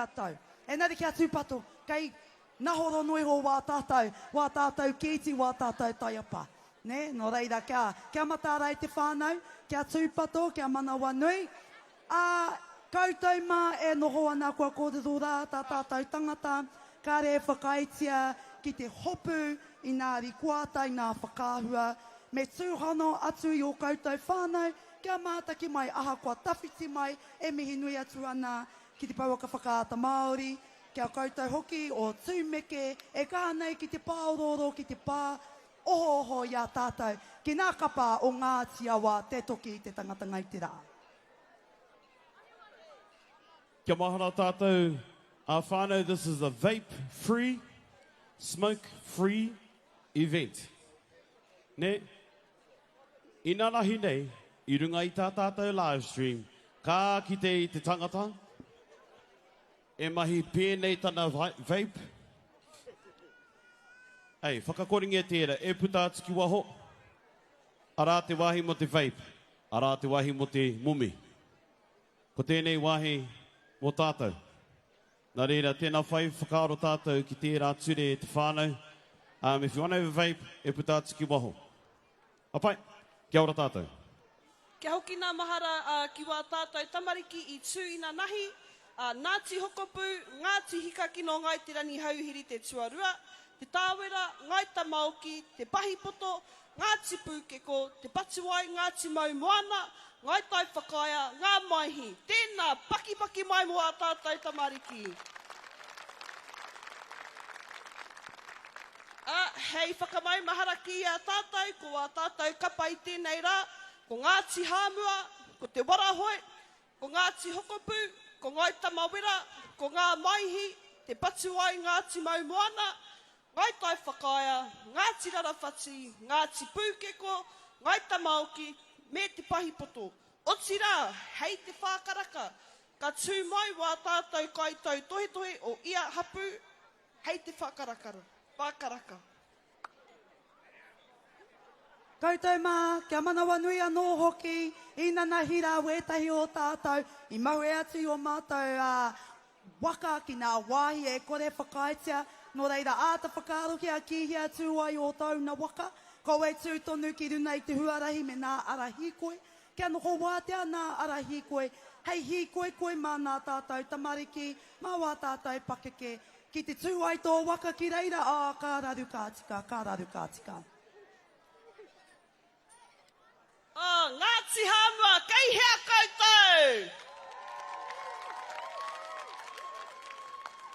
tau. Engari kia tūpato, kei nahoro noa iho wā tātou, wā tātou kēti, wā tātou taiapa. Nē? Nō reira, kia, kia mataara e te whānau, kia tūpato, kia manawanui, ā, koutou mā e noho ana kua kōrero rā tā tātou tangata, kāre e whakaaetia ki te hopu i nā rikoata, i nā whakaahua, me tūhono atu i ō koutou whānau kia mātaki mai ahakoa tawhiti mai e mihi nui atu ana ki te pouaka whakaata Māori, ki a koutou hoki o Tūmeke e kaha nei ki te pāorooro, ki te pā ohooho i a tātou, ki ngā kapa o Ngāti Awa, te toki, te tangatanga i te rā. Kia mahara tātou ā whānau this is a vape free, smoke free event. Nē? Inanahi nei, i runga i tā tātou live stream, ka kite i te tangata e mahi pēnei tana vape. Ei, whakakoringia tērā, e puta atu ki waho. Arā te wāhi mō te vape, arā te wāhi mō te momi. Ko tēnei wāhi mō tātou. Nā reira, tēnā whai whakaaro tātou ki tērā ture e te whānau. Um, if you want to have a vape, e puta atu ki waho. Ka pai. Kia ora tātou. Kia hoki nā mahara ki wā tātou tamariki i tū inanahi, a Ngāti Hokopū, Ngāti Hikakino Ngāi Te Rangihouhiri te tuarua, Te Tāwera, Ngāi Tamaoki, Te Pahipoto, Ngāti Pūkeko, Te Patuwai, Ngāti Maumoana, Ngāi Tai Whakaea, Ngā Maihi. Tēnā, pakipaki mai mō ā tātou tamariki. Ā, hei whakamaumahara ki a tātou, ko ā tātou kapa i tēnei rā, ko Ngāti Hāmua, ko Te Warahoe, ko Ngāti Hokopū, ko Ngāi Tamawera, ko Ngā Maihi, Te Patuwai, Ngāti Maumoana, Ngāi Tai Whakaea, Ngāti Rarawhati, Ngāti Pūkeko, Ngāi Tamaoki, me Te Pahipoto. Otirā, hei te whākaraka, ka tū mai wā tātou kaitautohetohe o ia hapū hei te whakarakara, whākaraka. Koutou mā, kia manawanui anō hoki, inanahi rā wētahi o tātou i mahue atu i ō mātou waka ki ngā wāhi e kore whakaaetia, nō reira āta whakaarohia ki hea tū ai ō tauna waka, kaua e tū tonu ki runa i te huarahi me nā ara hīkoi, kia noho wātea nā ara hīkoi hei hīkoikoi mā nā tātou tamariki, mā wā tātou pakeke, Ki te tū ai tō waka ki reira, ā, ka raru ka tika, ka raru ka tika. Ā, Ngāti Hāmua, kei hea koutou?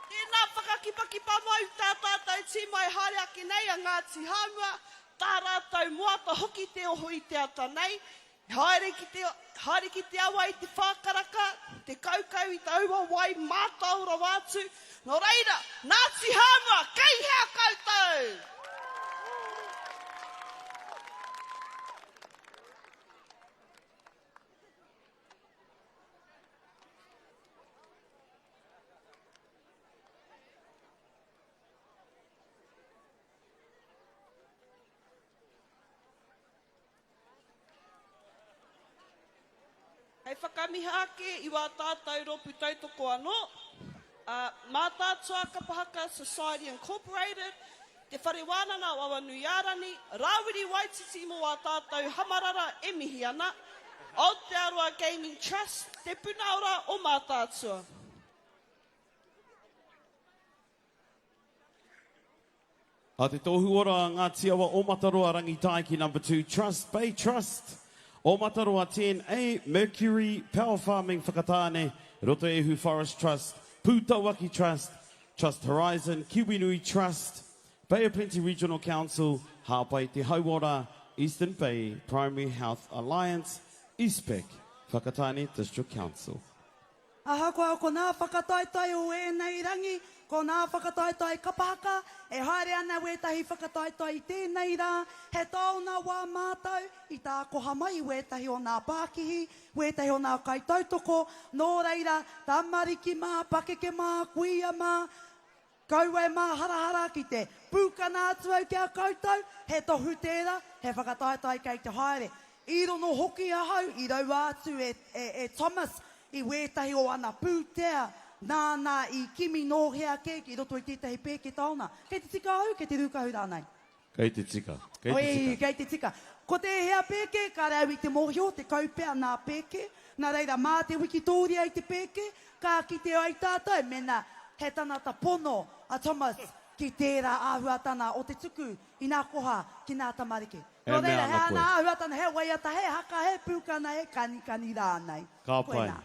Tēnā whakakipakipa mai tā tātou tīma e haere ake nei a Ngāti Hāmua, tā rātou moata hoki te oho i te ata nei, Haere ki te, haere ki te awa i te whākaraka, te kaukau i taua wai mātao rawa atu. Nō reira, Ngāti Hāmua, kei hea koutou? Hei whakamiha ake i wā tātou rōpū tautoko anō, a Mātaatua Kapa Haka Society Incorporated, Te Whare Wānana o Awanuiārani, Rāwiri Waititi mō wā tātou hamarara e mihi ana, Aotearoa Gaming Trust, Te Puna Ora o Mātaatua. A Te Tohu Ora a Ngāti Awa o Mataroa Rangitaiki Number 2 Trust Bay Trust o Mataroa 10A Mercury Power Farming Whakatāne Rotoehu Forest Trust Pūtauaki Trust Trust Horizon Kiwinui Trust Bay of Plenty Regional Council Hāpai Te Hauora Eastern Bay Primary Health Alliance Eastpac Whakatāne District Council. Ahakoa ko nā whakataetae o ēnei rangi, ko nā whakataetae kapa haka, e haere ana wētahi whakataetae i tēnei rā, he taona wā mātau i tākoha mai i wētahi o nā pākihi, wētahi o nā kaitautoko, nō reira, tamariki mā, pakeke mā, kuia mā, Kaua e māharahara ki te pūkana atu au ki a koutou, he tohu tērā, he whakataetae kei te haere. I rono hoki ahau i raua atu e, e, e Thomas i wētahi o ana pūtea. Nāna i kimi nō hea kē i roto i tētahi pēke taonga. Kei te tika au, kei te rūkahu rānei? Kei te tika, kei te tika. Oi, kei te tika. Ko tēhea pēke, kāre au i te mōhio, 10 pea nā pēke. Nā reira, mā te wikitōria i te pēke, ka kite ai tātou mēnā he tangata pono a Thomas ki tērā āhuatana o te tuku i nā koha ki nā tamariki. E Nō mea reira, he ana koe. ana āhuatana, he waiata, he haka, he pūkana, he kanikani rānei. Ka pai. Koinā.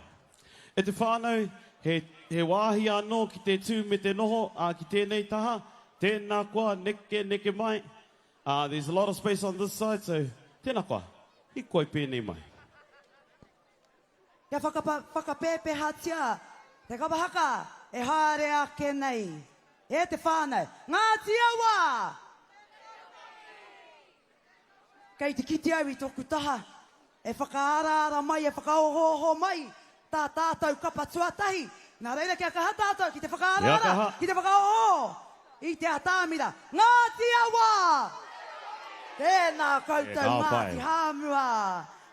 E te whānau, he, he wāhi anō ki te tū me te noho, ā, ki tēnei taha, tēnā koa, neke, neke mai. Ā, there's a lot of space on this side, so, tēnā koa, hikoi pēnei mai. Kia whakapa, whakapēpehatia te kapa haka e haere ake nei e te whānau. Ngāti Awa! Kei te kite au i tōku taha e whakaaraara mai, e whakaohooho mai tā tātou kapa tuatahi. Nā reira kia kaha tātou ki te whakaaraara, ki te whakaohooho i te atamira. Ngāti Awa! Tēnā koutou Ngāti Hāmua!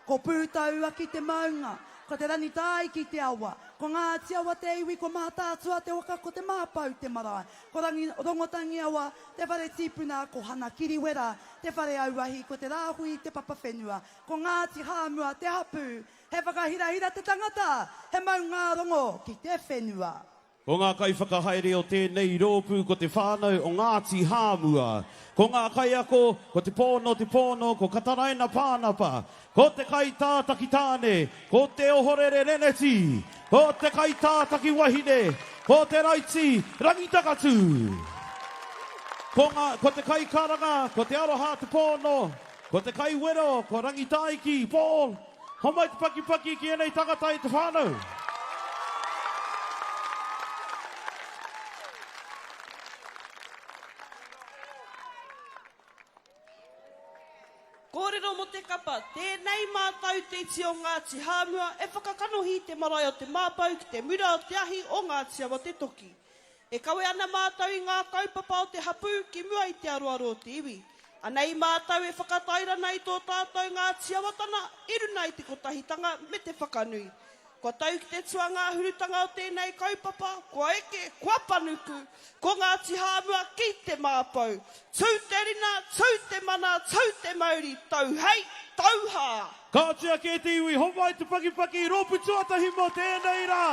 Ko Pūtauaki te maunga, ko Te Rangitāiki te awa, ko Ngāti Awa te iwi, ko Mātaatua te waka, ko Te Māpou te marae, ko Rangi, Rongotangiawa te whare tīpuna, ko Hana Kiriwera te whare auahi, ko Te Rāhui te papa whenua, ko Ngāti Hāmua te hapū, he whakahirahira te tangata, he maungārongo ki te whenua. Ko ngā kaiwhakahaere o tēnei rōpū ko te whānau o Ngāti Hāmua. Ko ngā kaiako ko Te Pōno Te Pōno, ko Kataraina Pānapa, ko te kaitātaki tāne, ko Te Ohorere Reneti, ko te kaitātaki wahine, ko Te Raiti Rangitakatū. Ko ngā, ko te kaikaranga, ko Te Aroha Te Pōno, ko te kaiwero, ko Rangitāiki Paul, Homai te pakipaki ki enei tangata i te whanau. Kōrero mō te kapa, Tēnei mātau te iti o Ngāti Hāmua e whakakanohi i te marae o Te Māpou ki te mura o te ahi o Ngāti Awa Te Toki. E kawe ana mātou i ngā kaupapa o te hapū ki mua i te aroaro o te iwi. Anei mātou e whakatairana i tō tātou Ngāti Awatana i runa i te kotahitanga me te whakanui. Kua tau ki te tuangāhurutanga o tēnei kaupapa, kua eke, kua panuku, ko Ngāti Hāmua ki te māpou. Tū te rina, tū te mana, tū te mauri, tau hei, tau hā! Kātia kē te iwi, homai te pakipaki, rōpū tuatahi mō tēnei rā,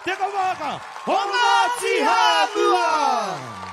te kawāka o Ngāti Hāmua!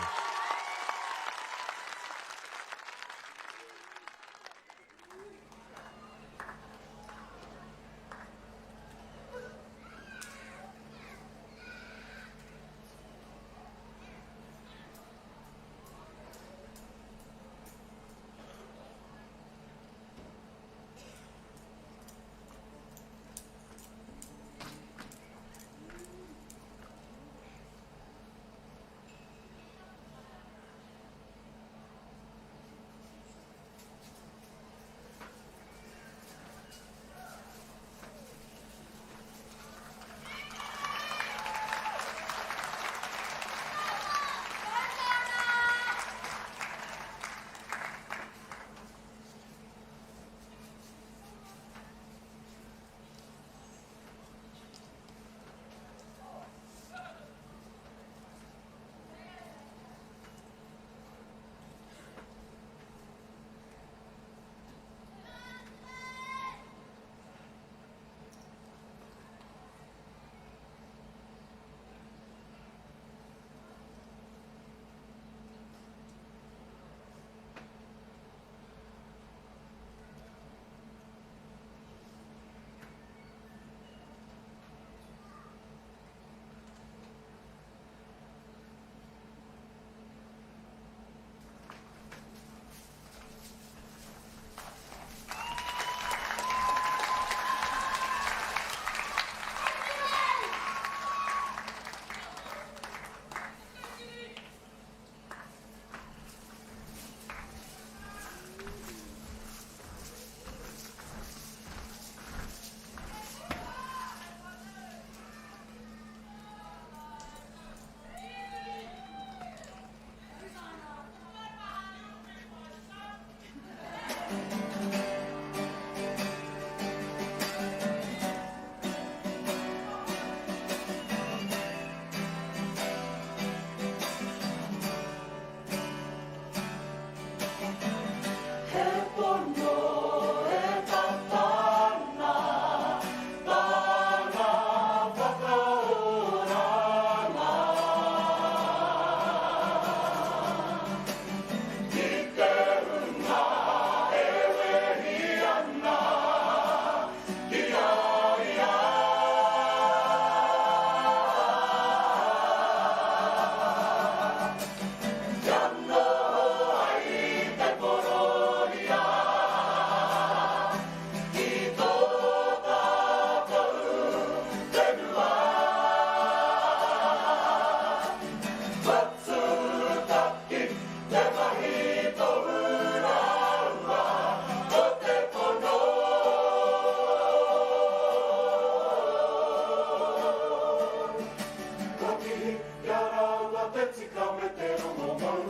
te tika me te rongomau.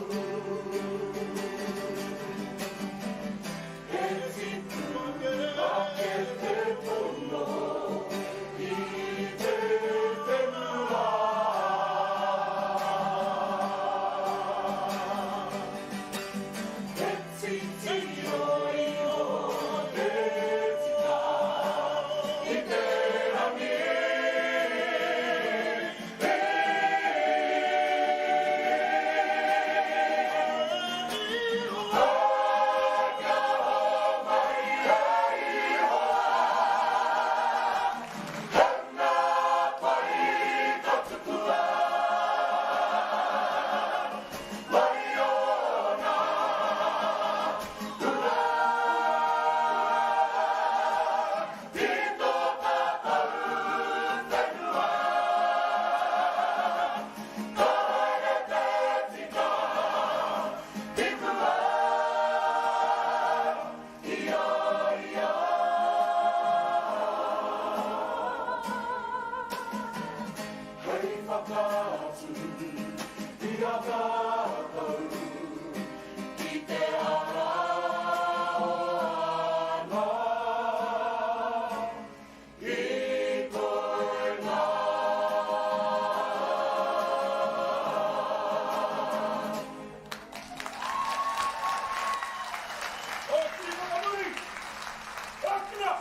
He tipu ake te pono i te whenua. He titiro iho te tika i te rangi. Hei whakaatu i a tātou ki te ara o ana hīkoinga. O tiri whakamuri! Ākina!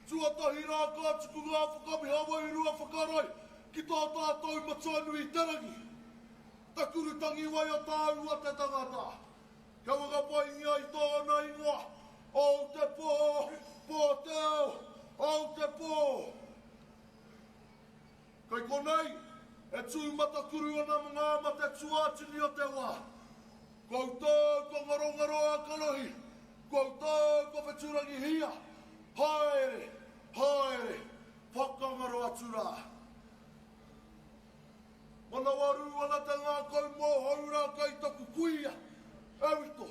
Tuatahi rā ka tuku ngā whakamiha wairua whakarae ki tā tātou Matua nui i te rangi. Te kuru tangiwai o tāua te tangata. Kia whakapaingia i tōna ingoa, Au te pō, pō te ao, au te pō. Kei konei, e tū matakuru ana ngā mate tuātini o te wā. Koutou ko Ngarongaro a kanohi, koutou ko Whetūrangihia, haere, haere, whakangaro atu rā. Manawarū ana te ngākau mōhou rā kei taku kuia, e Wito.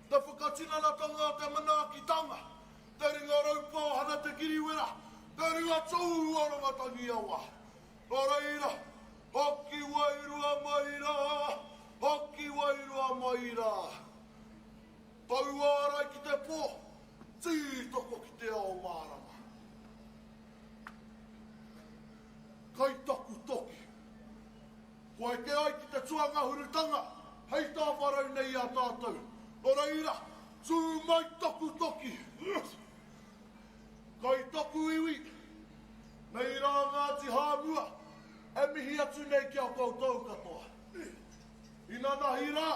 Te whakatinanatanga o te manaakitanga, te ringa raupā hana te kiriwera, te ringa tū a Rangatangiawa. Nō reira, hoki wairua mai rā, hoki wairua mai rā. Tauārai ki te pō, tītoko ki te ao mārama. Kai taku toki. Kua eke ai ki te tuangahurutanga hei tāwharau nei i a tātou. Nō reira, tū mai taku toki. Kai taku iwi, nei rā Ngāti Hāmua e mihi atu nei ki a koutou katoa. Inanahi rā,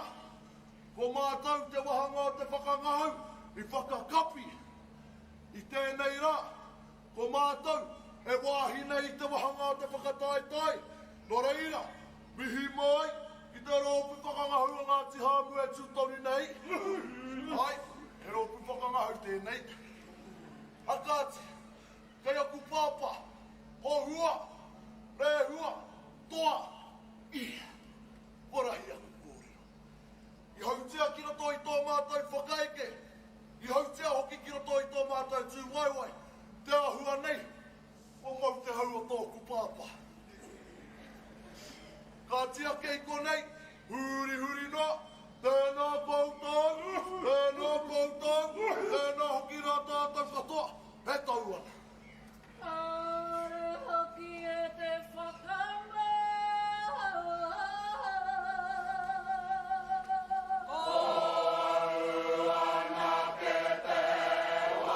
ko mātou te wahanga o te whakangahau i whakakapi i tēnei rā. Ko mātou, he wāhi nei i te wahanga o te whakataetae, nō reira, mihi mai ki te rōpū whakangahau o Ngāti Hāmua e tū tonu nei. Āe, he rōpū whakangahau tēnei. A kāti, kei aku pāpā, ko Hua, Rehua, Toa, i, kua rahi aku kōrero. I hautia ki roto i tō mātou whakaeke, i hautia hoki ki roto i tō mātou tūwaewae, te āhua nei, kua mau te hau o tōku pāpā. Kāti ake i konei, hurihuri noa, tēnā koutou, tēnā koutou, tēnā hoki rā tātou katoa, e tau ana. Kāore hoki e te whakamā. Ko au anake te wā.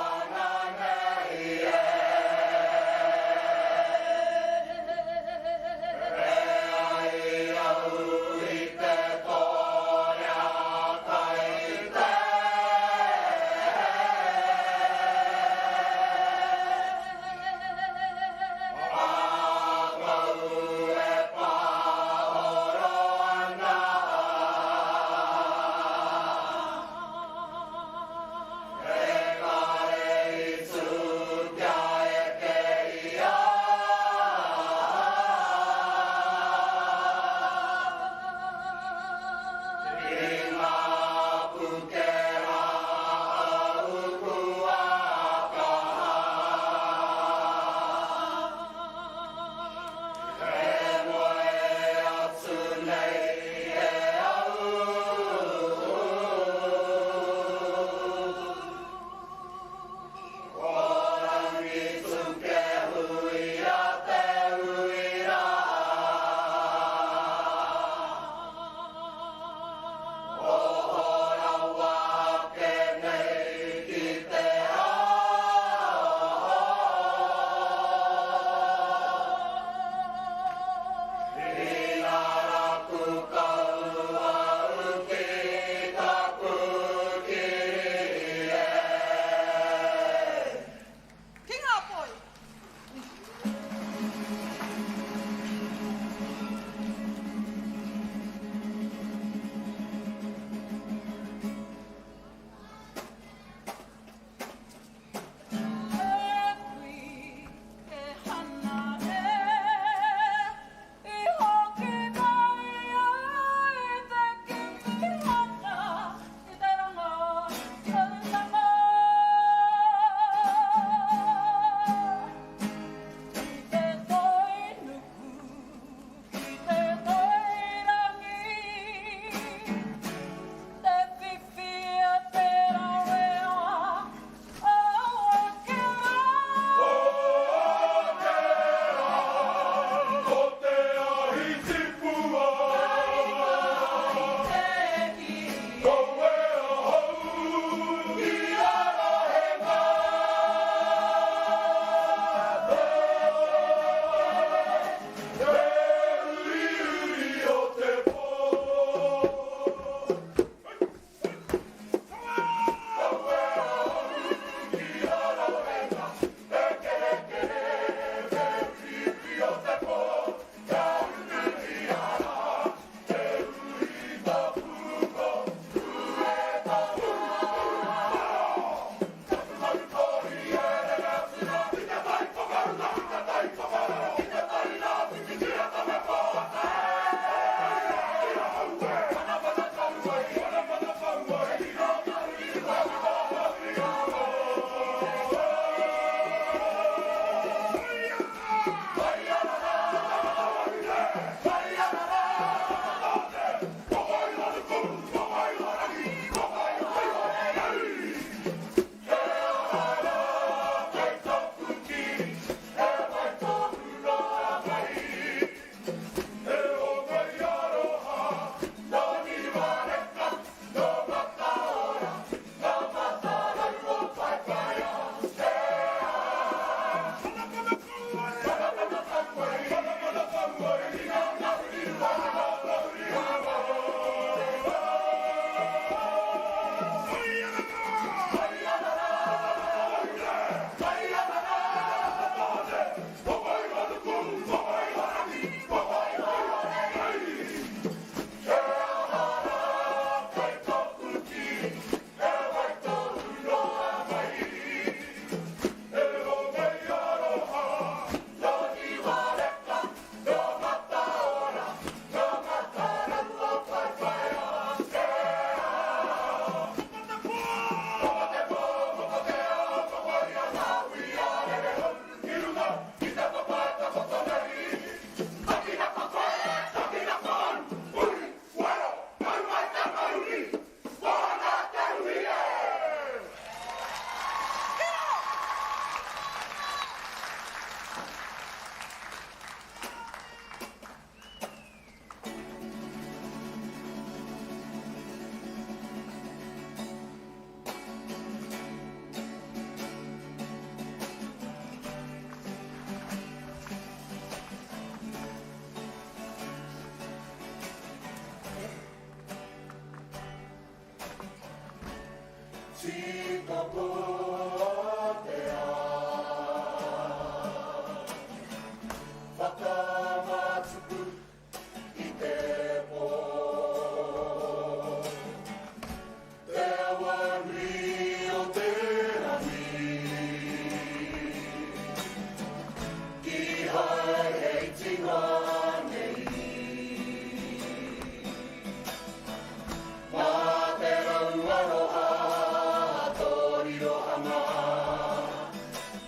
anga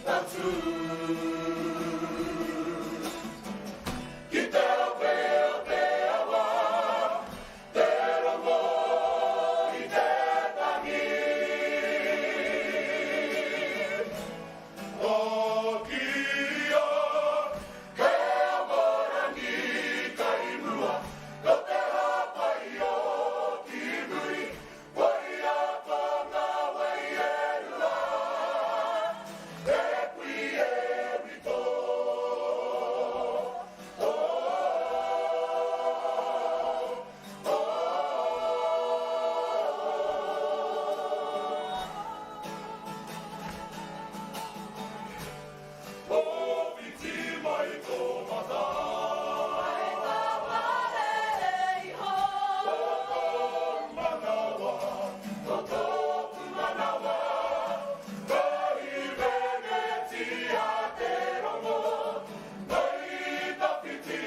tatū. Ki te opeope awa, te rongo i te tangi. Akia, he amorangi kai mua, ko te hāpai o ki muri, koia ko ngā wai e rua, e kui e wito. Oh, oh, oh. Kōwhiti mai tō mata. Hei tā parere iho. Ko tōu manawa, ko tōku manawa, Kai Venetia te rongo, kai tawhiti.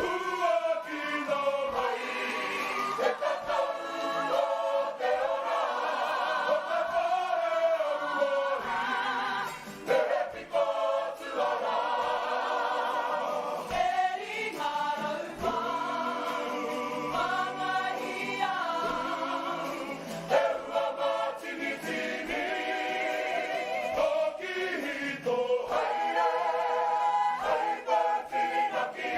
Huakina mai te tatau o te ora, o te whare auahi, te piko tuara. Te ua mātinitini, Ka kihi tō haere, hei whawhirinaki,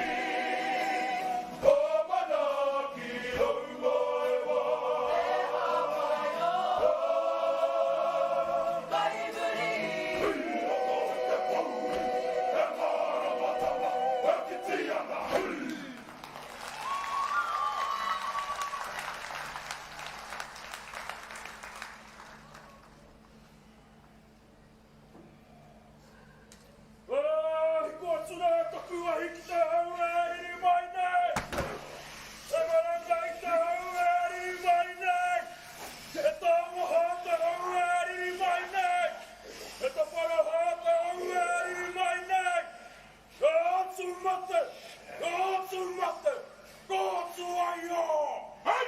Ka manaaki aumaewa. Hei roto i te pouri, he māramatanga, he kitianga, hei! Ā, hiko atu rā taku ahi ki te hau e riri mai nei! E maranga i te hau e riri mai nei! E tāwaha te hau e riri mai nei! E taparaha te hau e riri mai nei! Ka atu mate! Ka atu mate! Ka atu aio! Hei!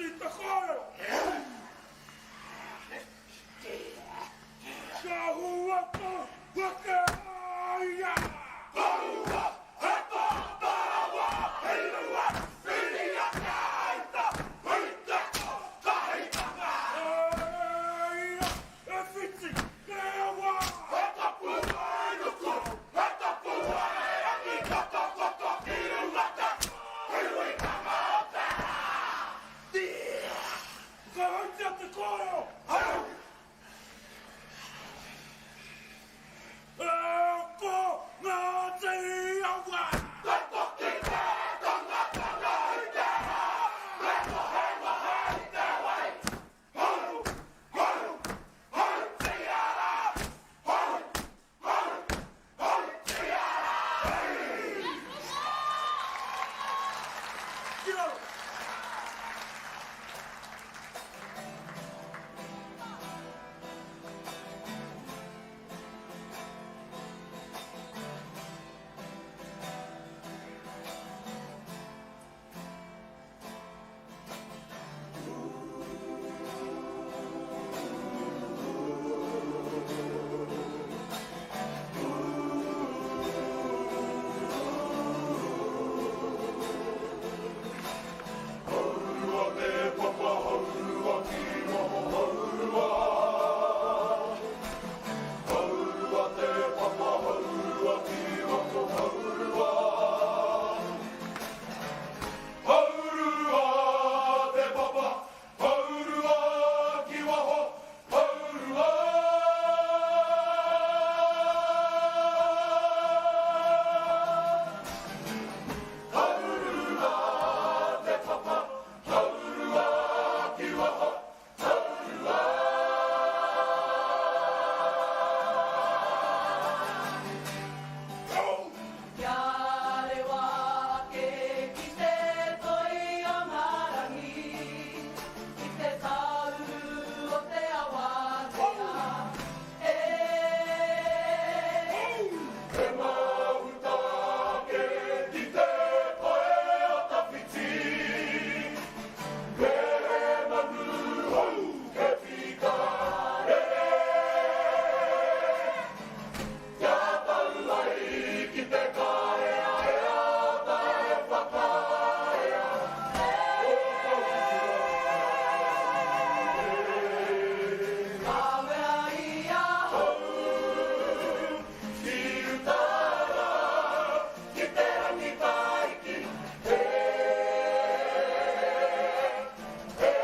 whiti te kōrero. Ka hua tō waka ia. Ka hua he tōtara wāhi rua, whiria te aita, hui te kotahitanga. E ia, e whiti, te awa. He tapu e nuku, he tapu e rangi, ka takoto ki runga te hiwitanga o te rā. Whakahautia te kōrero! Hau! E ko Ngāti Awa! Te toki te tangata i te rā, me ngohengohe i te wai. Hau! Hau! Hautia rā! Hau! Hau! Hautia rā! Ki raro! Hourua te papa, hourua ki waho, hourua. Hourua te papa, hourua ki waho, hourua. Hourua te papa, hourua ki waho, hourua. Hourua te papa, hourua ki waho, hourua. Kia rewa ake ki te toi o ngā rangi, ki te tāuru o te awatea, e. Te mahuta ake ki te pae o tawhiti, me he manu hou he whika rere. Kia tau ai ki te kāeaea ata e whakaea, o Tauwhirau e. Kawea i ahau. Ki uta rā, ki te rangi tāiki, he, he, he.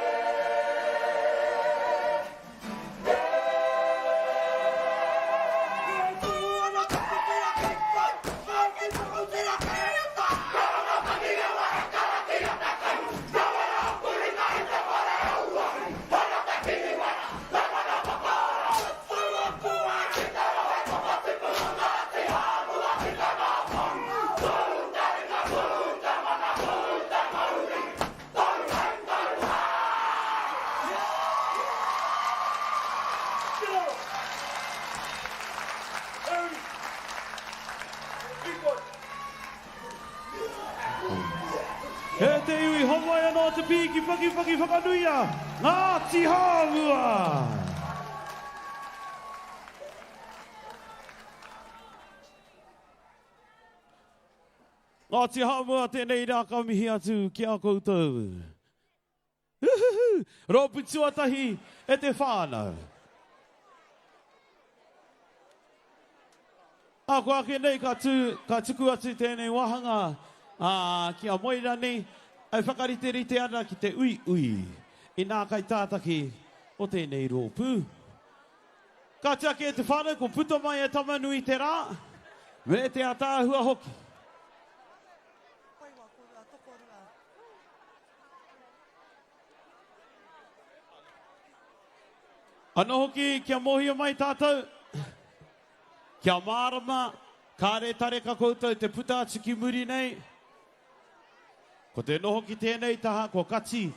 E te iwi homai anō te pīki pakiwhaki whakanuia, Ngāti Hāmua! Ngāti Hāmua tēnei rā ka mihi atu ki a koutou. Uhuhu! Rōpū tuatahi e te whānau. Ā, ko ake nei ka tū, ka tuku atu tēnei wāhanga, ā, ki a Moerani, e whakariterite ana ki te uiui i nā kaitātaki o tēnei rōpū. Ka tiaki e te whānau ko puta mai e Tamanui te rā, me te ataahua hoki. Anō hoki kia mōhio mai tātou, kia mārama, kāre tareka koutou te puta atu ki muri nei. Ko te noho ki tēnei taha, kua kati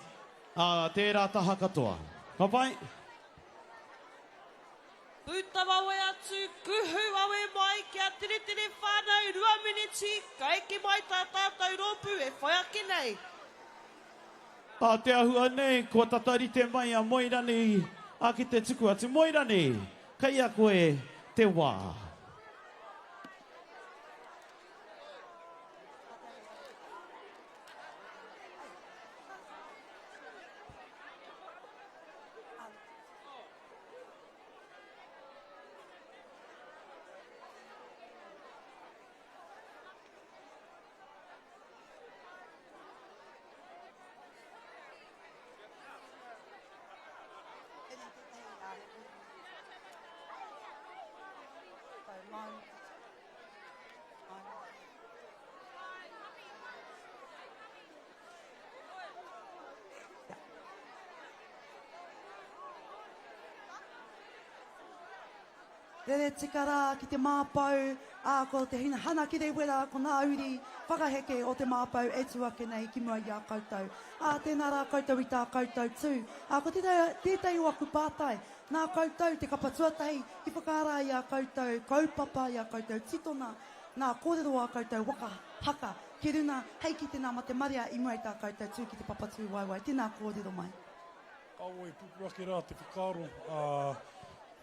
ā, tērā taha katoa. Ka pai? Puta wawe atu, kuhu wawe mai, kia teretere whānau, 2 miniti, ka eke mai tā tātou rōpū e whai ake nei. Ā te ahua nei, kua tata rite mai a Moerani, ā, ki te tuku atu. Moerani, kei a koe te wā. Rere tika rā ki te māpou, ā, ko te hana kerewera, ko ngā uri whakaheke o te māpou e tū ake nei ki mua i a koutou. Ā, tēnā rā koutou i tā koutou tū. Ā, ko tētahi o aku pātai, nā koutou te kapa tuatahi i whakaara i ā koutou kaupapa, i ā koutou titona, nā kōrero ā koutou waka haka ki runa, hei kite nā mate marea i mua i tā koutou tū ki te papa tūwaewae. Tēnā kōrero mai. Kaua e pupu ake rā te whakaaro, ā,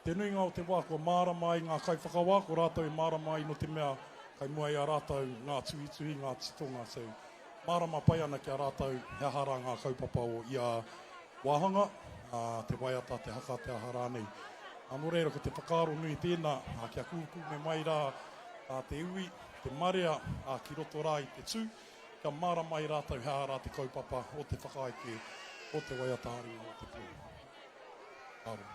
te nuinga o te wā kua mārama ai ngā kaiwhakawā, ko rātou e mārama ai nō te mea kai mua i a rātou ngā tuhituhi, ngā titonga, so mārama pai ana ki a rātou he aha rā ngā kaupapa o ia wāhanga, ā, te waiata, te haka, te aha rānei. Ā, nō reira ko te whakaaro nui tēnā, ā, kia kūkūme mai rā te iwi, te marea, ā, ki roto rā i te tū, Kia mārama ai rātou he aha rā te kaupapa o te whakaeke o te waiata ā-ringa o te pō. Whakaaro.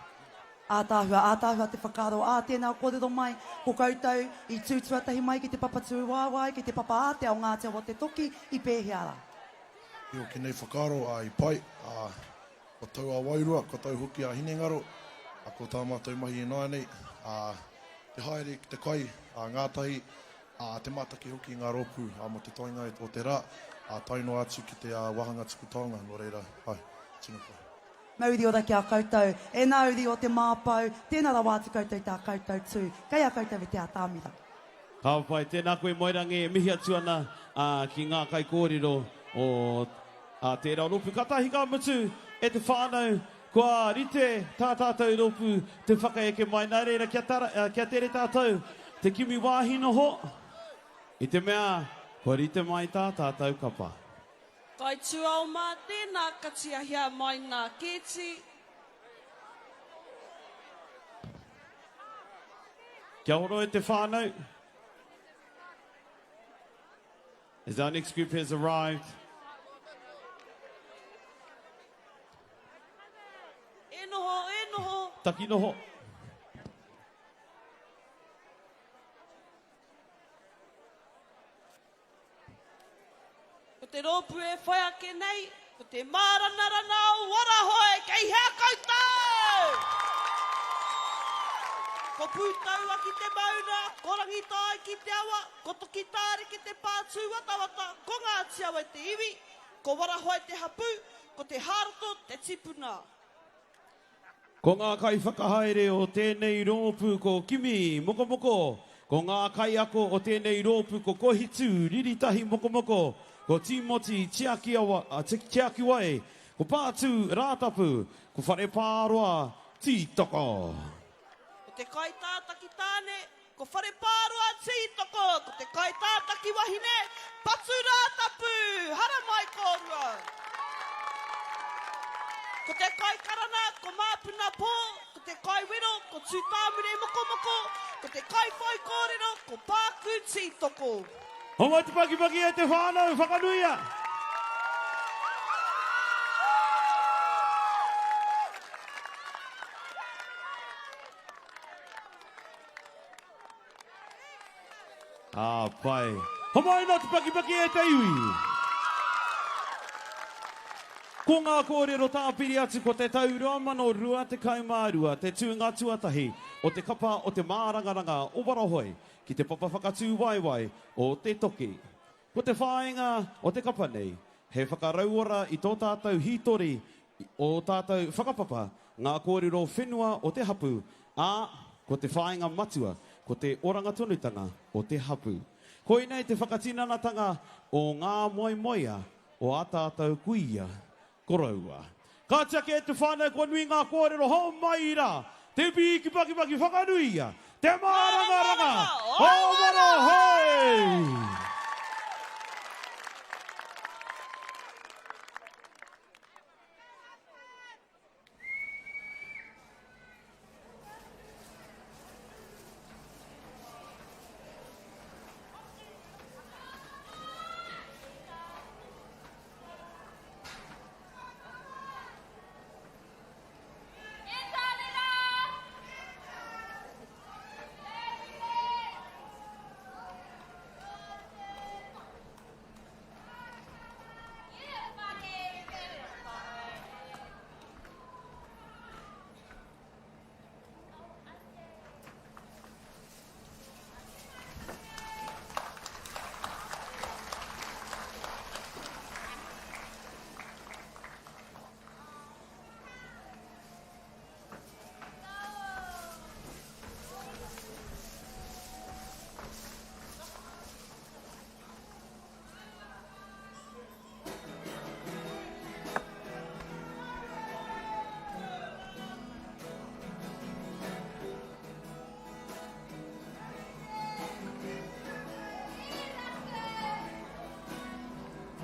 Ātaahua, ātaahua te whakaaro, ā, tēnā kōrero mai, ko koutou i tū tuatahi mai ki te papa tūwaewae, ki te papa ātea o Ngāti Awa Te Toki, i pēhea rā? I hoki nei whakaaro, ā, i pai, ā, kua tau ā-wairua, kua tau hoki ā-hinengaro, ā, ko tā mātou mahi ināianei, ā, te haere ki te kai, ā, ngātahi, ā, te mātaki hoki i ngā rōpū, ā, mō te toenga o te rā, ā, tae noa atu ki te wāhanga tuku taonga, nō reira, āe, tino pai. Mauri ora ki a koutou, e nā uri o te Māpou, tēnā rawa atu koutou i tā koutou tū, kei a koutou e te atamira. Ka pai, tēnā koe Moerangi, e mihi atu ana ki ngā kaikōrero o tērā rōpū. Kātahi ka mutu e te whānau, Kua rite tā tātou rōpū te whakaeke mai, nā reira kia tara, kia tere tātou te kimi wāhi noho, i te mea kua rite mai tā tātou kapa. Kai tuaoma, tēnā ka tiahia mai nā Kēti. Kia ora e te whānau. As our next group has arrived. E noho, e noho. Taki noho. Ko te rōpū e whai ake nei, ko te māranarana o Warahoe, kei hea koutou? Ko Pūtaua ki te mauna, ko Rangitāi ki te awa, ko Tokitāreke te pā tūwatawata, ko Ngāti Awa te iwi, ko Warahoe te hapū, Ko Te Hāroto te tipuna. Ko ngā kaiwhakahaere o tēnei rōpū ko Kimi Mokomoko, ko ngā kaiako o tēnei rōpū ko Kohitu Riritahi Mokomoko, ko Tīmoti Tiakiawa, Tiakiwai, ko Pātū Rātapu, ko Wharepāroa Tītoko. Ko te kaitātaki tāne, Ko Wharepāroa Tītoko, ko te kaitātaki wahine, Patu Rātapu! Haramai kōrua! Ko te kaikarana, ko Māpuna Pō, ko te kaiwero, ko Tūtāmure Mokomoko, ko te kaiwhaikōrero, ko Pākū Tītoko. Homai te pakipaki e te whānau, whakanuia! Ka pai. Homai nō te pakipaki e te iwi! Ko ngā kōrero tāpiri atu ko te tau 2022 te tūnga tuatahi o te kapa o Te Mārangaranga o Warahoe ki te papa whakatū waewae o Te Toki. Ko te whāinga o te kapa nei he whakarauora i tō tātou hītori, ō tātou whakapapa, ngā kōrero whenua o te hapū, ā, ko te whāinga matua, ko te oranga tonutanga o te hapū. Koinei te whakatinanatanga o ngā moemoea o ā tātou kuia. Koroua. Kāti ake e te whānau kua nui ngā kōrero hou mai rā, te pīki pakipaki whakanuia, te mārangaranga o Maraehou!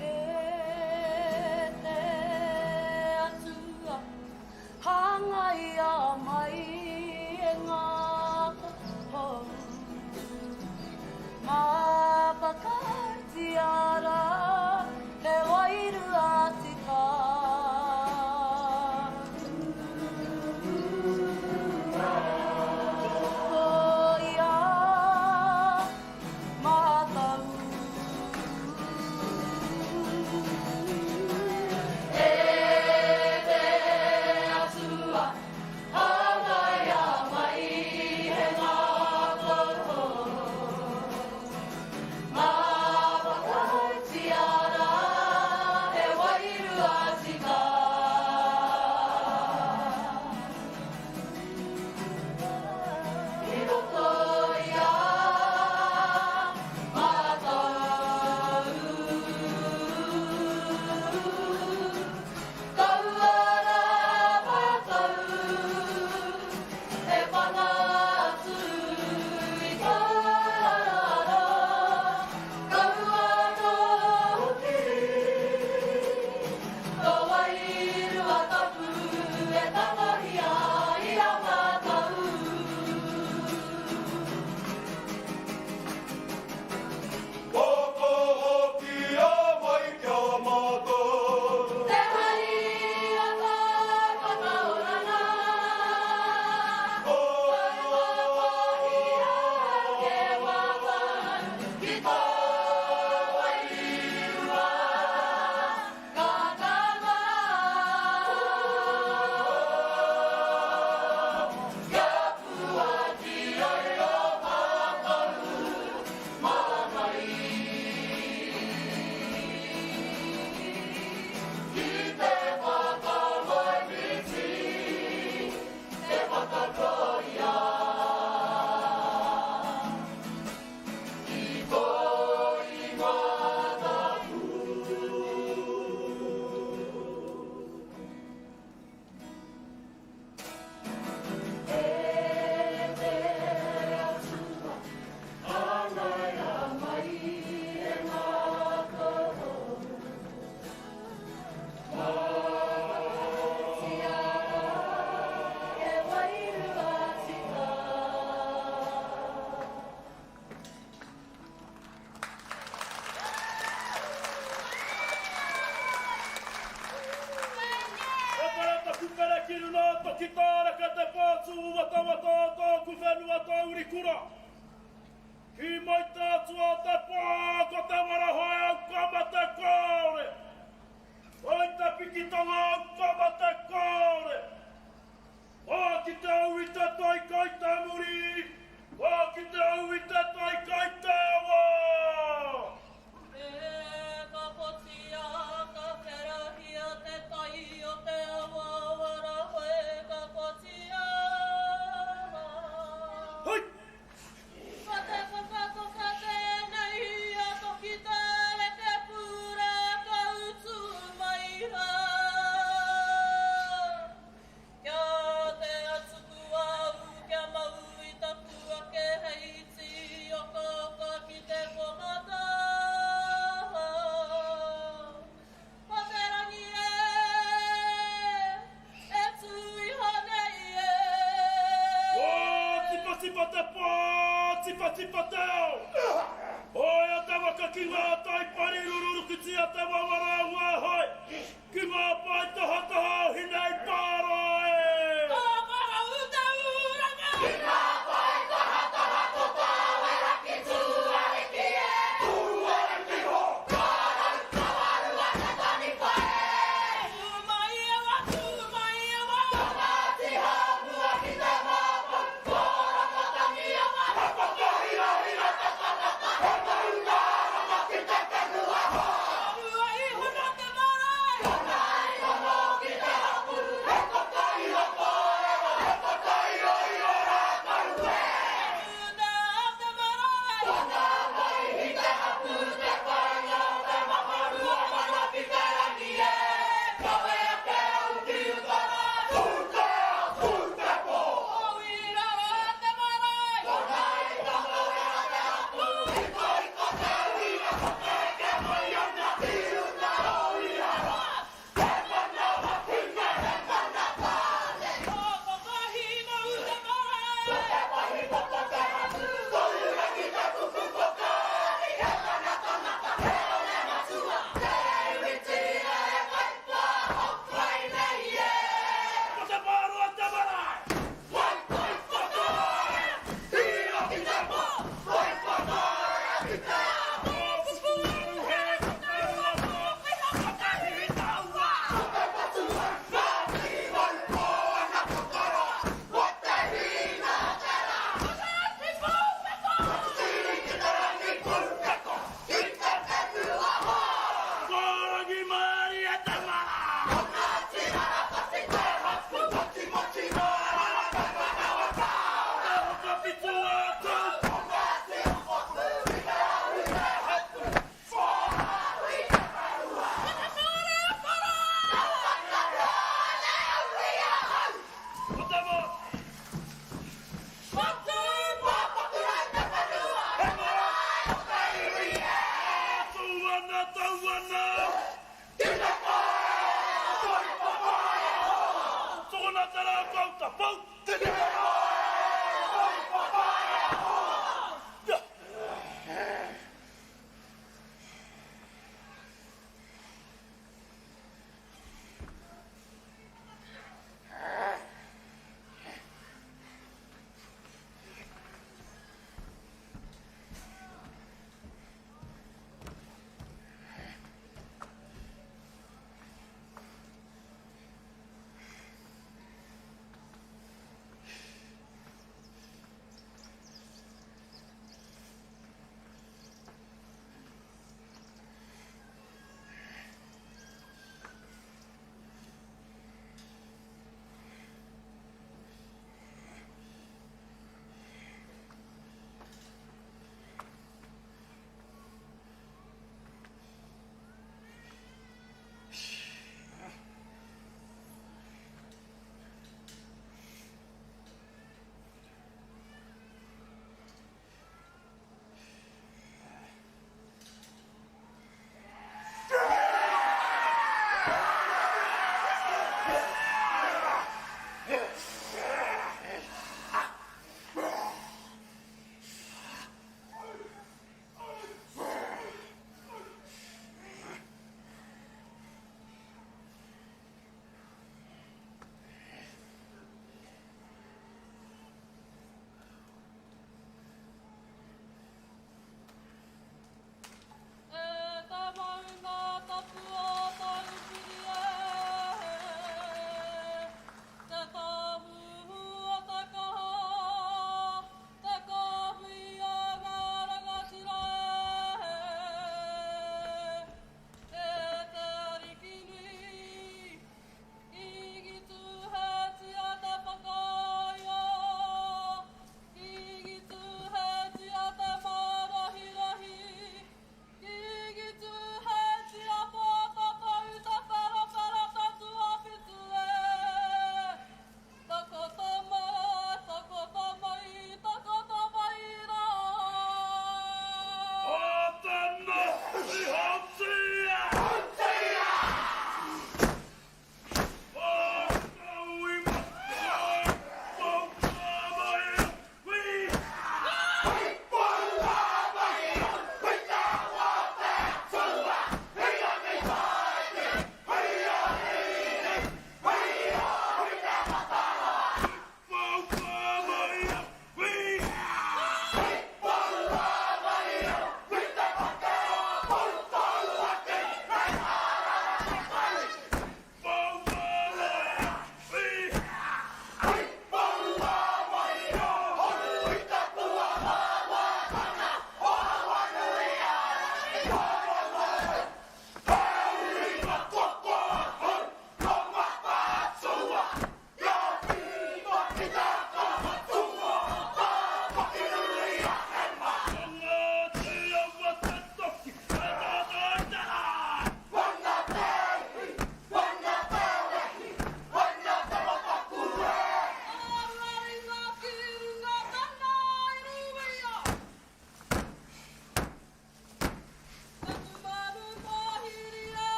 E te Atua, hangaia mai e ngā hou. Mā whakaaetia rā he wairua tika. Ko ia mātou. E te Atua, hangaia mai he ngākau hou. Mā whakahautia rā he wairua tika. I roto i a mātou. Kaua rā mātou e whanga atu i tō ara, kaua anō hoki tō wairua tapu e takahia i a mātou. Whakahokia mai ki a mātou. Te hari o tō whakaoranga. Whakawahia ake mātou ki tō wairua kakama. Kia puaki ai ō mātou mamae. Ki te whakamoemiti, te whakakōria. Ki tō ingoa tapu. E te Atua, hangaia mai e ngā kōrero. Whakatia rā he wairua tika. E pere taku pere ki runa o Toki Tāreke te pātū watawata o tōku whenua taurikura. Kī mai te atua o te pā ko te warahoe au ka mate kāore. Kai te pikitanga au ka mate kāore. Pā ki te au i te tai kai te muri, pā ki te au i te tai kai te awa! E ka potia, ka wherahia te tai o te awa Warahoe ka potia rā. Hoi! Ko te whakatoka tēnei a Toki Tareke Pūrākau tū mai rā.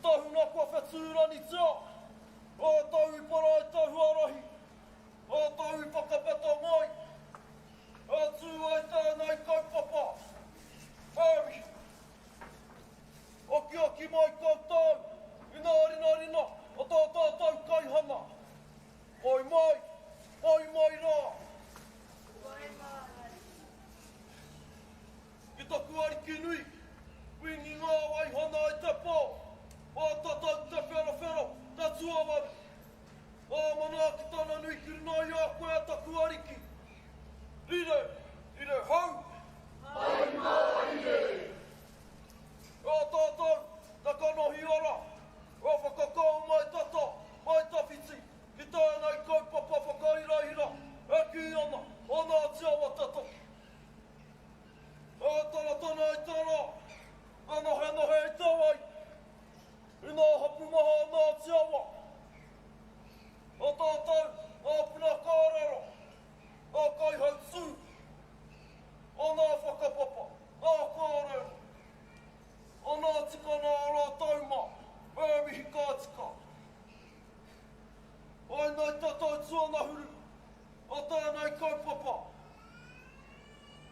tahuna kua whetūranitia, rātou i para i te huarahi, rātou i whakapeta mai, e tū ai tēnei kaupapa. E mihi. Akiaki mai koutou i ngā rinarina o tā tātou kaihana. Pai mai, pai mai rā. Ki taku ariki nui, Wingi ngā waihana i te pō, Pātatau te wherowhero, te tuawaru. Ngā manaakitana nui ki runga i a koe a taku ariki. Rire, rire hau! Pai mārire! E a tātou, te kanohi ora, e whakakao mai tata, mai tawhiti, ki tēnei kaupapa whakahirahira e kī ana, o Ngāti Awa te toki. E taratana i te rā, e nohenohe i te wai, i ngā hapu maha o Ngāti Awa. Nō tātou ngā puna kōrero, ngā kaihautū, o ngā whakapapa, ngā kōrero, o ngā tikanga o rātou mā, me mihi ka tika. Āinei tātou tuangahuru o tēnei kaupapa.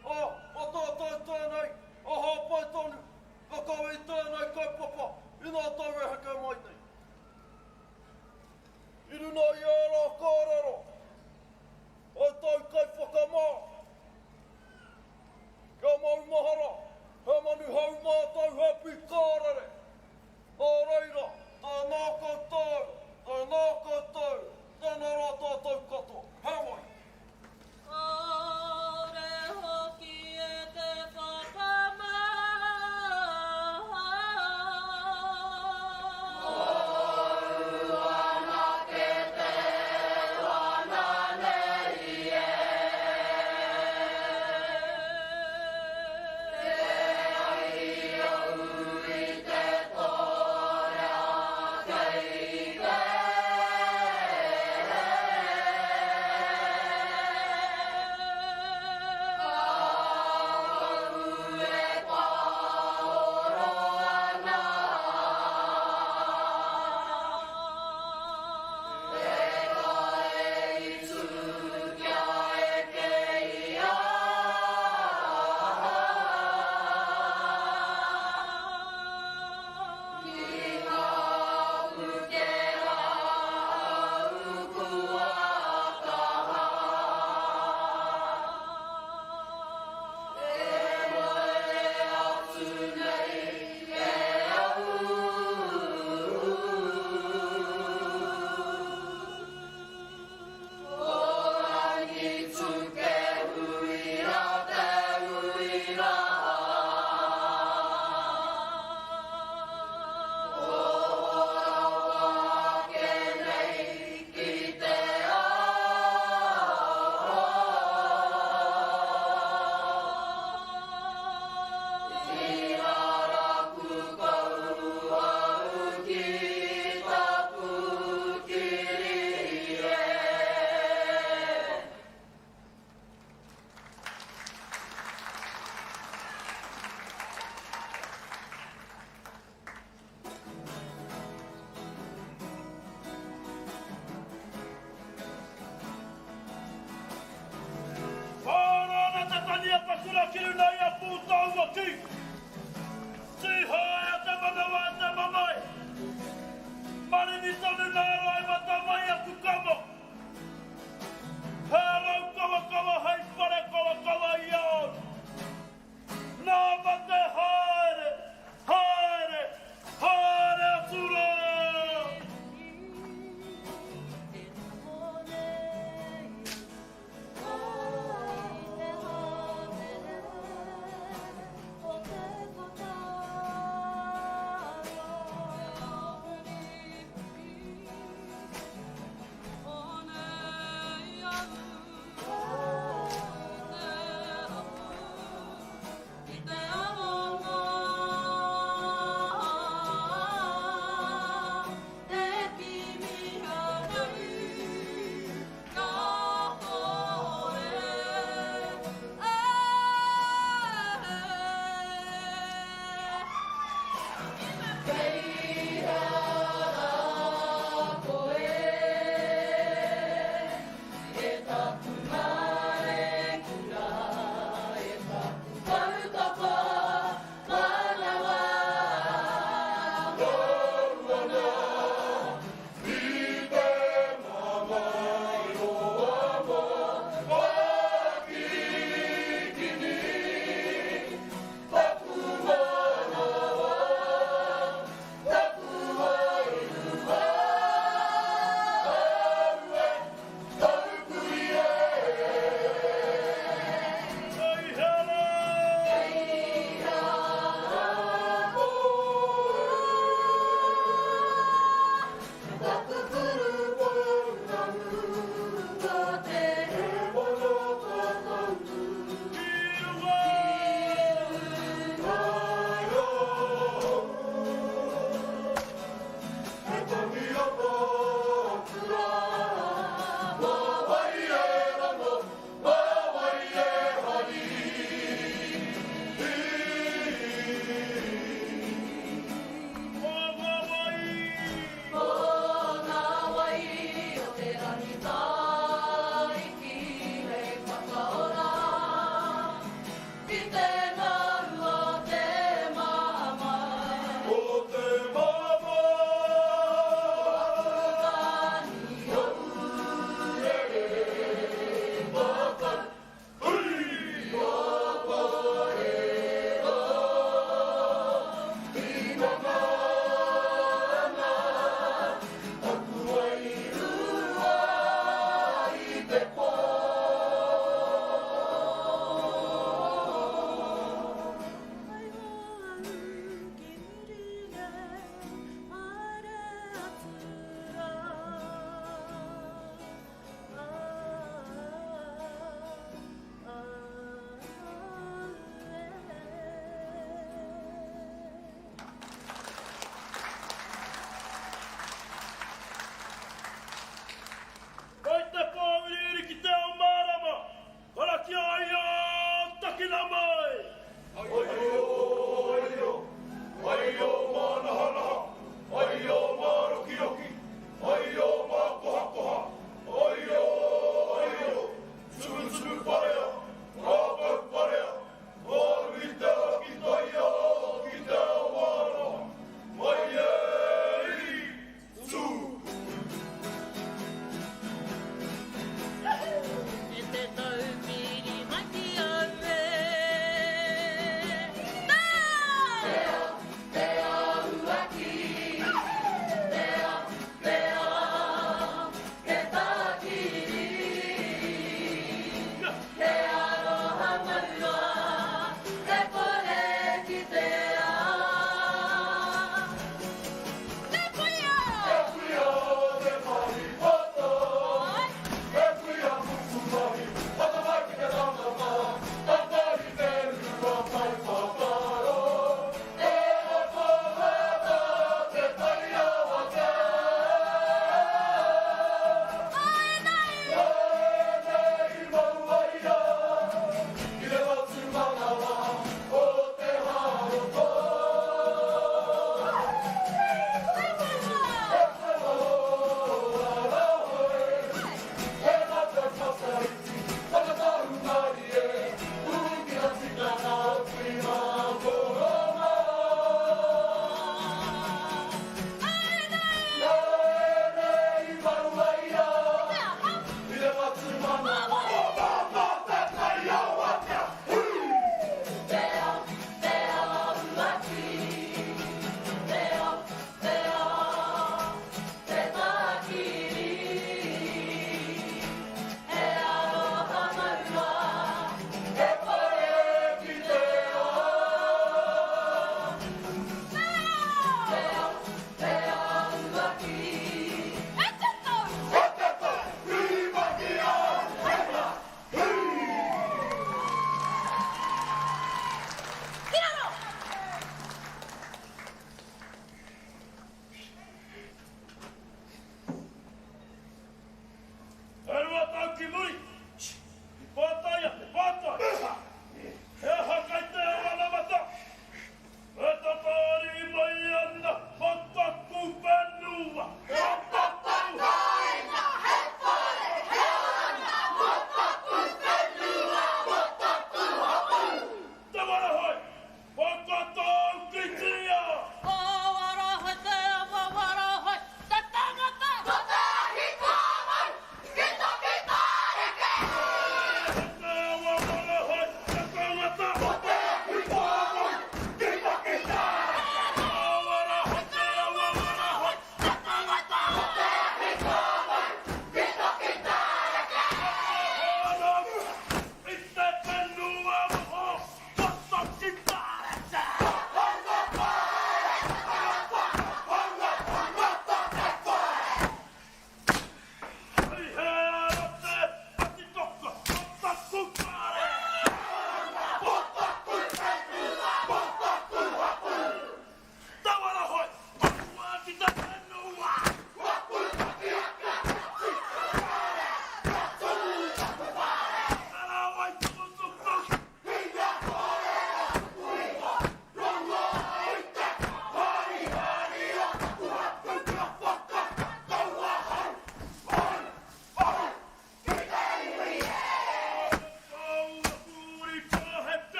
Ā, mā tātou tēnei a hāpai tonu, ka kawe i tēnei kaupapa i ngā tau e heke mai nei. I runga i ērā kōrero, hei tau kaiwhakamā, kia maumahara, he manu hou mātou he pīkārere, nā reira, tēnā koutou, tēnā koutou, tēnā rā tātou katoa. Heoi. Kāore hoki e te whakamā.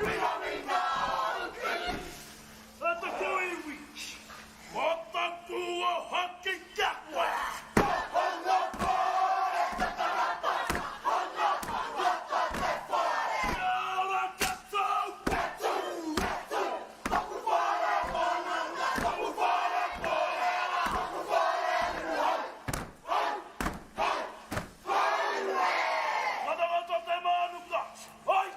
E taku iwi, ko taku oho ki a koe. Kia ora koutou! Ngata te mānuka! Ai!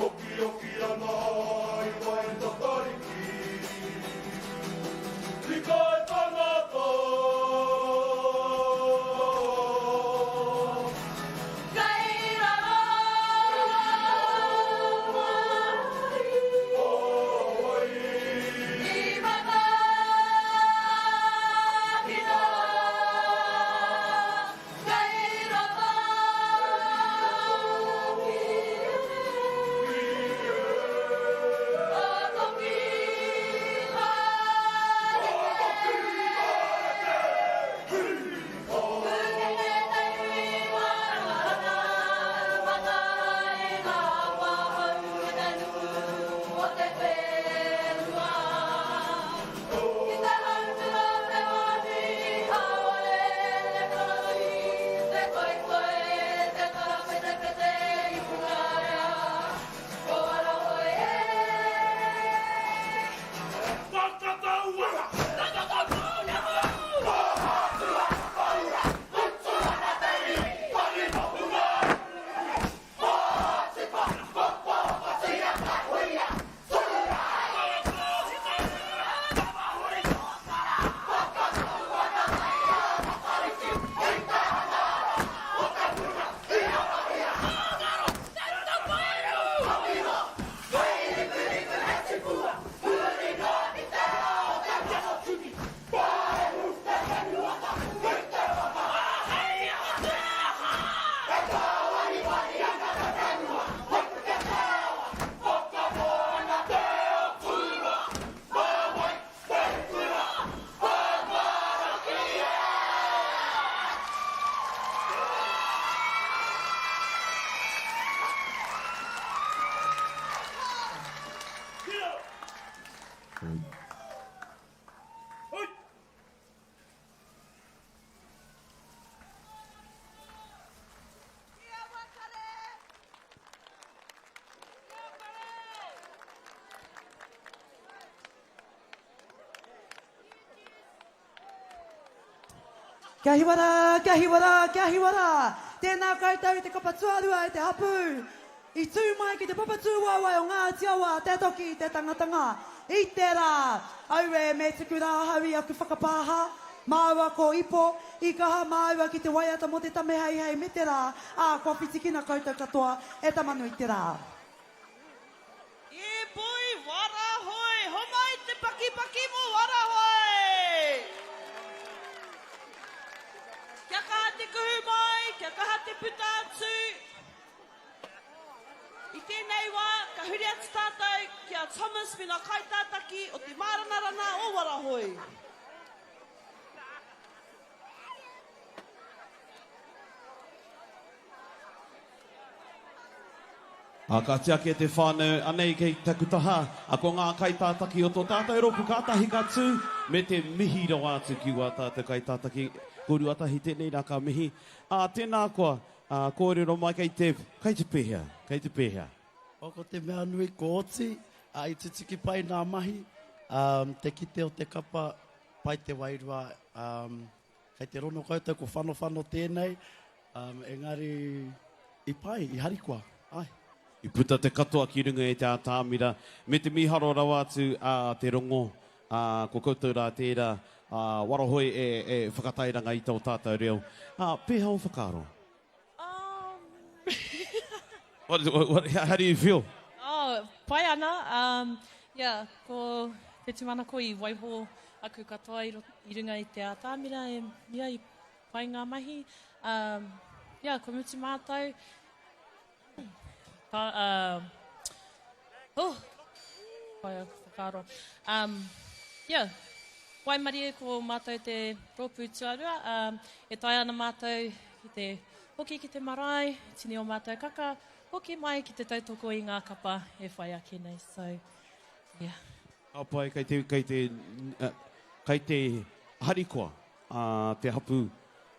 Okioki ana i Waitatariki, i kai tangata. Kei raro mai i Matakina. Kei roto ki Otoki Whakataua! Kia! Hoi! Kia hiwa rā, kia hiwa rā, kia hiwa rā. Tēnā koutou i te kapa tuarua e te hapū. I tū mai ki te papa tūwaewae o Ngāti Awa, te toki, te tangatanga. I te rā, auē me tuku rā ahau i aku whakapāha, māua ko Ipo, i kaha māua ki te waiata mō te tame heihei me te rā, ā, kua whitikina koutou katoa e Tamanuiterā. E poi, Warahoe! Homai te pakipaki mo Warahoe! Kia kaha te kuhu mai, kia kaha te puta atu. I tēnei wā, ka huri atu tātou ki a Thomas me ngā kaitātaki o te māranarana o Warahoe. Ā, ka tiaki e te whānau, anei kei taku taha, ā, ko ngā kaitātaki o tō tātou rōpū kātahi ka tū, me te mihi rawa atu ki wā tātou kaitātaki. Ko Ruatahi tēnei rā ka mihi. Ā, tēnā koa, ā, kōrero mai kei te, kei te pēhea, kei te pēhea? Oh, ko te mea nui, ko oti, ā, i tutuki pai nā mahi, ā, te kite o te kapa, pai te wairua, ā, Kei te rono koutou ko whanowhano tēnei, um, engari i pai, i harikoa, ai. I puta te katoa ki runga i te atamira, me te miharo rawa atu a te rongo, a, ko koutou rā tērā, a, Warahoi e, e whakatairanga i tō tātou reo. A, pēhea ō whakaaro? Um. What, what, what, how do you feel? Oh, pai ana. Um, yeah, ko te tūmanako i waiho aku katoa i, i runga i te ātamira e yeah, i pai ngā mahi. Um, yeah, kua mutu mātou. Ta, uh, oh, pai aku whakaaro. Um, yeah, waimarie ko mātou te rōpū tuarua. Um, e taea ana mātou ki te hoki ki te marae, tini o mātou kaka, hoki mai ki te tautoko i ngā kapa e whai ake nei. So, yeah. Ka pai, kei te, kei te, kei te harikoa a te hapū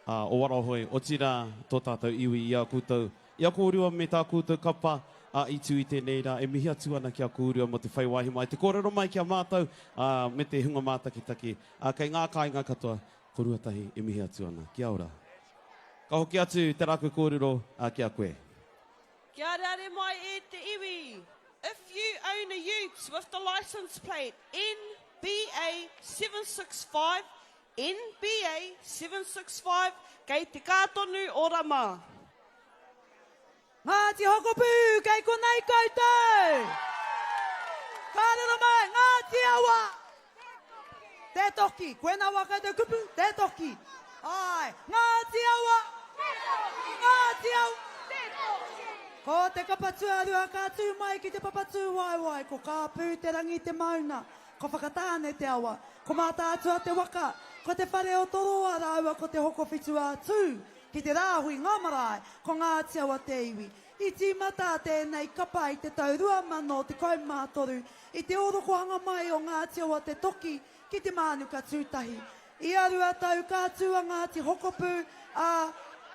o Warahoe, otirā tō tātou iwi i a koutou, i a kōrua me tā koutou kapa a i tū i tēnei rā, e mihi atu ana ki a kōrua mō te whai wāhi mai, te kōrero mai ki a mātou, ā, me te hunga mātakitaki, ā, kei ngā kāinga katoa, ko Ruatahi e mihi atu ana. Kia ora. Ka hoki atu te rākau kōrero, ā, ki a koe. Kia areare mai e te iwi. If you own a ute with the licence plate NBA765, NBA765, kei te kā tonu o Rama. Ngāti Hokopū, kei konei koutou! Ka riro mai, Ngāti Awa! Te toki, koena wā koutou kupu, te toki. Āe, Ngāti Awa! Te toki! Ngāti Awa! Te toki! Ko te kapa tuarua ka tū mai ki te papa tūwaewae, ko Kāpū te rangi te mauna, ko Whakatāne te awa, ko Mātaatua te waka, ko Te Whare o Toroa rāua ko Te Hokowhitu a Tū, ki te rāhui ngā marae, ko Ngāti Awa te iwi. I tīmata tēnei kapa i te tau 2013 i te ōrokohanga mai o Ngāti Awa te toki ki te mānuka tūtahi. Ia 2 tau ka tū a Ngāti Hokopū, ā,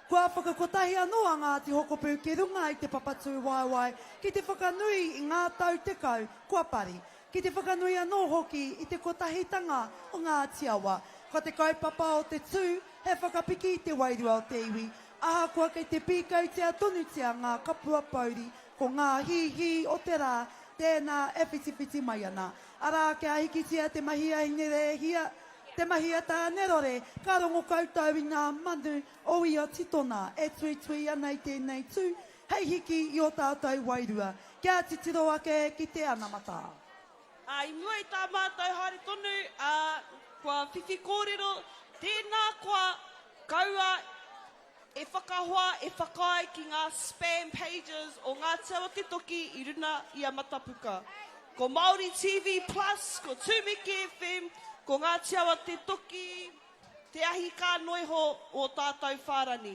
kua whakakotahi anō a Ngāti Hokopū ki runga i te papa tūwaewae ki te whakanui i ngā tau 10 kua pari, ki te whakanui anō hoki i te kotahitanga o Ngāti Awa. Ko te kaupapa o te tū he whakapiki i te wairua o te iwi, ahakoa kei te pīkautia tonutia ngā kapua pouri, ko ngā hīhī o te rā tēnā e whitiwhiti mai ana. Arā, kia hikitia te mahi a Hinerēhia, te mahi a Tānerore, ka rongo koutou i ngā manu o ia titona e tuitui ana i tēnei tū hei hiki i ō tātou wairua, kia titiro ake ki te anamata. Ā, i mua i tā mātou haere tonu, ā, kua whiwhi kōrero, tēnā koa, kaua e whakahoa, e whakaae ki ngā spam pages o Ngāti Awa Te Toki i runa i a Matapuka. Ko Māori TV Plus, ko Tumeke FM, ko Ngāti Awa Te Toki, te ahi kā noiho o tātou whārani.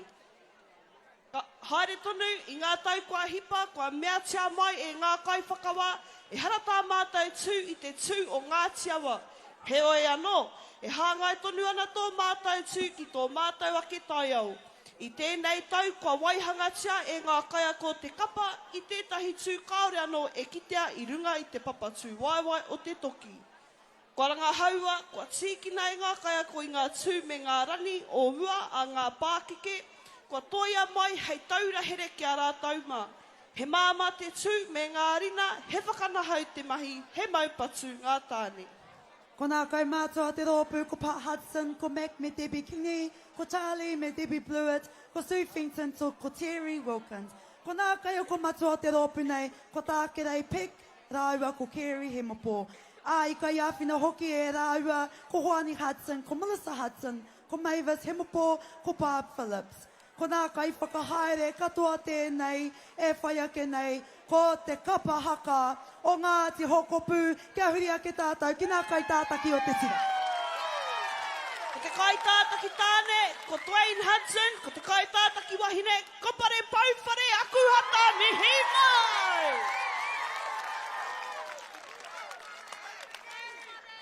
Ka haere tonu i ngā tau kua hipa, kua meatia mai e ngā kaiwhakawā, ehara tā mātou tū i te tū o Ngāti Awa. Heoi anō, e hāngai tonu ana tō mātou tū ki tō mātou ake taiao. I tēnei tau kua waihangatia e ngā kaiako te kapa i tētahi tū kāore anō e kitea i runga i te papa tūwaewae o te toki. Kua rangahaua, kua tīkina e ngā kaiako i ngā tū me ngā rangi o mua a ngā pākeke, kua toia mai hei taura here ki a rātou mā. He māmā te tū me ngā rina, he whakanahau te mahi, he mau patu ngā tāne. Ko ngā kaumātua o te rōpū ko Pat Hudson, ko Mac me Debbie Kingi, ko Charlie me Debbie Blewett, ko Sue Fenton, ko Terry Wilkins. Ko ngā kaiako matua o te rōpū nei ko Tā Kerei Peck, rāua ko Carey Hemopo, ā, i kaiāwhina hoki e rāua ko Hoani Hudson, ko Melissa Hudson, ko Mavis Hemopo, ko Barb Phillips. Ko nā kaiwhakahaere katoa tēnei e whai ake nei, ko te kapa haka o Ngāti Hokopū, kia huri ake tātou ki nā kaitātaki o te tira. Ko te kaitātaki tāne, ko Dwayne Hudson, ko te kaitātaki wahine, Ko Pare Pouwhare Akuhata Mihi mai!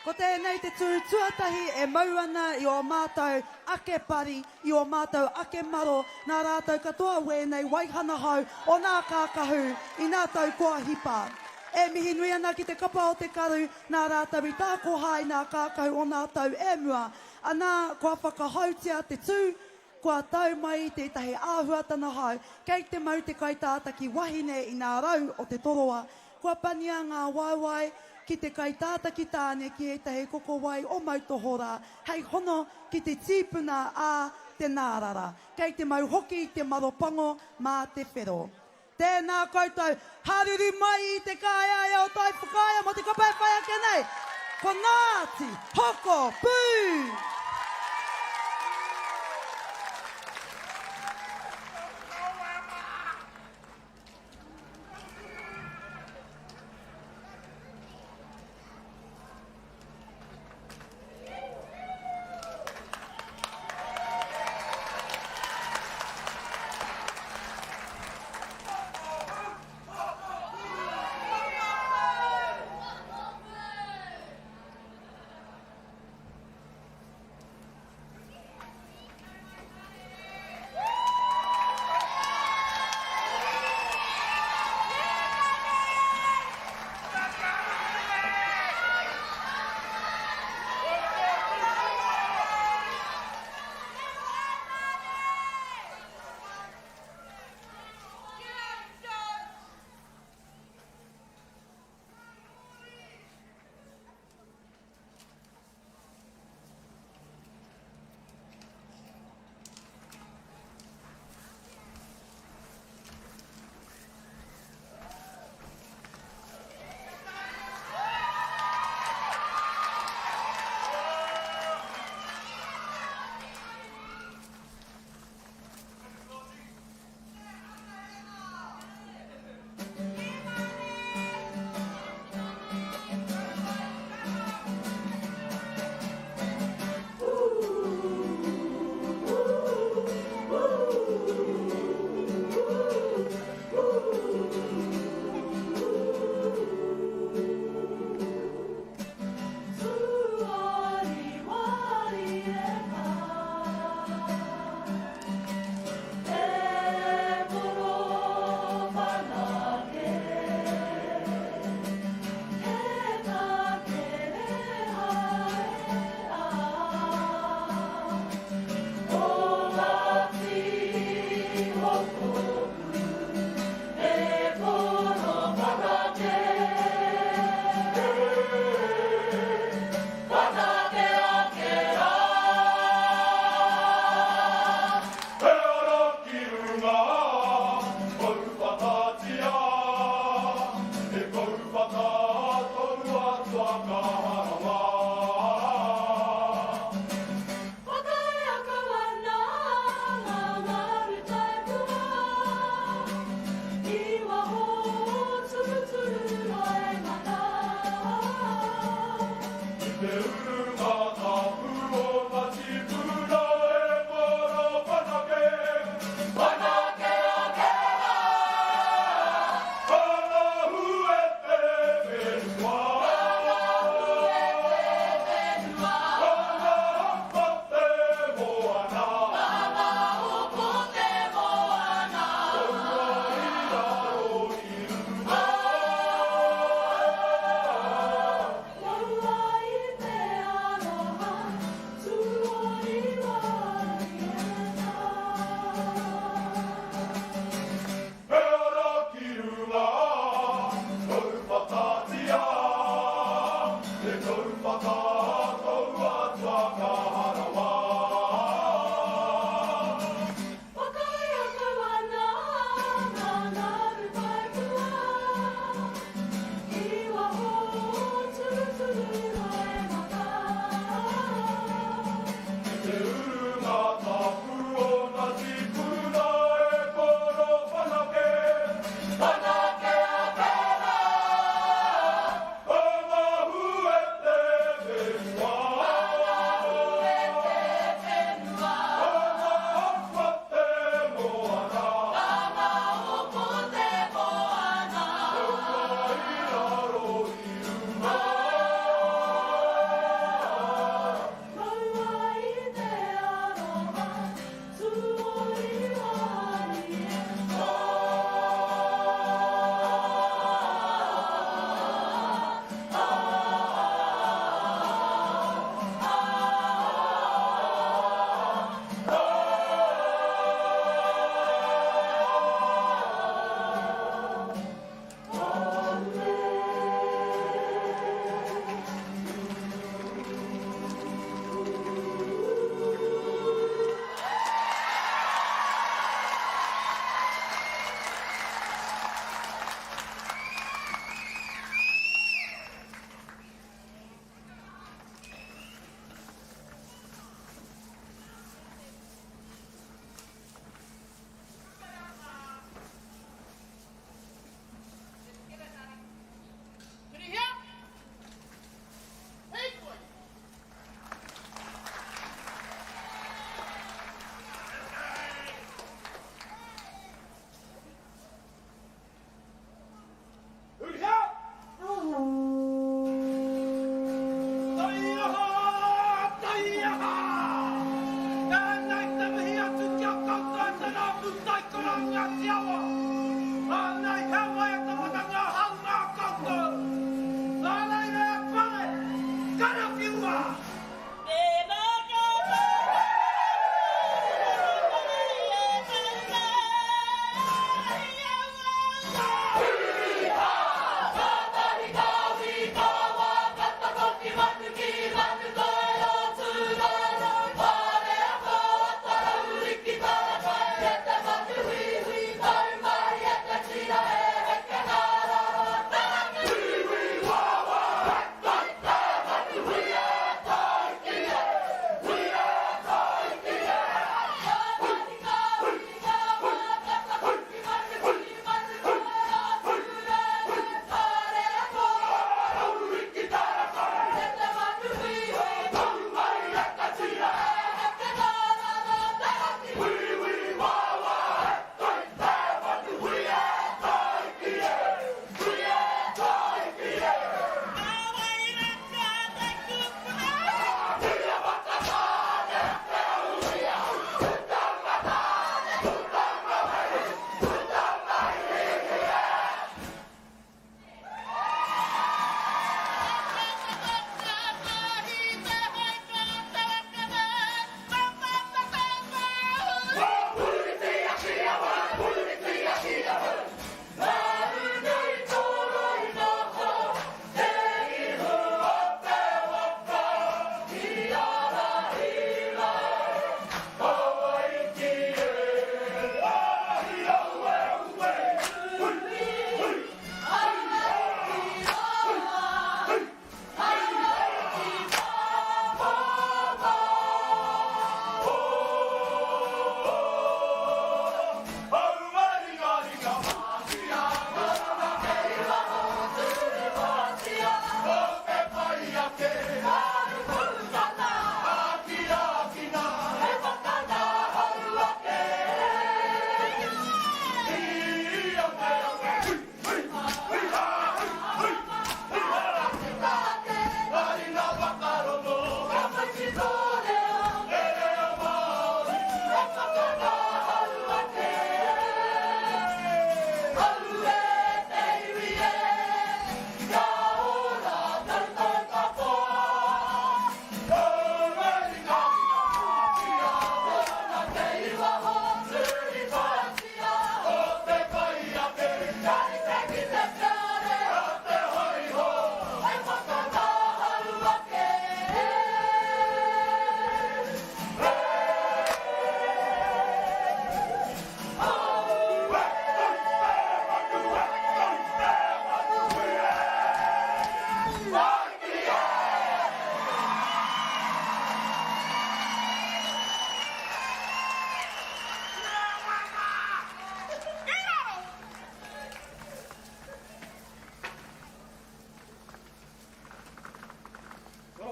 Ko tēnei te tū tuatahi e mau ana i ō mātou ake pari, i ō mātou ake maro, nā rātou katoa wēnei waihana hou o nā kākahu i nā tau kua hipa. E mihi nui ana ki te kapa o te karu nā rātou i tākoha i nā kākahu o nā tau e mua, anā kua whakahoutia te tū, Kua tau mai tētahi āhuatana hou, kei te mau te kaitātaki wahine i nā rau o te toroa, kua pania ngā waewae ki te kaitātaki tāne ki ētahi kokowai o Moutohorā hei hono ki te tīpuna a te nārara, kei te mau hoki te maro pango mā te whero. Tēnā koutou, haruru mai i te kāeaea o Taiwhakaea mō te kapa e whai ake nei, ko Ngāti Hoko Pū!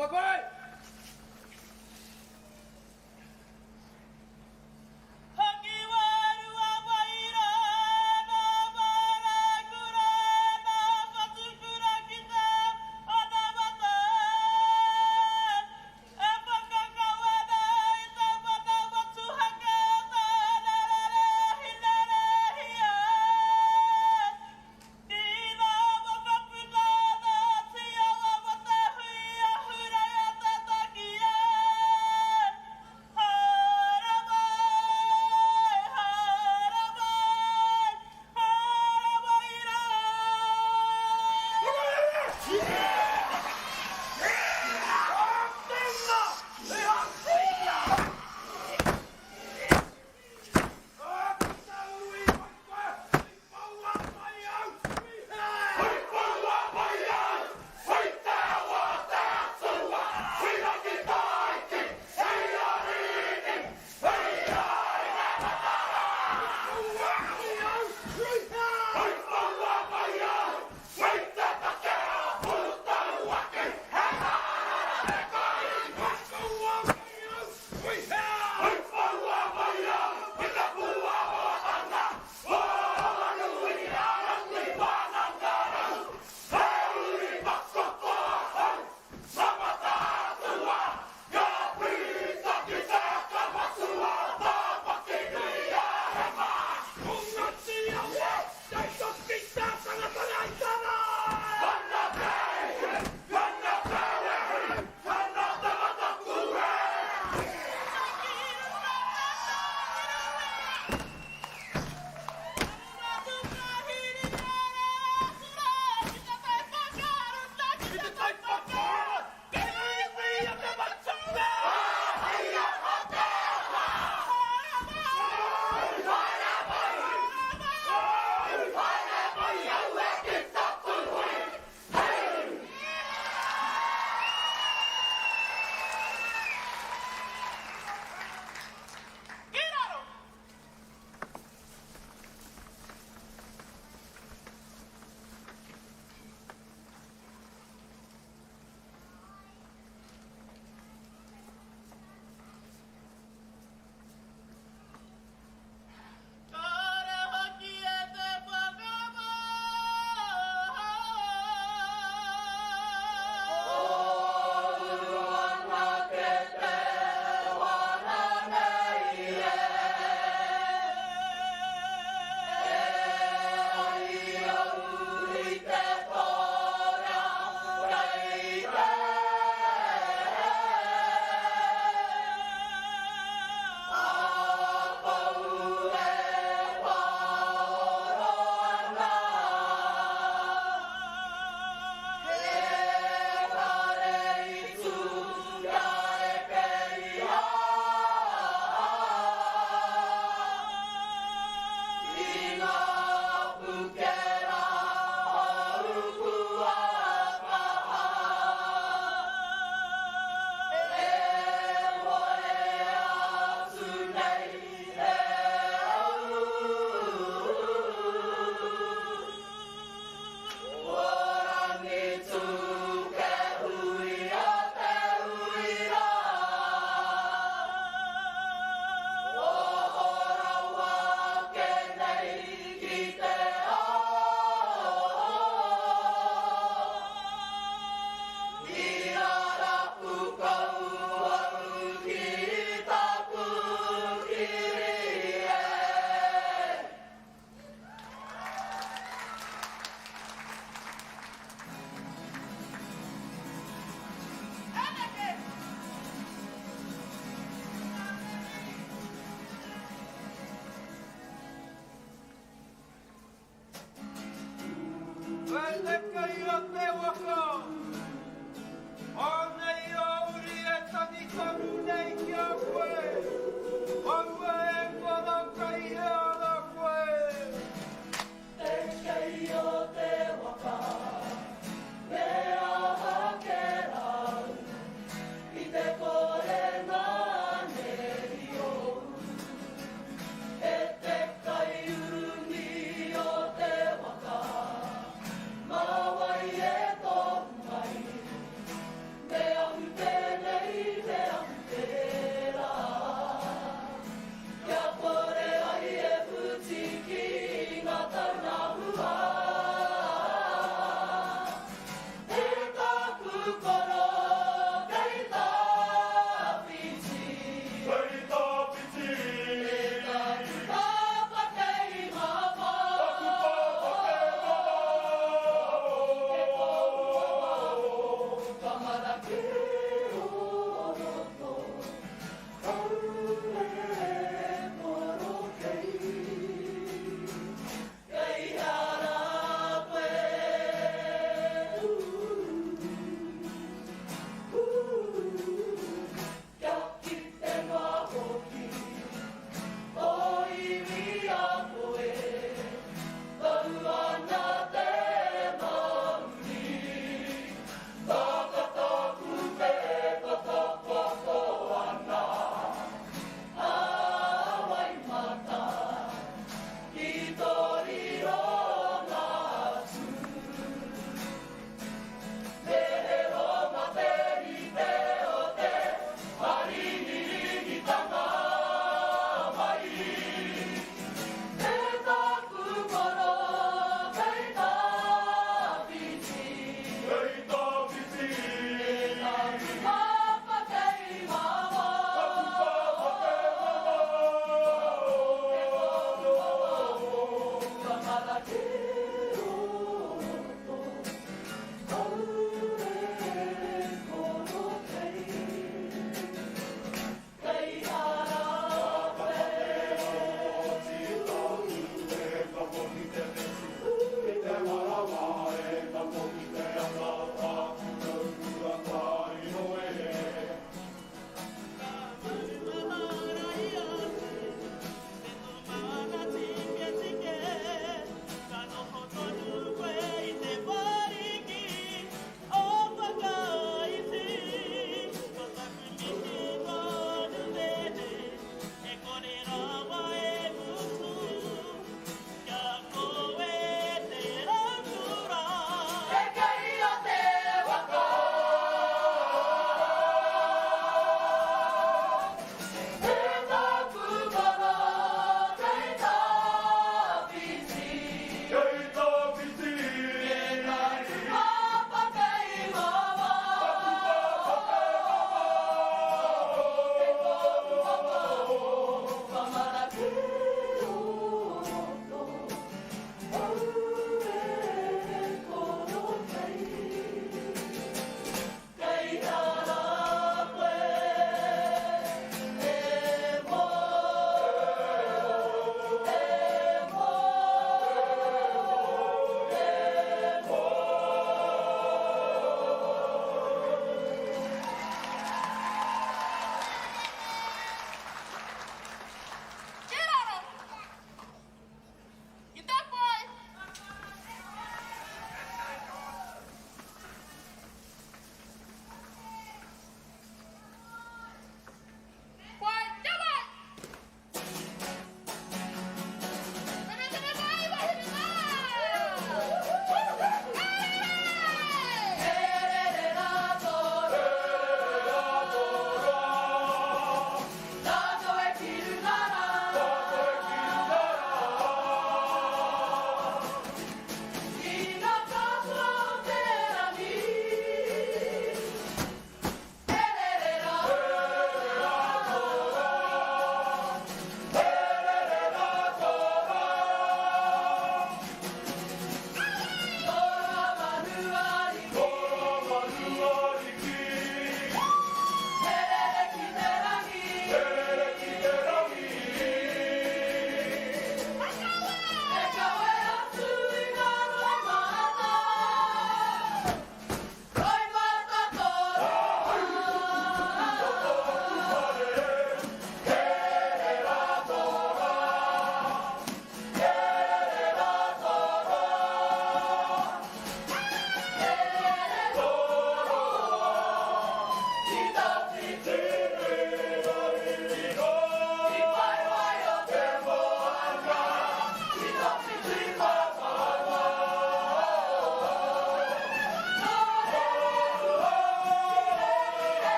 Papai! Hakiwairua waira nā Māreikura nā Whatukura ki te anamata e whakakau ana i te mana motuhake o Tānerere Hinerehia. Ina whakaputa ana a Tiawa mo te hui ahurei a Te Taki e. Haere mai, haere mai, haere mai rā. Ki raro! Kāre hoki e te whakamā. E te kai o te waka, anei a uri e tangi tonu nei ki a koe, aua e para kai hea ana koe. Te kei o te waka, me aha ke rau, i te kore ngānei ou. E te kaiurungi o te waka, mā wai e tohu mai, me ahu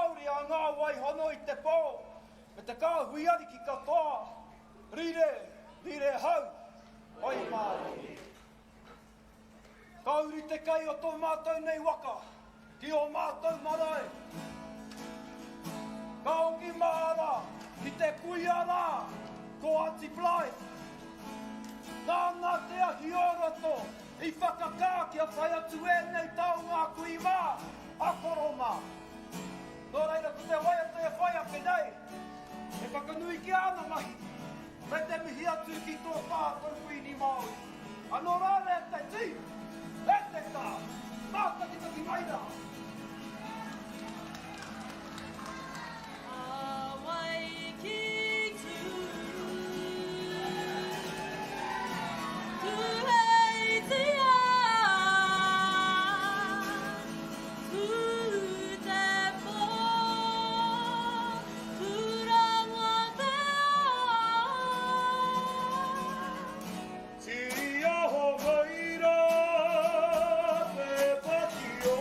Māori a Ngā Wai Hono i te Pō me te kāhui ariki katoa, rire, rire hau, pai mārie. Ka uri te kai o tō mātou nei waka ki ō mātou marae. Ka hoki mahara ki te kuia rā, ko Aunty Blythe. Nāna te ahi o roto i whakakā kia whai atu ēnei taonga a kui mā, a koro mā. Nō reira ko te waiata e whai ake nei, he whakanui ki āna mahi, me te mihi atu ki tō tātou Kuini Māori. Anō rā e te tī, e te tā, mātakitaki mai rā. Hawaiki tū, Tūheitia, tū te pō, Tūranga te ao. Tīaho mai rā te paki o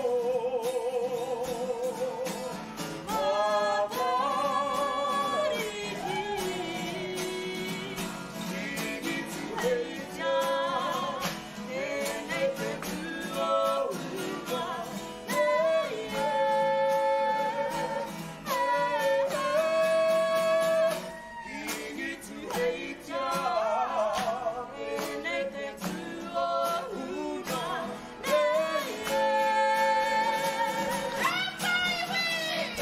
Matariki. Kīngi Tūheitia, Tēnei te tū o uka, nei e, e, e. Kīngi Tūheitia, Tēnei te tū o uka, nei e.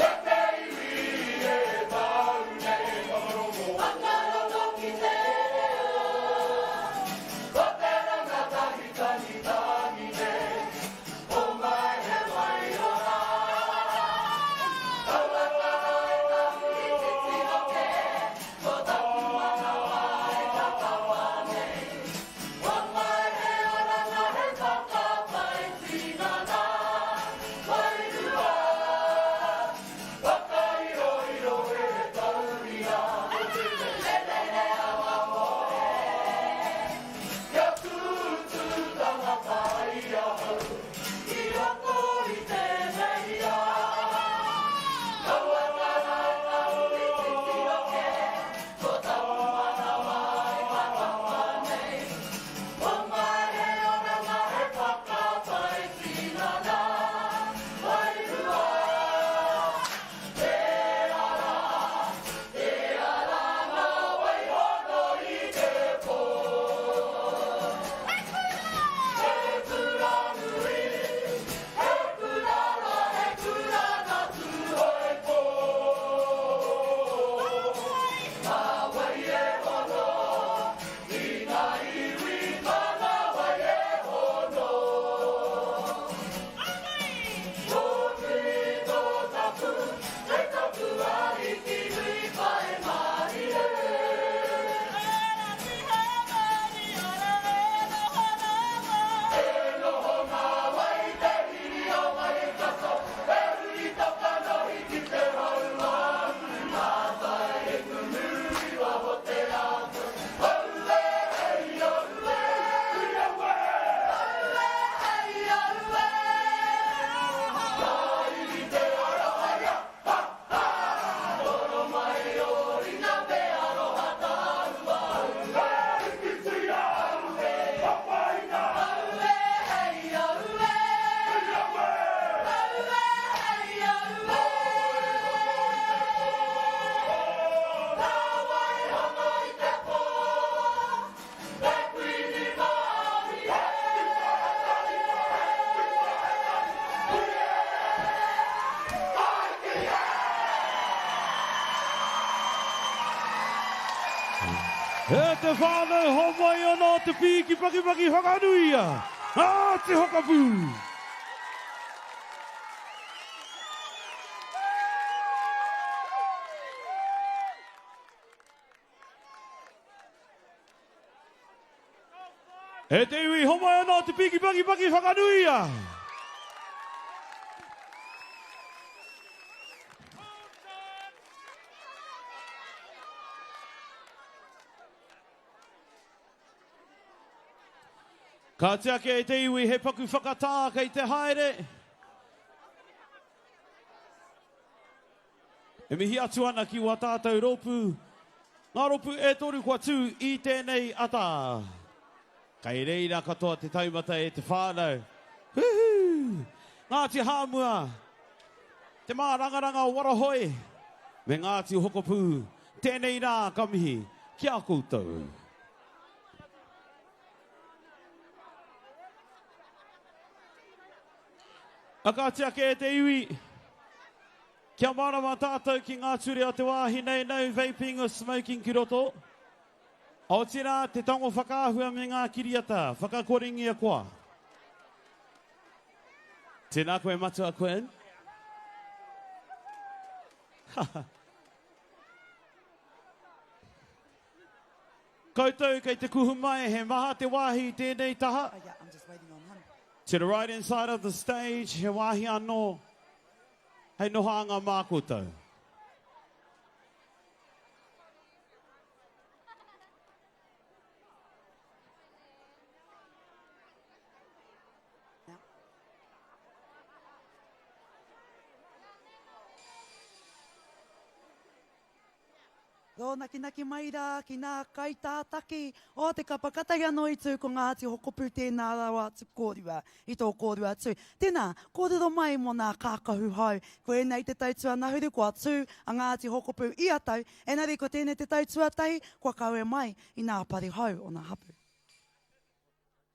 E te iwi! Te te iwi e tau nei whakarongo. Whakarongo ki te reo. Ko te rangatahi tangitangi nei, homai he waiora. Kaua tana e tahuri titiro kē, ko taku manawa e tatawa nei. Homai he oranga he whakapai tinana, wairua. Whakairoiro e tauira, Rere awa moe. Kia tūtū tangata i ahau, I roto i tēnei ao. Kaua tana e tahuri Titiro kē, ko taku manawa e tatawa nei. Homai he oranga he whakapai tinana, wairua. Te ara, te ara ngā wai hono i te pō. He kura nui, he kura roa, he kura nā Tūhoe pō. Mā wai e hono i ngā iwi, mā ngā wai e hono. Tō nui, tō tapu, kei taku ariki nui pai mārie. E noho ngā wai te hiri o Waikato, e huri tō kanohi ki te hauāuru, ngā tai e kumu i waho te ākau. Aue, hei aue! Aue, hei aue! Ka iri te aroha ia, ha, ha! Toro mai ō ringa me aroha tāua. Aue, hikitia! Aue, papaina! Aue, hei aue! Aue! Aue, hei aue! Ka waihono i te pō, te Kuini Māori e. E te whānau homai ana te pīki pakipaki whakanuia, Ngāti Hokapū! E te iwi homai ana te pīki pakipaki whakanuia! Ka tiaki e te iwi he paku whakatā kei te haere. E mihi atu ana ki wā tātou rōpū, ngā rōpū e toru kua tū i tēnei ata. Kei reira katoa te taumata e te whānau. Huhū! Ngāti Hāmua, Te Mārangaranga o Warahoe me Ngāti Hokopū, tēnei rā ka mihi ki a koutou. A kāti ake e te iwi, kia mārama tātou ki ngā ture o te wāhi nei, no vaping or smoking ki roto. Otirā, te tango whakaahua me ngā kiriata, whakakorengia koa. Tēnā koe Matua Quinn. Koutou kei te kuhu mai, he maha te wāhi i tēnei taha. Oh, yeah, I'm just waiting on him. To the right hand side of the stage, he wāhi anō hei nohoanga mā koutou. Rōnakinaki mai rā ki nā kaitātaki o te kapa katahi anō i tū ko Ngāti Hokopū tēnā rawa atu kōrua i tō kōrua tū. Tēnā, kōrero mai mō nā kākahu hou. Ko ēnei te tau tuanahuru kua tū a Ngāti Hokopū ia tau, engari ko tēnei te tau tuatahi kua kawe mai i nā pari hou o nā hapū.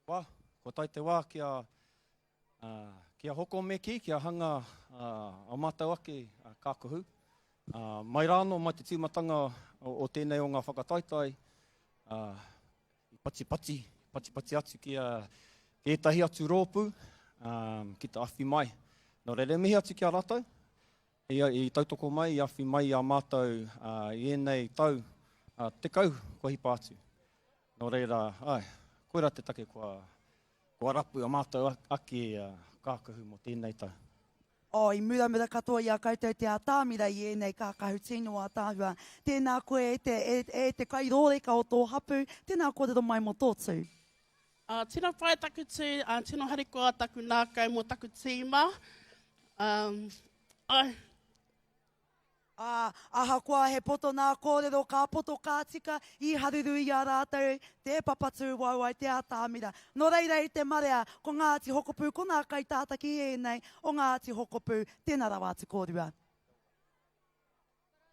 Wā, kua tae te wā kia, kia hoko me kī, kia hanga a mātou ake kākahu. Mai rā anō, mai te tīmatanga o tēnei o ngā whakataetae, i patipati, patipati atu ki ētahi atu rōpū ki te awhi mai. Nō reira, e mihi atu ki a rātou, i tautoko mai, i awhi mai i a mātou i ēnei tau 10 kua hipa atu. Nō reira, āe, koirā te take kua, kua rapu a mātou ake kākahu mō tēnei tau. Oh, i muramura katoa i a koutou te atamira i ēnei kākahu tino ātaahua. Tēnā koe e te, e, e te kairōreka o tō hapū, tēnā kōrero mai mō tō tū. Uh, tino pai taku tū, uh, tino harikoa taku nākau mō taku tīma. Um, ai. Ā, ahakoa he poto nā kōrero ka poto ka tika, i haruru i a rātou te papatūwaewae, te atamira. Nō reira i te marea, ko Ngāti Hokopū, ko nā kaitātaki ēnei o Ngāti Hokopū, tēnā rawa atu kōrua.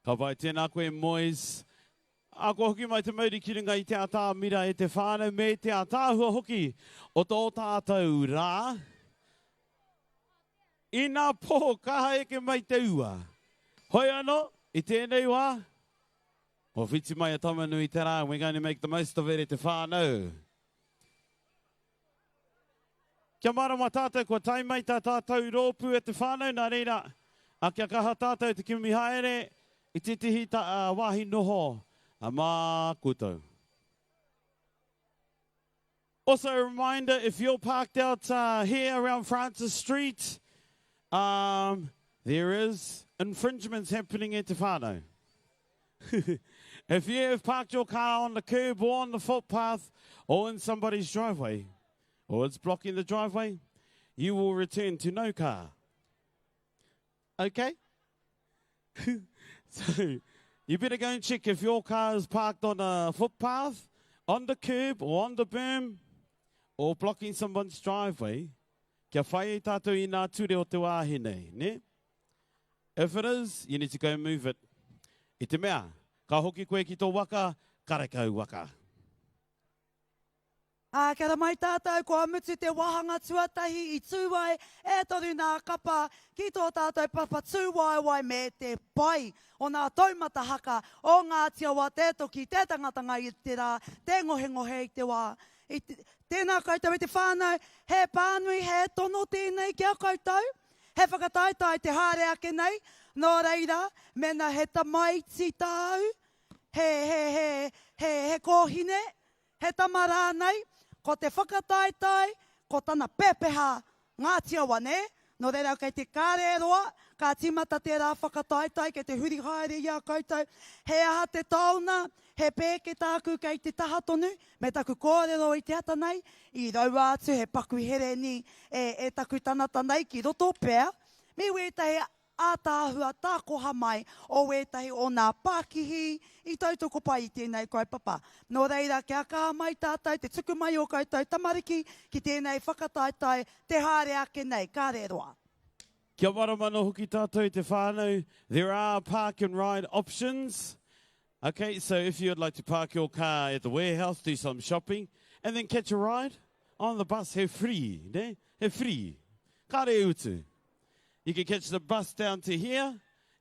Ka pai, tēnā koe Moes. Ā, kua hoki mai te mauri ki runga i te atamira e te whānau me te ataahua hoki o tō tātou rā. Ina pō kaha eke mai te ua. Hoi anō, i tēnei wā, kua whiti mai a Tama-nui-te-rā and we're going to make the most of it e te whānau. Kia mārama tātou, kua tae mai tā tātou rōpū e te whānau, nā reira, a kia kaha tātou te kimi haere i tētehi ta, wāhi noho mā koutou. Also a reminder, if you're parked out uh, here around Francis Street, um, there is infringements happening at Te Whānau. if you have parked your car on the curb or on the footpath or in somebody's driveway, or it's blocking the driveway, you will return to no car. Okay? so you better go and check if your car is parked on a footpath, on the curb, or on the berm, or blocking someone's driveway. Kia whai e tātou i nā ture o te wāhi nei, ne? If it is, you need to go move it. I te mea, ka hoki koe ki tō waka, karekau waka. Ā, kia rā mai tātou, kua mutu te wāhanga tuatahi i tū ai e toru nā kapa ki tō tātou papa tūwaewae me te pai o nā taumata haka o Ngāti Awa te toki, te tangatanga i te rā, te ngohengohe i te wā. I te, tēnā koutou e te whānau, he pānui, he tono tēnei ki a koutou, he whakataetae te haere ake nei, nō reira, mēnā he tamaiti tāu, he, he, he, he, he kōhine, He tama rānei, ko te whakataetae, ko tana pepeha Ngāti Awa, nē? Nō reira, kei te kare roa, ka tīmata tērā whakataetae, kei te huri haere i a koutou. He aha te taona, he pēke tāku kei te taha tonu, me taku kōrero i te ata nei, i raua atu he paku hereni e, e taku tanata nei ki roto pea, me wētahi. Ātaahua tākoha mai o wētahi o nā pākihi i tautoko pai i tēnei kaupapa. Nō reira, kia kaha mai tātou te tuku mai o koutou tamariki ki tēnei whakataetae te haere ake nei, kāre roa. Kia marama anō hoki tātou te whānau, there are park and ride options. Okay, so if you would like to park your car at the warehouse, do some shopping, and then catch a ride on the bus, he free, ne? He free. Kāre e utu. You can catch the bus down to here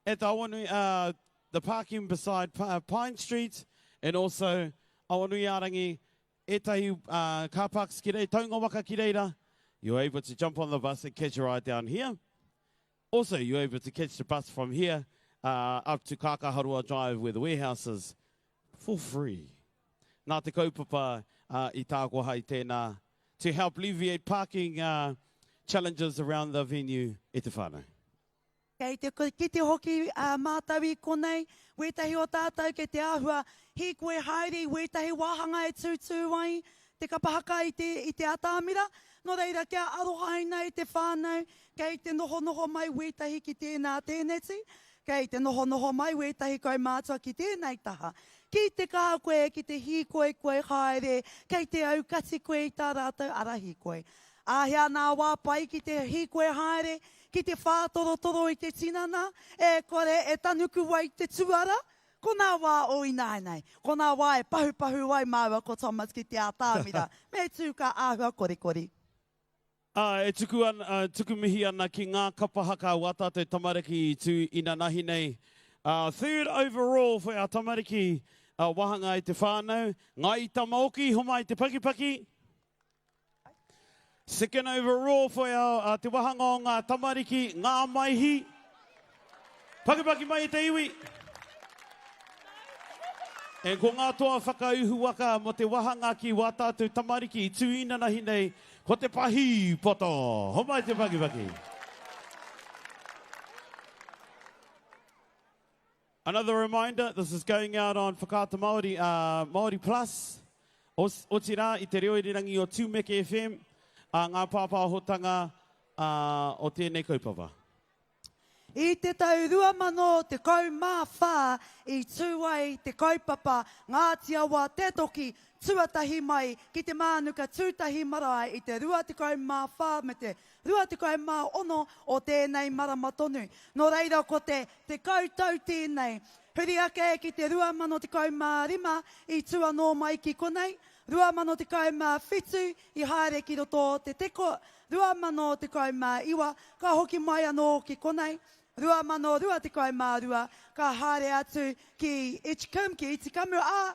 at the Awanui, uh, the parking beside uh, Pine Street, and also Awanuiārangi, ētahi uh, car parks ki reira, taunga waka ki reira. You're able to jump on the bus and catch a ride down here. Also, you're able to catch the bus from here uh, up to Kakaharoa Drive where the warehouse is for free. Nā te kaupapa uh, i tākoha i tēnā to help alleviate parking uh, challenges around the venue e te whānau. Kei te kite hoki a mātou i konei, wētahi o tātou kei te āhua hīkoi haere i wētahi wāhanga e tūtū ai te kapa haka i te, i te atamira. Nō reira, kia arohaina e te whānau, kei te nohonoho mai wētahi ki tēnā tēneti, kei te nohonoho mai wētahi kaumātua ki tēnei taha. Ki te kaha koe ki te hīkoikoi haere, kei te aukati koe i tā rātou ara hīkoi. Āhea nā wā pai ki te hīkoi haere, ki te whātorotoro i te tinana, e kore e tanuku ai te tuara? Ko nā wā o ināianei, ko nā wā e pahupahu ai māua ko Thomas ki te ātamira, me tū ka āhua korikori. Ā, e tuku ana, ā, tuku mihi ana ki ngā kapa haka o ā tātou tamariki i tū inanahi nei. Ā, third overall for our tamariki, ā, wāhanga i te whānau, Ngāi Tamaoki, homai te pakipaki. Second overall for our, ā, te wāhanga o ngā tamariki, Ngā Maihi. Pakipaki mai e te iwi! And ko ngā toa whakauhu waka mō te wahanga ki wā tātou tamariki i tū inanahi nei, ko te pahī poto! Homai te pakipaki! Another reminder, this is going out on Whakaata Māori, uh, Māori Plus, otirā i te reo irirangi o Tūmeke FM, uh, ngā pāpāhotanga uh, o tēnei kaupapa. I te tau 2014 i tū ai te kaupapa Ngāti Awa Te Toki tuatahi mai ki te Mānuka Tūtahi Marae i te 24 me te 26 o tēnei marama tonu. Nō reira ko te tekau tau tēnei. Huri ake ki te 2015 i tū anō mai ki konei, 2017 i haere ki roto o Te Teko, 2019 ka hoki mai anō ki konei, 2022 ka haere atu ki Edgecumbe, ki Itikamu, ā,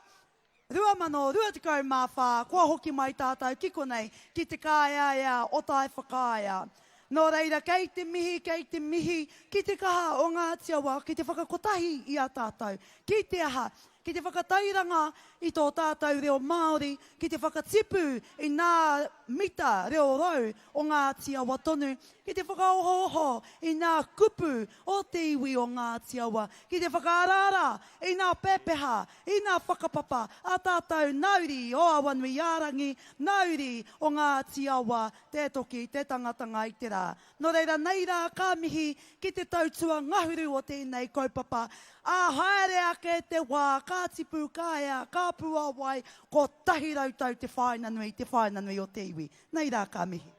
2024 kua hoki mai tātou ki konei, ki Te Kāeaea o Taiwhakaea. Nō reira, kei te mihi, kei te mihi ki te kaha o Ngāti Awa ki te whakakotahi i a tātou. Ki te aha? Ki te whakatairanga i tō tātou reo Māori, ki te whakatipu i nā mita reo rau o Ngāti Awa tonu, ki te whakaohooho i nā kupu o te iwi o Ngāti Awa, ki te whakaaraara i nā pepeha, i nā whakapapa a tātou nā uri o Awanuiārangi, nā uri o Ngāti Awa, te toki, te tangatanga i te rā. Nō reira, nei rā ka mihi ki te tau tuangahuru o tēnei kaupapa, ā, haere ake te wā, ka tipu, ka ea, ka puāwai, 100 tau te whāina nui, te whāina nui o te iwi. Nei rā ka mihi.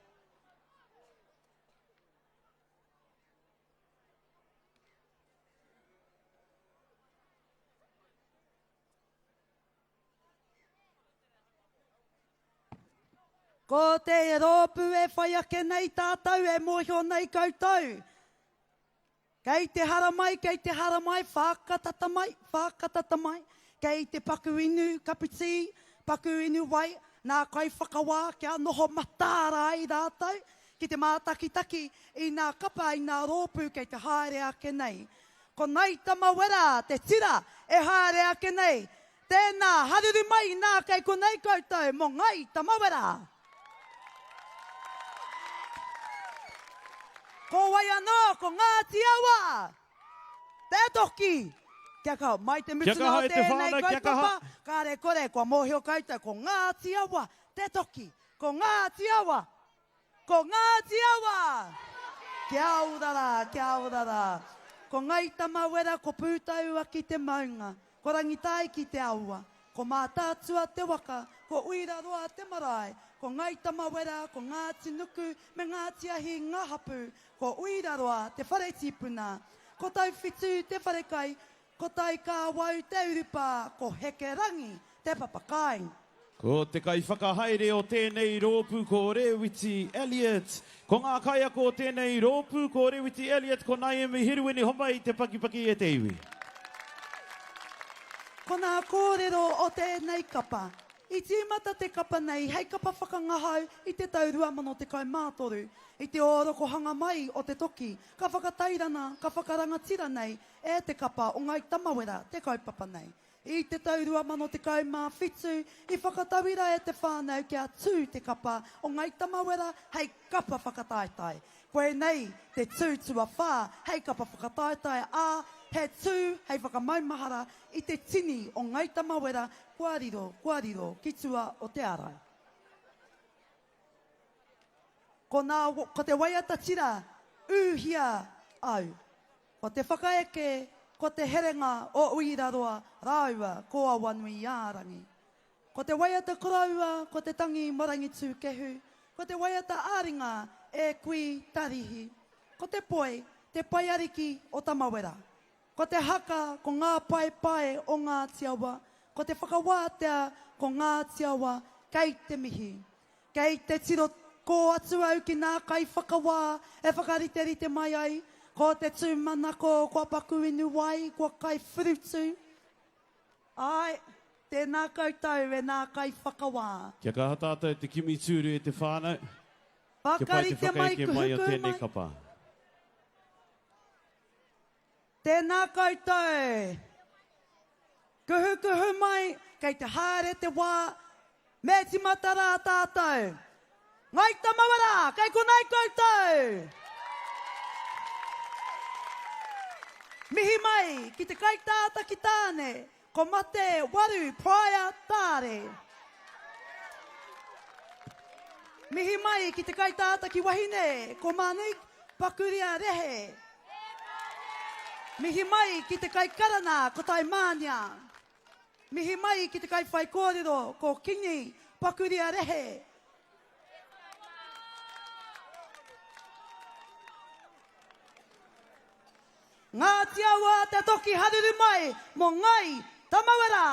Ko te rōpū e whai ake nei tātou e mōhio nei koutou. Kei te haramai, kei te haramai, whakatata mai, whakatata mai. Kei te paku inu kaputī, paku inu wai, nā kaiwhakawā kia noho mataara ai rātou ki te mātakitaki i nā kapa, i nā rōpū kei te haere ake nei. Ko Ngāi Tamawera te tira e haere ake nei. Tēnā, haruru mai inā kei konei koutou mō Ngāi Tamawera. Ko wai anō, ko Ngāti Awa! Te toki! Kia kaha, mai te mutunga o tēnei kaupapa, kāre kore, kua mōhio koutou, ko Ngāti Awa te toki! Ko Ngāti Awa! Ko Ngāti Awa! Kia ora rā, kia ora rā. Ko Ngai Tamawera, ko Pūtauaki te maunga, ko Rangitāiki te awa, ko Mātaatua te waka, ko Uiraroa te marae, ko Ngai Tamawera, ko Ngāti Nuku me Ngāti Ahi ngā hapū, ko Uiraroa te whare tīpuna, ko Tauwhitū te wharekai, Ko Taikāwau te urupā, ko Hekerangi te papakāinga. Ko te kaiwhakahaere o tēnei rōpū ko Rewiti Elliott. Ko ngā kaiako o tēnei rōpū ko Rewiti Elliott, ko Naomi Hiruini homai te pakipaki e te iwi. Ko ngā kōrero o tēnei kapa. I tīmata te kapa nei hei kapa whakangahau i te tau 2013. I te ōrokohanga mai o te toki, ka whakatairana, ka whakarangatira nei E te kapa o Ngai Tamawera te kaupapa nei. I te tau 2017, i whakatauira e te whānau kia tū te kapa o Ngai Tamawera hei kapa whakataetae. Koinei te tū tuawhā hei kapa whakataetae, ā, he tū hei whakamaumahara i te tini o Ngai Tamawera kua riro, kua riro ki tua o te arai. Ko nā, ko te waiata tira, Ūhia au. Ko te whakaeke, ko te herenga o Uiraroa rāua ko Awanuiārangi. Ko te waiata koroua, ko te tangi mo Rangitūkehu, ko te waiata ā-ringa e Kui Tarihi. Ko te poi, te pae ariki o Tamawera. Ko te haka, ko ngā paepae o Ngāti Awa, ko te whakawātea, ko Ngāti Awa, kei te mihi. Kei te tiro kō atu au ki nā kaiwhakawā e whakariterite mai ai, ko te tūmanako kua paku inu wai, kua kai whurutu. Āe, tēnā koutou e nā kaiwhakawā. Kia kaha tātou te kimi tūru e te whānau, kia pai te Whakarite mai, whakaeke mai o kuhukuhu tēnei mai. kapa. Tēnā koutou. Kuhukuhu mai, kei te haere te wā, me timata rā tātou. Ngai Tamawera, kei konei koutou! Mihi mai ki te kaitātaki tāne, ko Mate Waru Pryor Taare. Mihi mai ki te kaitātaki wahine, ko Monique Pakuria Rehe. Mihi mai ki te kaikarana ko Taimānia. Mihi mai ki te kaiwhaikōrero ko Kingi Pakuria Rehe. Ngāti Awa te toki haruru mai mō Ngai Tamawera!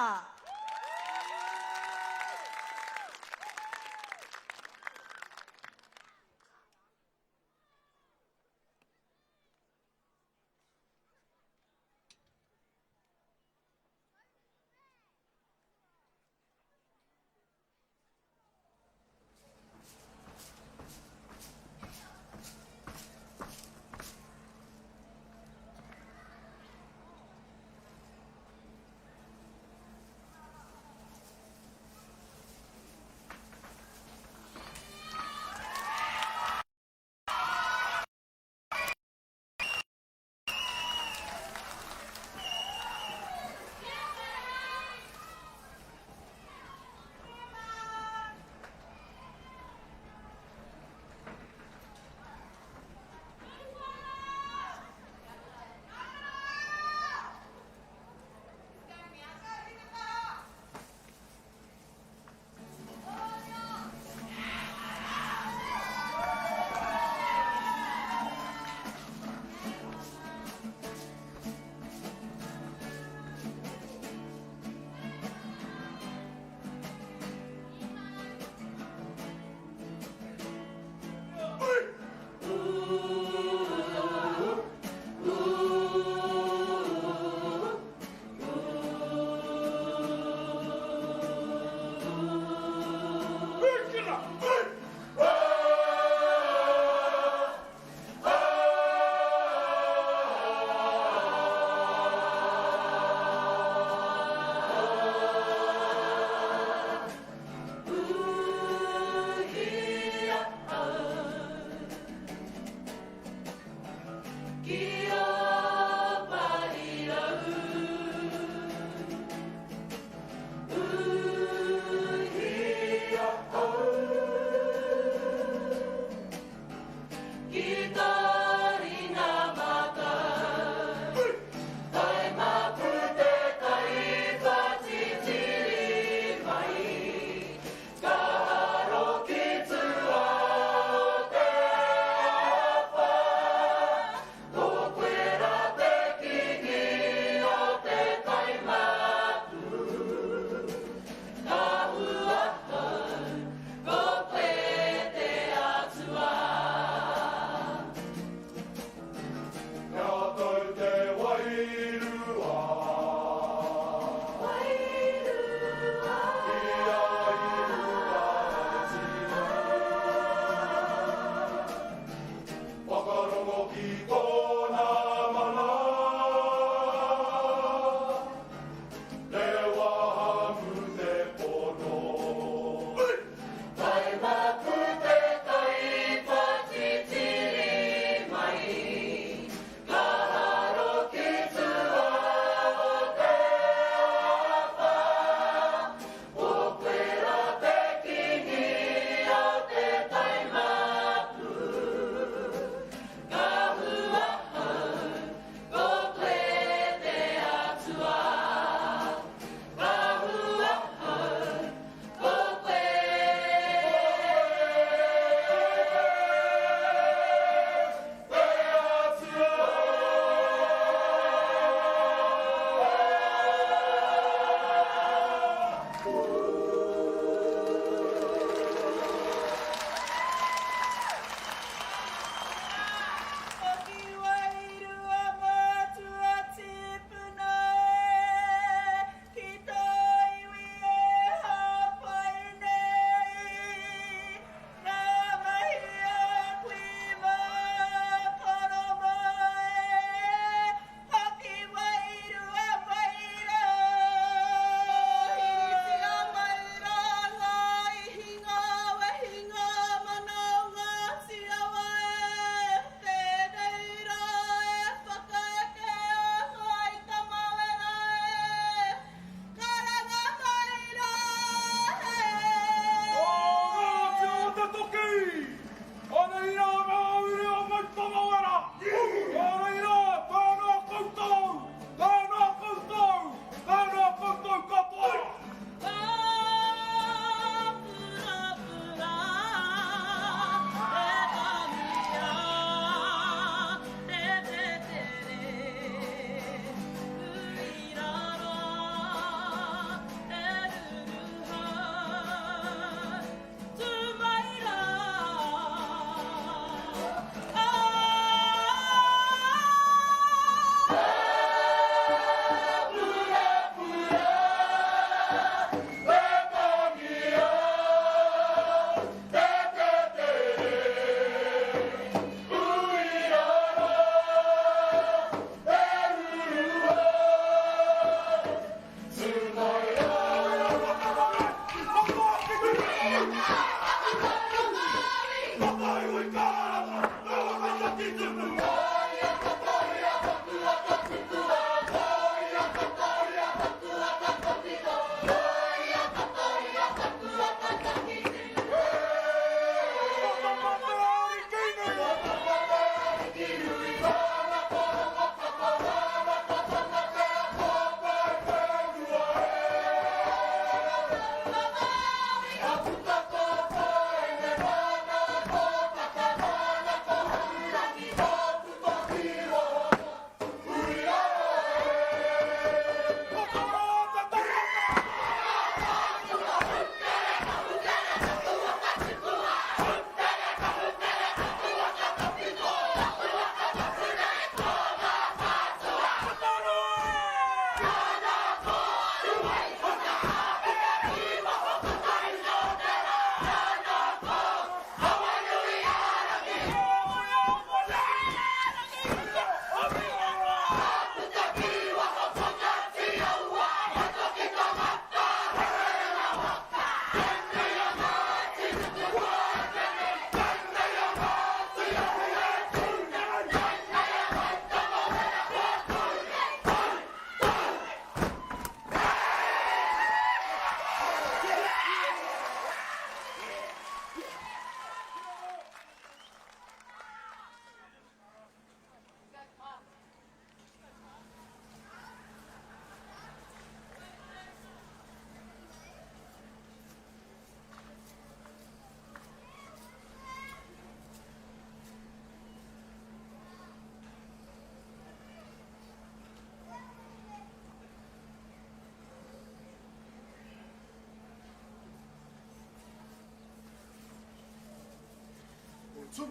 Tū.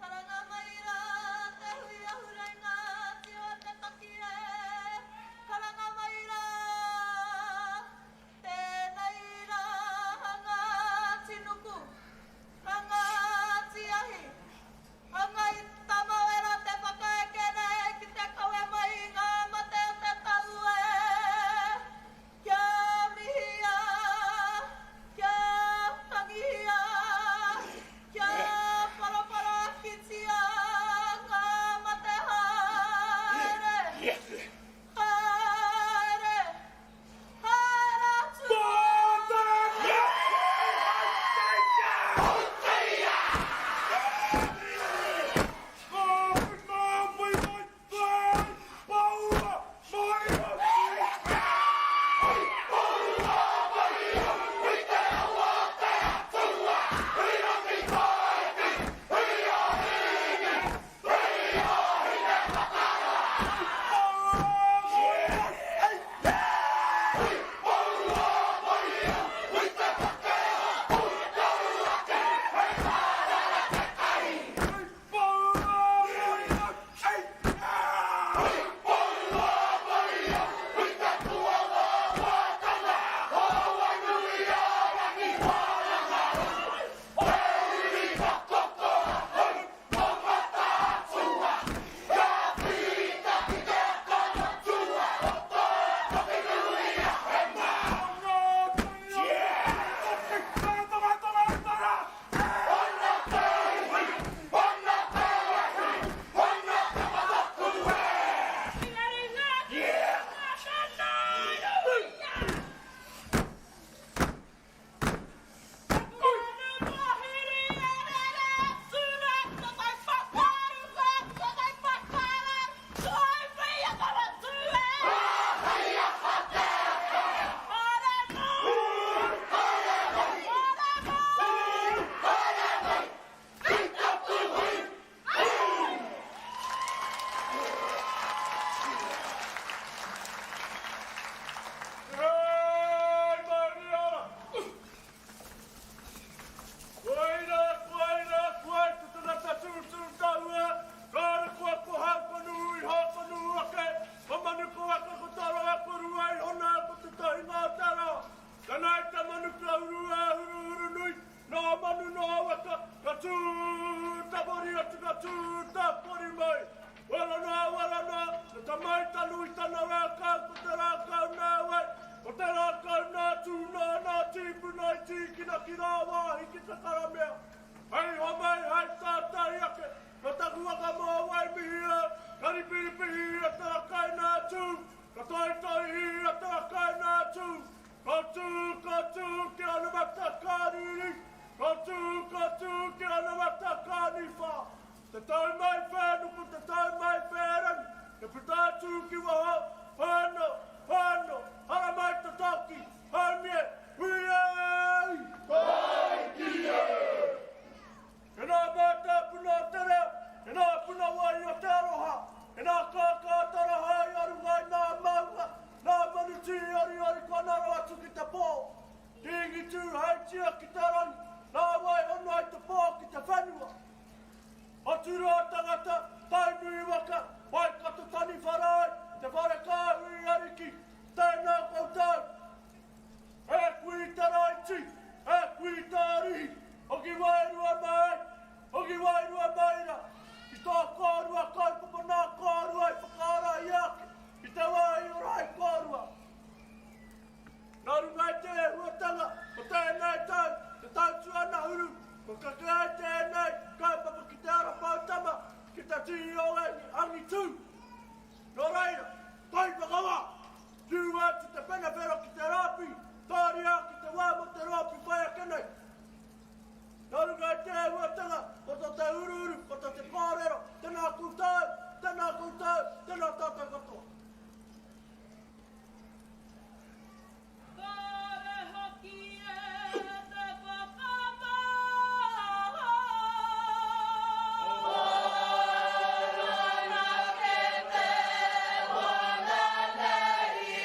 Karanga mai rā te hui ahurei ngā tio te taki e Karanga mai rā tēnei rā a Ngāti Nuku, a Ngāti Ahi, a Ngāi Tamawera te whakaeke nei ki te kawe mai i ngā mate o te tau e Kia mihia, kia tangihia, kia paraparakitia ngā mate haere, haere, haere atu. Koira, koira, koe te tangata tūtū taua, kāre koe ko Hākanu i Hākanu ake, ko Manuku ake ko Tara ko Ruaihona ko Te Tahinga o Tara. Tēnā i te manu kia uru e Huruhurunui, nā manu nā waka, ka tū tapori atu ka tū tapori mai. Wera noa, wera noa, te tama i tanu i tana rākau, ko te rākau nā wai, ko te rākau nā tūnā, nā tīpuna i tīkina ki rāwāhi ki te karamea. Hei homai, hei tātai ake, ko taku waka mō wai mihi au, ka ripiripihi a te rakai nā tū, ka toitoihi a te. anamata ka riri, ka tū, ka tū ki anamata ka niwha. Te tau mai whēnuku, te tau mai whērangi, te puta atu ki waho, whāno, whāno, haramai te tāki, haumie, hui ei! Tāiki e! Tēnā mātāpuna o te reo, tēnā puna wai o te aroha, tēnā kākā taraha i a runga i nā maunga, nā manu tīoriori kua ngaro atu ki te pō. Kīngi Tūheitia ki te rangi, nā wai hono ai te pō ki te whenua. Hoturoa tangata, Tainui waka, Waikato taniwha rae, Te Whare Kāhui Ariki, tēnā koutou. E kui Taraiti, e kui Tārihi, hoki wairua mai, hoki wairua mai rā, ki tō kōrua kaupapa nā kōrua i whakaara i ake, ki te wā i ora ai kōrua. Nā runga i te ēhuatanga o tēnei tau, te tau tuanahuru, kua kake ai tēnei kaupapa ki te ara poutama, ki te tihi o angitū. Nō reira, kai whakawā! Whiua atu te penawhero ki te rāpi, tāria ki te wā mō te rōpū whai ake nei. Nā runga i te ēhuatanga, ko tō te uruuru, ko tō te kōrero, tēnā koutou, tēnā koutou, tēnā tātou katoa. Kore hoki e te whakamā. Ora ke te wana nei e.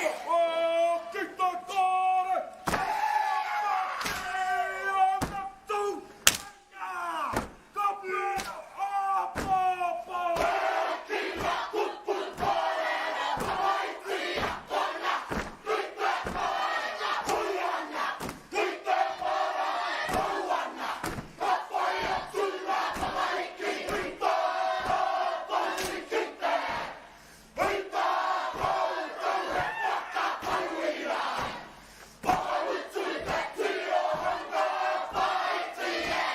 Ki te kore! Whakatia tū! Ka pēra āpōpō! Ki ngā kupu kōrero tamaiti akona ki te kāinga hui ana, ki te marae hou ana, ka whai atu ngā tamariki i tā rātou i kite, i tā koutou e whakatauira ai. Whakautu te tirohanga whāiti e.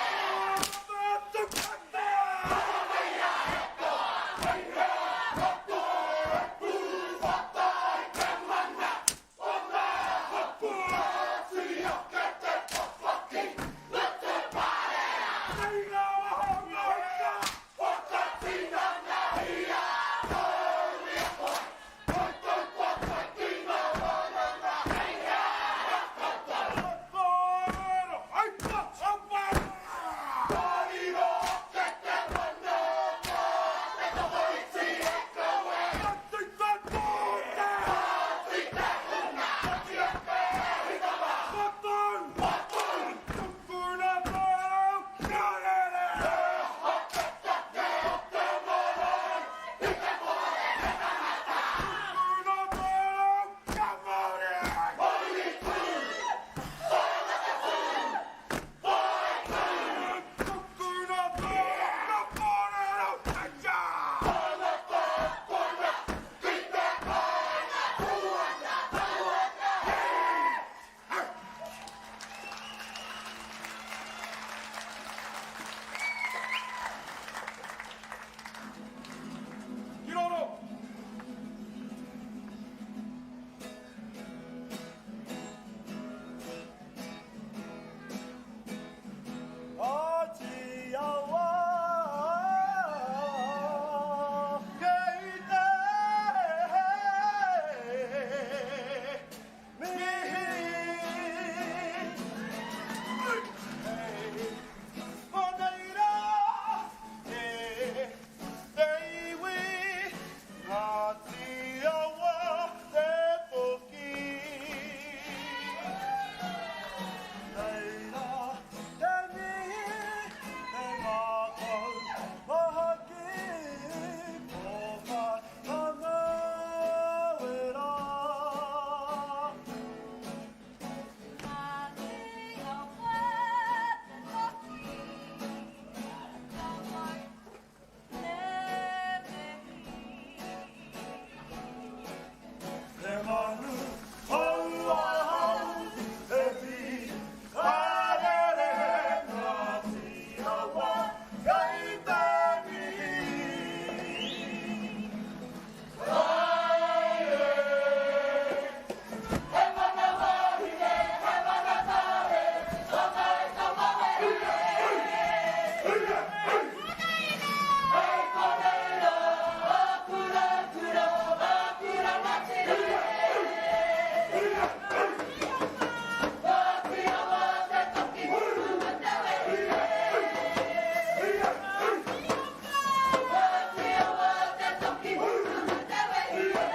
Ngāti Awa kei te mihi. Konei rā e te iwi Ngāti Awa te toki. Reira te mihi, te ngākau mahaki, ko Whakatangaura. Ngāti Awa te toki, ka mau te mihi. Te manu hauahau, te pī karere, Ngāti Awa kei te mihi. He mana wahine, he mana tāne, ko Ngāi Tamawera e. Hei konei rā, āku raukura, āku rangatira e. Ngāti Awa te toki, te wehi e. Ngāti Awa te toki, te wehi e.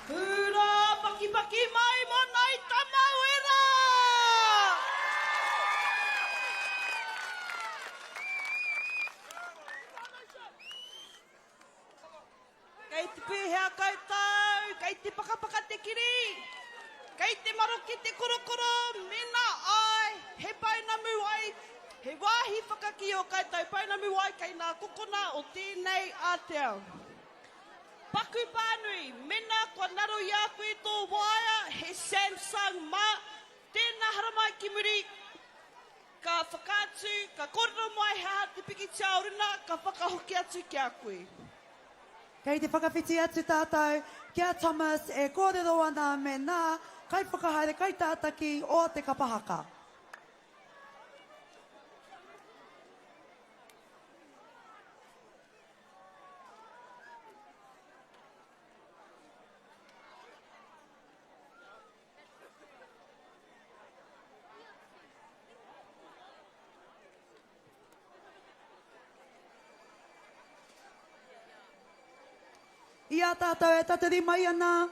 Hurā pakipaki mai mō Ngāi Tamawera! Kei te pēhea koutou, kei te pakapaka te kiri, kei te maroke te korokoro, mēnā āe, he pounamu ai, he wāhi whakakī ō koutou pounamu ai kei ngā kokona o tēnei ātea. Paku pānui, mēnā kua ngaro i a koe tō waea, he Samsung mā, tēnā haramai ki muri, Ka whakaatu, ka kōrero mai he aha te pikitia o runa, ka whakahoki atu ki a koe. Kei te whakawhiti atu tātou ki a Thomas e kōrero ana me nā kaiwhakahaere kaitātaki o te kapa haka. I a tātou e tatari mai ana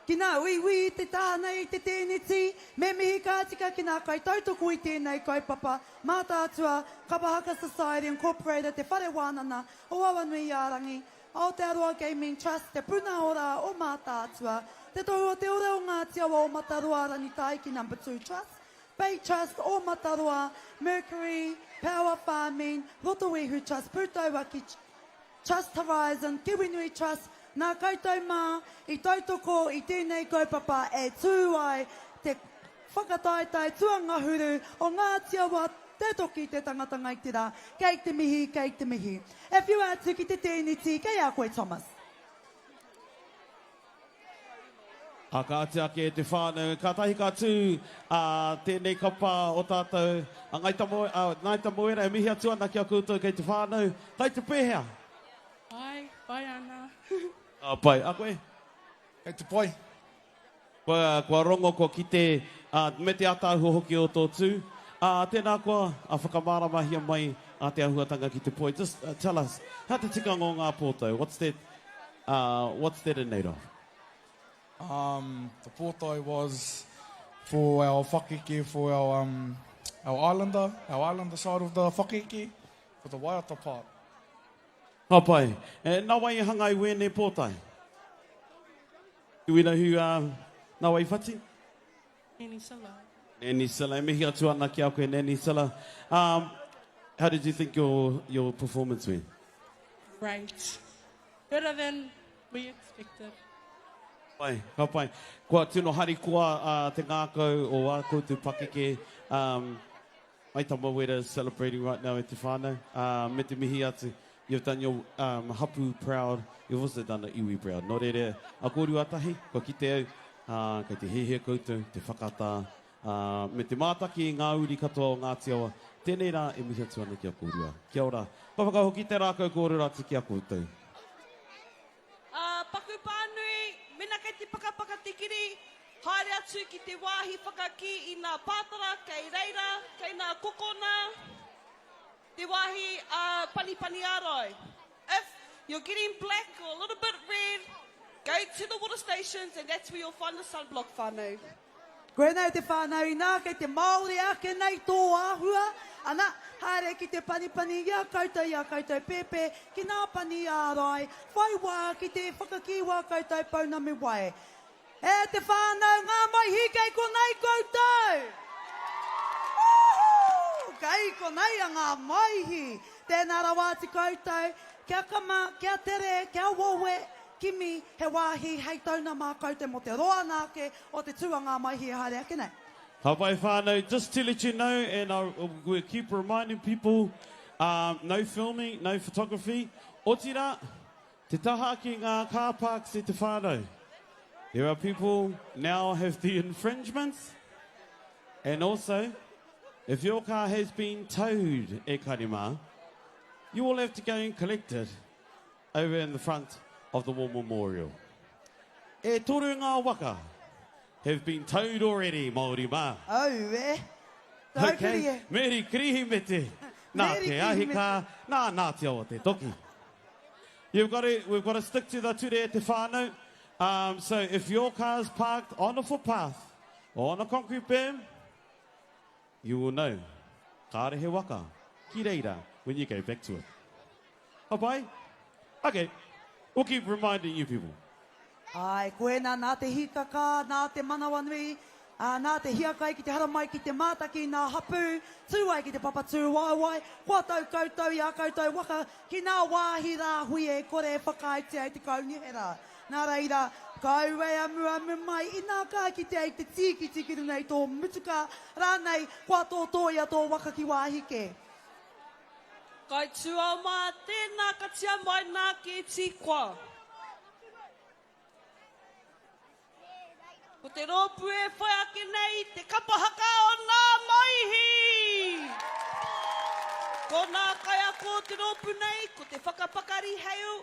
ki ngā uiui i te taha nei i te tēneti, me mihi ka tika ki ngā kaitautoko i tēnei kaupapa, Mātaatua, Kapa Haka Society Incorporated, Te Whare Wānana o Awanuiārangi, Aotearoa Gaming Trust, Te Puna Ora o Mātaatua, Te Tohu o Te Ora o Ngāti Awa o Mataroa Rangitaiki Number Two Trust, Bay Trust o Mataroa, Mercury, Power Farming, Rotoihu Trust, Pūtauaki Trust Horizon, Kiwinui Trust, nā koutou mā i tautoko i tēnei kaupapa e tū ai te whakataetae tuangahuru o Ngāti Awa Te Toki Te Tangata Ngai Te Rā. Kei te mihi, kei te mihi. E whiua atu ki te tēneti, kei a koe Thomas. Ā, kāti ake e te whānau, kātahi ka tū ā, tēnei kapa o tātou, a Ngāi Tama, a Ngāi Tamaoera e mihi atu ana ki a koutou kei te whānau. Kai te pēhea? Pai, pai ana. Ka pai. A koe? Kei te pai. Kua, kua rongo, kua kite, ā, me te ataahua hoki o tō tū. Ā, tēnā koa, ā, whakamāramahia mai ā te ahuatanga ki te poi. Just uh, tell us, hea te tikanga o ngā pōtau? What's that, uh, what's that in need of? Um, the pōtae was for our whakeke, for our, um, our islander, our islander side of the whakeke, for the waiata part. Ka pai. E, nā wai i hanga i wēnei pōtae? Do we know who, uh, nā wai i whati? Nanny Silla. Nanny Silla. E mihi atu ana ki a koe, Nanny Silla. Um, how did you think your, your performance went? Great. Better than we expected. Pai, ka pai. Kua tino harikoa uh, te ngākau o ā koutou pakeke. Um, Mai Tamawera is celebrating right now e te whānau. Uh, me te mihi atu. You've done your um, hapu proud, you've also done the iwi proud. Nō reira, a kōrua tahi, kua kite au, uh, kei te hēhē koutou, te whakatā, uh, me te mātaki i ngā uri katoa o Ngāti Awa. Tēnei rā e mihi atu ana ki a kōrua. Kia ora. Ka whakahoki te rākau kōrero atu ki a koutou. Ā, paku pānui, mena kei te pakapaka te kiri, haere atu ki te wāhi whakakī i nā pātara kei reira, kei nā kokona, te wāhi ā, panipani ārai. If you're getting black or a little bit red, go to the water stations and that's where you'll find the sunblock whānau. Koinei te whānau inā kei te Māori ake nei tō āhua, ana, haere ki te panipani i a koutou i a koutou pēpē, ki nā pani ārai, whai wā ki te whakakī wā koutou pounamu wae. E te whānau ngā maihi kei konei koutou! Woohoo! Kei konei a ngā maihi! Tēnā rawa atu koutou, kia kama, kia tere, kia wawe, Kimi he wāhi hei tauna mā koutou mō te roanga ake o te tū a ngā maihi e haere ake nei. Ka pai whānau, just to let you know and I will keep reminding people, um, no filming, no photography, otirā, te taha ki ngā car parks e te whānau. There are people now have the infringements and also if your car has been towed e Karima, you will have to go and collect it Over in the front of the War Memorial. E toru ngā waka have been towed already, Māori mā. Aue. Taupiri Okay. e. Meri Kirihimete. Nā Meri te ahi Kirihimete. kā, nā Ngāti Awa te toki. You've got to, we've got to stick to the ture e te whānau. Um, so if your car's parked on a footpath or on a concrete berm, you will know kāre he waka ki reira when you go back to it. Ka pai? Ok, we'll keep reminding you people. Āe, koena, nā te hīkaka, nā te manawanui, ā, nā te hiakai ki te haramai ki te mātaki, nā hapū, tū ai ki te papa tūwaewae, kua tau koutou i ā koutou waka ki nā wāhi rāhui e kore e whakaaetia e te kaunihera. Nā reira, kaua e amuamu mai inā ka kitea i te tīkiti ki runga i tō mutuka, rānei, kua tōtōia tō waka ki wāhi kē. Kai tūao mā, tēnā katia mai nā kēti koa. Ko te rōpū e whai ake nei te kapa haka o Nā Maihi! Ko nā kaiako o te rōpū nei, ko te Whakapakari Hale,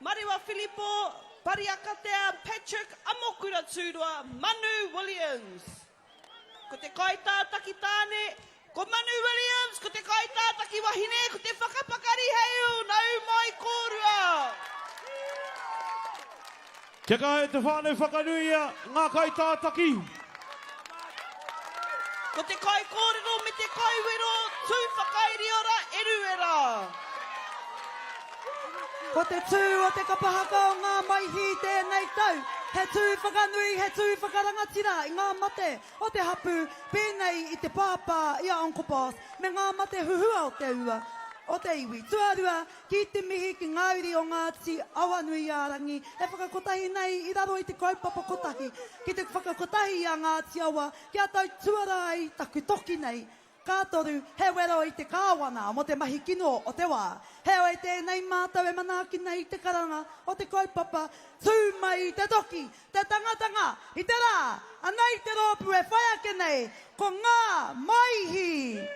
Marewa Filipo, Pariakatea, Patrick Amokura Tūroa, Manu Williams. Ko te kaitātaki tāne, ko Manu Williams, ko te kaitātaki wahine, ko te Whakapakari Hale, nau mai kōrua! Kia kaha e te whānau whakanuia ngā kaitātaki. Ko te kaikōrero me te kaiwero tū whakairiora Eruera. Ko te tū o te kapa haka o Ngā Maihi i tēnei tau, he tū whakanui, he tū whakarangatira i ngā mate o te hapū, pēnei i te pāpā, i a Uncle Boss, me ngā mate huhua o te ua, o te iwi. Tuarua, ki te mihi ki ngā uri o Ngāti Awanuiārangi e whakakotahi nei i raro i te kaupapa kotahi, ki te whakakotahi i a Ngāti Awa kia tau tuara ai taku toki nei. Ka toru, he wero i te Kāwana mō te mahi kino o te wā. Heoi tēnei mātou e manaaki nei i te karanga o te kaupapa, tū mai i te toki, te tangatanga i te rā, anei te rōpū e whai ake nei, ko Ngā Maihi!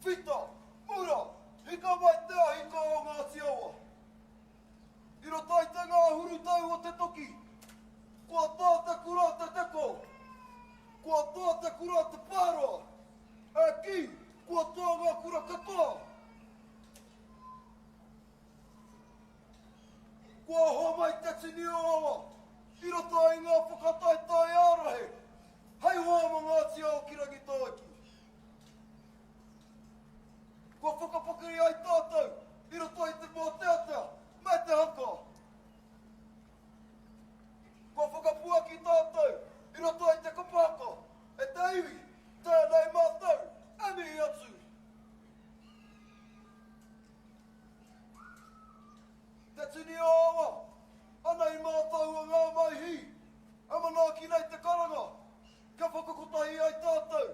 Whita, mura, hika mai te ahi kā o Ngāti Awa. I roto i te ngāhuru tau o te toki, kua toa te kura o te teko, kua toa te kura o te pāroa, e kī, kua toa ngā kura katoa. Kua homai te tini o awa i roto i ngā whakataetae ā-rohe hei hoa mō Ngāti Awa ki Rangitaiki. Kua whakapakari ai tātou i roto i te mōteatea me te haka. Kua whakapuaki tātou i roto i te kapa haka e te iwi, tēnei mātou e mihi atu. Te tini o awa, anei mātou o ngā maihi e manaaki nei te karanga kia whakakotahi ai tātou.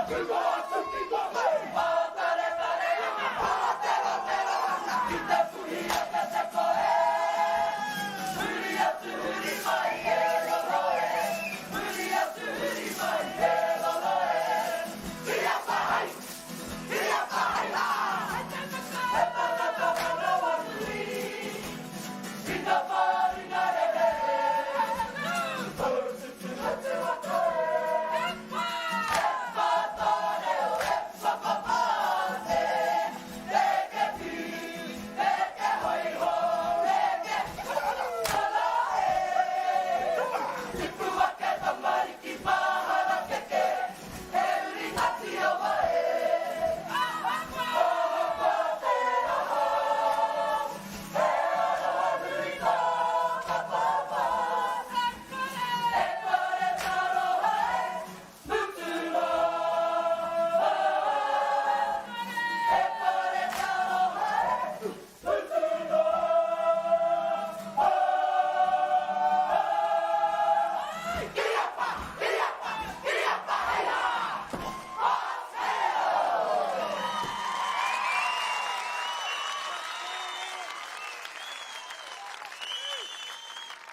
Tukua atu ki tō tai. Pātaretare ana, pāterotero ana, ki te puhi e te teko e. Huri atu, huri mai e roro e. Huri atu, huri mai e roro e. Whiriata hei, whiriata hei rā. He tangata manawa nui, ki ngā whāringa rere. Taututu atu a koe.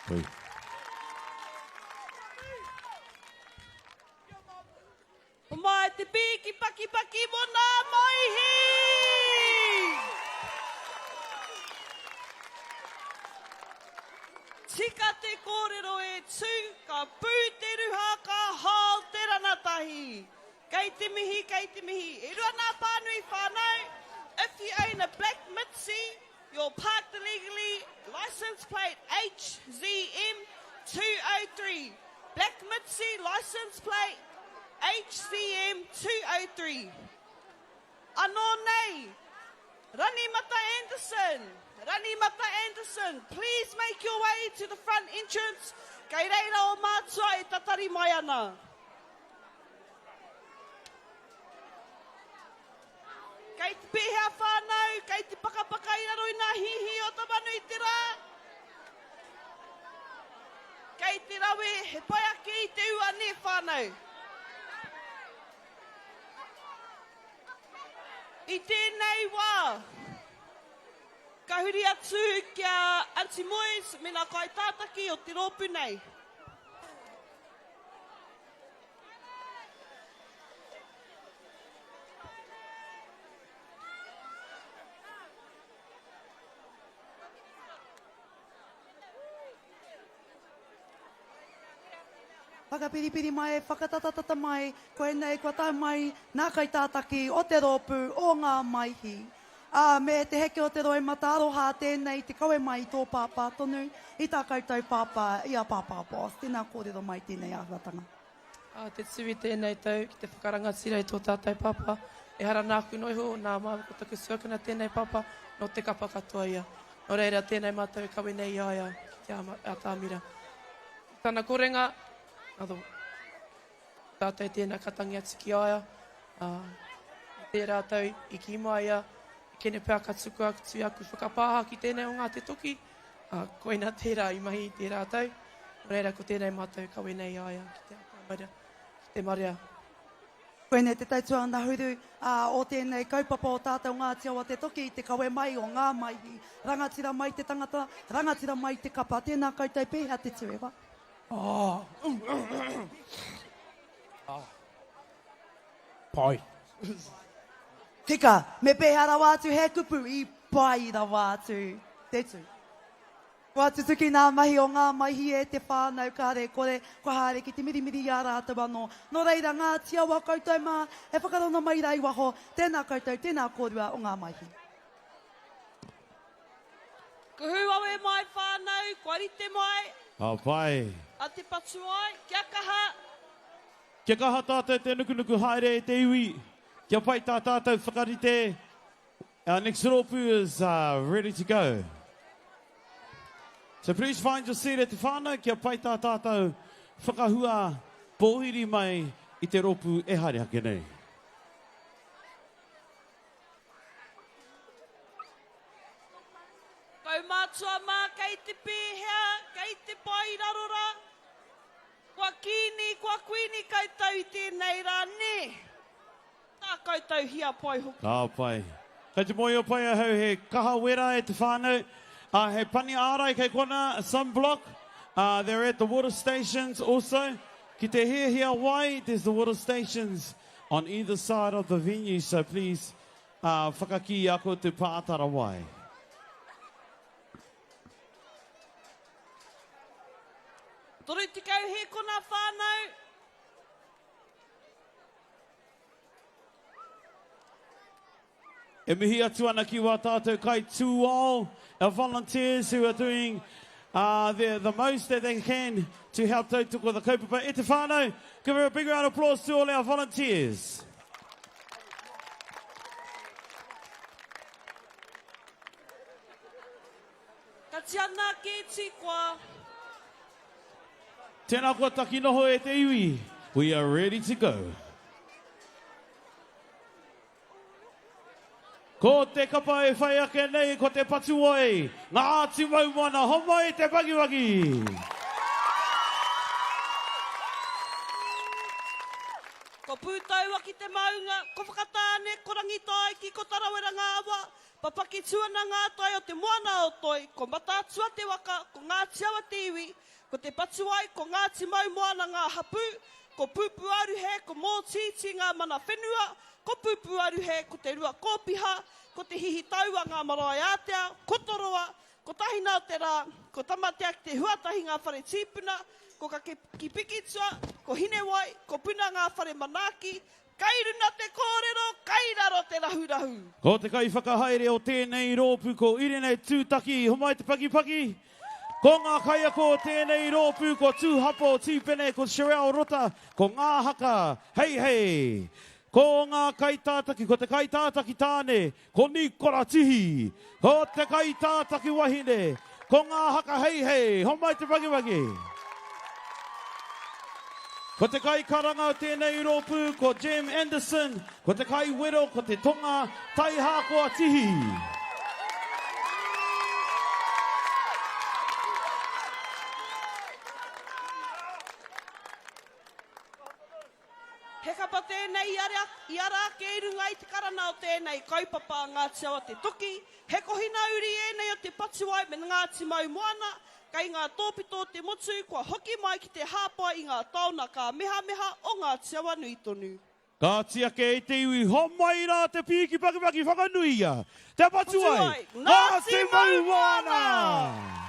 Hui. Homai te pīki pakipaki mō nā maihi! Tika te kōrero e tū, ka pū te ruha, ka hao te ranatahi. Kei te mihi, kei te mihi. E rua nā pānui whānau, if you own a black Mitzi, You're parked illegally, licence plate HZM203. Black Mitzi, licence plate HZM203. Anō nei, Ranimata Anderson, Ranimata Anderson, please make your way to the front entrance, kei reira o mātua e tatari mai ana. Kei te pēhea whānau, kei te pakapaka i raro i ngā hīhī o Tamanui-te-rā? Kei te rawe, he pai ake i te ua nē whānau? I tēnei wā, ka huri atu ki a Aunty Moes me ngā kaitātaki o te rōpū nei. Whakapiripiri mai, whakatatatata mai, koinei kua tae mai nā kaitātaki o te rōpū o Ngā Maihi. Ā, me te heke o te roimata aroha tēnei te kawe mai i tō pāpā tonu, i tā koutou pāpā, i a Pāpā Boss. Tēnā kōrero mai tēnei āhuatanga. Ā, te tū i tēnei tau ki te whakarangatira i tō tātou papa. Ehara nāku noa iho, nā māua ko taku tuakana tēnei papa, nō te kapa katoa ia. Nō reira, tēnei mātou e kawe nei i a ia ki te atamira. I tana korenga, nā, tātou tēnā ka tangi atu ki a ia. Ā, i tērā tau i kī mai ia, Kene pea ka tukua atu aku whakapāha ki tēnei o ngā te toki, ā, koina tērā i mahi i tērā tau. Nō reira, ko tēnei mātou e kawe nei i a ia ki te atamira, ki te marea. Koinei te tau tuangahuru, ā, o tēnei kaupapa o tātou Ngāti Awa Te Toki, te kawe mai o ngā maihi. Rangatira mai te tangata, rangatira mai te kapa. Tēnā koutou, pēhea te tū, e hoa? Ā. Pai. Tika, me pēhea rawa atu he kupu i pai rawa atu te tū. Kua tutuki nā mahi o ngā maihi e te whānau kāre kore, kua haere ki te mirimiri i a rātou anō. Nō reira, Ngāti Awa koutou mā, e whakarona mai rā i waho, tēnā koutou, tēnā kōrua o ngā maihi. Kuhu wawe mai whānau, kua rite mai. Ka pai. A Te Patuai, kia kaha. Kia kaha tātou te nukunuku haere e te iwi, kia pai tā tātou whakarite. Our next rōpū is ready to go. So please find your seat e te whānau, kia pai tā tātou whakahua pōhiri mai i te rōpū e haere ake nei. Kaumātua mā kei te pēhea, kei te pae i raro rā? Kua kīni, kua kuini koutou i tēnei rā, nē? koutou hia pai hoki. Ka pai. Kei te mōhio pai ahau he kaha wera e te whānau. Uh, he pani ārai kei kona, sunblock. Uh, they're at the water stations also. Ki te hiahia wai, there's the water stations on either side of the venue, so please uh, whakakī a koutou pātara wai. 30 hēkona whānau. E mihi atu ana ki wā tātou kai tūao, our volunteers who are doing uh, the, the most that they can to help tautoko the kaupapa. E te whānau, give her a big round of applause to all our volunteers. Ka tiana kēti koa. Tēnā koa taki noho e te iwi. We are ready to go. Ko te kapa e whai ake nei ko te Patuwai, Ngāti Maumoana, homai te pakiwaki! Ko Pūtauaki te maunga, ko Whakatāne, ko Rangitaiki, ko Tarawera ngā awa, Papaki tū ana ngā tai o te moana o Toi, ko Mataatua te waka, ko Ngāti Awa te iwi, ko Te Patuwai, ko Ngāti Maumoana ngā hapū, ko Pūpūaruhe, ko Mōtītī ngā mana whenua, ko Pūpūaruhe, ko Te Rua Kōpiha, ko Te Hihitaua ngā marae ātea, ko Toroa, ko Tahina o te Rā, ko Tamatea ki te Huatahi ngā whare tīpuna, ko Kakekipikitua, ko Hinewai, ko Puna ngā whare manaaki, Kai runa te kōrero, kai raro te rahurahu. Ko te kaiwhakahaere o tēnei rōpū ko Irene Tūtaki, homai te pakipaki. Ko ngā kaiako o tēnei rōpū ko Tūhapo Tīpene, ko Sherelle Rota, ko Ngā Haka Heihei. Ko ngā kaitātaki, ko te kaitātaki tāne, Ko Nikora Tihi, ko te kaitātaki wahine, ko ngā haka heihei, homai te pakiwaki. Ko te kaikaranga o tēnei rōpū ko Jem Anderson, ko te kaiwero ko te Tonga Taihākoa Tihi. He kapa tēnei i ara, i ara ake i runga i te karana o tēnei kaupapa a Ngāti Awa Te Toki, he kohina uri ēnei o Te Patuwai me Ngāti Maumoana, kei ngā tōpito o te motu kua hoki mai ki te hāpai i ngā taona kāmehameha o Ngāti Awa nui tonu. Kāti ake e te iwi, homai rā te pīki pakipaki whakanuia Te Patuwai, Ngāti Maumoana!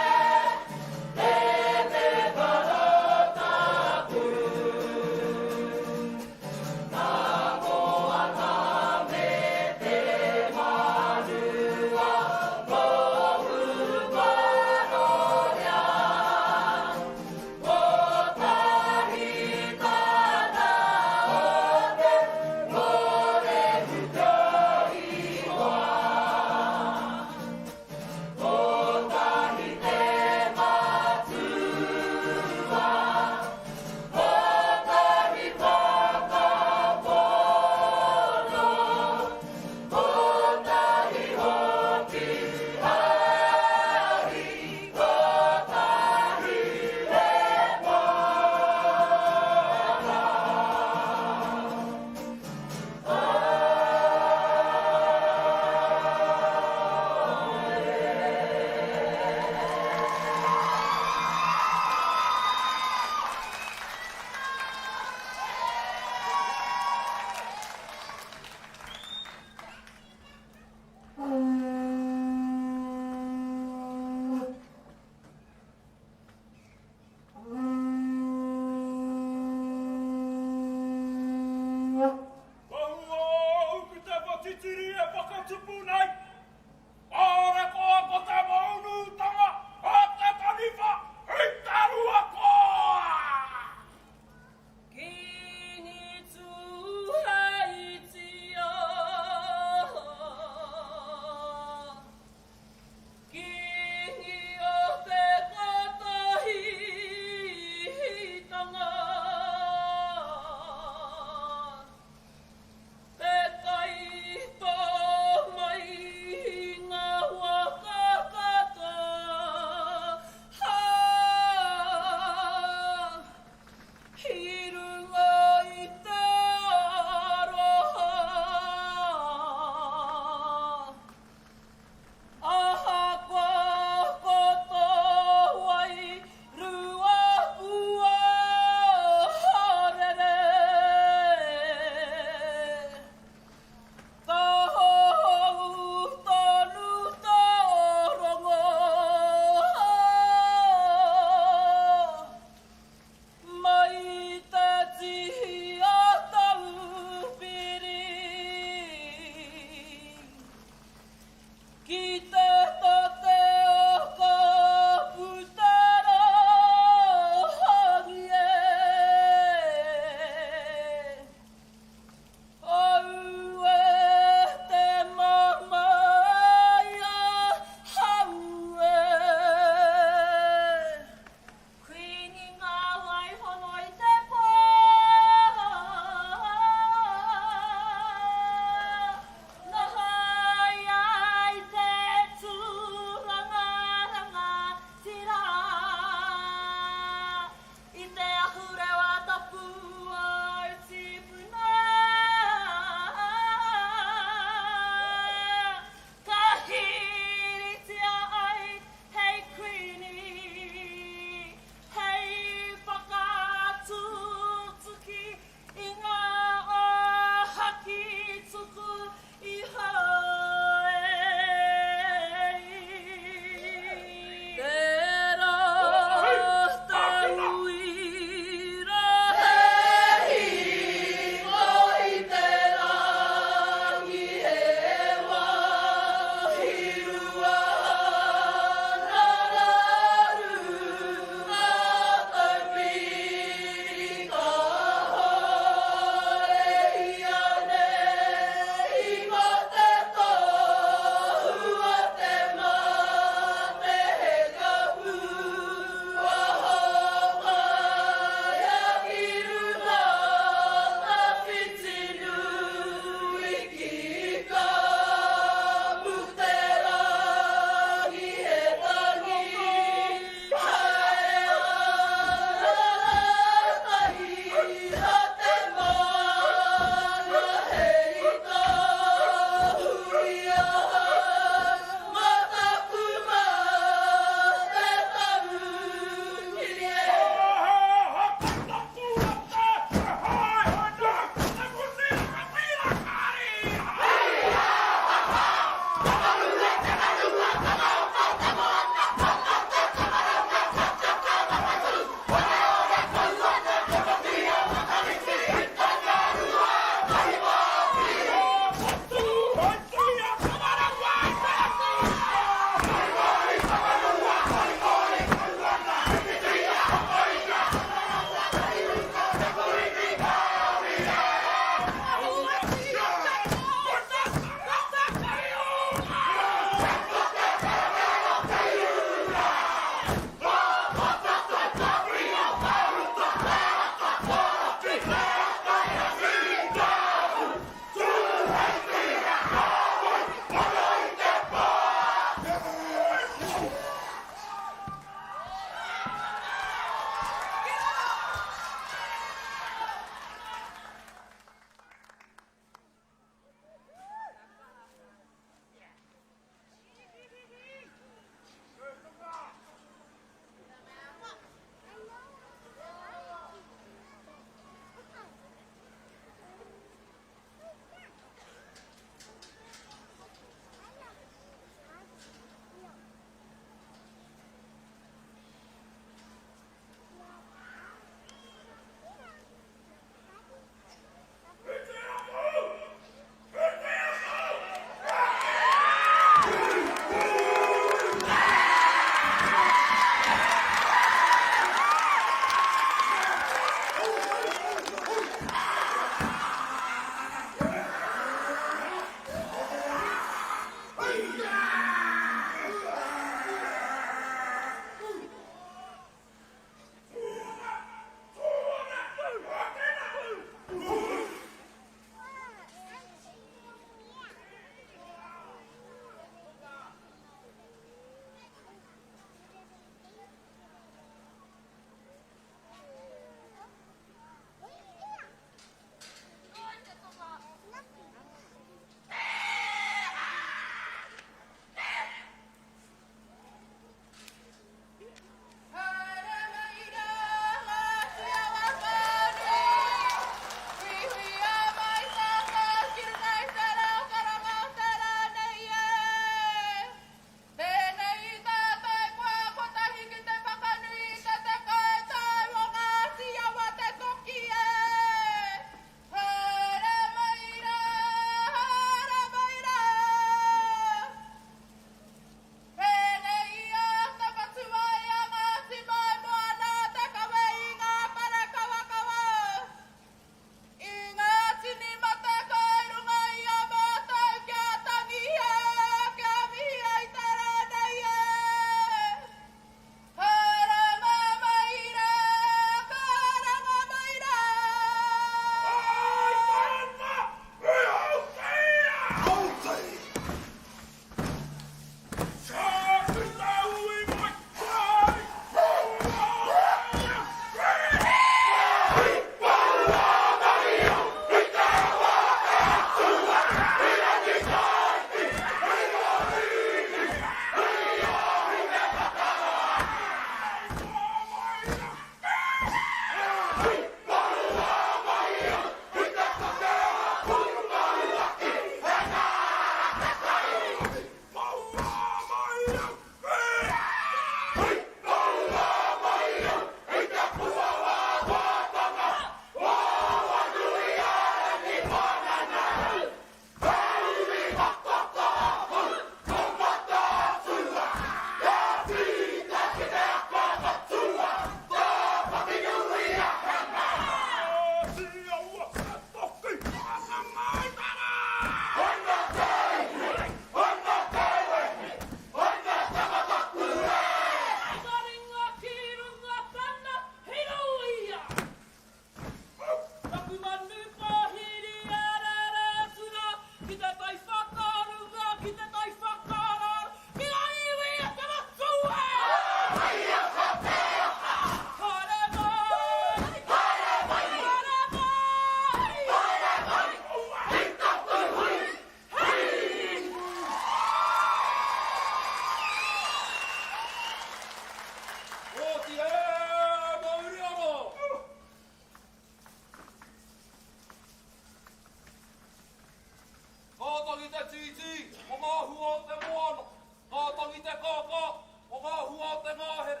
te tītī o ngā hua o te moana, ka tangi te kākā o ngā hua o te ngahere,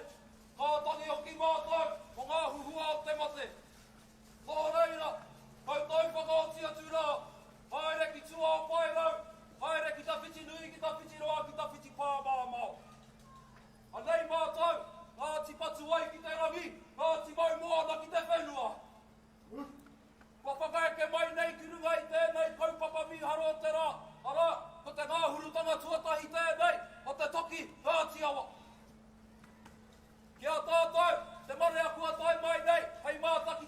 ka tangi hoki mātou o ngā huhua o te mate. Nō reira, koutou whakaoti atu rā, haere ki tua o Paerau, haere ki Tawhitinui, ki Tawhitiroa, ki Tawhitipāmāmao. Anei mātou, Ngāti Patuwai ki te rangi, Ngāti Maumoana ki te whenua. Kua whakaeke mai nei ki runga i tēnei kaupapa mīharo o te rā, arā, ko te ngāhurutanga tuatahi tēnei o te toki Ngāti Awa. Ki a tātou, te marea kua tae mai nei hei mātaki.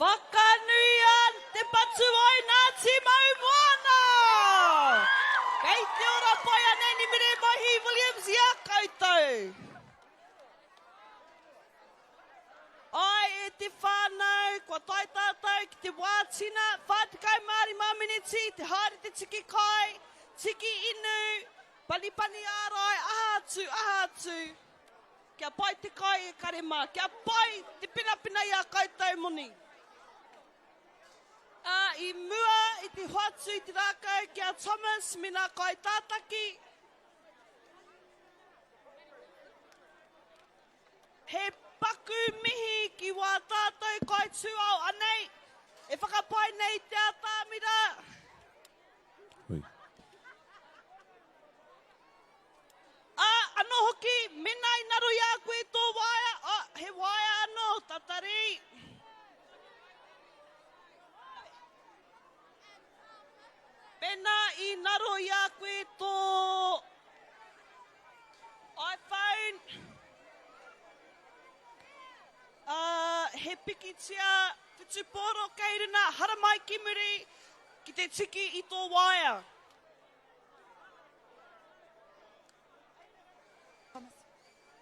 Whakanuia te patuai nā Tīmau Moana! Kei te ora pai a Nanny Mere Maihi Williams i a koutou. Ai e te whānau, kua tae tātou ki te wā tina, 45 miniti, te haere te tiki kai, tiki inu, panipani ārai, aha atu, aha atu. Kia pai te kai e kare mā, kia pai te penapena i ā koutou moni. Ā, i mua i te hoatu i te rākau ki a Thomas me nā kaitātaki, he paku mihi ki wā tātou kaitūao anei e whakapae nei i te atamira. Hui. Ā, anō hoki, mēnā i ngaro i a koe tō waea, ā, he waea anō, tatari. Mēnā i ngaro i a koe tō iPhone, ā, he pikitia whutupōro kei runga, haramai ki muri ki te tiki i tō waea.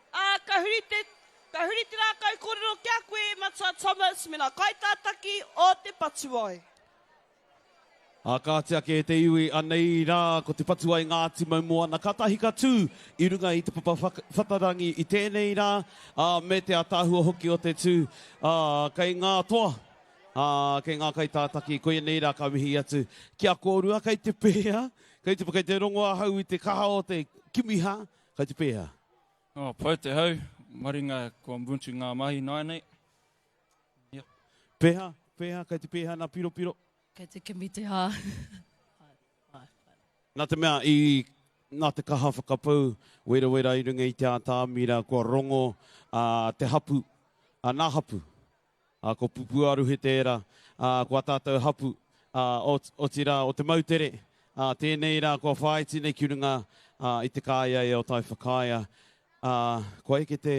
Ā, ka huri te, ka huri te rākau kōrero ki a koe, Matua Thomas, me ngā kaitātaki o Te Patuwai. Ā, kāti ake e te iwi, anei rā ko Te Patuwai Ngāti Maumoana, kātahi ka tū i runga i te papa whatarangi i tēnei rā, ā, me te ātaahua hoki o te tū, ā, kei ngā toa Ā, kei ngā kaitātaki, koia nei rā ka mihi atu ki a kōrua, kei te pēhea? Kei te, kei te rongo ahau i te kaha o te kimiha, kei te pēhea? Oh, pai te hau, maringa kua mutu ngā mahi nāianei. Yeah. Pēhea, pēhea, kei te pēhea nā piropiro? Kei te kimi te hā. Nā te mea i, nā te kaha whakapau werawera i runga i te ātamira kua rongo a, te hapu, a, nā hapu, Ā, ko Pupuaruhe tērā, ā, ko ā tātou hapu, ā, otirā, o te moutere, ā, tēnei rā kua whāiti nei ki runga, ā, i te kāeaea o Taiwhakaea, ā, kua eke te,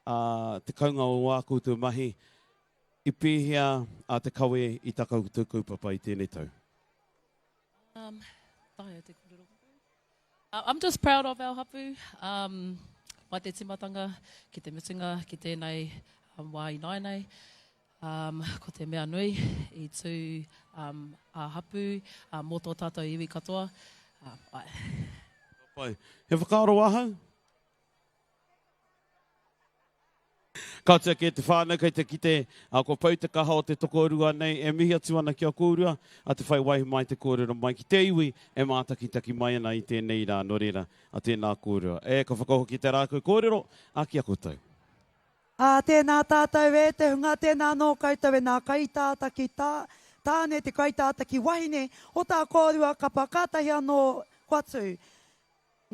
ā, te kaunga o ā koutou mahi, i pēhea, ā, te kawe i tā koutou kaupapa i tēnei tau? Um, taea te kōrero. Uh, I'm just proud of our hapu. Um, mai te timatanga ki te mutunga ki tēnei um, wā ināianei. Um, ko te mea nui i tū um, a hapu um, mō tō tātou iwi katoa. Um, ai. Pai. He whakaaro ahau? Kāti ake te whānau kei te kite, ā, kua pau te kaha o te tokorua nei e mihi atu ana ki a kōrua, a te whai waiho mai te kōrero mai ki te iwi e mātakitaki mai ana i tēnei rā, nō reira, a tēnā kōrua. E, ka whakahoki te rākau kōrero, ā, ki a koutou. Ā, tēnā tātou e te hunga, tēnā anō koutou e nā kaitātaki tā, tāne te kaitātaki wahine o tā kōrua kapa kātahi anō kua tū.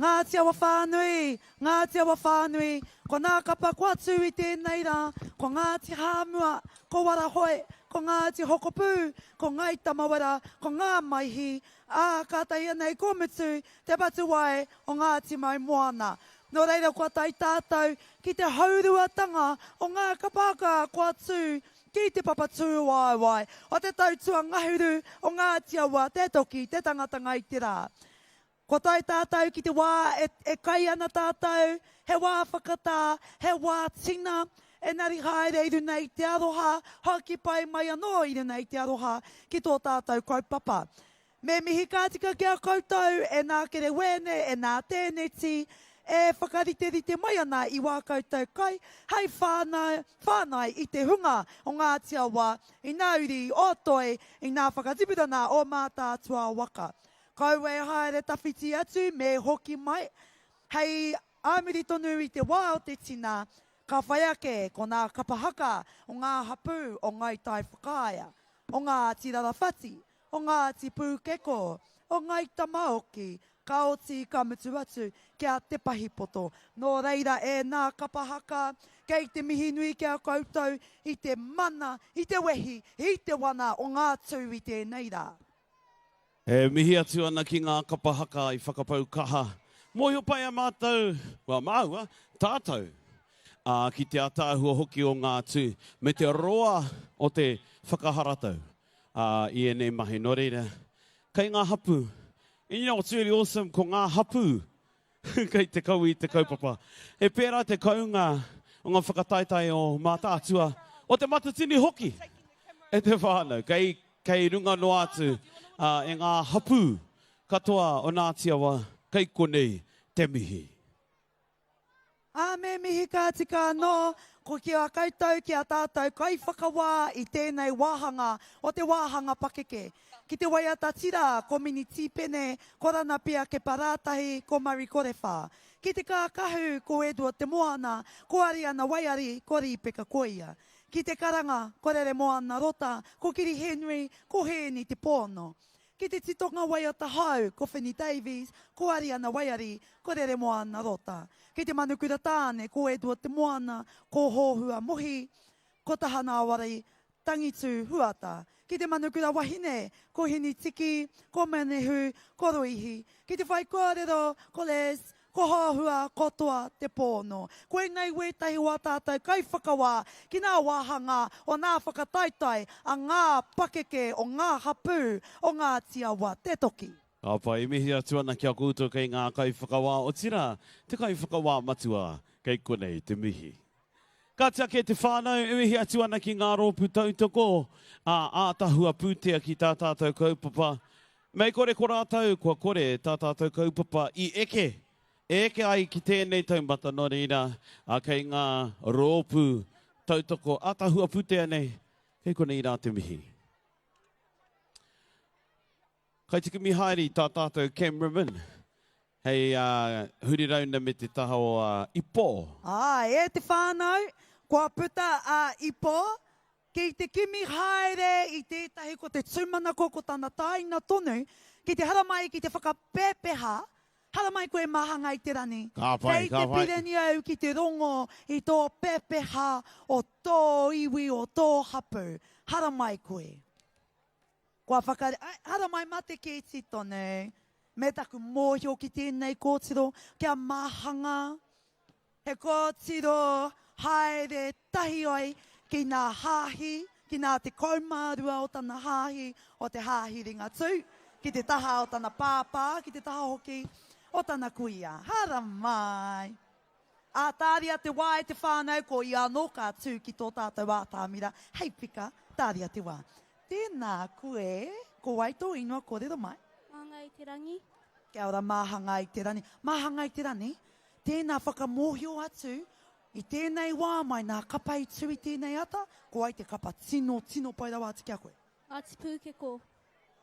Ngāti Awa whānui, Ngāti Awa whānui, ko nā kapa kua tū i tēnei rā, ko Ngāti Hāmua, ko Warahoe, ko Ngāti Hokopū, ko Ngāi Tamawera, ko Ngā Maihi, ā, kātahi anei ko Mutu, te patu wae o Ngāti Maimoana. Nō reira kua tae tātou ki te hauruatanga o ngā kapa haka kua tū ki te papa tūwaewae o te tau tuangahuru o Ngāti Awa, te toki, te tangatanga i te rā. Kua tae tātou ki te wā e, e kai ana tātou, he wā whakatā, he wā tina, engari haere i runga i te aroha, hoki pai mai anō i runga i te aroha ki tō tātou kaupapa. Me mihi ka tika ki a koutou e nā Kerewēne, e nā Tēneti, e whakariterite mai ana i wā koutou kai hei whānau, whāngai i te hunga o Ngāti Awa, i nā uri o Toi, i nā whakatipuranga o Mātaatua waka. Kaua e haere tawhiti atu me hoki mai, hei āmuri tonu i te wā o te tina, ka whai ake ko nā kapa haka o ngā hapū o Ngāi Tai Whakaea, o Ngāti Rarawhati, o Ngāti Pūkeko, o Ngāi Tamaoki, ka oti ka mutu atu ki a Te Pahipoto. Nō reira e nā kapa haka, kei te mihi nui ki a koutou i te mana, i te wehi, i te wana o ngā tū i tēnei rā. E mihi atu ana ki ngā kapa haka i whakapau kaha. Mōhio pai a mātou, well māua, tātou, ā, ki te ataahua hoki o ngā tū, me te roa o te, whakaharatau i ēnei mahi. Nō reira, kei ngā hapū, and you know what's really awesome, ko ngā hapū kei te kaui i te kaupapa. He pērā te kounga o ngā whakataetae o Mātaatua, o Te Matatini hoki e te whānau. Kei, kei runga noa atu e ngā hapū katoa o Ngāti Awa, kei konei te mihi. Ā, me mihi ka tika anō, ko ki a koutou, ki a tātou kaiwhakawā i tēnei wāhanga o te wāhanga pakeke. Ki te waiata tira, ko Mini Tīpene, ko Ranapia Kepa Rātahi, ko Murray Korewha. Ki te kākahu, ko Edward Te Moana, ko Ariana Waiari, ko Rīpeka Koia. Ki te karanga, ko Reremoana Rota, ko Kiri Henry, ko Hēni Te Poono. Ki te titonga waiata hou, ko Whini Davies, ko Ariana Waiari, ko Reremoana Rota. Ki te manukura tāne, ko Edward Te Moana, ko Hōhua Mohi, ko Tahanawari Tangitū Huata. Ki te manukura wahine, ko Hini Tiki, ko Manehu, ko Ruihi. Ki te whaikōrero, ko Les, Ko Hāhua, ko Toa te Pōno. Koinei wētahi o ā tātou kaiwhakawā ki ngā wāhanga o ngā whakataetae a ngā pakeke o ngā hapū o Ngāti Awa Te Toki. Ka pai, mihi atu ana ki a koutou kei ngā kaiwhakawā, otirā, te kaiwhakawā matua kei konei te mihi. Ka tiake te whānau e mihi atu ana ki ngā rōpū tautoko ā ātahua pūtea ki tā tātou kaupapa. Mei kore ko rātou, kua kore tā tātou kaupapa i eke, e eke ai ki tēnei taumata nō reira, ā, kei ngā rōpū tautoko ātahua pūtea nei, kei konei rā te mihi. Kai te kimi haere i tā tātou cameraman. Hei huri rauna me te taha o Ipo. Āe, e te whānau, kua puta a Ipo ki te kimi haere i tētahi ko te tūmanako ko tana tāina tonu ki te haramai ki te whakapēpeha, haramai koe Mahanga i te rani, Ka pai, kei ka te pai. pireni au ki te rongo i tō pēpeha o tō iwi, o tō hapū, haramai koe. Kua whakare, ai, haramai mā te kēti tonu. Me taku mōhio ki tēnei kōtiro, kia māhanga, he kōtiro haere tahi ai ki nā hāhi, ki nā 12 o tana hāhi, o te Hāhi Ringatū, ki te taha o tana pāpā, ki te taha hoki o tana kuia. Haramai! Ā, tāria te wā e te whānau, ko ia anō ka tū ki tō tātou ātamira hei pika, tāria te wā. Tēnā koe, ko wai tō ingoa kōrero mai? Māngai i te rangi. Kia ora Māhangai te Rani. Māhangai te Rani, tēnā whakamōhio atu i tēnei wā mai nā kapa i tū i tēnei ata, ko wai te kapa tino, tino pai rawa atu ki a koe? Ngāti Pūkeko.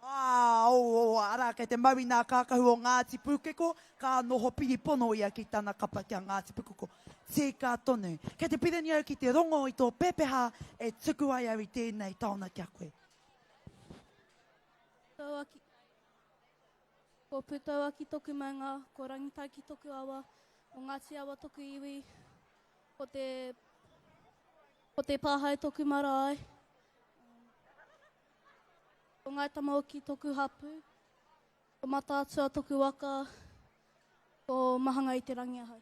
Ā, o, o, arā, kei te mau i nā kākahu o Ngāti Pūkeko, ka noho piripono ia ki tana kapa ki a Ngāti Pukeko. Tika tonu. Kei te pirangi au ki te rongo i tō pepeha e tuku ai au i tēnei taona ki a koe. Putauaki, Ko Putauaki toku maunga, ko Rangitaiki toku awa, ko Ngāti Awa toku iwi, ko te, ko Te Pāhae toku marae. Ko Ngāi Tamaoki toku hapu, ko Mataatua toku waka, ko Mahanga i te rangi ahau.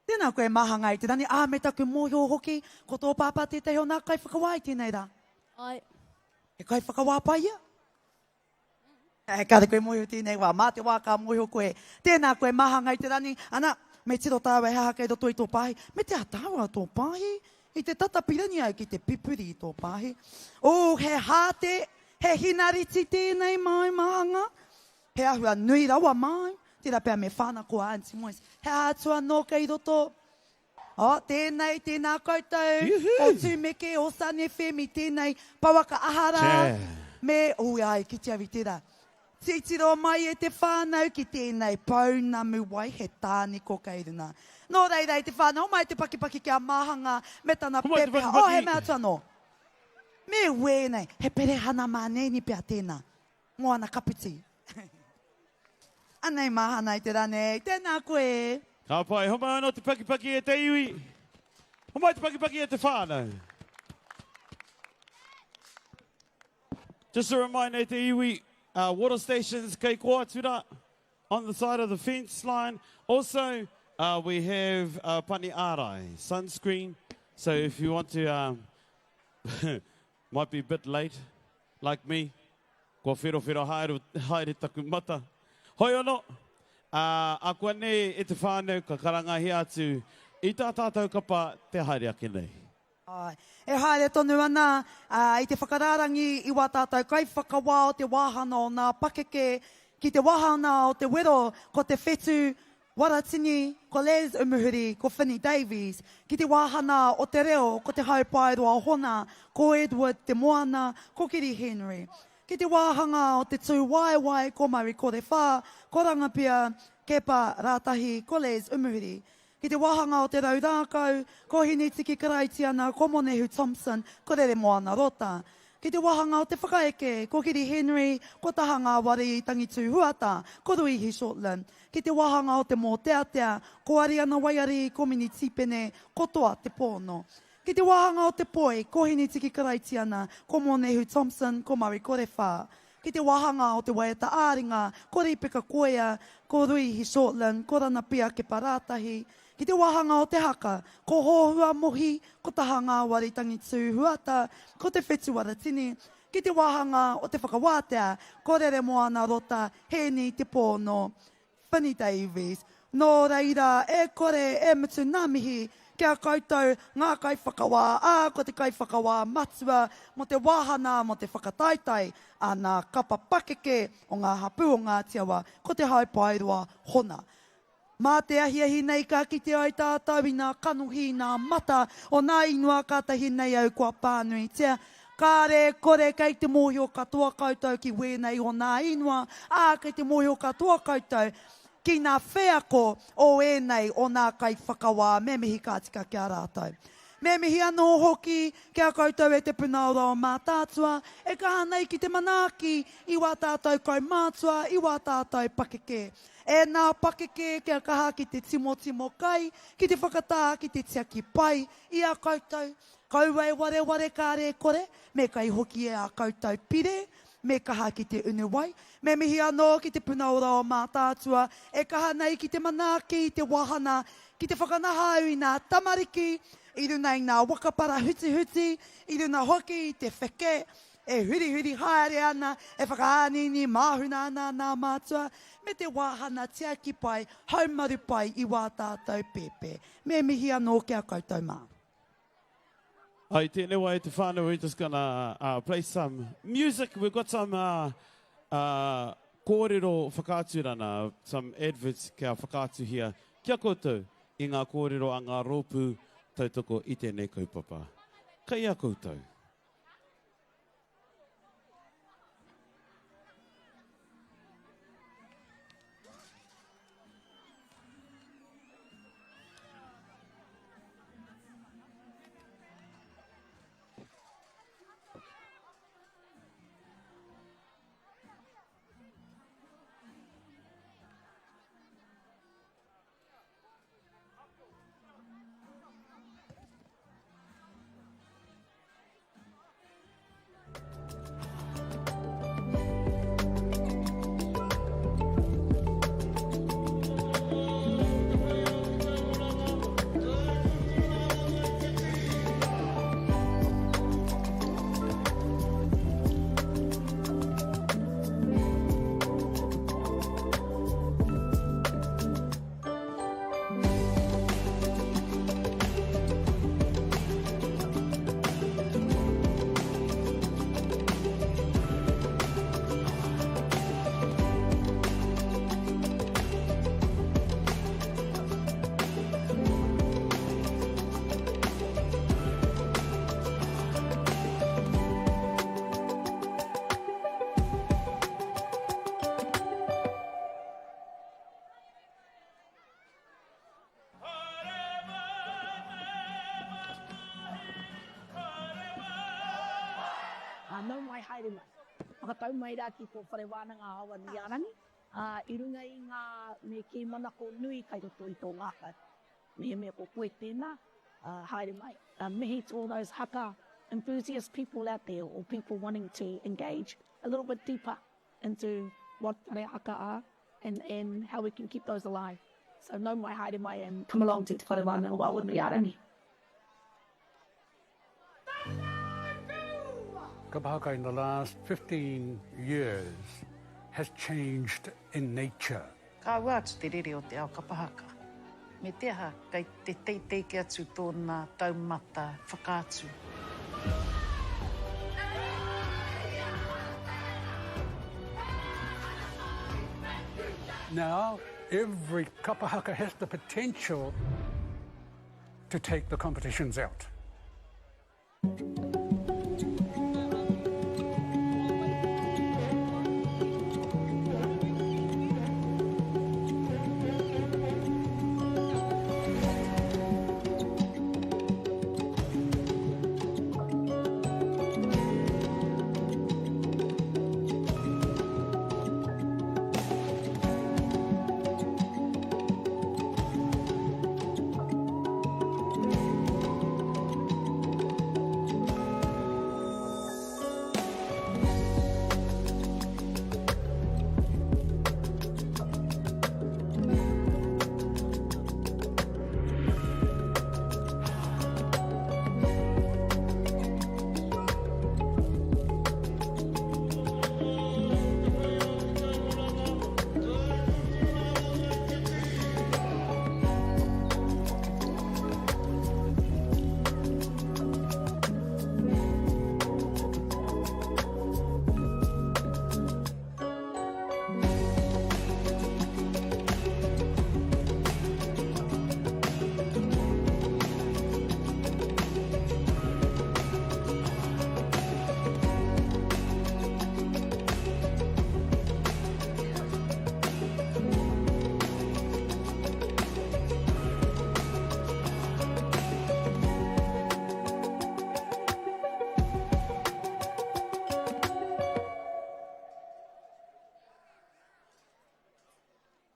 Tēnā koe Mahanga i te rangi, ā, me taku mōhio hoki, ko tō pāpā tētahi o nā kaiwhakawā i tēnei rā. Āe. He kaiwhakawā pai ia? E kare koe mōhio tēnei wā, mā te wā ka mōhio koe. Tēnā koe Mahanga i te rani, ana, me tiro tāua he aha kei roto i tō pāhi. Me te ataahua o tō pāhi, i te tata pirangi au ki te pipuri i tō pāhi. Ooh, he hāte, he hinariti tēnei māu Mahanga. He ahua nui rawa māu, tērā pea me whānako a Aunty Moise. He aha atu anō kei roto? Oh, tēnei, tēnā koutou, o Tūmeke, o Sun FM i tēnei pouaka aha rā, me, ui ai, kite au i tērā. Titiro mai e te whānau ki tēnei pounamu wai, he tāniko kei runga. Nō reira e te whānau, homai te pakipaki ki a Māhanga me tana pepeha. Oh, he mea atu anō. Me wēnei, he perehana mānēni pea tēnā. Moana Kapiti. Anei Mahana i te ra nei. Tēnā koe. Ka pai, homai anō te pakipaki e te iwi. Homai te pakipaki e te whānau. Just a reminder e te iwi, uh, water stations kei kō atu rā, on the side of the fence line. Also, uh, we have uh, pani ārai, sunscreen. So if you want to um, Might be a bit late, like me. Kua wherowhero haere, haere taku mata. Hoi anō, ā, akuanei e te whānau ka karangahia atu i tā tātou kapa te haere ake nei. Āe. E haere tonu ana, ā, i te whakarārangi i wā tātou kaiwhakawā o te wāhanga o nā pakeke ki te wāhanga o te wero ko Te Whetu Waratini, ko Les Umuhuri, ko Finny Davies, ki te wāhanga o te reo ko Te Haupaeroa Hona, ko Edward Te Moana, ko Kiri Henry. Ki te wāhanga o te tūwaewae ko Murray Korewha, ko Rangapia Kepa Rātahi, ko Les Umuhuri. Ki te wāhanga o te rau rākau, ko Hinetiki Karaitiana, ko Monehu Thompson, ko Reremoana Rota. Ki te wāhanga o te whakaeke, ko Kiri Henry, ko Taha Ngāwari, Tangitū Huata, ko Ruihi Shortland. Ki te wāhanga o te mōteatea, ko Ariana Waiari, ko Mini Tīpene, ko Toa Te Pōno. Ki te wāhanga o te poi, ko Hinetiki Karaitiana, ko Monehu Thompson, ko Murray Korewha. Ki te wāhanga o te waiata ā-ringa, ko Rīpeka Koea, ko Ruihi Shortland, ko Ranapia Kepa Rātahi. Ki te wāhanga o te haka, ko Hōhua Mohi, ko Taha Ngāwari Tangitū Huata, ko Te Whetu Waratini. Ki te wāhanga o te whakawātea, ko Reremoana Rota, Hēni Te Pōno. Finny Davies, Nō reira, e kore e mutu ngā mihi ki a koutou ngā kaiwhakawā, ā, ko te kaiwhakawā matua mō te wāhana mō te whakataetae a ngā kapa pakeke o ngā hapū o Ngāti Awa, ko Te Haepaeroa Hona. Mā te ahiahi nei ka kite ai tātou i ngā kanohi, i ngā mata o ngā ingoa kātahi nei au kua pānuitia. Kāre e kore kei te mōhio katoa koutou ki wēnei o nā ingoa, ā, kei te mōhio katoa koutou ki nā wheako o ēnei o nā kaiwhakawā, me mihi ka tika ki a rātou. Me mihi anō hoki ki a koutou e te puna ora o Mātaatua, e kaha nei ki te manaaki i wā tātou kaumātua, i wā tātou pakeke. E nā pakeke kia kaha ki te timotimo kai, ki te whakatā, ki te tiaki pai i a koutou. Kaua e wareware kāre e kore, me kai hoki e ā koutou pire, me kaha ki te unu wai. Me mihi anō ki te puna ora o Mātaatua e kaha nei ki te manaaki i te wahana, ki te whakanahau i nā tamariki i runa i nā waka parahutihuti, i runa hoki i te wheke e hurihuri haere ana, e whakaāniini māhuna ana nā mātua, me te wāhana tiaki pai, haumaru pai i wā tātou pēpē. Me mihi anō ki a koutou mā. I tēnei wā e te whānau, we're just gonna uh, play some music. We've got some uh, uh, kōrero whakaaturana, some adverts kia whakaatuhia ki a koutou i ngā kōrero a ngā rōpū tautoko i tēnei kaupapa. Kei a koutou. Ā, nau mai haere mai. Whakatau mai rā ki tō whare wānanga a Awanuiārangi, ā, i runga i ngā me kī manako nui kai roto i tō ngākau. Mehemea ko koe tēnā, ā, haere mai. Mihi to all those haka enthusiast people out there or people wanting to engage a little bit deeper into what whare haka are and, and how we can keep those alive. So nau mai, haere mai and come along to Te Whare Wānanga o Awanuiārangi. Kapa haka in the last 15 years has changed in nature. Ka ua atu te rere o te ao kapa haka. Me te aha, kei te teitei ke atu tōna taumata whakaatu. Now, every kapa haka has the potential to take the competitions out.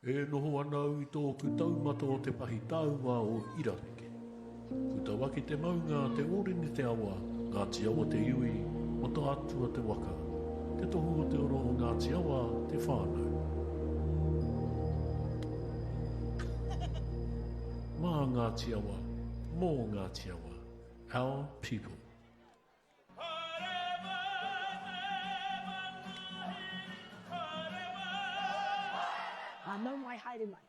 E noho ana au i tōku taumata o te pahi taua o Iraneke. Putawaki te maunga, Te Ōrini te awa, Ngāti Awa te iwi, Mataatua te waka, Te Tohu o te Oro o Ngāti Awa te whānau. Mā Ngāti Awa, mō Ngāti Awa, our people. Ā, nau mai, haere mai.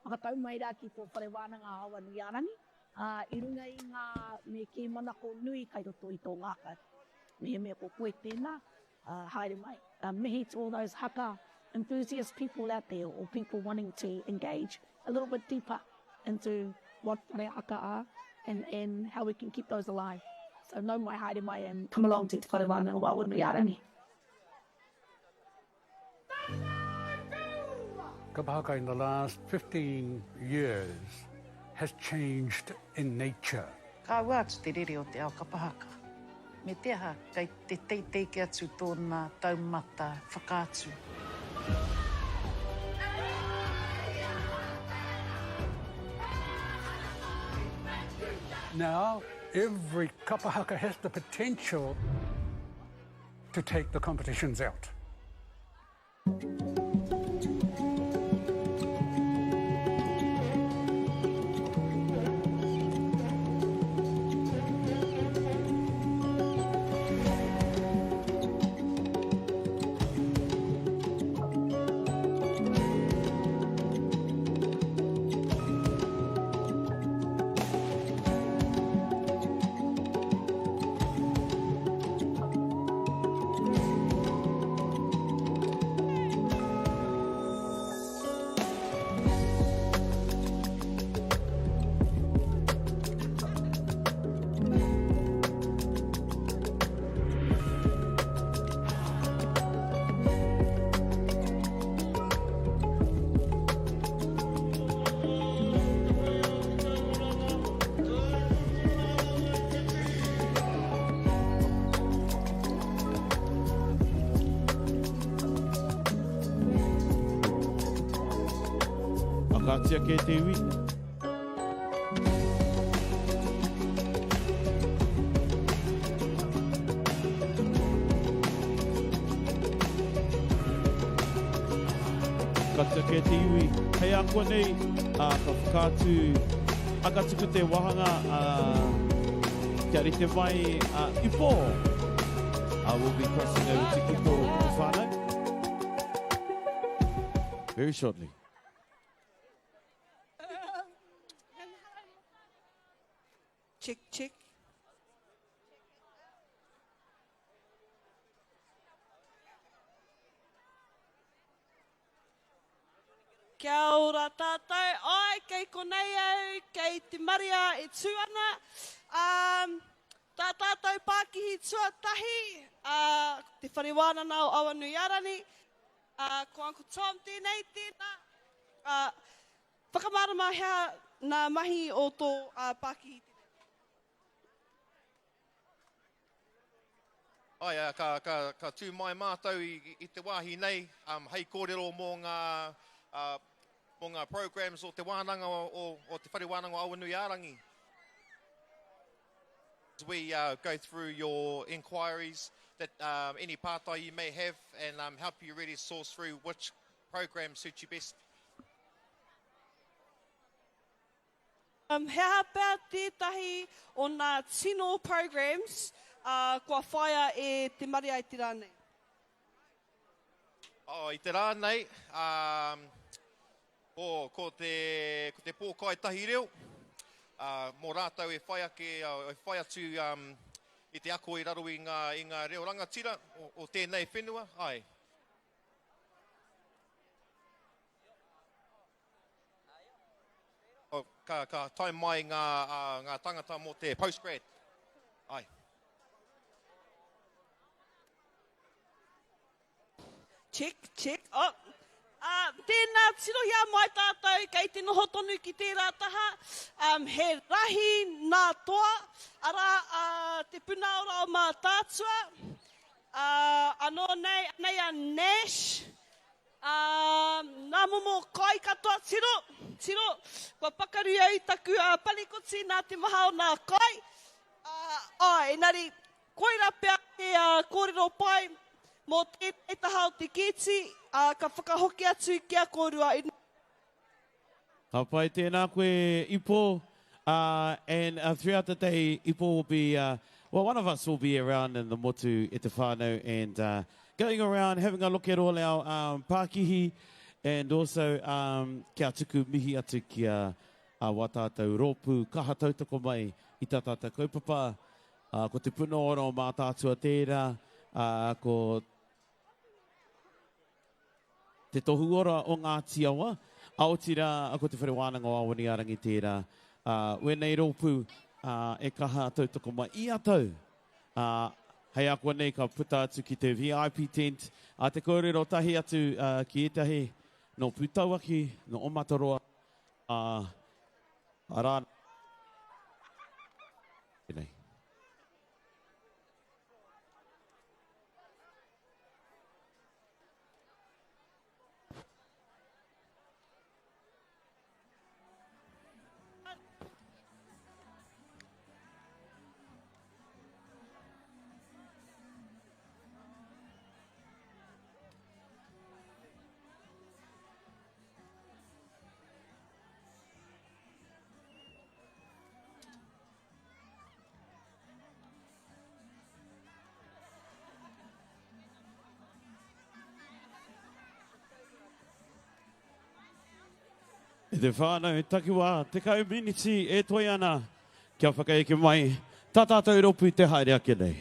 Whakatau mai rā ki tō whare wānanga a Awanuiārangi, ā, i runga i ngā me kī manako nui kai roto i tō ngākau. Mehemea ko koe tēnā, ā, haere mai. Mihi to all those haka enthusiast people out there or people wanting to engage a little bit deeper into what whare haka are and, and how we can keep those alive. So nau mai, haere mai and come along to Te Whare Wānanga o Awanuiārangi. Kapa haka in the last 15 years has changed in nature. Ka ua atu te rere o te ao kapa haka. Me te aha, kei te teitei ke atu tōna taumata whakaatu. Now, every kapa haka has the potential to take the competitions out. Whakaatia kē te iwi. Whakaatia kē te iwi. Hei a koa nei, ā, ka whakaatu, ā, ka tuku te wāhanga, ā, kia rite mai, ā, ipo! I will be crossing over to Ipo te whānau very shortly. Check, check. Kia ora tātou. Ai, kei konei au, kei te marea e tū ana. Um, tā tātou pākihi tuatahi, uh, te Whare Wānana o Awanuiārani. Uh, ko Uncle Tom tēnei, tēnā. Uh, whakamārama hea nā mahi o tō uh, pākihi tēnei. Ai, ā, ka, ka, ka tū mai mātou i, i te wāhi nei um, hei kōrero mō ngā, uh, mō ngā programs o te wānanga o, o, o Te Whare Wānanga o Awanuiārangi. We uh, go through your inquiries, that um, any pātai you may have, and um, help you really source through which program suits you best. He aha pea tētahi o nā tino programs kua whaia e te marea i te rā nei? Oh, i te rā nei, um, oh, ko te, ko te pōkai tahi reo, uh, mō rātou e whai ake, e whai atu um, i te ako i raro i ngā, i ngā reo rangatira o, o tēnei whenua, ai. Ka, ka tae mai ngā, uh, ngā tangata mō te postgrad. Ai. Check, check, oh. Uh, tēnā, tirohia mai tātou, kei te noho tonu ki tērā taha. Um, he rahi nā toa, arā uh, te puna ora o Mātaatua. Uh, anō nei, nei a Nash, Ā, ngā momo kai katoa, tiro, tiro, kua pakaru au i taku panikoti nā te maha o nā kai. Ā, āe, engari, koirā pea te kōrero pai mō tēnei taha o te kēti, ā, ka whakahoki atu ki a kōrua i. Ka pai tēnā koe Ipo, uh, and uh, throughout the day Ipo will be, uh, well one of us will be around in the motu e te whānau and uh, going around having a look at all our um, pākihi and also um, kia tuku mihi atu ki a, a wā tātou rōpū kaha tautoko mai i tā tātou kaupapa. Uh, ko te puna ora o Mātaatua tērā, uh, ko Te Tohu Ora o Ngāti Awa, ā, otirā, ko Te Whare Wānanga o Awanuiārangi tērā, ā, wēnei rōpū, ā, e kaha tautoko mai ia tau, ā, hei ākuanei ka puta atu ki te VIP tent, ā, te kōrero tahi atu, ā, ki ētahi nō Pūtauaki, nō Omataroa, ā, arā, tēnei. E te whānau takiwā, 10 miniti e toe ana kia whakaeke mai tā tātou rōpū te haere ake nei.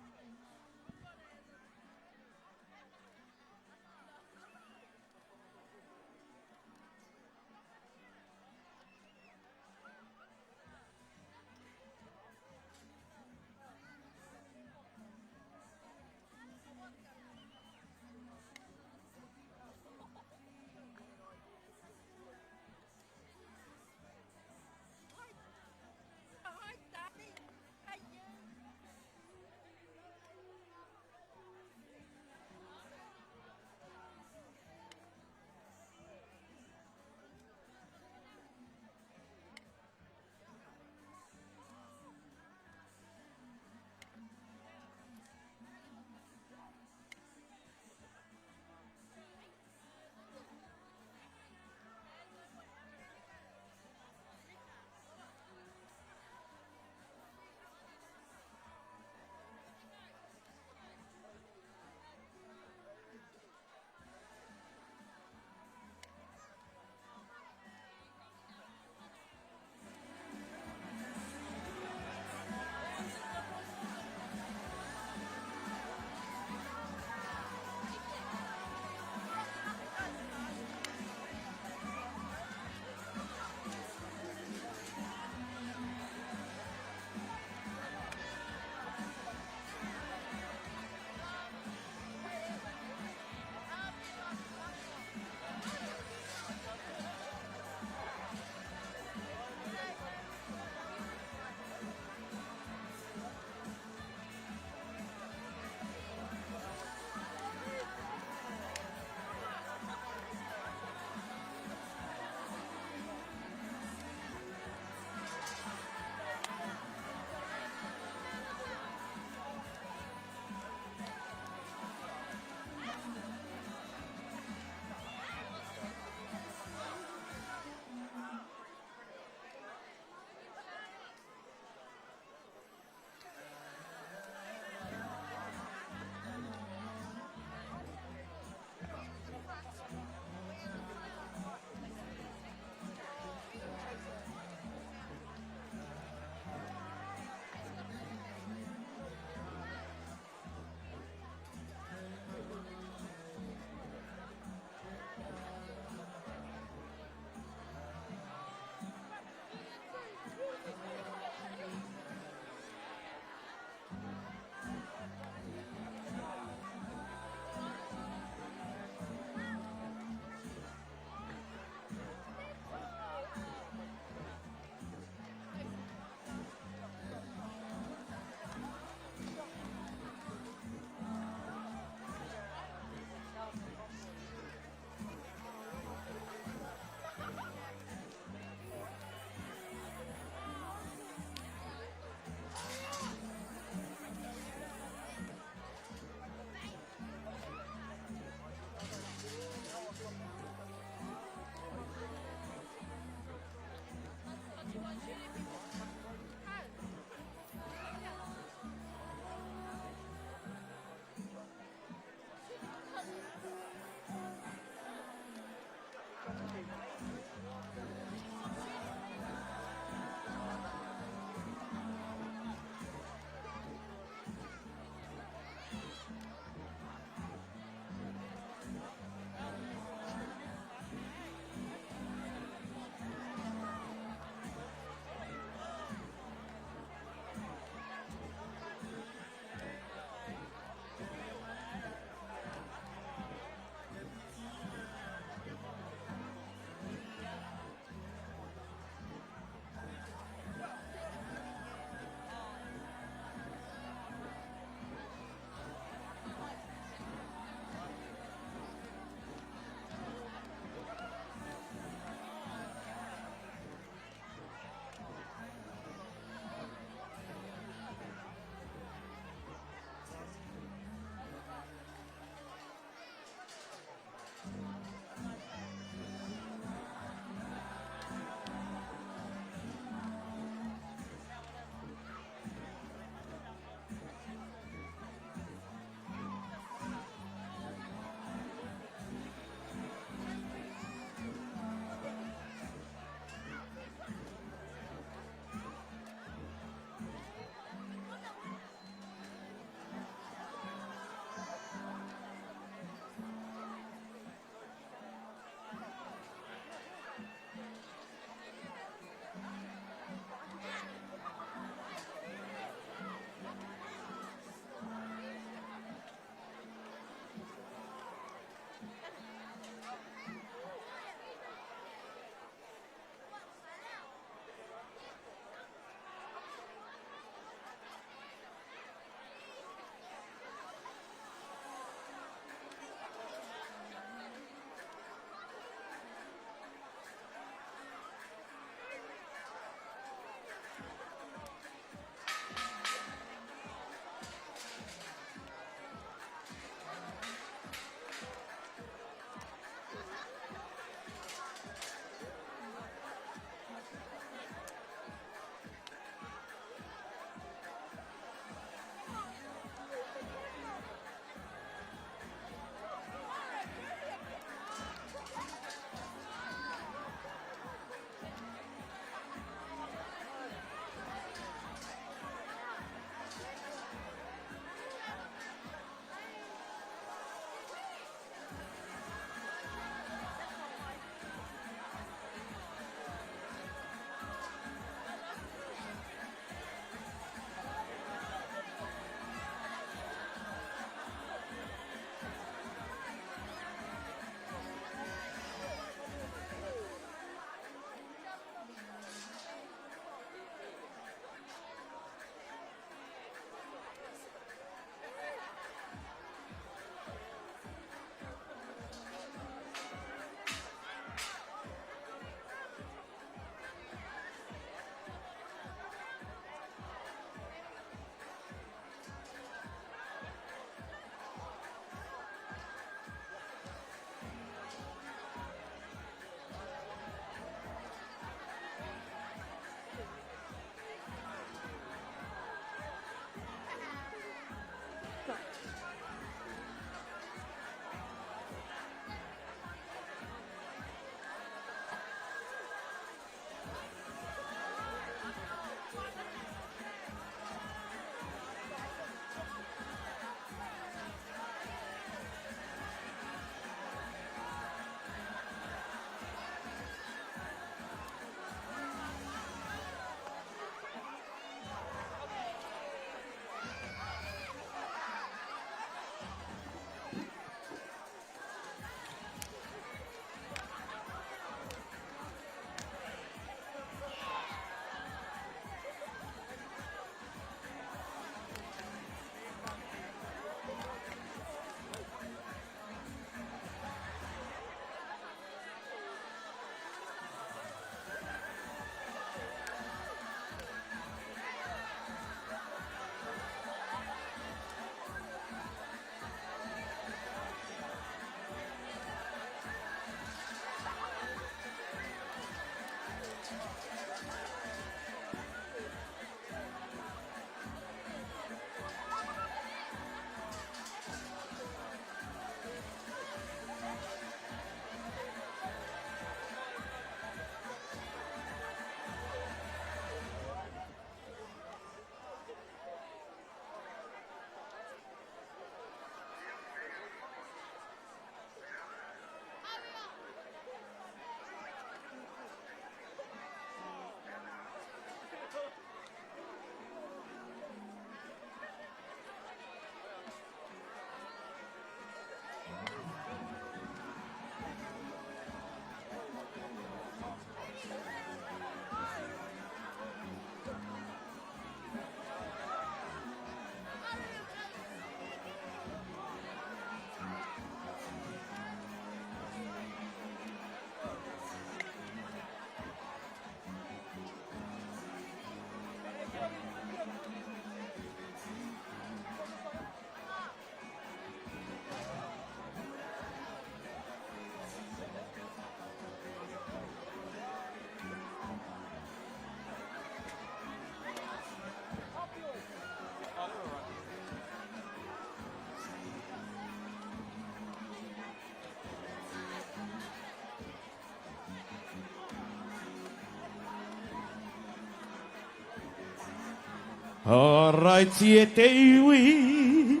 Alrighty e te iwi,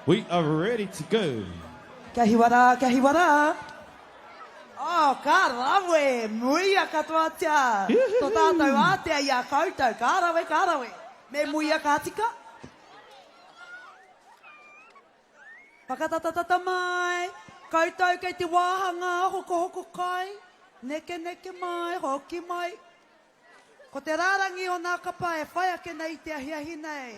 we are ready to go. Kia hiwa rā, kia hiwa rā. Oh, ka rawe! Muia katoatia to tātou ātea i a koutou. Ka rawe, ka rawe. Me muia ka tika. Whakatatatata mai, koutou kei te wāhanga hokohoko kai, nekeneke mai, hoki mai. Ko te rārangi o nā kapa e whai ake nei i te ahiahi nei,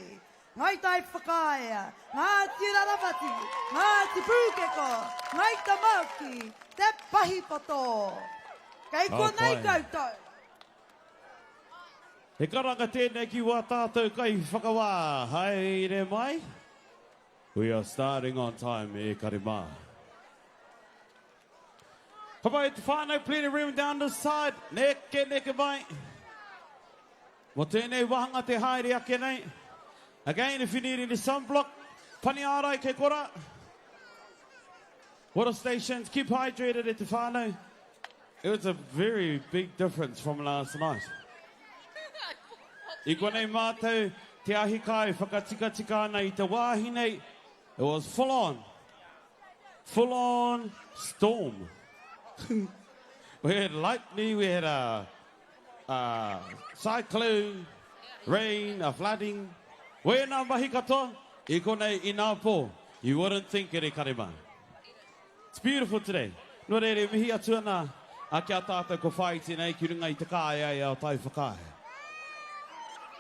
Ngai Tai Whakaea, Ngāti Rarawhati, Ngāti Pūkeko, Ngai Tamaoki, Te Pahipoto. Kei konei koutou. He karanga tēnei ki wā tātou kaiwhakawā. Haere mai. We are starting on time, e kare mā. Ka pai te whānau, plenty room down this side. Neke, neke mai. Mō tēnei wāhanga te haere ake nei. Again, if you need any sunblock, pani ārai kei kora. Water stations, keep hydrated e te whānau. It was a very big difference from last night. I konei mātou te ahi kai whakatikatika ana i te wāhi nei. It was full on. Full on storm. we had lightning, we had a, a cyclone, rain, a flooding. Wēnā mahi katoa i konei i nā pō. You wouldn't think it e kare mā. It's beautiful today. Nō reira e mihi atu ana a ki a tātou ko whāiti nei ki runga i te kāeaea o Taiwhakaea.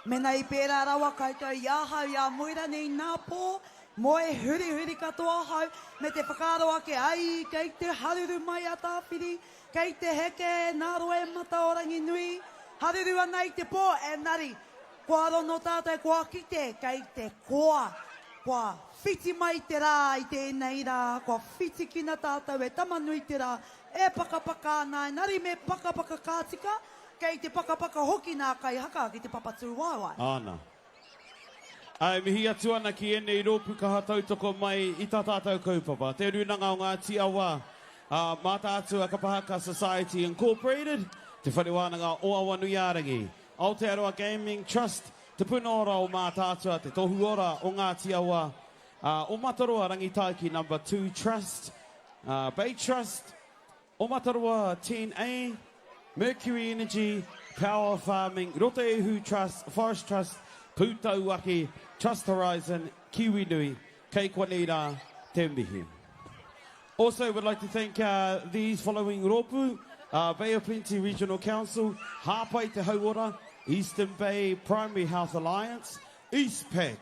Mena i pērā rawa koutou i ahau i a Moerani i nā pō, moe hurihuri katoa ahau me te whakaaro ake ai kei te haruru mai a Tāwhiri, kei te heke nā roe mata o Ranginui, haruru ana i te pō, engari Kua rono tātou, kua kite, kei te koa, kua whiti mai te rā i tēnei rā, kua whitikina tātou e Tama-nui-te-rā, e pakapaka ana, engari me pakapaka ka tika, kei te pakapaka hoki nā kaihaka ki te papa tūwaewae. Āna. Ā, e mihi atu ana ki ēnei rōpū kaha tautoko mai i tā tātou kaupapa, Te Rūnanga o Ngāti Awa, ā, Mātaatua Kapa Haka Society Incorporated, Te Whare Wānanga o Awanuiārangi, Aotearoa Gaming Trust, Te Puna Ora o Mātaatua, Te Tohu Ora o Ngāti Awa, o Mataroa Rangitaiki Number 2 Trust, Bay Trust, o Mataroa 10A, Mercury Energy, Power Farming, Rotoehu Trust, Forest Trust, Pūtauaki, Trust Horizon, Kiwi Nui, kei konei rā te mihi. Also would like to thank uh, these following rōpū, uh, Bay of Plenty Regional Council, Hāpai Te Hauora, Eastern Bay Primary Health Alliance, Eastpac,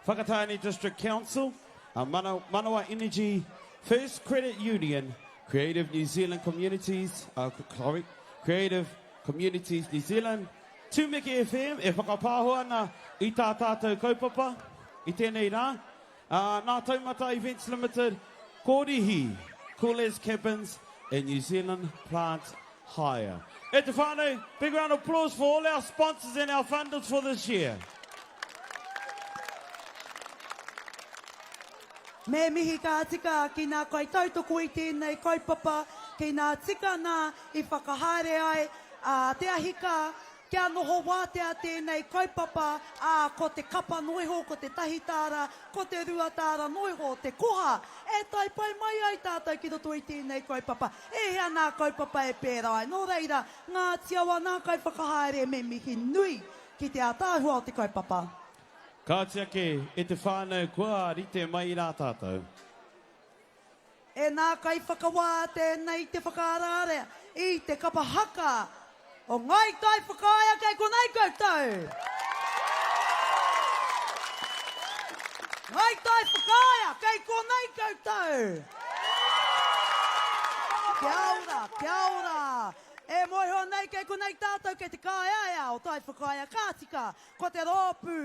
Whakatāne District Council, uh, Mana, Manawa Energy, First Credit Union, Creative New Zealand Communities, uh, sorry, Creative Communities New Zealand, Tumeke FM e whakapāho ana i tā tātou kaupapa i tēnei rā, Ā, nā Taumata Events Limited, Korihi, Coolers Cabins and New Zealand Plant Hire. E te whānau, big round of applause for all our sponsors and our funders for this year. Me mihi ka tika ki nā kaitautoko i tēnei kaupapa, ki nā tikana i whakahaere ai a Te Ahi Kaa Kia noho wātea tēnei kaupapa, ā, ko te kapa noiho, ko te tahitāra, ko te ruatāra noiho, te koha e tae pai mai ai tātou ki roto i tēnei kaupapa. E hea nā kaupapa e pērā ai? Nō reira, Ngāti Awa, nā kaiwhakahaere me mihi nui ki te ātaahua o te kaupapa. Kāti ake e te whānau kua rite mai rā tātou. E nā kaiwhakawā tēnei te whakaaraarea i te kapa haka o Ngāi Tai Whakaea kei konei koutou! Ngāi Tai Whakaea kei konei koutou! Kia ora, kia ora! E mōhio nei kei konei tātou kei te kāeaea o Tai Whakaea ka tika ko te rōpū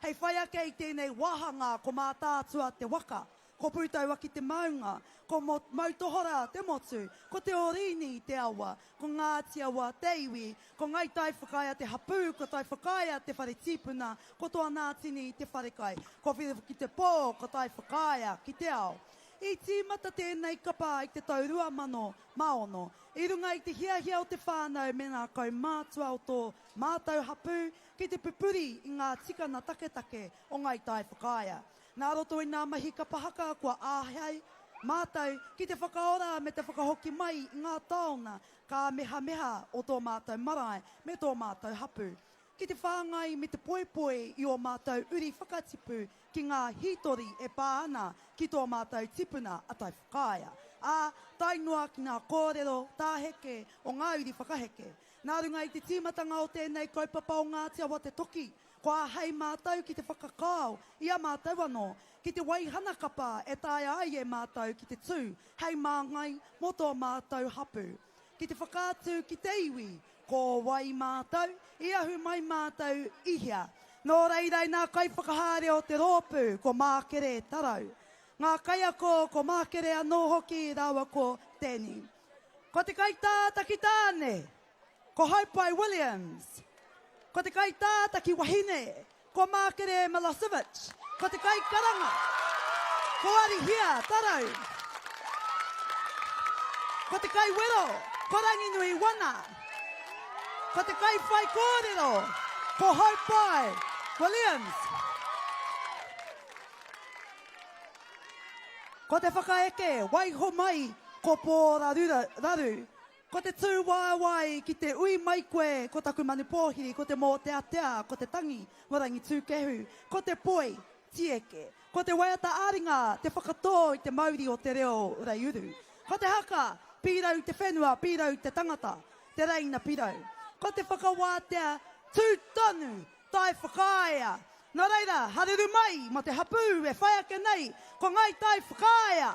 hei whai ake i tēnei wāhanga ko Mātaatua te waka. Ko Pūtauaki te maunga, ko Moutohorā te motu, ko Te Ōrini te awa, ko Ngāti Awa te iwi, ko Ngai Taiwhakaea te hapū, ko Taiwhakaea te whare tīpuna, ko Toanātini te wharekai, ko Whiriwhaki te pō, ko Taiwhakaea ki te ao. I tīmata tēnei kapa i te tau 2006, i runga i te hiahia o te whānau me ngā kaumātua o tō mātau hapū ki te pupuri i ngā tikana taketake o Ngāi Tai Whakaea. Nā roto i ngā mahi kapa haka kua āhei mātau ki te whakaora me te whakahoki mai i ngā taonga kāmehameha o tō mātau marae me tō mātau hapū. Ki te whāngai me te poipoi i ō mātou uri whakatipu ki ngā hītori e pā ana ki tō mātou tipuna a Taiwhakaea, ā, tae noa ki ngā kōrero tāheke o ngā uri whakaheke. Nā runga i te tīmatanga o tēnei kaupapa o Ngāti Awa Te Toki, kua āhei mātou ki te whakakao i a mātou anō, ki te waihana kapa e taea ai e mātou ki te tū hei māngai mō tō mātou hapū, ki te whakaatu ki te iwi Ko wai mātou? I ahu mai mātou i hea? Nō reira i ngā kaiwhakahaere o te rōpū ko Mākere Tarau. Ngā kaiako ko Mākere anō hoki rāua ko Danny. Ko te kaitātaki tāne, ko Haupai Williams. Ko te kaitātaki wahine, Ko Mākere Milosevic, ko te kaikaranga, ko Arihia Tarau, ko te kaiwero, ko Ranginui Wana, ko te kaiwhaikōrero, ko Haupai Williams. Ko te whakaeke, waiho mai ko Pōraruraru, Ko te tūwaewae ki te ui mai koe, ko taku manu pōhiri, ko te mōteatea, ko te tangi, ko Rangitūkehu, ko te poi, tieke. Ko te waiata ā-ringa, te whakatō i te mauri o te reo reiuru. Ko te haka, pīrau te whenua, pīrau te tangata, te reina pirau. Ko te whakawātea, tū tonu, Tae whakaea. Nō reira, haruru mai mō te hapū e whai ake nei, ko Ngāi Tai Whakaea!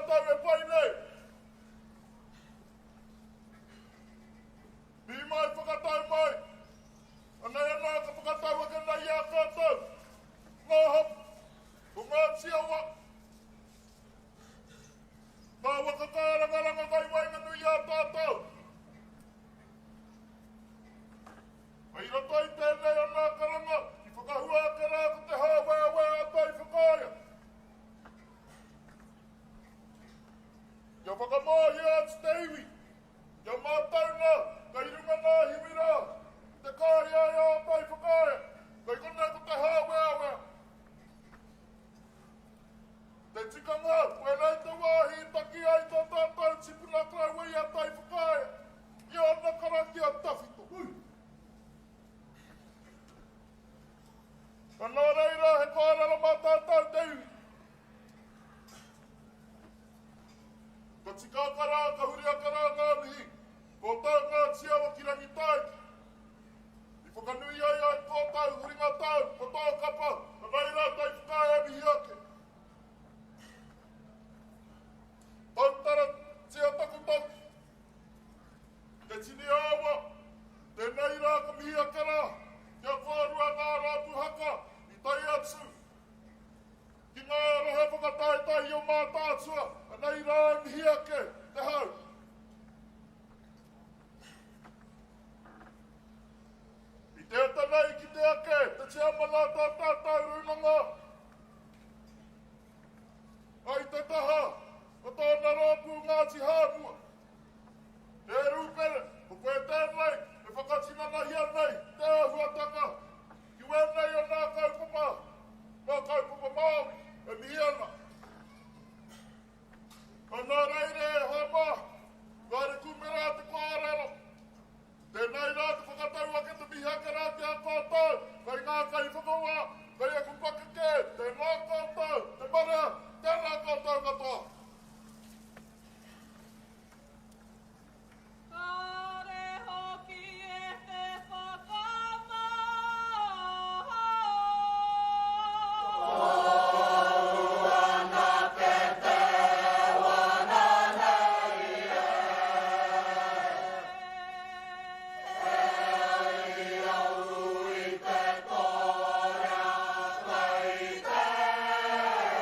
tātou e pai nei. Mihi mai, whakatau mai. Anei anā ka whakatau ake nei i a tātou. Ngā hapū, ko Ngāti Awa, ngā waka kārangaranga kai waenganui i a tātou. Hei roto i tēnei anā karanga, i whakahua ake rā ko te hāweawea a Taiwhakaea. Kia whakamāhia atu te iwi, kia mātau nā, kei runga nā hiwi rā, te kāeaea o Taiwhakaea, kei konei ko te hāweawea. Te tikanga, koinei te wāhi i taki ai tō tātou tipuna koroua i a Taiwhakaea, i ōna karakia tawhito. Ka nō reira he kōrero mā tātou te iwi. Ka tika aka rā, ka huri aka rā ngā mihi, ko tā Ngāti Awa ki Rangitāiki. I whakanui ai ai tō tau huringa tau, ko tō kapa, ka nei rā Taiwhakaea e mihi ake. Tautaratia taku toki. Te tini awa, tēnei rā ka mihi ake rā, kia kōrua ngā rāpu haka i tae atu ki ngā rohe whakataetae i o Mātaatua, anei rā e mihi ake te hau. I te ata nei kite ake te tiamana tā tātou rūnanga ai te taha o tōna rōpū Ngāti Hāmua. E Rūpere, ko koe tēnei e whakatinanahia nei te āhuatanga ki wēnei o nā kaupapa, nā kaupapa Māori e mihi ana. Ka nā reira e hoa mā, kāre kūmera te kōrero. Tēnei rā te whakatau ake te mihi ake rā ki a koutou, kei ngā kaiwhakawā, kei aku pakeke, tēnā koutou, te marea, tēnā koutou katoa. Kāre hoki e te whakamā. Anake te wana nei e. E ai au i te torea kei te rere.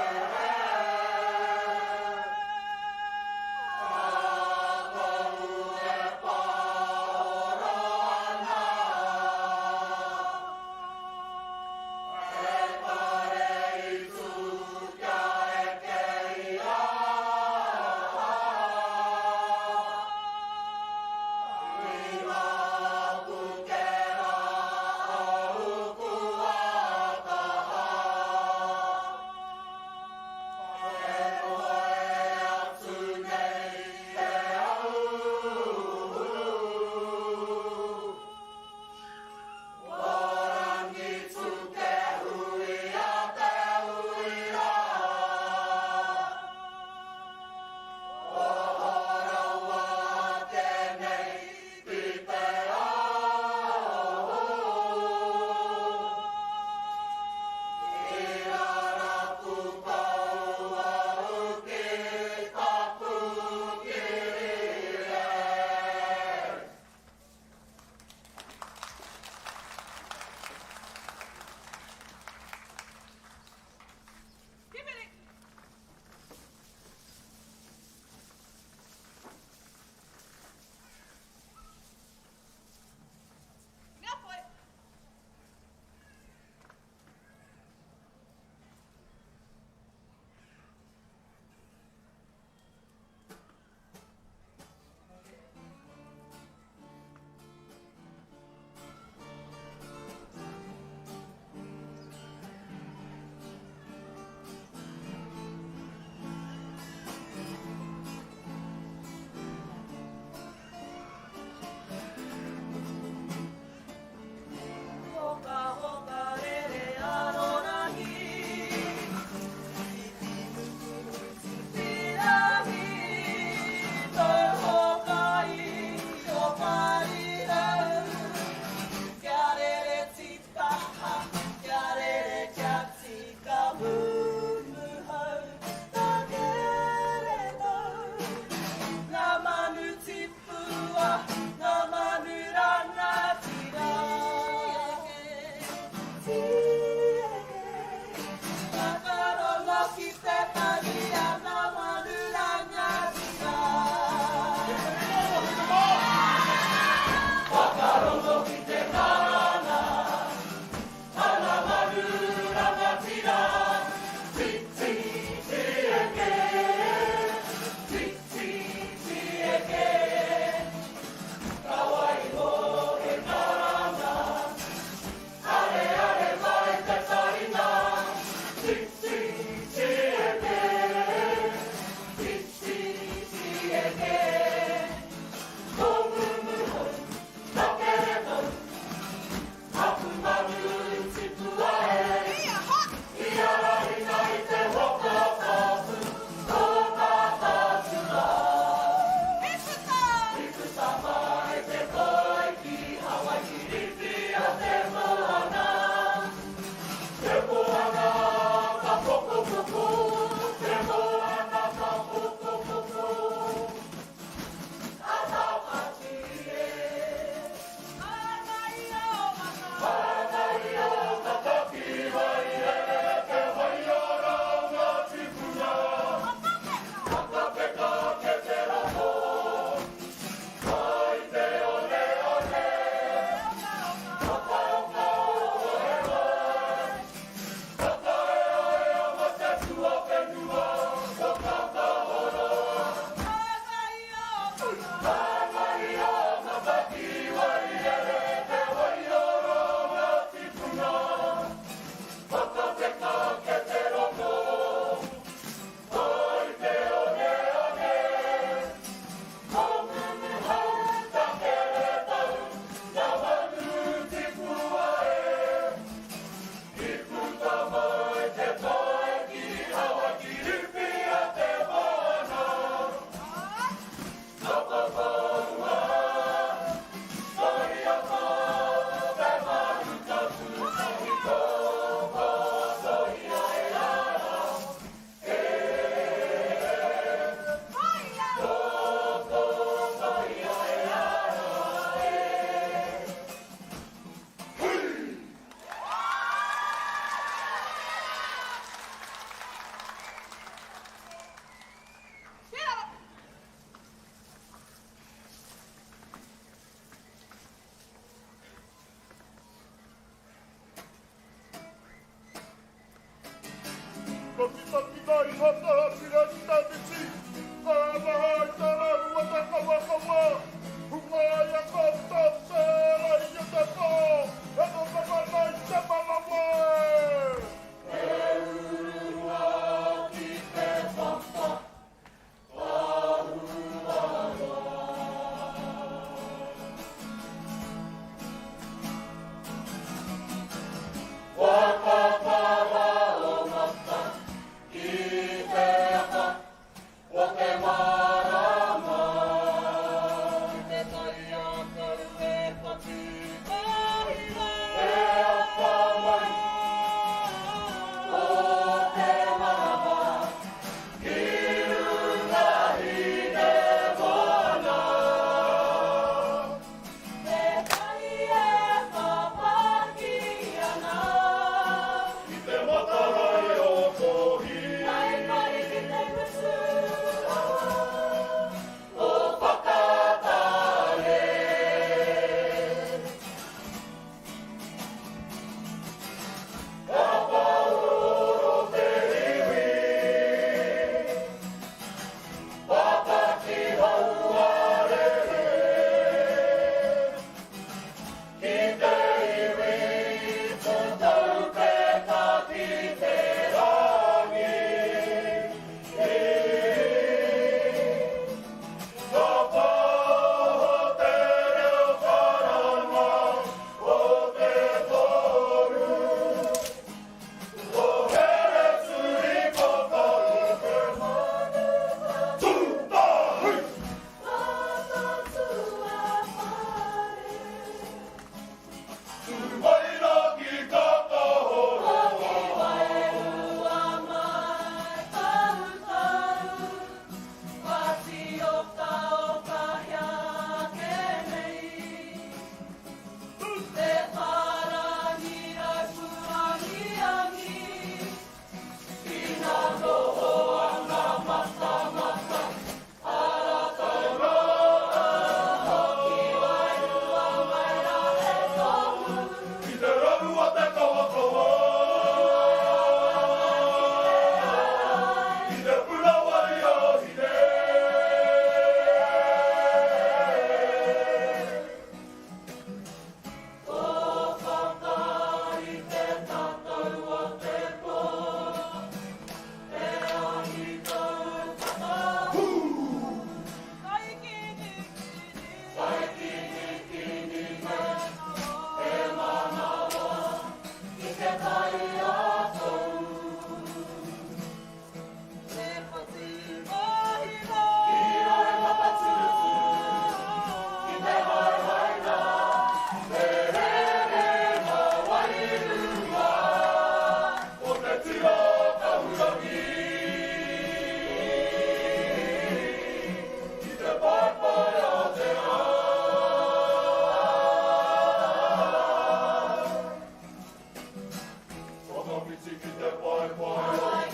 Whakawhiti ki te paepae o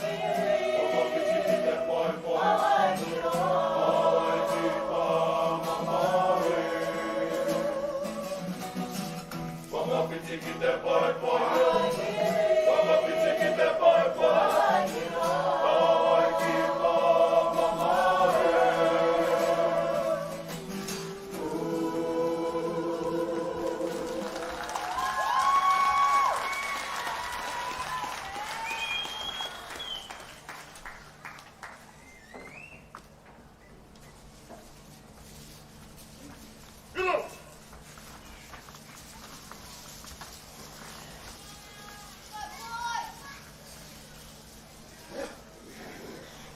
Whakawhiti ki te paepae Hawaiki pāmamae Whakawhiti ki te paepae o Whakawhiti ki te paepae Hawaiki pāmamae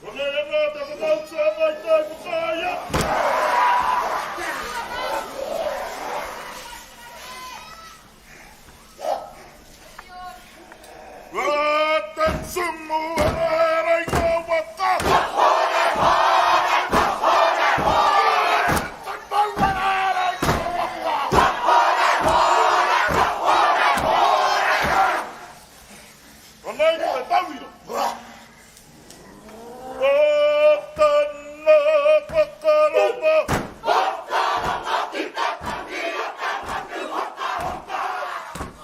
Konei ana te whakautu a Ngāi Tai Whakaea. Rā te tumu here i ngā waka. Hore, hore, hore, hore. Te maunga here i ngā waka. Hore, hore, hore, hore. Konei te tauira. Ko tana whakarama. Whakarama ki te tangi o te manu hokahoka.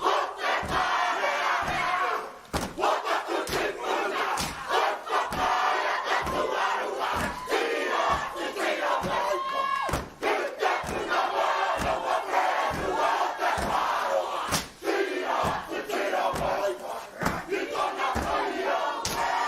Ko te kārearea, ko taku tipuna, ko Whakaea te tuarua, tiro atu, tiro mai. Ki te puna manawa te rua o te whāroa, tiro atu, tiro mai. Ki tōna taiao.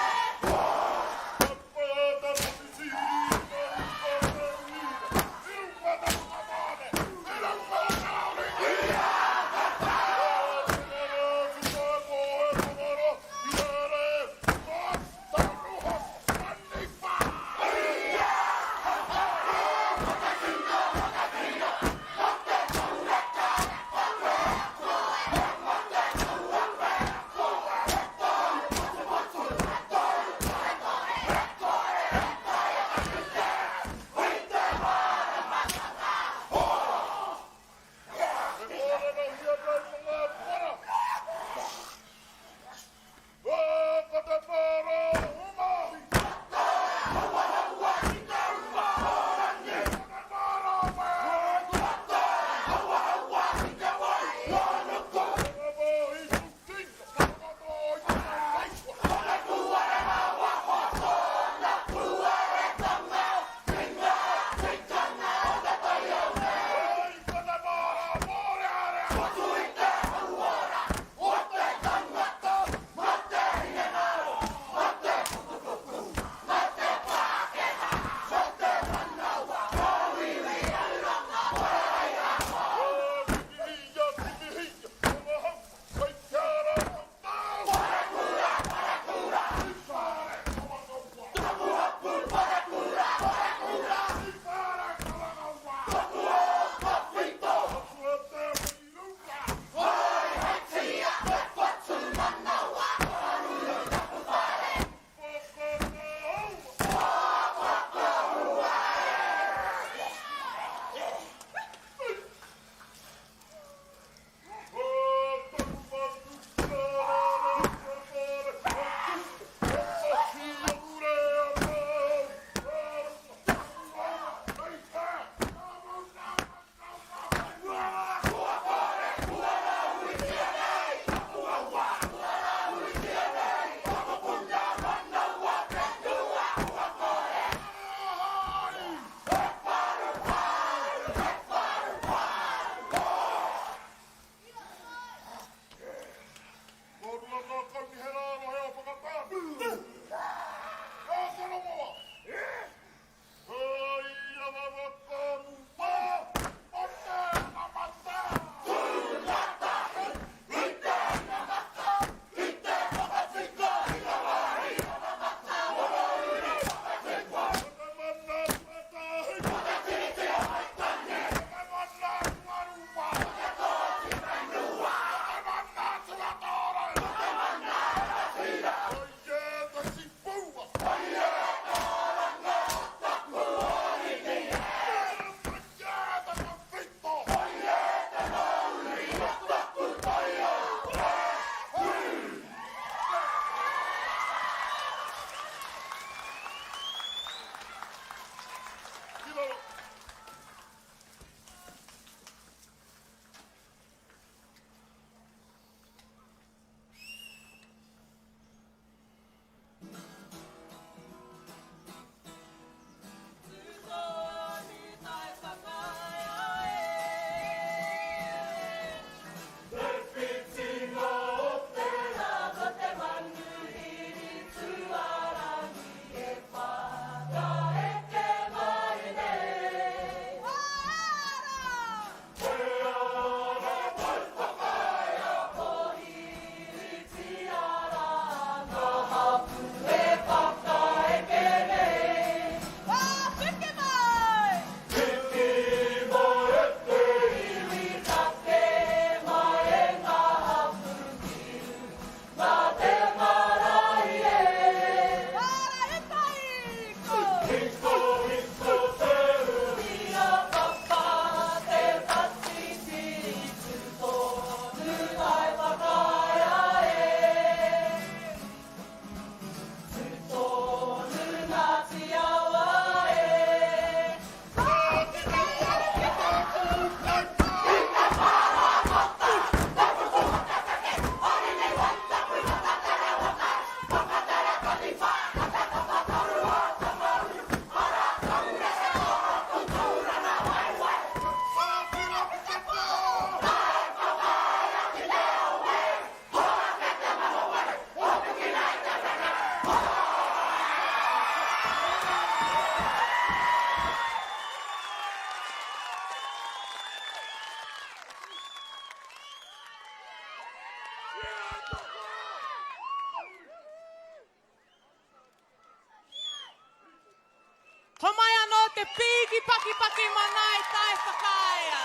te pīki pakipaki mā Ngāi Tai Whakaea.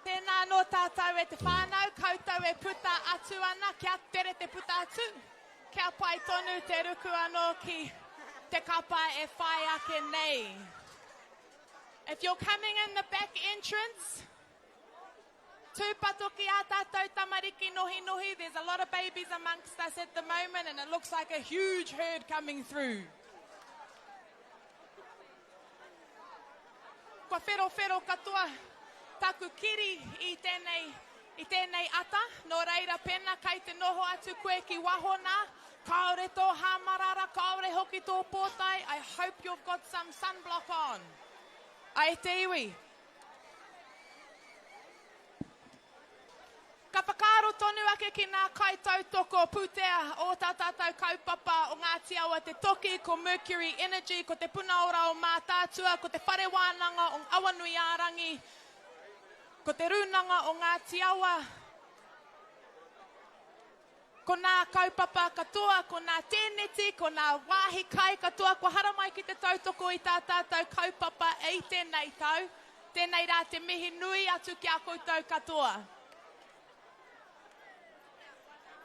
Tēnā anō tātou e te whānau, koutou e puta atu ana, kia tere te puta atu, kia pai tonu te ruku anō ki te kapa e whai ake nei. If you're coming in the back entrance, Tūpato ki ā tātou tamariki nohinohi, there's a lot of babies amongst us at the moment and it looks like a huge herd coming through. Kua wherowhero katoa taku kiri i tēnei, i tēnei ata, nō reira pēnā kai te noho atu koe ki waho nā, kāore tō hāmarara, kāore hoki tō pōtae, I hope you've got some sunblock on. Ai te iwi, Ka whakaaro tonu ake ki ngā kaitautoko pūtea o tā tātou kaupapa o Ngāti Awa Te Toki, ko Mercury Energy, ko Te Puna Ora o Mātaatua, ko Te Whare Wānanga o Awanuiārangi, ko Te Rūnanga o Ngāti Awa, Ko nā kaupapa katoa, ko nā tēneti, ko nā wāhi kai katoa kua haramai ki te tautoko i tā tātou kaupapa i tēnei tau. Tēnei rā te mihi nui atu ki a koutou katoa.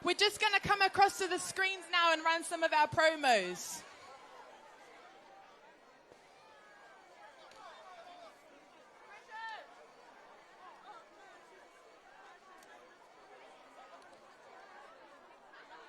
We're just going to come across to the screens now and run some of our promos.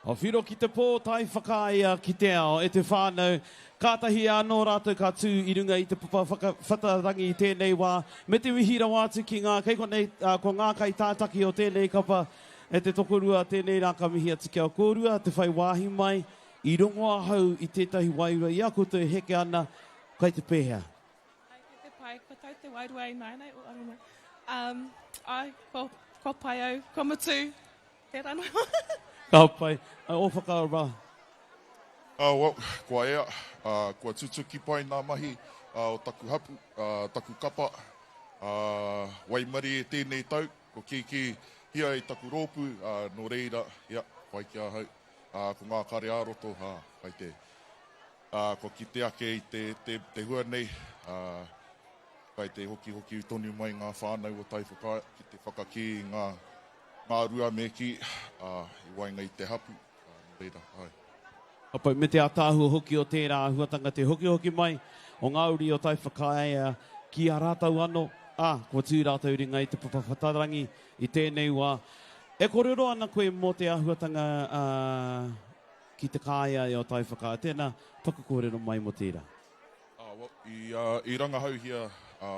Whiro ki te pō, tae whakaea ki te ao, e te whānau, kātahi anō rātou ka tū i runga i te papa whakawhatarangi i tēnei wā, me te mihi rawa atu ki ngā, kei konei, ko ngā kaitātaki o tēnei kapa, e te tokorua, tēnei rā ka mihi atu ki a kōrua, te whai wāhi mai, i rongo ahau i tētahi wairua i a koutou e heke ana, kai te pēhea? Ai, kei te pai, kua tau te wairua ināianei, oh, aroha mai. Um, ai, kua, kua pai au, kua mutu, tērā noa. Ka pai, ō whakaaro rā? Uh, well, kua ea, uh, kua tutuki pai nā mahi uh, o taku hapu, uh, taku kapa, uh, waimarie tēnei tau, kua kīkī hia i taku rōpū, uh, nō reira, ia, pai ki ahau, uh, ko ngā kare ā-roto, uh, kai te, Ā, kua kite ake i te, te, te hua nei, ā, kai te hokihoki tonu mai ngā whānau o Taiwhakaea ki te whakakī i ngā, ngā rua me kī, ā, i waenga i te hapu, ā, nō reira, āe. Ka pai, me te ātaahua hoki o tērā āhuatanga te hokihoki mai o ngā uri o Taiwhakaea ki a rātou anō, ā, kua tū rātou i runga i te papa whatarangi i tēnei wā. E kōrero ana koe mō te āhuatanga, ā, Ki te kāea e o Taiwhakaea. Tēnā, paku kōrero mai mō tērā. Ā, well, i, ā, i rangahauhia, ā,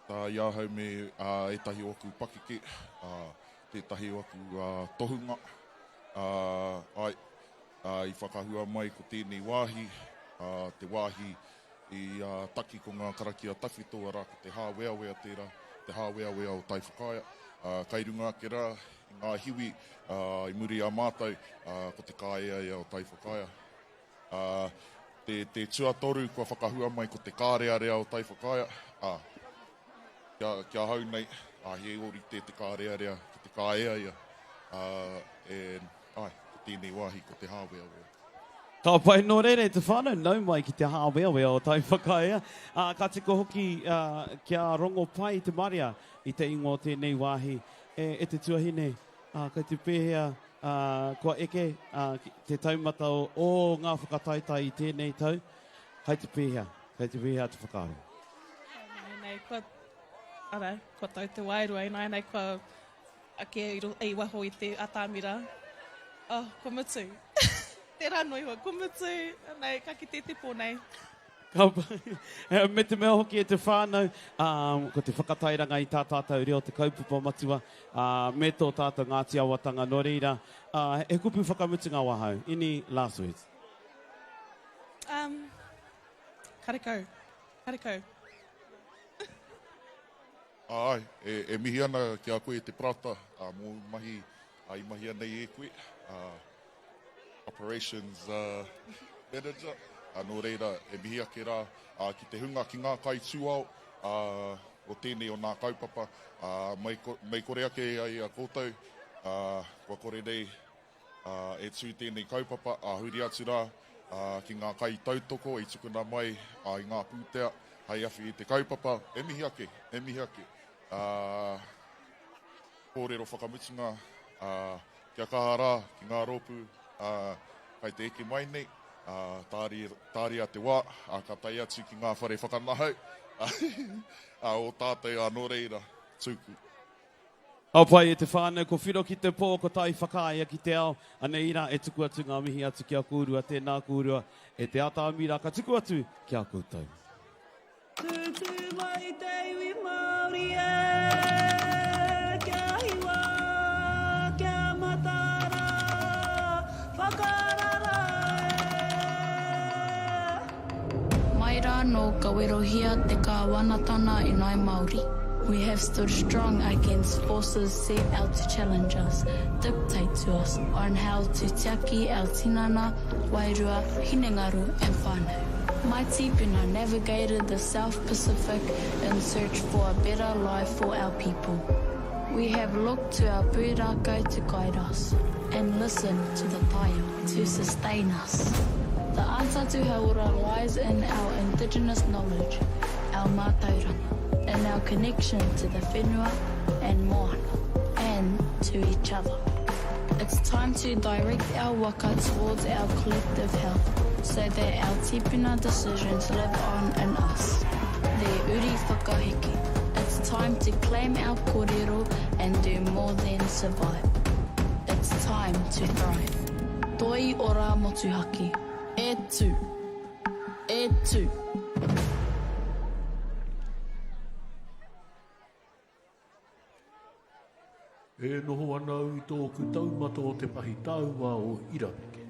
tā i ahau me, ā, ētahi o aku pakeke, ā, tētahi o aku, ā, tohunga, ā, āe, ā, i whakahua mai ko tēnei wāhi, ā, te wāhi i, ā, taki ko ngā karakia tawhito, arā, ko te hāweawea tērā, te hāweawea o Taiwhakaea, ā, kai runga ake rā I ngā hiwi i muri i a mātou, ko te kāeaea o Taiwhakaea. Te, te tuatoru kua whakahua mai ko te kārearea o Taiwhakaea, ā, kia, ki ahau nei, ā, he ōrite te kārearea ki te kāeaea, ā, and, āe, ko tēnei wāhi ko te hāweawea. Ka pai, nō reira e te whānau, nau mai ki te hāweawea o Taiwhakaea. Ā, ka tika hoki kia rongo pai te marea i te ingoa o tēnei wāhi. E, e te tuahine, ā, kei te pēhea, ā, kua eke, ā, te taumata o, o ngā whakataetae i tēnei tau, kei te pēhea, kei te pēhea te whakaaro? Ināianei, kua, ara, kua tau te wairua, ināianei kua ake i, i waho i te atamira. Oh, kua mutu. Tērā noa iho, kua mutu, anei, ka kite te pō nei. Ka pai. Me te mea hoki e te whānau, ā, ko te whakatairanga i tā tātou reo te kaupapa matua, ā, me tō tātou Ngāti Awatanga. Nō reira, ā, he kupu whakamutunga wahau. Any last words? Um, karekau. Karekau. Āe, e, e mihi ana ki a koe e te Parata, ā, mō ū mahi, ā, i mahia nei e koe, ā, Operations Manager, nō reira e mihi ake rā ki te hunga, ki ngā kaitūao o tēnei o nā kaupapa, mei kore ake ai a koutou, kua kore nei e tū tēnei kaupapa, ā, huri atu rā ki ngā kaitautoko i tukuna mai i ngā pūtea hei awhi i te kaupapa. E mihi ake, e mihi ake. Ā, kōrero whakamutunga, ā, kia kaha rā ki ngā rōpū, ā, kai te eke mai nei, ā, tāria, tāria te wā, ā, ka tae atu ki ngā whare whakanahau, ā, o tātou, ā, nō reira, tūku. Ka pai e te whānau, ko Whiro ki te pō, ko Tai whakaea ki te ao. Anei rā e tuku atu ngā mihi atu ki a kōrua, tēnā kōrua e te atamira ka tuku atu ki a koutou. Tūtū mai te iwi Māori e, kia hiwa, kia mataara, whakarara e. Mai rā nō ka werohia te kāwanatana i Ngāi Māori. We have stood strong against forces set out to challenge us, dictate to us on how to tiaki our tinana, wairua, hinengaro and whānau. My tīpuna navigated the South Pacific in search for a better life for our people. We have looked to our pūrākau to guide us and listened to the taiao to sustain us. The answer to hauora lies in our indigenous knowledge, our mātauranga, in our connection to the whenua and moana, and to each other. It's time to direct our waka towards our collective health so that our tipuna decisions live on in us. The uri whakaheke. It's time to claim our kōrero and do more than survive. It's time to thrive. Toi ora motuhake. E tū. E tū. E noho ana au i tōku taumata o te pahi taua o Iraweke.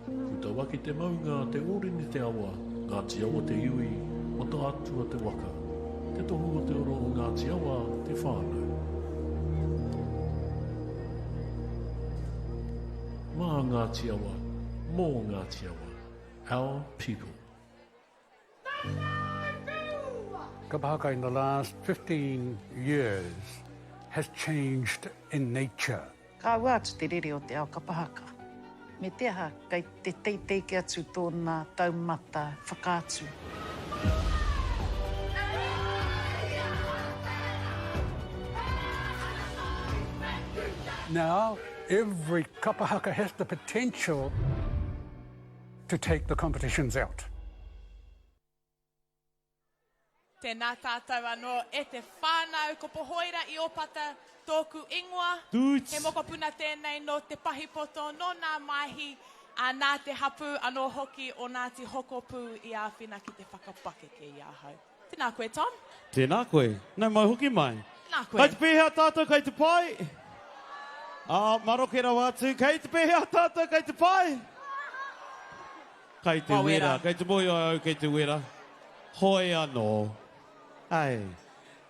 Putawaki te maunga, Te Ōrini te awa, Ngāti Awa te iwi, Mataatua te waka, Te tohu o te oro o Ngāti Awa te whānau. Mā Ngāti Awa, mō Ngāti Awa, our people. Kapa haka in the last 15 years has changed in nature. Ka ua atu te rere o te ao kapa haka. Me te aha, kei te teitei ke atu tōna taumata whakaatu. Now, every kapa haka has the potential to take the competitions out. Tēnā tātou anō e te whānau, ko Pohoira Iopata tōku ingoa. Toots. He mokopuna tēnei nō Te Pahipoto, nō Nā Maihi, ā, nā te hapū anō hoki o Ngāti Hokopū i āwhina ki te whakapakeke i ahau. Tēnā koe, Tom. Tēnā koe. Nau mai hoki mai. Tēnā koe. Kei te pēhea tātou, kei te pai? Ā, maroke rawa atu. Kei te pēhea tātou, kei te pai? Kei te wera, kei te mōhio au kei te wera. Hoi anō. Hey.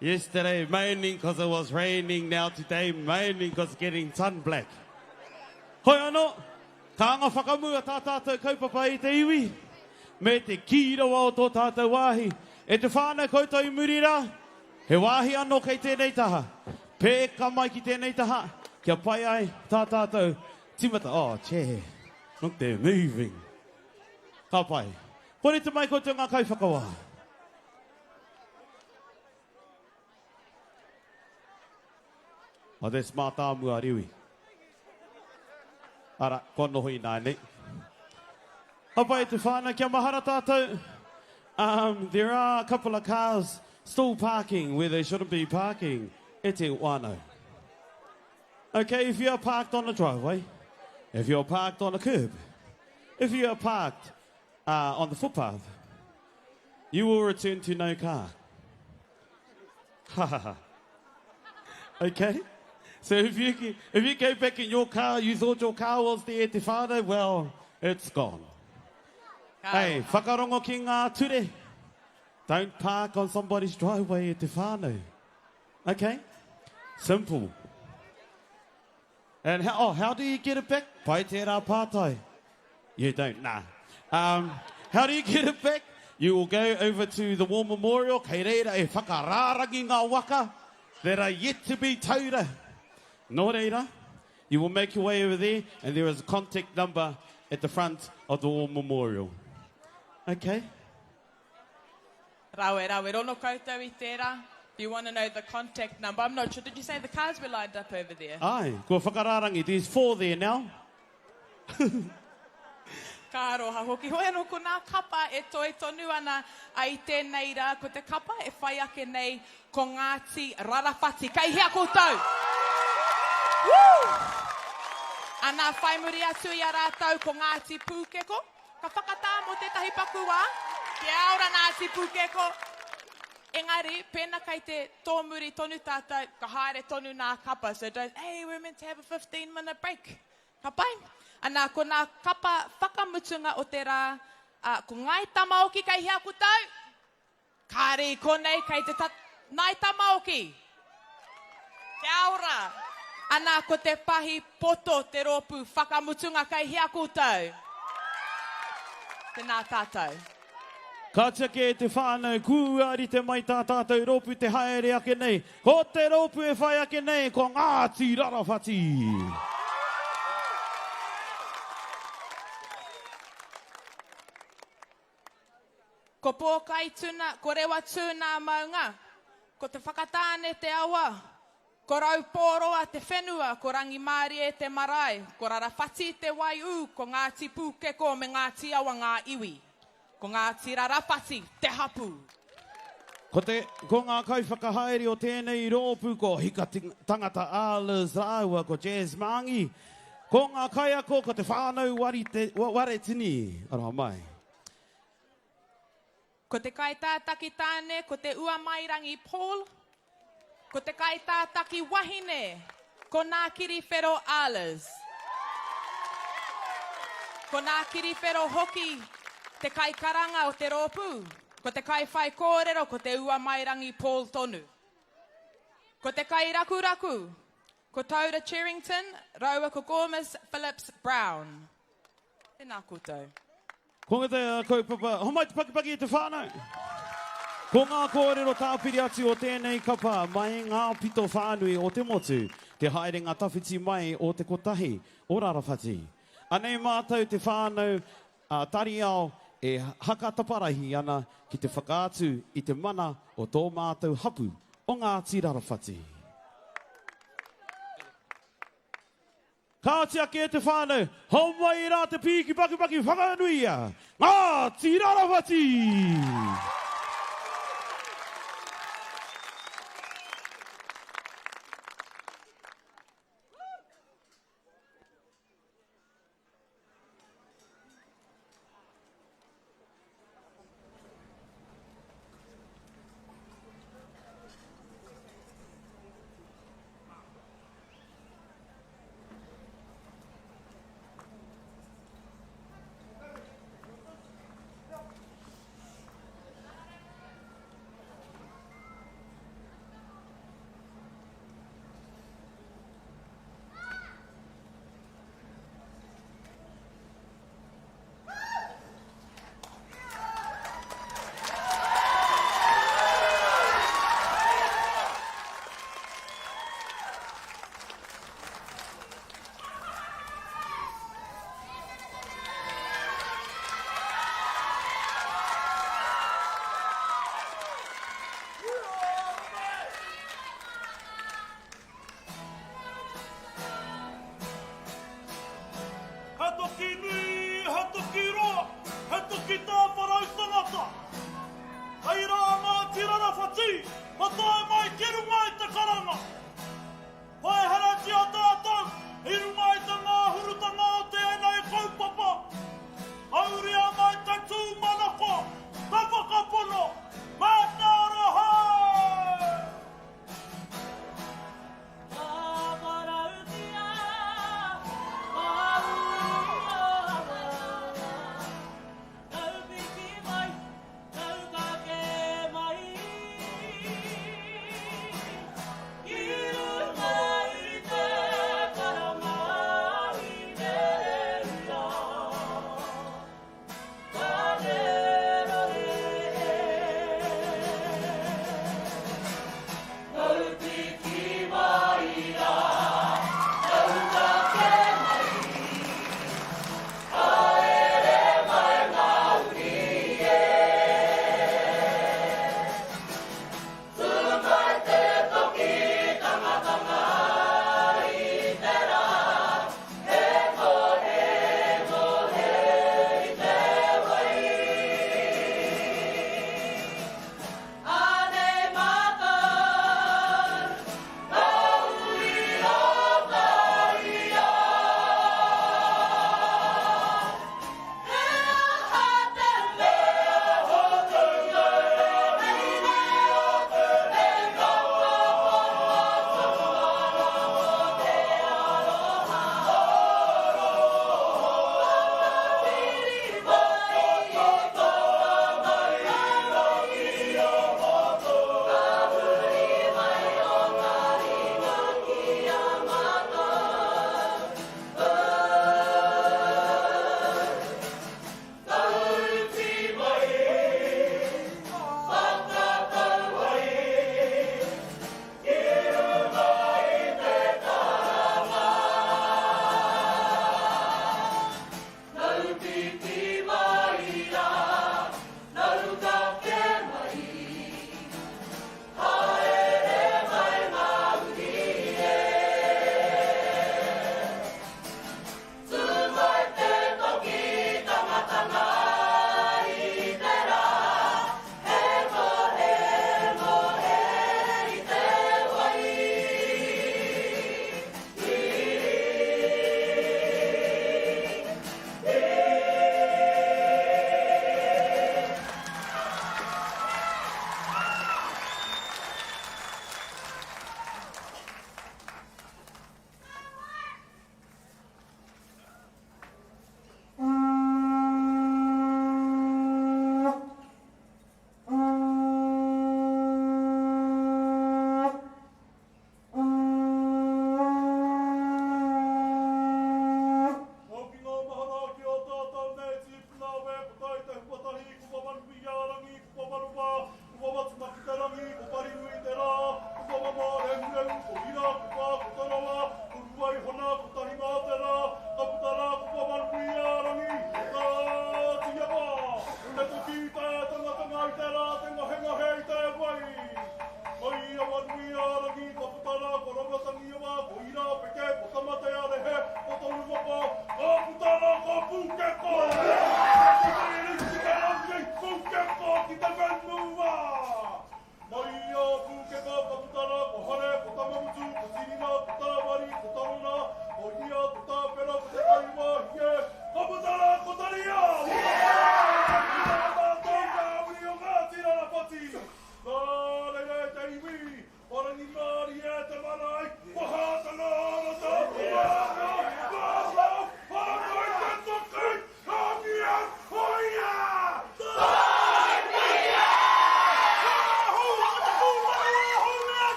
Yesterday moaning cause it was raining, now today moaning cause getting sun black. Hoi anō, ka anga whakamua tā tātou kaupapa i te iwi, me te kī rawa o tō tātou wāhi. E te whānau koutou i muri rā, he wāhi anō kei tēnei taha. Pēka mai ki tēnei taha, kia pai ai tā tātou tīmata. Oh, che. Look they're moving. Ka pai. Kua rite mai koutou ngā kaiwhakawā. Oh, that's mātāmua Rewi. Ara, kua noho ināianei. Ka pai te whānau, kia mahara tātou. Um, there are a couple of cars still parking where they shouldn't be parking. E te whānau. Okay, if you are parked on a driveway, if you're parked on a curb, if you are parked uh, on the footpath, you will return to no car. Ha ha ha. Okay? So if you, if you go back in your car, you thought your car was there te whānau, well, it's gone. Hey, whakarongo ki ngā ture. Don't park on somebody's driveway e te whānau. Okay? Simple. And how, oh, how do you get it back? Pai tērā pātai. You don't, nah. Um, how do you get it back? You will go over to the War Memorial, kei reira e whakarārangi ngā waka that are yet to be taura. Nō reira, You will make your way over there and there is a contact number at the front of the War Memorial. Okay. Rawe, rawe, rono koutou i tērā. If you want to know the contact number, I'm not sure, did you say the cars were lined up over there? Aye, kua whakarārangi, there's four there now. Ka aroha hoki. Hoi anō, ko nā kapa e toe tonu ana i tēnei rā, ko te kapa e whai ake nei ko Ngāti Rarawhati. Kei hea koutou? Woo! Ana, whai muri atu i a rātou ko Ngāti Pūkeko. Ka whakatā mō tētahi paku wā. Kia ora Ngāti Pūkeko! Engari, pēnā kei te tōmuri tonu tātou, ka haere tonu nā kapa. So don't, hey, we're meant to have a 15 minute break. Ka pai. Ana, ko nā kapa whakamutunga o te rā, ā, ko Ngāi Tamaoki kei hea koutou? Kāre i konei, kei te ta, Ngāi Tamaoki! Kia ora! Ana, ko te pahi poto te rōpū whakamutunga kei hea koutou? Tēnā tātou. Ka tiaki e te whānau, kua rite mai tā tātou rōpū te haere ake nei. Ko te rōpū e whai ake nei, ko Ngāti Rarawhati. Ko Pōkaituna, ko Rewatū nā maunga, ko Te Whakatāne te awa, ko Raupōroa te whenua, ko Rangimārie te marae, ko Rarawhati te waiū, ko Ngāti Pūkeko me Ngāti Awa ngā iwi, ko Ngāti Rarawhati te hapū. Ko te, ko ngā kaiwhakahaere o tēnei rōpū ko Hika Tangata Arliss rāua ko Jazz Maangi. Ko ngā kaiako ko te whānau Warite, Waretini. Aroha mai. Ko te kaitātaki tāne ko Te Uamairangi Paul. Ko te kaitātaki wahine ko Nākiri Whero Arliss. Ko Nākiri Whero hoki te kaikaranga o te rōpū. Ko te kaiwhaikōrero ko Te Uamairangi Paul tonu. Ko te kairakuraku ko Taura Cherrington raua ko Gormis Phillips Brown. Tēnā koutou. Ko te kaupapa, homai te pakipaki i te whānau! Ko ngā kōrero tāpiri atu o tēnei kapa mai ngā pito whānui o te motu, te haerenga tawhiti mai o te kotahi o Rarawhati. Anei mātou te whānau a Tariao e haka taparahi ana ki te whakaatu i te mana o tō mātou hapu o Ngāti Rarawhati. Kāti ake e te whānau, homai rā te pīki pakipaki whakanuia, Ngāti Rarawhati!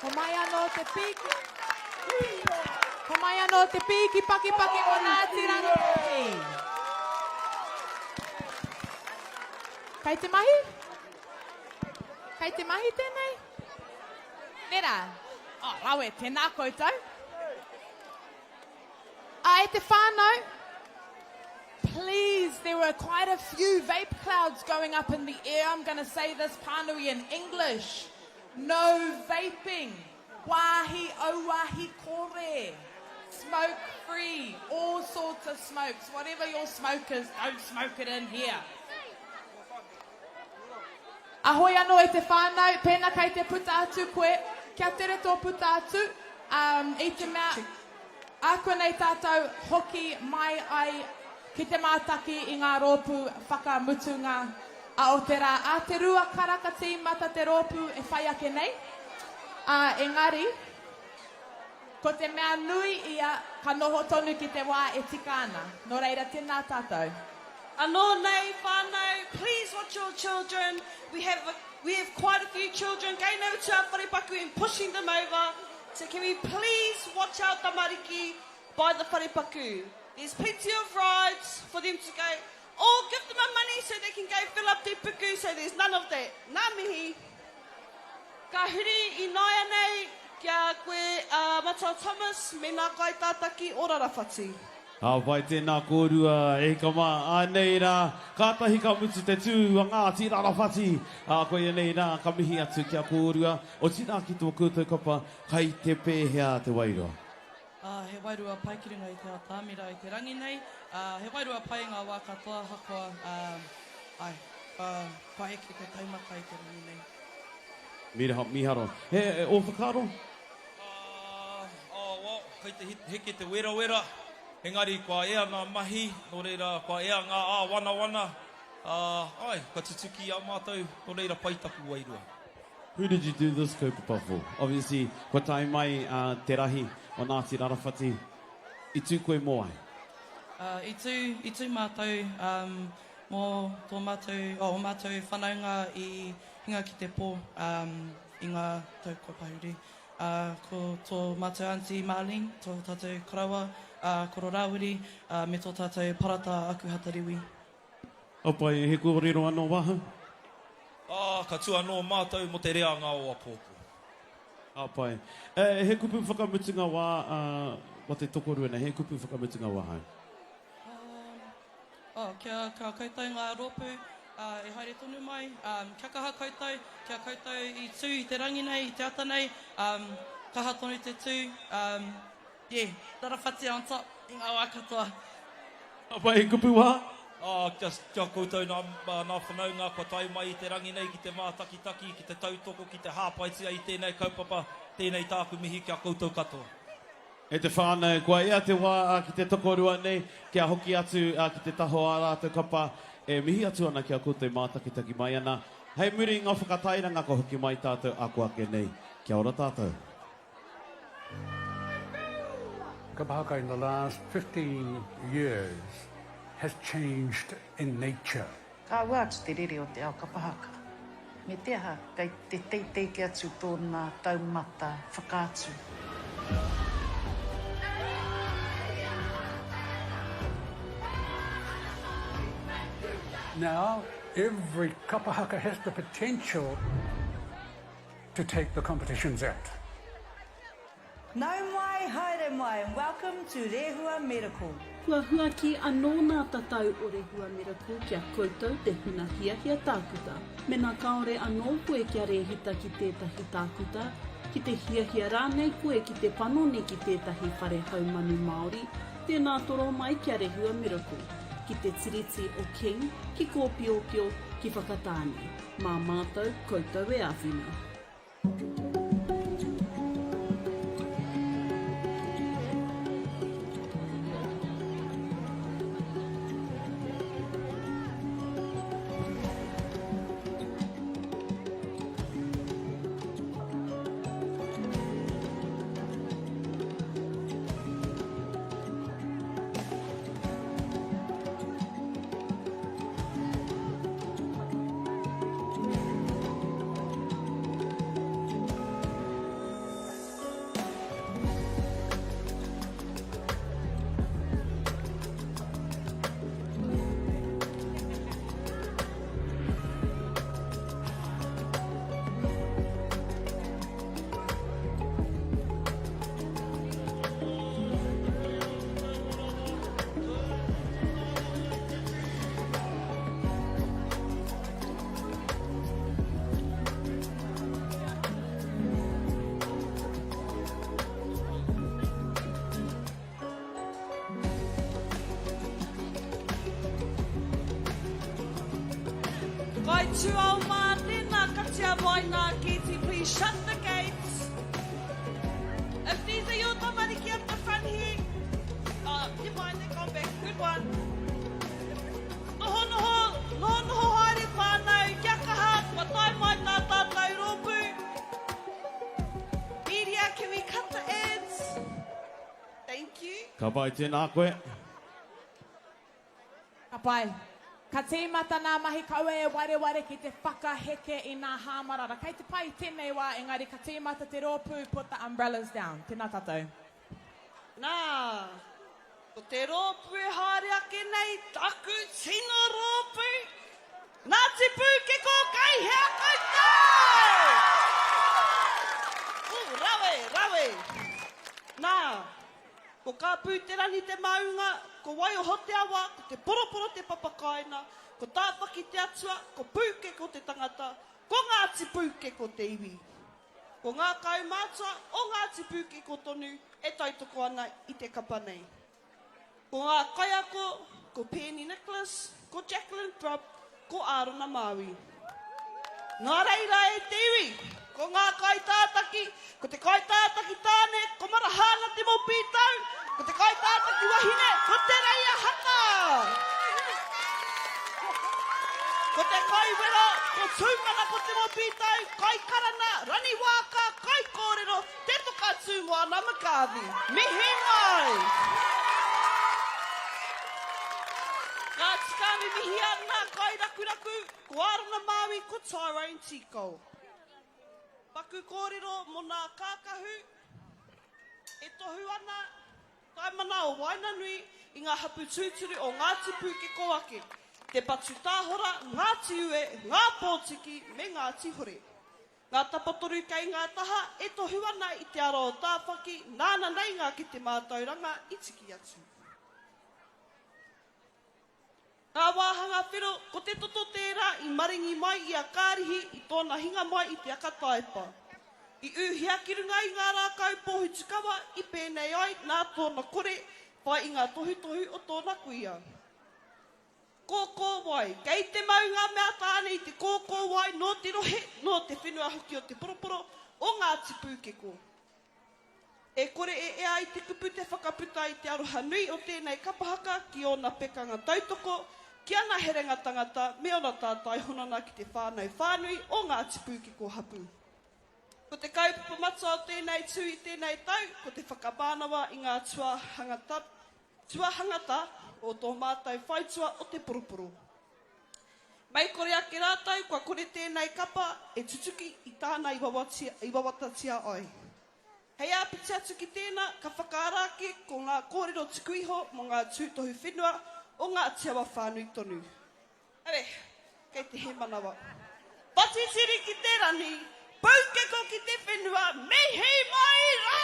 Homai anō te pīki. Homai anō te pīki pakipaki o Ngāti Rangitihi. Kei te mahi? Kei te mahi tēnei? Nē rā? Oh, rawe, tēnā koutou. A e te whānau, please, there were quite a few vape clouds going up in the air. I'm going to say this pānui in English. No vaping. Wāhi auahi kore. Smoke free. All sorts of smokes. Whatever your smoke is, don't smoke it in here. Ahoi anō e te whānau, pēnā kei te puta atu koe, kia tere tō puta atu, um, i te mea, ākuanei tātou hoki mai ai ki te mātaki i ngā rōpū whakamutunga a o te rā. Ā te rua karaka tīmata te rōpū e whai ake nei, ā, engari, ko te mea nui ia ka noho tonu ki te wā e tika ana. Nō reira, tēnā tātou. Anō nei, whānau, please watch your children, we have, we have quite a few children going over to our wharepaku and pushing them over, so can we please watch our tamariki by the wharepaku. There's plenty of rides for them to go, or give them a money so they can go fill up their puku, so there's none of that. Ngā mihi. Ka huri ināianei ki a koe a Matua Thomas me ngā kaitātaki o Rarawhati. Ka pai tēnā kōrua e hika mā, ānei rā, kātahi ka mutu te tū a Ngāti Rarawhati, ā, koia nei rā ka mihi atu ki a kōrua, otirā ki tō koutou kapa, kai te pēhea te wairua? Ā, he wairua pai ki runga i te atamira i te rangi nei, ā, he wairua pai i ngā wā katoa ahakoa, ā, āe, kua, kua eke te taumata i te rangi nei. Mīharo, mīharo. He, ō whakaaro? Ā, well, kei te heke te werawera, engari kua ea ngā mahi, nō reira, kua ea ngā āwanawana, ā, āe, kua tutuki i a mātou, nō reira pai taku wairua. Who did you do this kaupapa for? Obviously, kua tae mai te rahi o Ngāti Rarawhati, i tū koe mō ai? I tū, i tū mātou mō tō mātou, oh, ō mātou whanaunga i hinga ki te pō i ngā tau kua pahure. Ā, ko tō mātou Aunty Marlene, tō tātou koroua, ā, Koro Rāwiri, ā, me tō tātou Parata Akuhata Rewi. Ka pai, he kōrero anō wāhau? Ā, ka tū anō mātou mō te reanga o apōpō. Ka pai. E, he kupu whakamutunga wā, ā, wa te tokorua nei, he kupu whakamutunga wāhau? Oh, kia kaha koutou ngā rōpū e haere tonu mai. Kia kaha koutou, kia koutou i tū i te rangi nei, i te ata nei. Kaha tonu te tū. Yeah, Rarawhati on top i ngā wā katoa. Ka pai, he kupu wā? Oh, kia, kia koutou nā, nā whanaunga kua tae mai i te rangi nei ki te mātakitaki, ki te tautoko, ki te hāpaitia i tēnei kaupapa, tēnei tāku mihi ki a koutou katoa. E te whānau, kua ea te wā ki te tokorua nei kia hoki atu ki te taha o ā rātou kapa e mihi atu ana ki a koutou mātakitaki mai ana. Hei muri i ngā whakatairanga ka hoki mai tātou ako ake nei. Kia ora tātou. Kapa haka in the last 15 years has changed in nature. Ka ua atu te rere o te ao kapa haka. Me te aha, kei te teitei ke atu tōna taumata whakaatu. Now, every kapa haka has the potential to take the competitions out. Nau mai, haere mai and welcome to Rehua Medical. Kua huaki anō nā tatau o Rehua Miracle ki a koutou te huna hiahia tākuta. Mena kāore anō koe kia rēhita ki tētahi tākuta, ki te hiahia rānei koe ki te panoni ki tētahi whare haumanu Māori, tēnā toro mai ki a Rehua Miracle, ki te Tiriti o King, ki Kōpiopio, ki Whakatāne. Mā mātou koutou e āwhina. Tūao mā, tēnā katia mai ngā kēti, please shut the gates. If these are your tamariki up the front here, oh, never mind, they've gone back, good one. Noho, noho, noho, noho haere whānau, kia kaha, kua tae mai tā tātou rōpū. Media, can we cut the ads? Thank you. Ka pai, tēnā koe. Ka pai. Ka tīmata nā mahi kaua e wareware ki te whakaheke i nā hāmarara. Kei te pai i tēnei wā engari ka tīmata te rōpū put the umbrellas down. Tēnā tātou. Nā, ko te rōpū e haere ake nei taku tino rōpū, Ngāti Pūkeko kei hea koutou? Ooh, rawe, rawe. Nā, Ko Kāpūterangi te maunga, ko Waioho te awa, ko Te Poroporo te papakāinga, ko Tāwhaki te atua, ko Pūkeko te tangata, ko Ngāti Pūkeko te iwi. Ko ngā kaumātua o Ngāti Pūkeko tonu e tautoko ana i te kapa nei. Ko ngā kaiako, ko Peeni Nicholas, ko Jacqueline Thrupp, ko Ārona Māui. Nā reira e te iwi, ko ngā kaitātaki, ko te kaitātaki tāne, ko Marahana Te Mopītau, ko te kaitātaki wahine, ko Te Reia Haka! Ko te kaiwero, ko Tūmanako Te Mopītau, kaikarana, Rani Waaka, kaikōrero, Te Toka Tūmoana McGarvey. Mihi mai! Ka tika me mihi ana kairakuraku, ko Arona Māui, ko Tyrone Tikao. Paku kōrero mō nā kākahu e tohu ana taimana o waenganui i ngā hapu tūturu o Ngāti Pūkeko ake, Te Patu Tāhora, Ngāti Ue, Ngā Pōtiki me Ngāti Hore. Ngā tapatoru kei ngā taha e tohu ana i te ara o Tāwhaki nāna nei ngā kete mātauranga i tiki atu. Ngā wāhanga whero, ko te toto tērā i maringi mai i a Kārihi i tōna hinga mai i te aka taepa. I ūhia ki runga i ngā rākau pōhutukawa i pēnei ai nā tōna kore whai i ngā tohutohu o tōna kuia. Kōkōwai, Kei te mau ngā mea tāne i te kōkōwai nō te rohe, nō te whenua hoki o Te Poroporo, o Ngāti Pūkeko. E kore e ea i te kupu te whakaputa i te aroha nui o tēnei kapa haka ki ōna pekanga tautoko, ki ana herenga tangata me ōna tātai honona ki te whānau whānui o Ngāti Pūkeko hapū. Ko te kaupapa matua o tēnei tū i tēnei tau, ko te whakamānawa i ngā tuahangata, tuahangata o tō mātou whaitua o Te Poroporo. Mei kore ake rātou kua kore tēnei kapa e tutuki i tāna i wawatia, i wawatatia ai. Hei āpiti atu ki tēnā, ka whakaara ake ko ngā kōrero tuku iho mō ngā tūtohu whenua o Ngāti Awa whānui tonu. Are, kei te hēmanawa. Whatitiri ki te rani, pūkeko ki te whenua, mihi mai rā!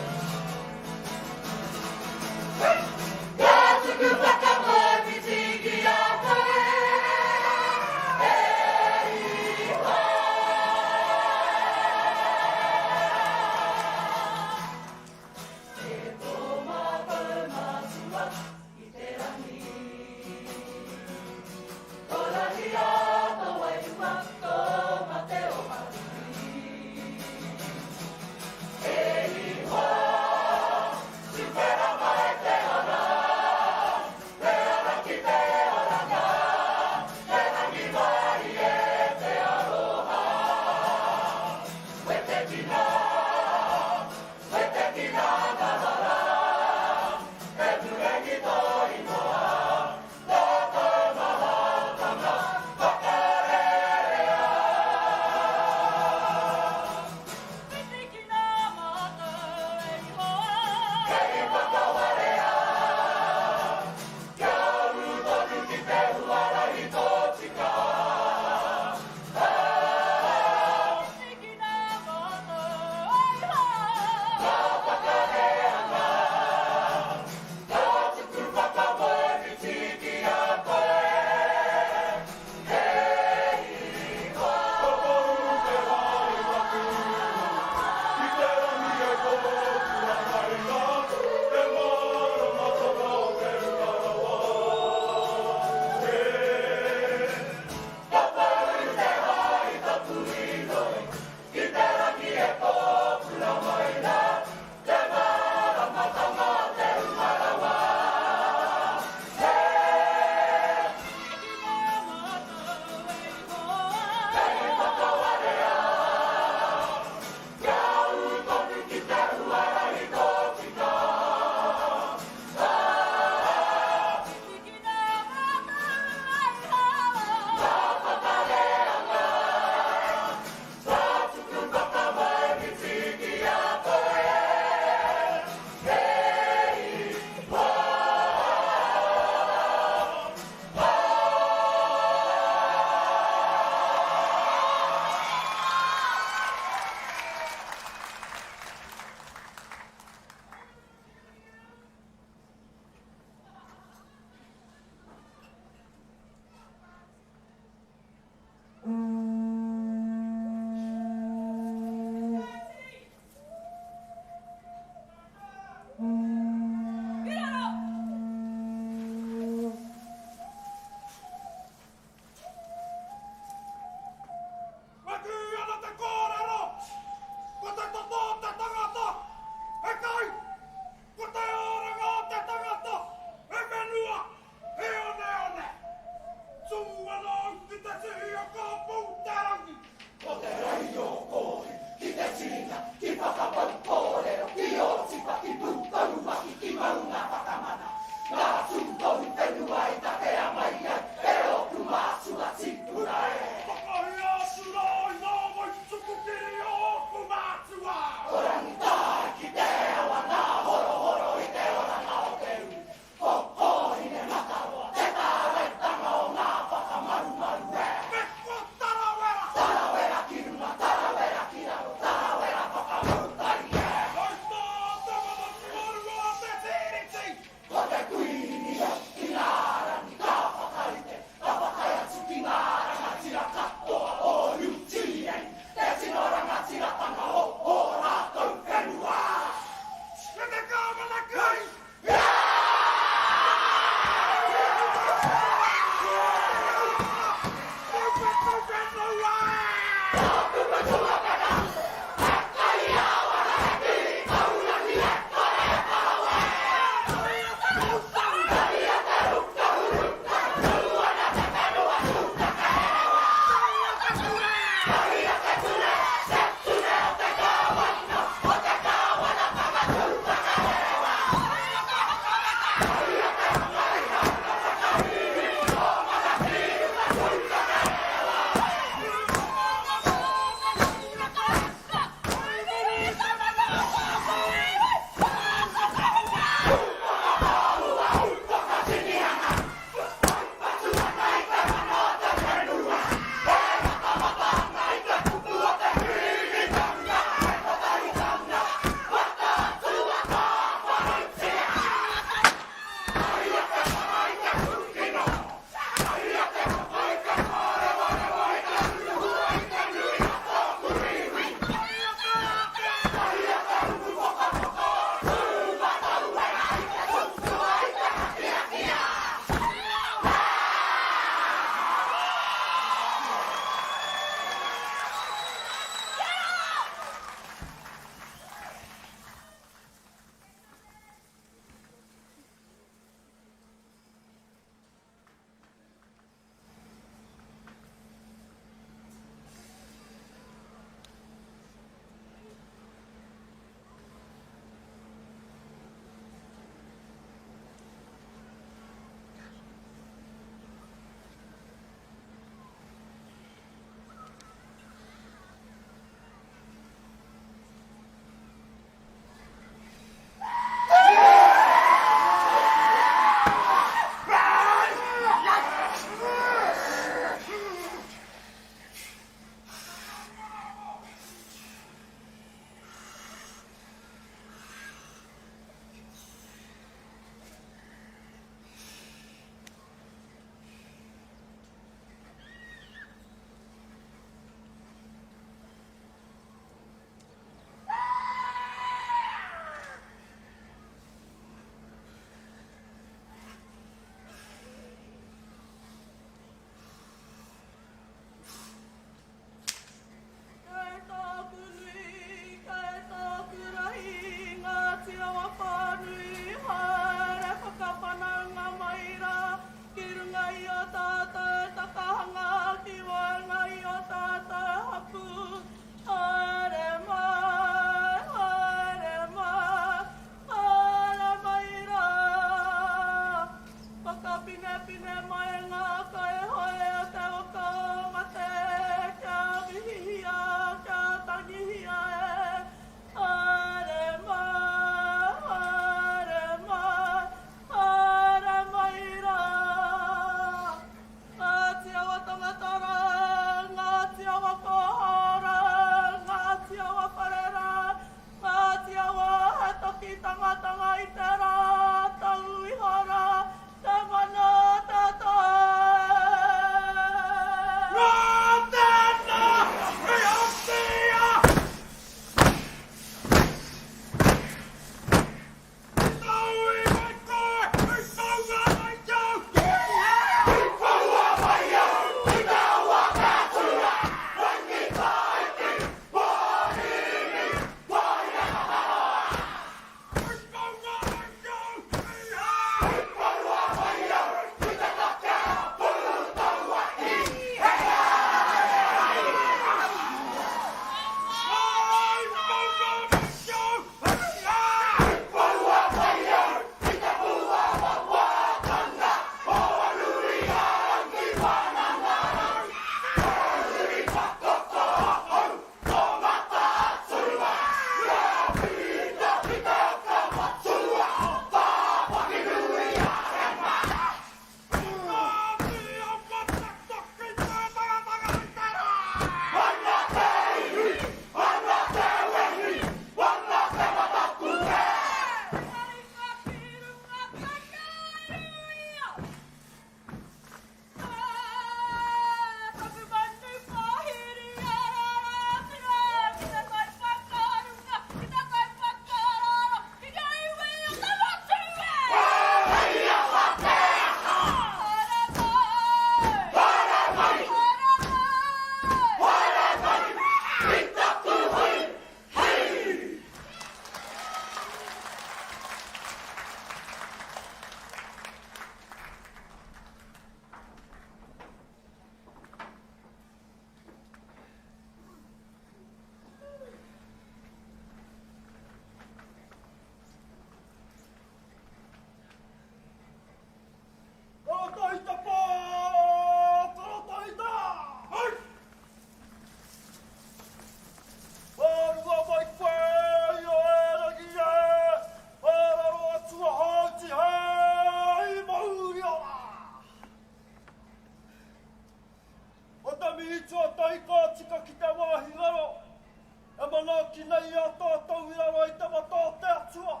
tiaki nei i a tātou i raro i te mata o te Atua.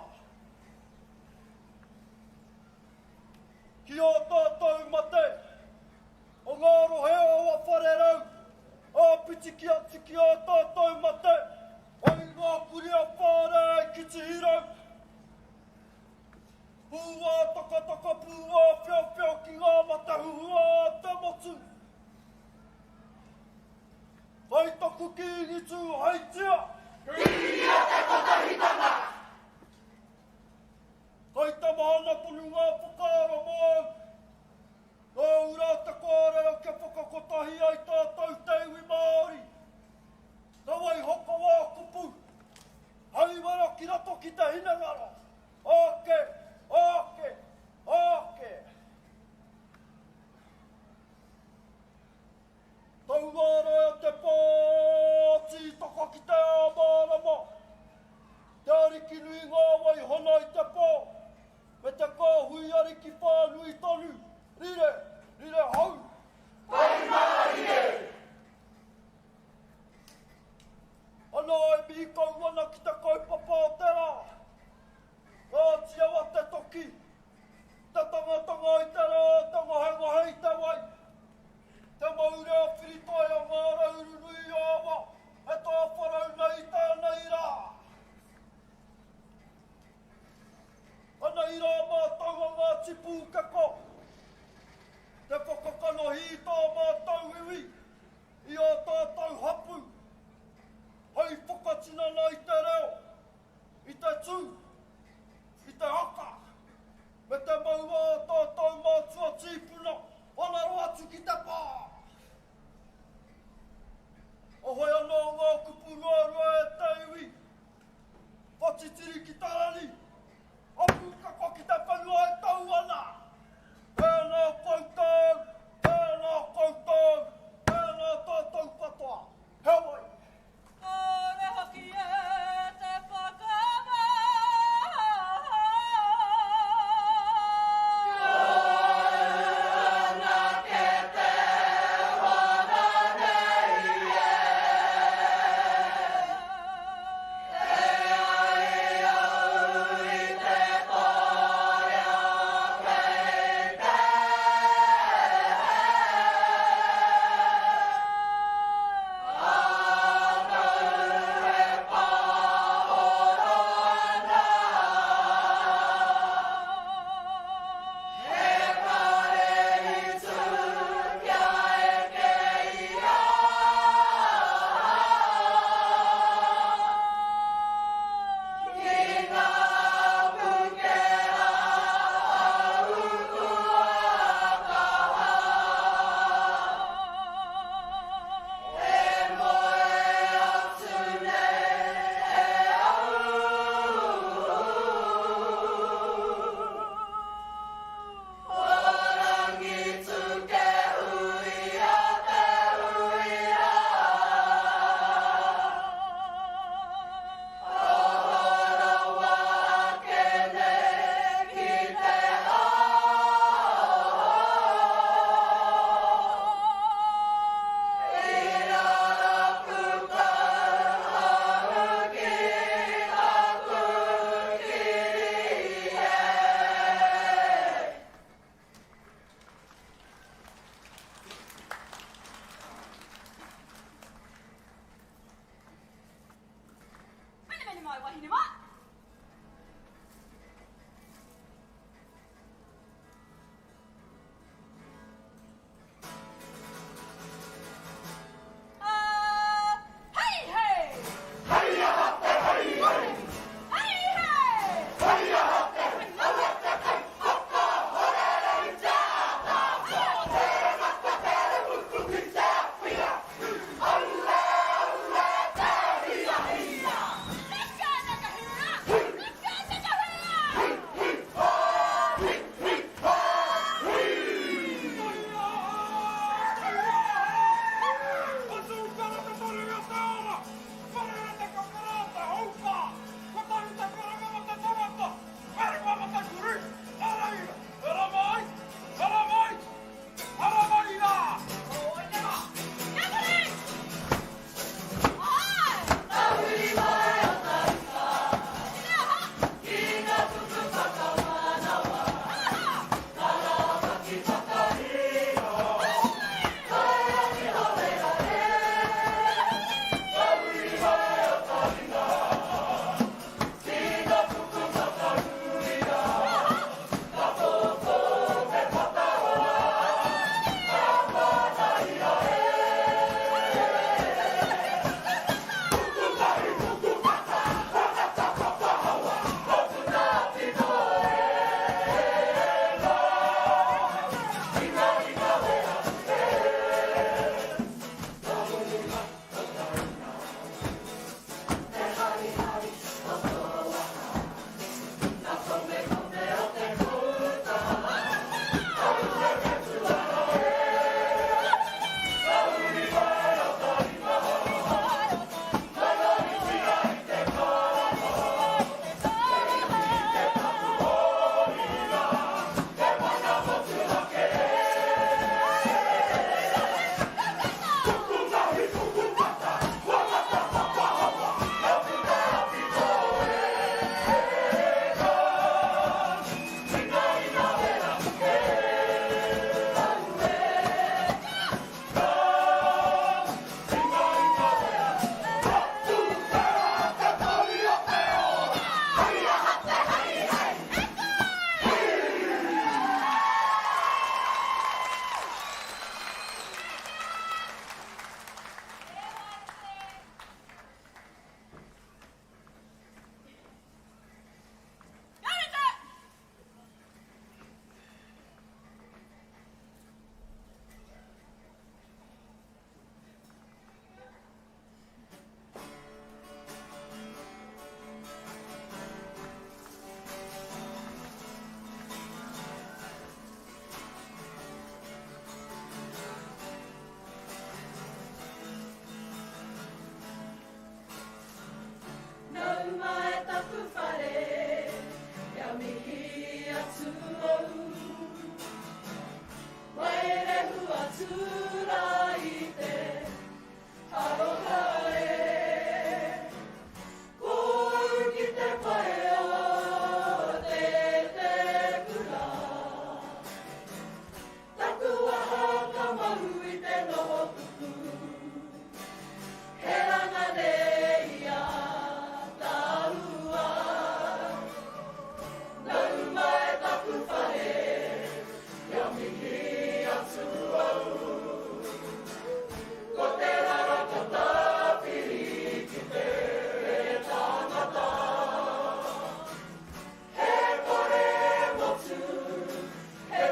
Ki ō tātou mate, o ngā rohe o aua whare rau, āpiti ki atu ki ō tātou mate, o i ngā kuri a Whārei ki Tihirau. Pūā takataka, pūā whiowhio ki ngā mate huhua a te motu. Kai taku Kīngi Tūheitia! Piringia te kotahitanga! Kai te mahana tonu ngā whakaaro mōu. Nōu rā te kōrero kia whakakotahi ai tātou te iwi Māori. Ka waiho ko wā kupu hei wera ki roto ki te hinengaro. Ake, ake, ake! Tauārai o te pō, tītoko ki te ao mārama, Te Arikinui ngā waihana i te pō, me te kāhui ariki whānui tonu, rire, rire hau! Pai mārire! Ana e mihi kau ana ki te kaupapa o te rā, Ngāti Awa te toki, te tangatanga i te rā, te ngohengohe i te wai, te maurea whiritoi o ngā rauru nui o awa e tāwharau nei i tēnei rā. Anei rā mātou a Ngāti Pūkeko, te whakakanohi.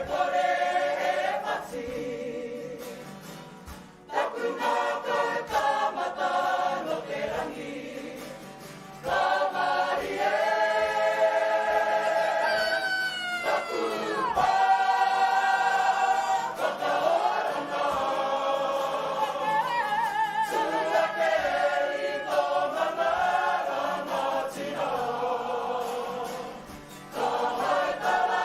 kore e whati. Taku ngākau tāmata no te rangi, ka marie. Taku pā whakaoranga, tū ake i tō mana rangatira. Ka hae tara.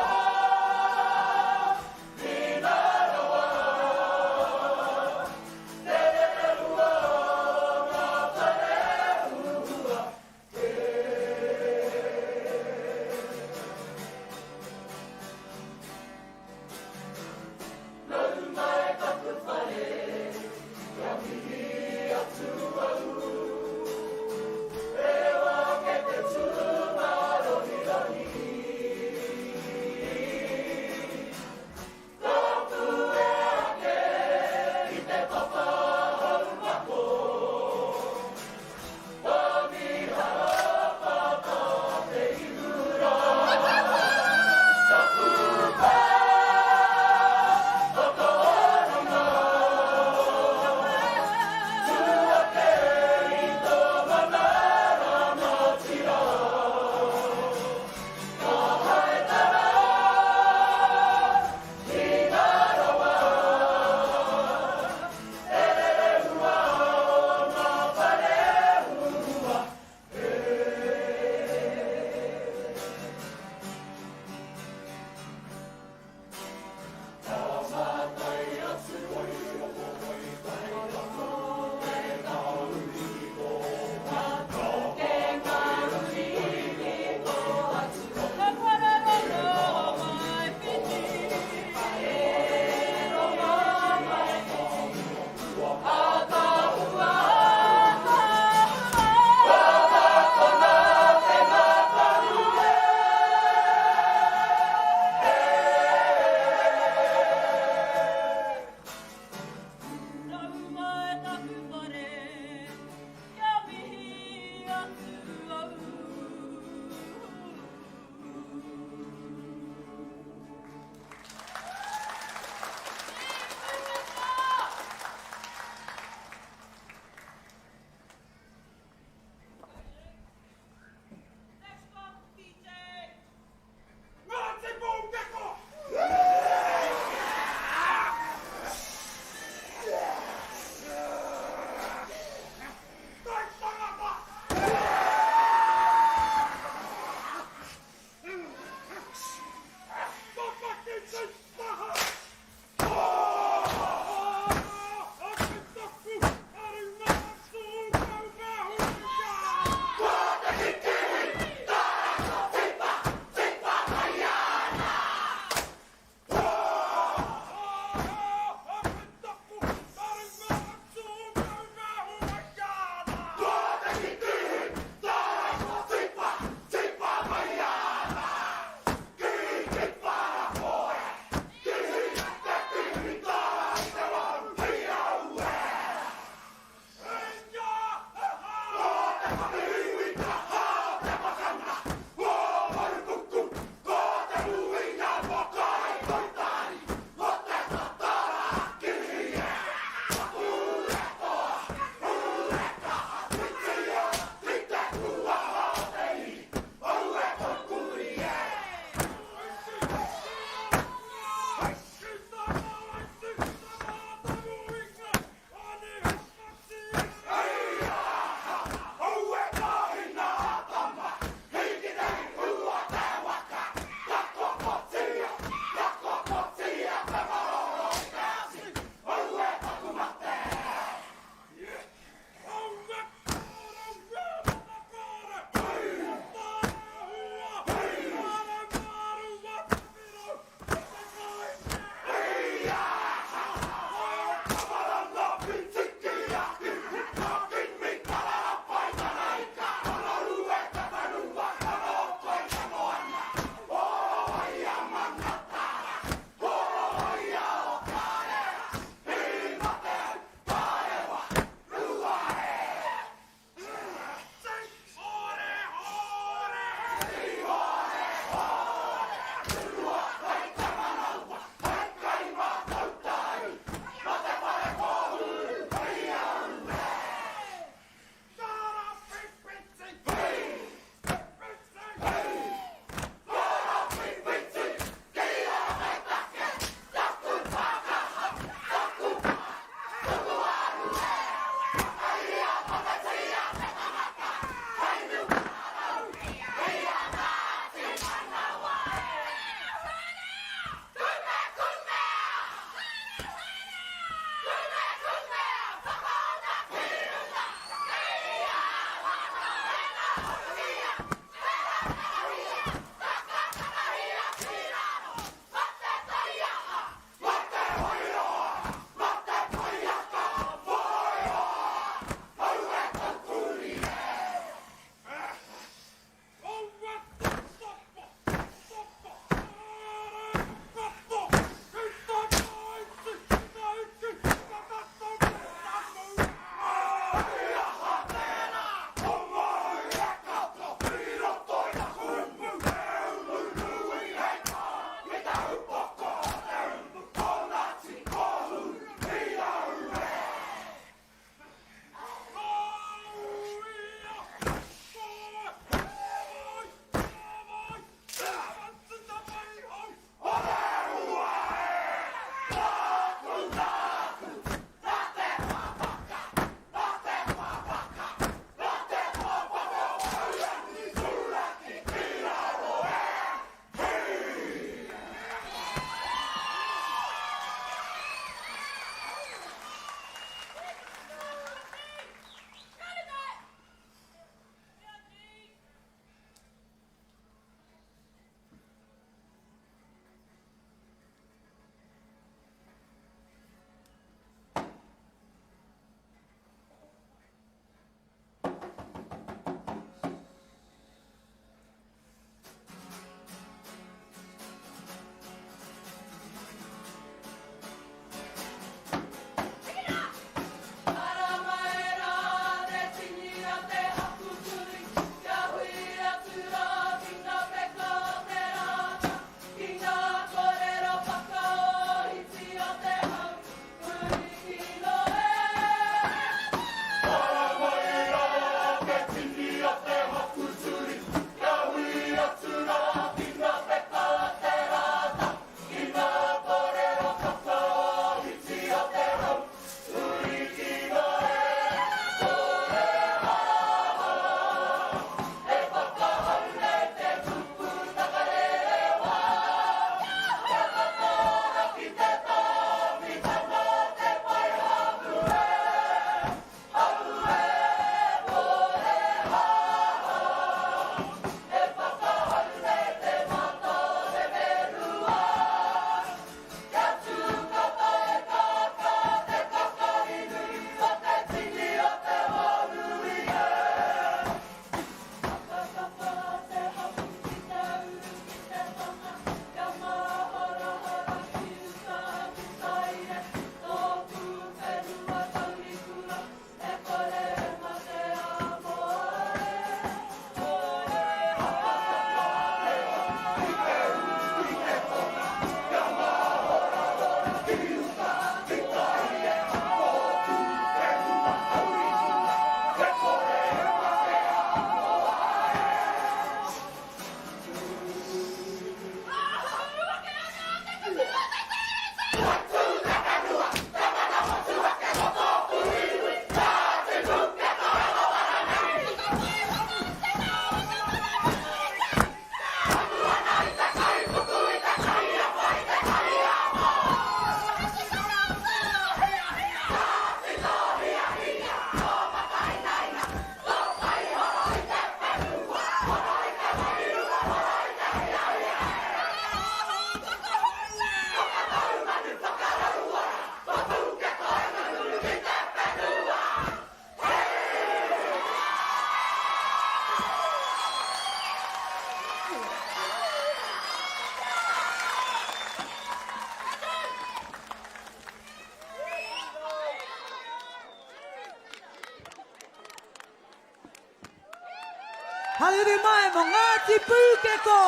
Haruru mai mō Ngāti Pūkeko!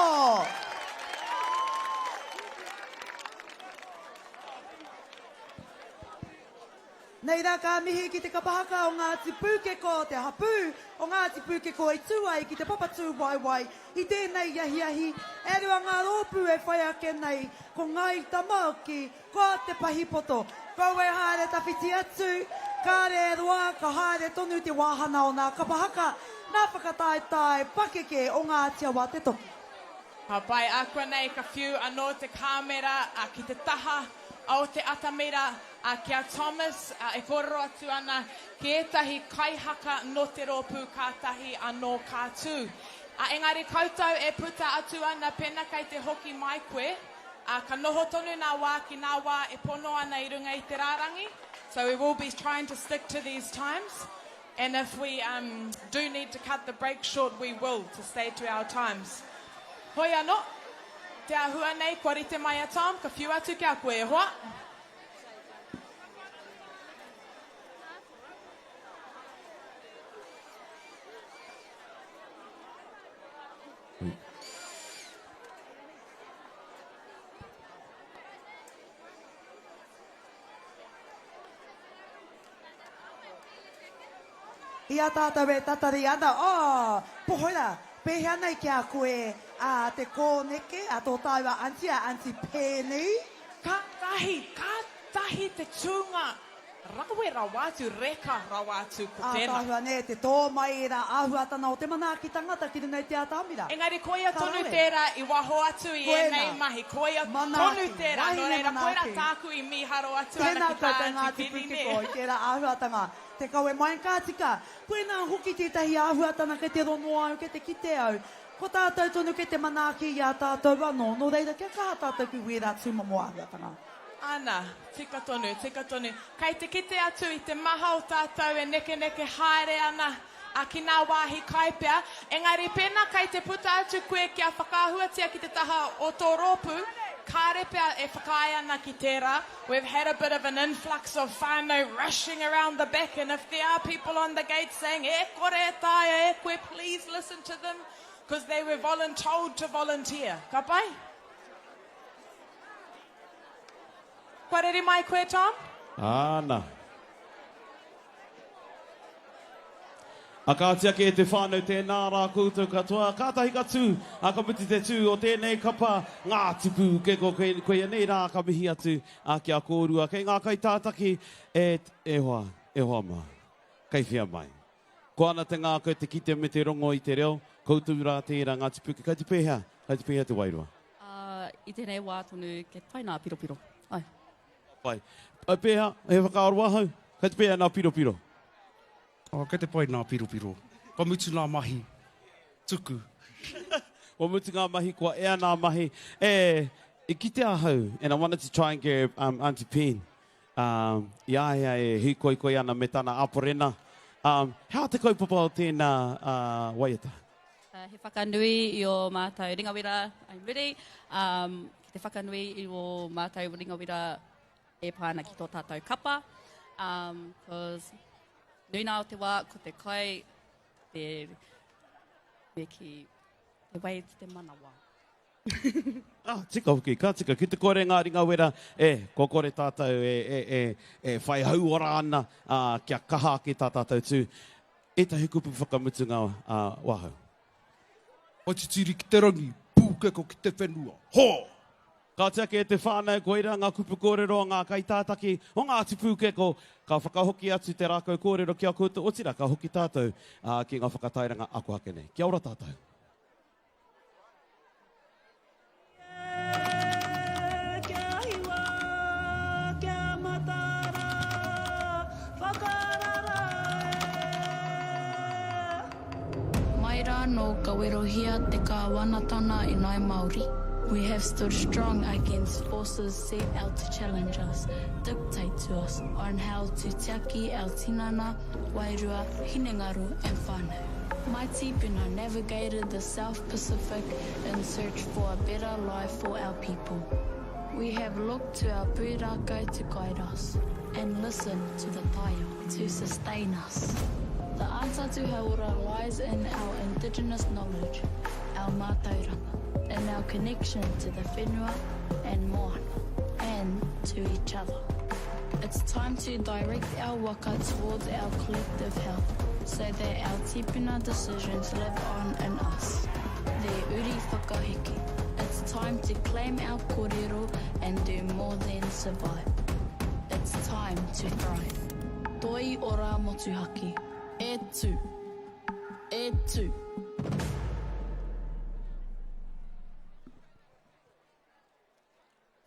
Nei rā ka mihi ki te kapa haka o Ngāti Pūkeko, te hapū o Ngāti Pūkeko i tū ai ki te papatū waewae i tēnei ahiahi. E rua ngā rōpū e whai ake nei, ko Ngāi Tamaoki, ko Te Pahipoto. Kau e haere tawhiti atu, kāre e roa ka haere tonu te wāhana o nā kapa haka, nā whakataetae pakeke o Ngāti Awa te toki. Ka pai ākuanei ka whiu anō te kāmera ki te taha o te atamira ki a Thomas e kōrero atu ana ki ētahi kaihaka nō te rōpū kātahi anō ka tū. Engari koutou e puta atu ana pena kei te hoki mai koe, ka noho tonu nā wā ki nā wā e pono ana i runga i te rārangi, so we will be trying to stick to these times and if we do need to cut the break short we will to stay to our times. Hoi anō, te āhua nei kua rite mai a Tom, ka whiu atu ki a koe e hoa. I a tātou e tatari ana, oh, Pohora, pēhea nei ki a koe a te kōneke a tō tāua aunty, a Aunty Penny? Kātahi, kātahi te tūnga rawe rawa atu, reka rawa atu ko tēnā. Ātaahua nē, te tō mai ērā āhuatanga o te manaaki tangata ki runga i te atamira. Engari koia Ka tonu rawe. tērā i waho atu i Koinā. ēnei mahi, koia tonu Manaaki, tērā, nō wahine reira koirā manaaki. tāku i mīharo atu ana Tēnā ki tā koutou Aunty Ngāti Penny nē. Pūkeko i tērā āhuatanga, te kawe mai ka tika. Koinā hoki tētahi āhuatanga kei te rono au, kei te kite au. Ko tātou tonu kei te manaaki i a tātou anō, nō reira kia kaha tātou ki wērā tūmomo āhuatanga. Ana, tika tonu, tika tonu. Kei te kite atu i te maha o tātou e nekeneke haere ana ki nā wāhi kai pea, engari pēnā kei te puta atu koe kia whakaahuatia ki te taha o tō rōpū, kāre pea e whakaae ana ki tērā, we've had a bit of an influx of whānau rushing around the back and if there are people on the gate saying e kore e taea e koe, please listen to them, cause they were voluntold to volunteer. Ka pai? Kua reri mai koe, Tom? Āna. A kāti ake e te whānau tēnā rā koutou katoa, kātahi ka tū, a ka mutu te tū o tēnei kapa Ngāti Pūkeko, koia nei rā ka mihi atu a ki a kōrua. Kei ngā kaitātaki e, e hoa, e hoa mā, kei whea mai. Koa ana te ngākau te kite me te rongo i te reo, koutou rā tērā Ngāti Pūkeko, kai te pēhea, kai te pēhea te wairua? Ā, i tēnei wā tonu kei pai nā piropiro. Āe. Ka pai. Kai pēhea, he whakaaro ahau, kai te pēhea nā piropiro? Oh, kei te pai nā piropiro. Kua mutu nā mahi tuku. Kua mutu ngā mahi, kua ea nā mahi. E, i kite ahau, and I wanted to try and get um, Aunty Pen, um, i a ia e hīkoikoi ana me tana aporena. Um, he aha te kaupapa o tēnā uh, waiata? Uh, he whakanui i ō mātou ringawera i muri, um, ki te whakanui i ō mātou ringawera e pā ana ki tō tātou kapa, um, cause nui nā o te wā, ko te kai, te, me ki, te wei te manawa. Ah, tika hoki, ka tika. Ki te kore ngā ringa wera, e, kua kore tātou e, e, e, e whai hauora ana, ā, kia kaha ake tā tātou tū. Ētahi kupu whakamutunga, ā, wahau. Whatitiri ki te rangi, pūkeko ki te whenua. Ho! Ka tiaki e te whānau, koirā ngā kupu kōrero a ngā kaitātaki o Ngāti Pūkeko. Ka whakahoki atu te rākau kōrero ki a koutou, otirā ka hoki tātou ki ngā whakatairanga ako ake nei. Kia ora tātou. Mai rā anō ka werohia te kāwanatana i Ngāi Māori. We have stood strong against forces set out to challenge us, dictate to us on how to tiaki our tinana, wairua, hinengaro and whānau. My tīpuna navigated the South Pacific in search for a better life for our people. We have looked to our pūrākau to guide us and listen to the taiao to sustain us. The answer to hauora lies in our indigenous knowledge, our mātauranga, in our connection to the whenua and moana, and to each other. It's time to direct our waka towards our collective health so that our tipuna decisions live on in us. The uri whakaheke. It's time to claim our kōrero and do more than survive. It's time to thrive. Toi ora motuhake. E tū. E tū.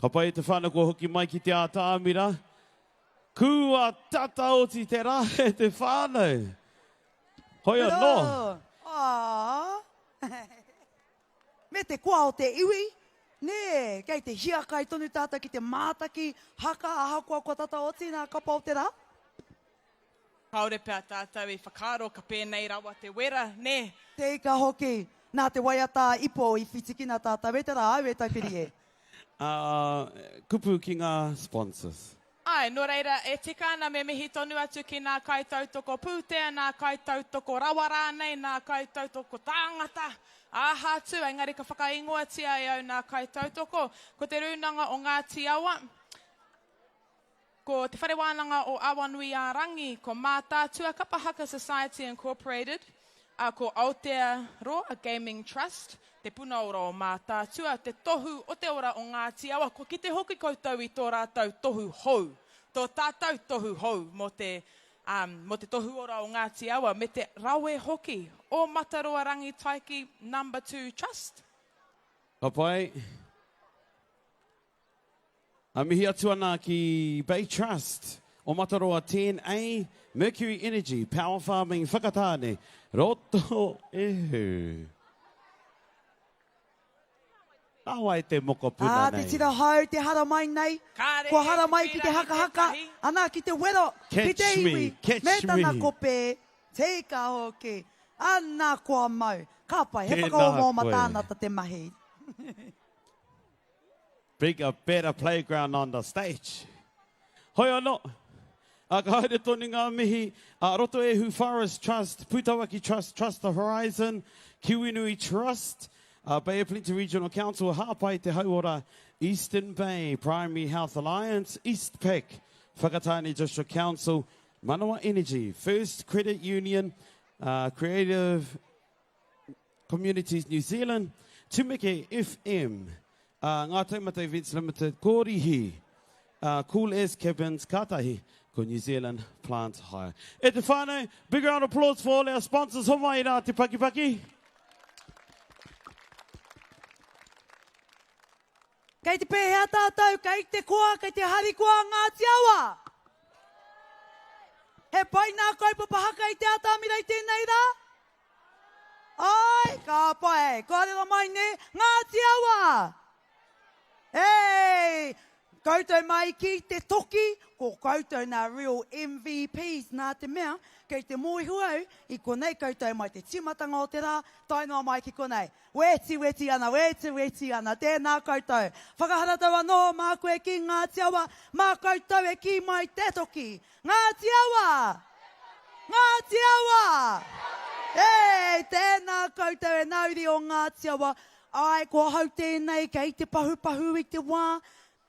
Ka pai e te whānau kua hoki mai ki te ātamira. Kua tata oti te rā e te whānau. Hoi anō. Aww. Me te koa o te iwi, nē, kei te hiakai tonu tātou ki te mātaki haka ahakoa kua tata oti nā kapa o te rā. Kāore pea tātou i whakaaro ka pēnei rawa te wera, nē? Te ika hoki, nā te waiata a Ipo i whitikina tātou e te rā, au e Taupiri e. Ā, kupu ki ngā sponsors. Āe, nō reira, e tika ana me mihi tonu atu ki nā kaitautoko pūtea, nā kaitautoko rawa rānei, nā kaitautoko tāngata, aha atu, engari ka whakaingoatia e au nā kaitautoko, ko Te Rūnanga o Ngāti Awa, ko Te Whare Wānanga o Awanuiārangi, ko Mātaatua Kapa Haka Society Incorporated, ā, ko Aotearoa Gaming Trust, Te Puna Ora o Mātaatua, Te Tohu o te Ora o Ngāti Awa. Kua kite hoki koutou i tō rātou tohu hou, tō tātou tohu hou mō te, ā, mō Te Tohu Ora o Ngāti Awa, me te rawe hoki o Mataroa Rangitaiki Number Two Trust. Ka pai. A mihi atu ana ki Bay Trust, o Mataroa 10A, Mercury Energy, Power Farming, Whakatāne, Roto Ehu. Nā wai te mokopuna Ā, nei? te tira hou, te haramai nei, Kāre kua e haramai ki te pīrangi hakahaka, tētahi. ana ki te wero, ki te Catch me, iwi, catch me tana me. kope, tika hoki, ana kua mau. Ka pai, he Tēnā whakaomaoma koe. tāna ta te mahi. Bigger, better playground on the stage. Hoi anō, a ka haere tonu ngā mihi a Rotoehu Forest Trust, Putauaki Trust, Trust the Horizon, Kiwinui Trust, a Bay of Plenty Regional Council, Hāpai Te Hauora, Eastern Bay Primary Health Alliance, Eastpac, Whakatāne District Council, Manawa Energy, First Credit Union, uh, Creative Communities New Zealand, Tumeke FM, uh, Ngā Taumata Events Limited, Kōrihi, uh, Cool As Cabins, kātahi, ko New Zealand Plant Hire. E te whānau, big round of applause for all our sponsors. Homai rā te pakipaki. Kei te pēhea tātou, kei te koa, kei te harikoa Ngāti Awa? He pai nā kaupapa haka i te atamira i tēnei rā? Āe, ka pai. Kōrero mai nē, Ngāti Awa! Hey! Koutou mai ki te toki, ko koutou nā real MVPs nā te mea, kei te mōhio au i konei koutou mai te tīmatanga o te rā, tae noa mai ki konei. Weti weti ana, weti weti ana, tēnā koutou. Whakaharatau anō māku e kī Ngāti Awa, mā koutou e kī mai te toki. Ngāti Awa! Ngāti Awa! Hey, tēnā koutou e nā uri o Ngāti Awa. Āe, ko ahau tēnei kei te pahupahu i te wā,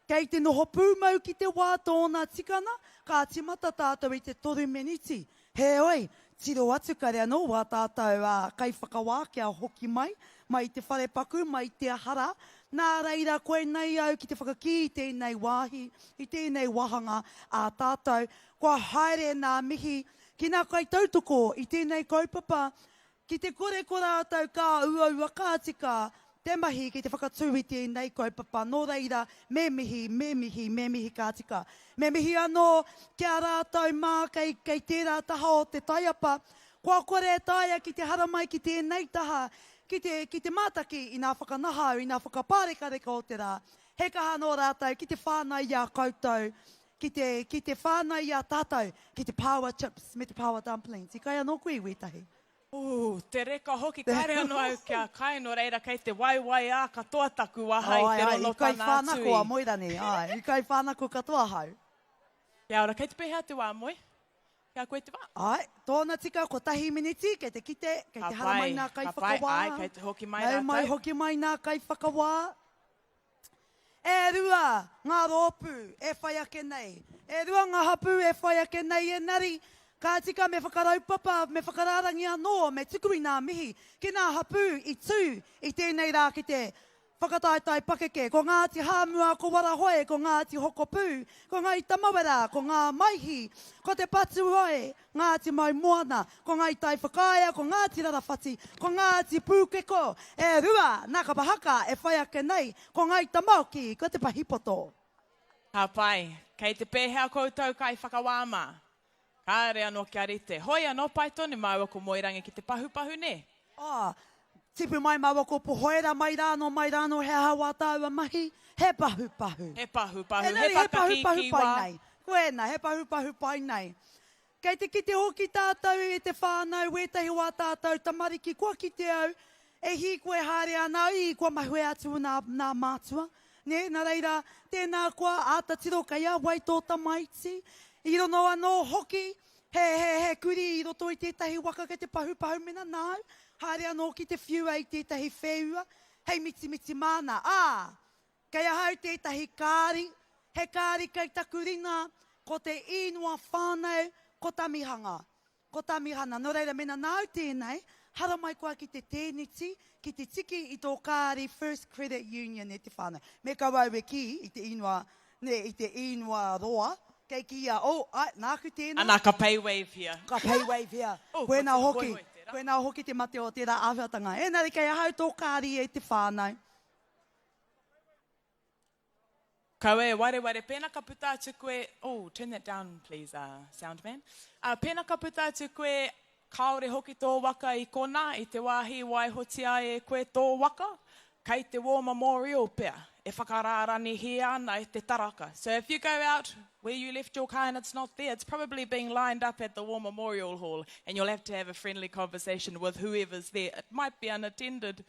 Kei te noho pūmau ki te wā tōna tikana, ka timata tātou i te toru meniti. Heoi, tiro atu kare anō wā tātou ā kaiwhakawā kia hoki mai, mai i te wharepaku, mai i te aha rā. Nā reira, koinei au ki te whakakī i tēnei wāhi, i tēnei wāhanga ā tātou. Kua haere nā mihi ki nā kaitautoko i tēnei kaupapa, Ki te kore ko rātou ka uaua ka tika te mahi ki te whakatū i tēnei kaupapa, nō reira, me mihi, me mihi, me mihi ka tika. Me mihi anō ki a rātou mā kei, kei tērā taha o te taiapa, kua kore e taea ki te haramai ki tēnei taha, ki te, ki te mātaki i nā whakanahau, i nā whakapārekareka o te rā. He kaha nō rātou ki te whāngai i a koutou, ki te, ki te whāngai i a tātou, ki te pāua chips me te pāua dumplings. I kai anō koe i wētahi? Ooh, te reka hoki, kāre anō au kia kai, nō reira kei te waiwaiā katoa taku waha i te ronotanga atu i. Āe, i kai whānako a Moerani, āe, i kai whānako katoa ahau. Kia ora, kei te pēhea te wā, Moe? Ki a koe te wā. Āe, tōna tika, kotahi miniti, kei te kite, kei Ka te haramai pai, nā ka pai, kaiwhakawā. āe, kei te hoki mai Nau mai, rātou. hoki mai nā kaiwhakawā. E rua ngā rōpū e whai ake nei. E rua ngā hapū e whai ake nei engari, ka tika me whakaraupapa, me whakarārangi anō, me tuku i nā mihi ki nā hapū i tū i tēnei rā ki te Whakataetae pakeke, ko Ngāti Hāmua, ko Warahoe, ko Ngāti Hokopū, ko Ngāi Tamawera, ko Ngā Maihi, ko Te Patuoe, Ngāti Maimoana, ko Ngāi Taiwhakaea, ko Ngāti Rarawhati, ko Ngāti Pūkeko, e rua nā kapa haka e whai ake nei, ko Ngāi Tamaoki, ko Te Pahipoto. Ka pai. Kei te pēhea koutou kaiwhakawā mā? Kāre anō kia rite. Hoi anō, pai tonu māua ko Moerangi ki te pahupahu, nē? Ā, tipu mai māua ko Pohoera, mai rānō, mai rānō, he aha wā tāua mahi? He pahupahu. He pahupahu, he Engari he pahupahu whakakīkī pai wā. nei. Koena, he pahupahu pai nei. Kei te kite hoki tātou e te whānau wētahi o ā tātou tamariki kua kite au e hīkoi haere ana i kua mahue atu nā, nā mātua. Nē, nā reira, tēnā koa, āta tiro kei a wai tō tamaiti. I rono anō hoki, he, he, he kurī i roto i tētahi waka kei te pahupahu mena nāu, haere anō ki te whiua i tētahi wheua, hei mitimiti māna. Ā, kei ahau tētahi kāri, he kāri kei taku ringa, ko te īnoa whānau, ko Tamihanga. Ko Tamihana, nō reira mena nāu tēnei, haramai koa ki te tēneti, ki te tiki i tō kāri First Credit Union e te whānau. Me kaua au e kī i te īnoa, nē, i te īnoa roa, kei kīia, oh, ai, nāku tēnā. Ana, ka paywave hia. Ka paywave hia. Oh, Koinā ko te hoki, hoihoi tērā. koinā hoki te mate o tērā āhuatanga. Engari kei ahau tō kāri e te whānau. Kaua e wareware, pēnā ka puta atu koe, oh, turn that down please, uh, sound man. Uh, pēnā ka puta atu koe, kāore hoki tō waka i konā, i te wāhi i waihotia ai e koe tō waka, kei te War Memorial pea, e whakarāranihia ana e te taraka. So if you go out where you left your car and it's not there, it's probably being lined up at the War Memorial Hall and you'll have to have a friendly conversation with whoever's there. It might be unattended.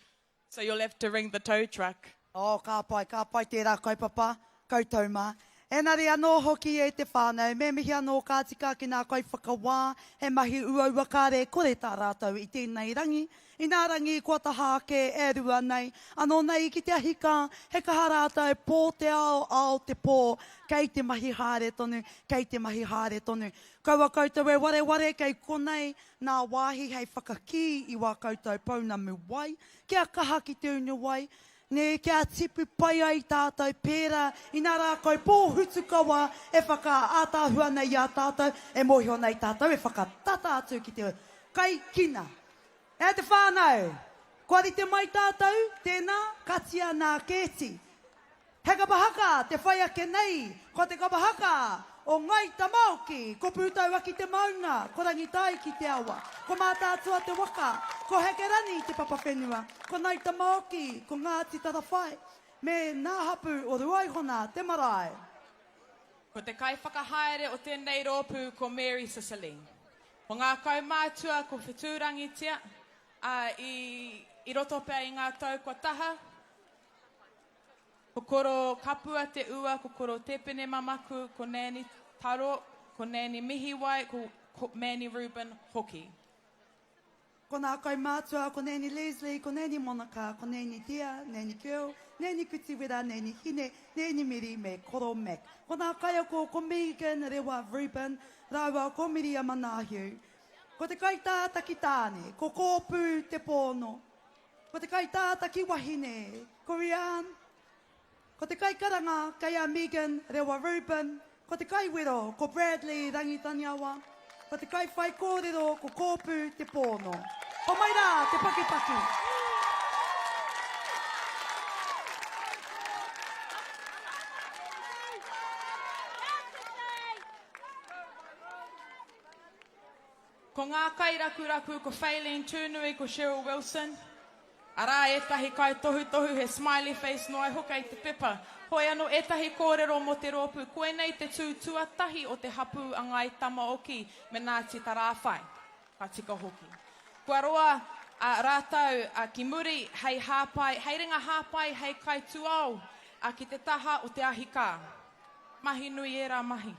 So you'll have to ring the tow truck. Oh, ka pai, ka pai tērā kaupapa, koutou mā. Engari anō hoki e te whānau, me mihi anō ka tika ki nā kaiwhakawā, he mahi uaua kāre kore tā rātou i tēnei rangi, inā rangi kua taha ake e rua nei, anō nei ki te ahikā, he kaha rātou pō te ao, ao te pō, kei te mahi haere tonu, kei te mahi haere tonu. Kaua koutou e wareware kei konei Nā wāhi hei whakakī i wā koutou pounamu wai, kia kaha ki te unu wai, nē, kia tipu pai ai tātou pērā i nā rākau pōhutukawa e whakaātaahua nei i a tātou, e mōhio nei tātou e whakatata atu ki te kai kina. E te whānau! Kua rite mai tātou, tēnā, katia nā kēti. He kapa haka te whai ake nei, ko te kapa haka o Ngai Tamaoki, ko Pūtauaki te maunga, ko Rangitaiki te awa, ko Mātaatua te waka, ko Hekerani te papa whenua, ko Ngai Tamaoki, ko Ngāti Tarawhai, me nā hapu o Ruaihona te marae. Ko te kaiwhakahaere o tēnei rōpū ko Mary Sicily. Ko ngā kaumātua ko Whetūrangitia, ā, i, i roto pea i ngā tau kua taha, Ko Koro Kapua te ua, ko Koro Tepene Mamaku, ko Nanny Taro, ko Nanny Mihiwai, ko Manny Reuben hoki. Ko nā kaumātua, ko Nanny Leslie, ko Nanny Monica, ko Nanny Dia, Nanny Girl, Nanny Kutiwera, Nanny Hine, Nanny Meri me Koro Mac. Ko nā kaiako, ko Megan Rewa Reuben rāua ko Miriama Nāhiu. Ko te kaitātaki tāne, ko Kōpū Te Pōno. Ko te kaitātaki wahine, ko Rian. Ko te kaikaranga, kei a Megan Rewa Reuben. Ko te kaiwero, ko Bradley Rangitaniawa. Ko te kaiwhaikōrero, ko Kōpū Te Pōno. Homai rā te pakipaki! Ko ngā kairakuraku ko Faylene Tūnui, ko Cheryl Wilson. Arā ētahi kaitohutohu he smiley face noa iho kei te pepa. Hoi anō ētahi kōrero mō te rōpū koinei te tū tuatahi o te hapū a Ngāi Tamaoki me Ngāti Tarāwhai. Ka tika hoki. Kua roa a rātou ki muri hei hāpai, hei ringa hāpai, hei kaitūao ki te taha o te ahikā. Mahi nui ērā mahi.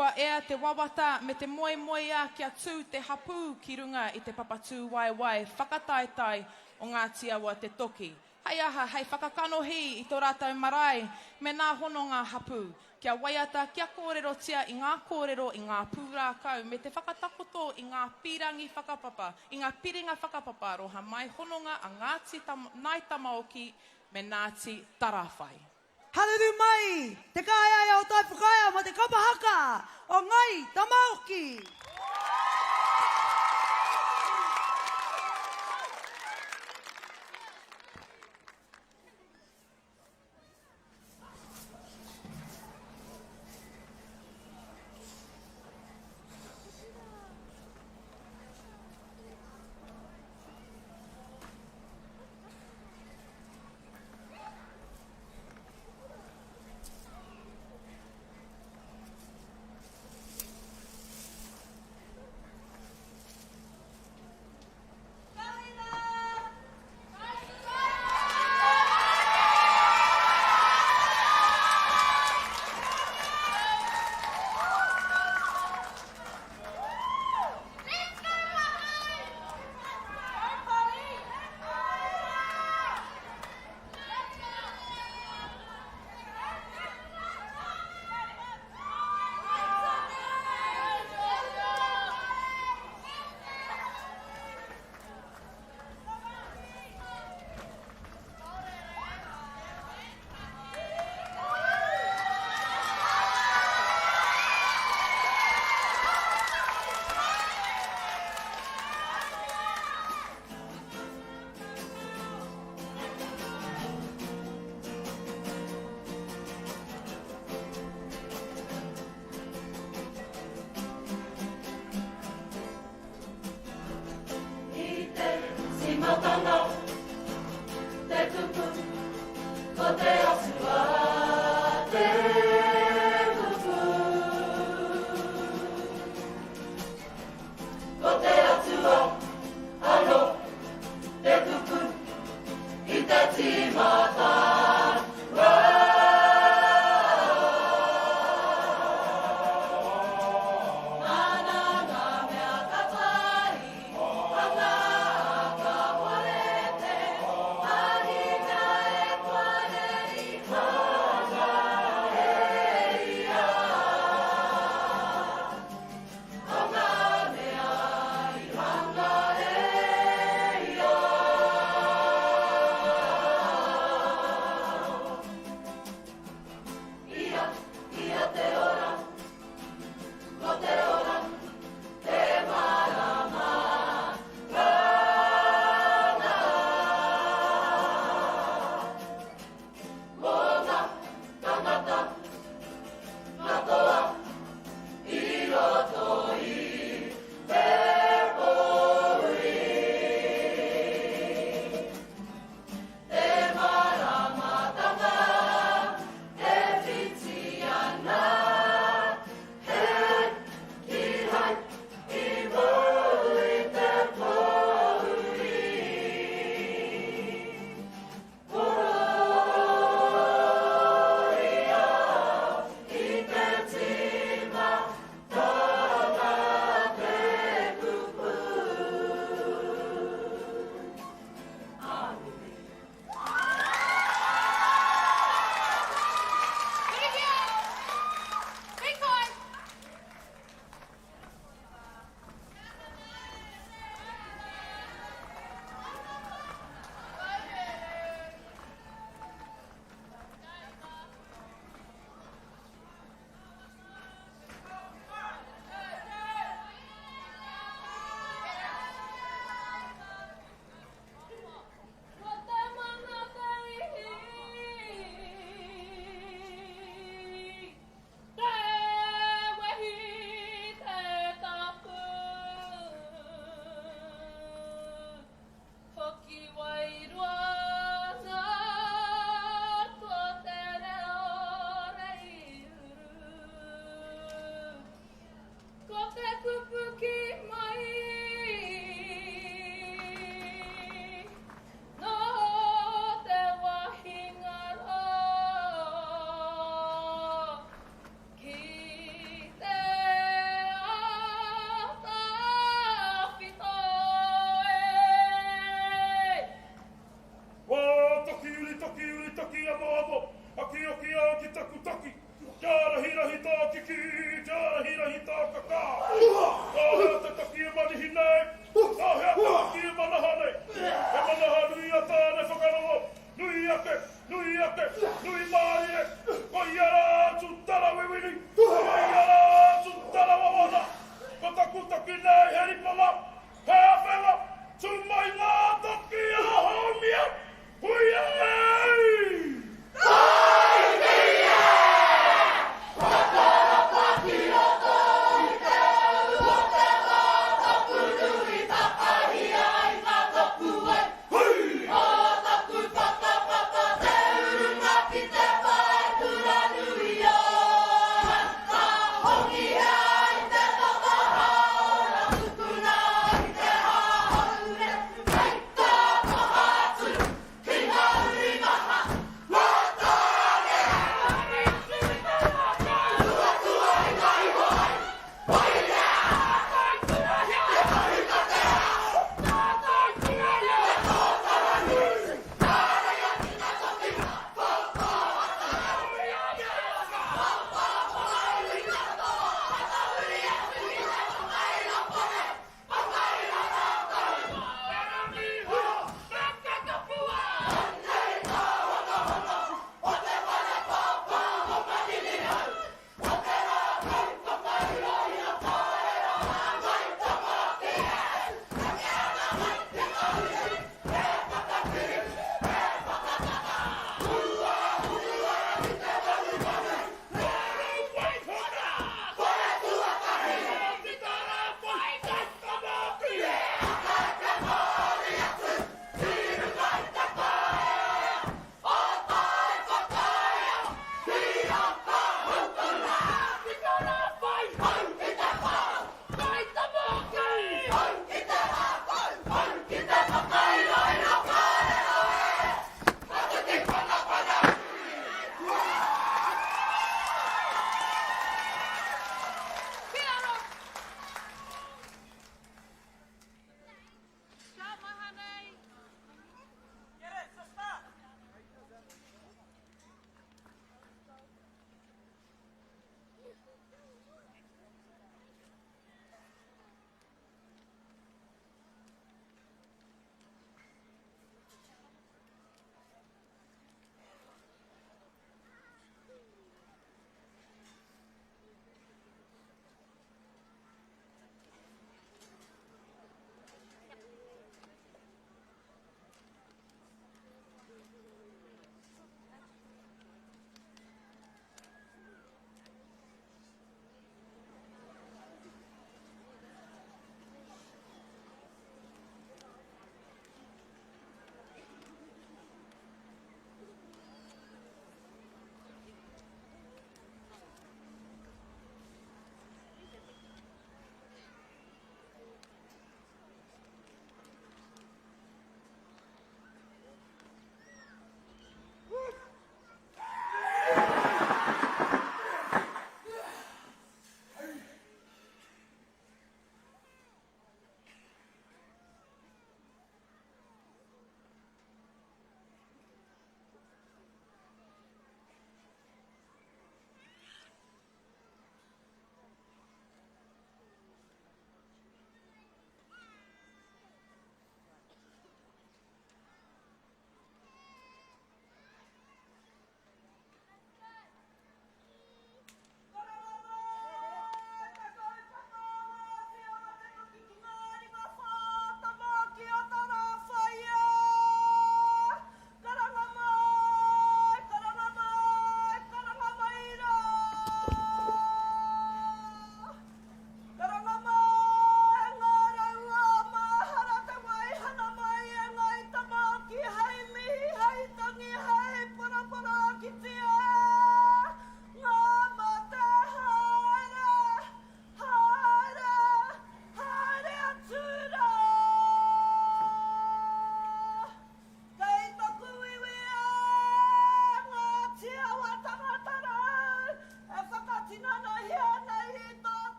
Kua ea te wawata me te moemoeā kia tū te hapū ki runga i te papa tūwaewae whakataetae o Ngāti Awa Te Toki. Hei aha, hei whakakanohi i tō rātou marae me nā hononga hapū, kia waiata, kia kōrerotia i ngā kōrero, i ngā pūrākau me te whakatakoto i ngā pīrangi whakapapa, i ngā piringa whakapapa aroha mai hononga a Ngāti Ngāi Tamaoki me Ngāti Tarawhai. Haruru mai te kāeaea o Taiwhakaea ma te kapa haka o Ngai Tamaoki. I te tīmatanga te kupu, ko te Atua te kupu. Ko te Atua anō te kupu i te tīmatanga. Nāna ngā mea katoa i hanga, kāhore. Kia rahirahi tā kikī, kia rahirahi tā kakā. Ka hea te taki e marihi nei, ka hea te taki e manaha nei. He manaha nui a Tāne whakarongo, nui ake, nui ake, nui mārire, koia rā Tūtarawiwiri, koia rā Tūtarawawana. Ko taku taki nei he ripanga, he awhenga, tū mai ngā taki a Haumia, Huia nei!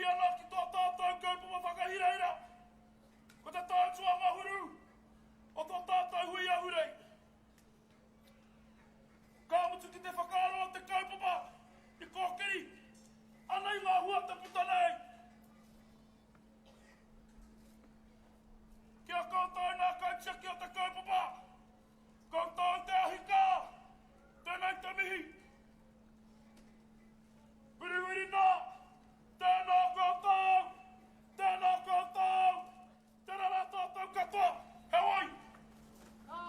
mihi ana ki tō tātou kaupapa whakahirahira, ko te tau tuangahuru o tō tātou hui ahurei. Ka mutu ki te whakaaro o te kaupapa i kōkiri ana i ngā hua te puta nei. Ki a koutou nā kaitiaki o te kaupapa, koutou te ahikā, tēnei te mihi. Wiriwirina, tēnā koutou, tēnā koutou, tēnā rā tātou katoa, heoi! Ka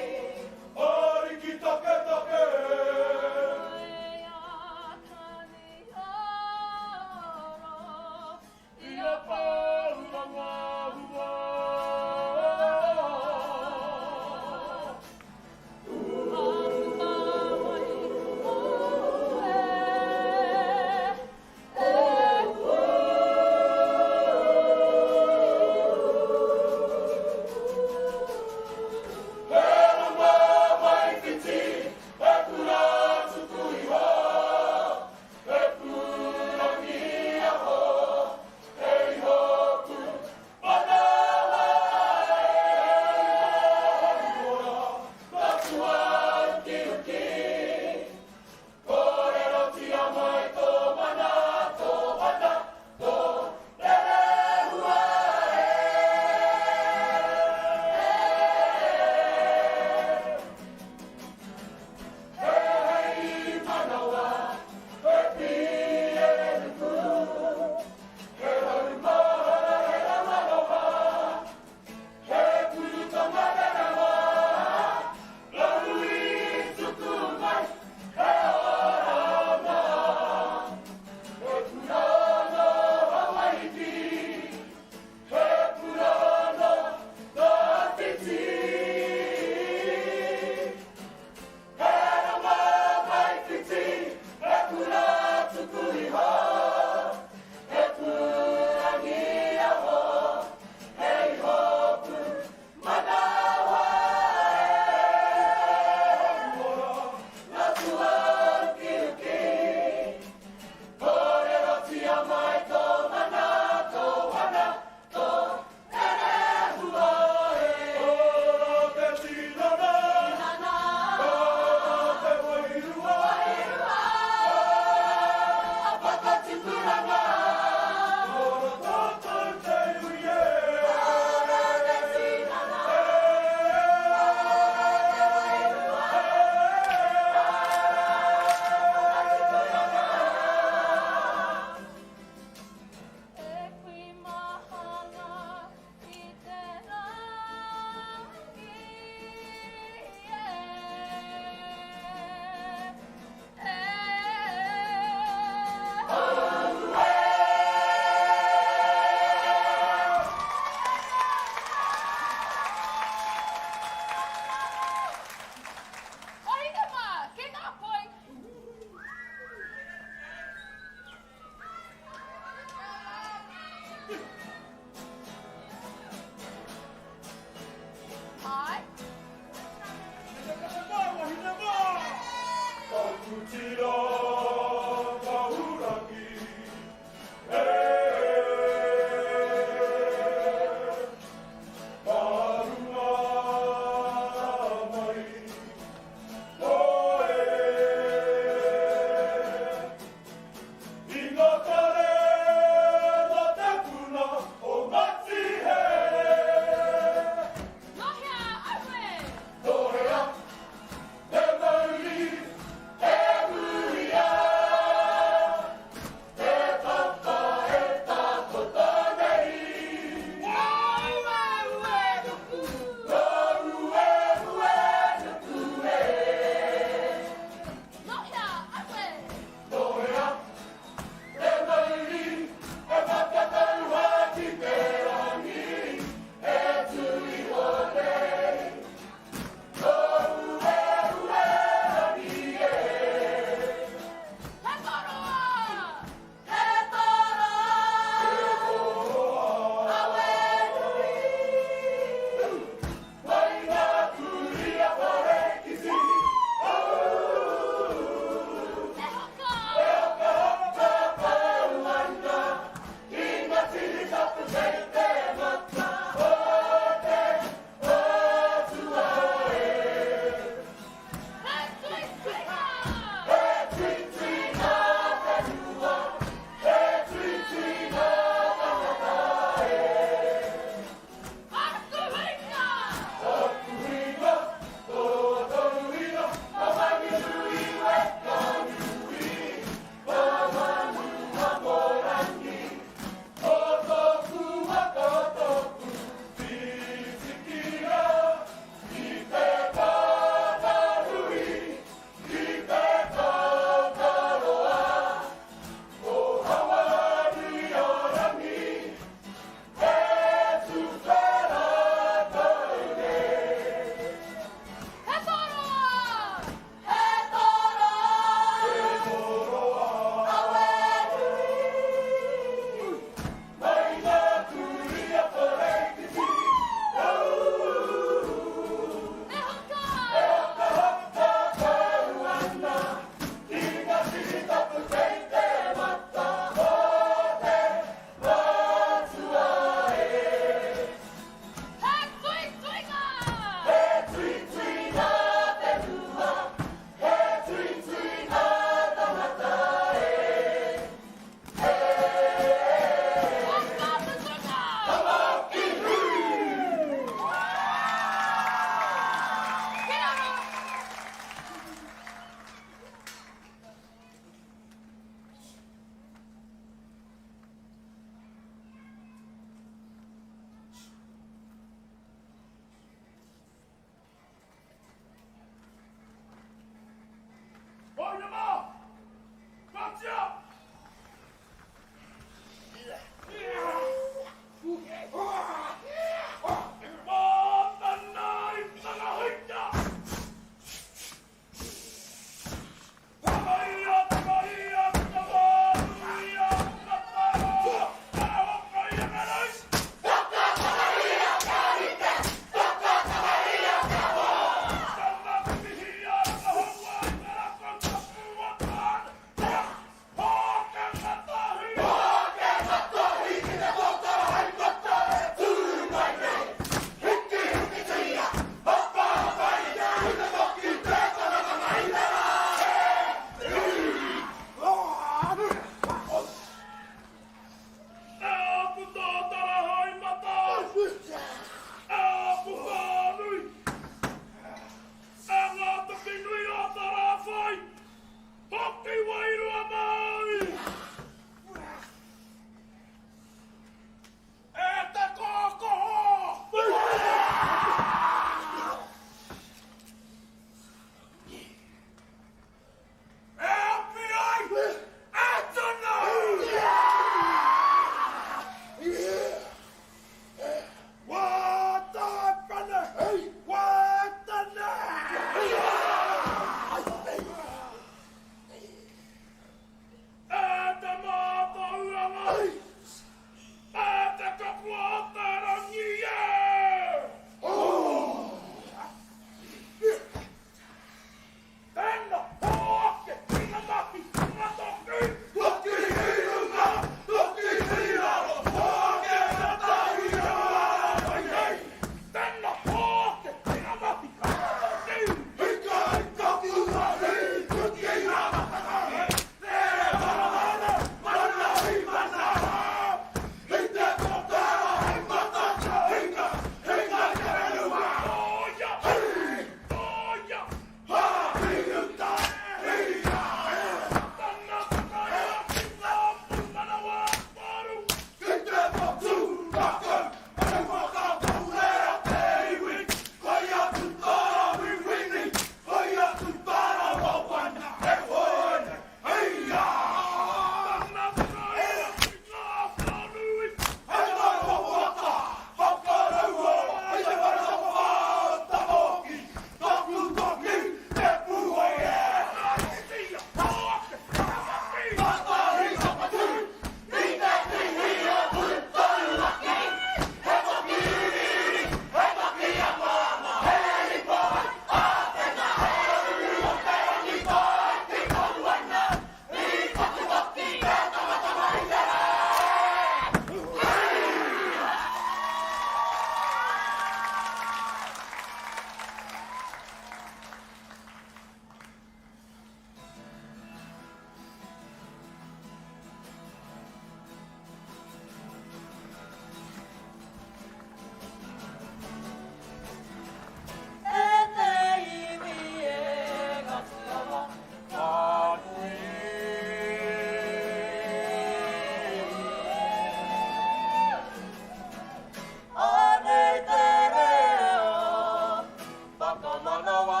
whakamanawa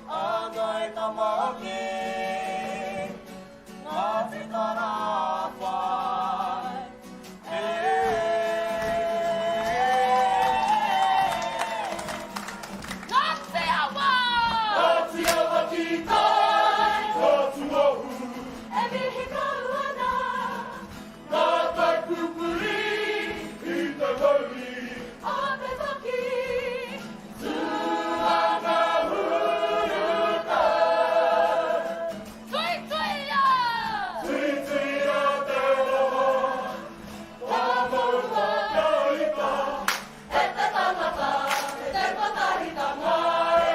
a Ngāi Tamaoki, Ngāti Tarāwhai, e. Ngāti Awa! Ngāti Awa ki tai, ka tuahu. E mihi kau ana. Ngā tai pupuri i te mauri. O te toki. Tū ana hurutau. Tuituia! Tuituia te roho. Ka maua kia ita. E te tangata, e te kotahitanga e.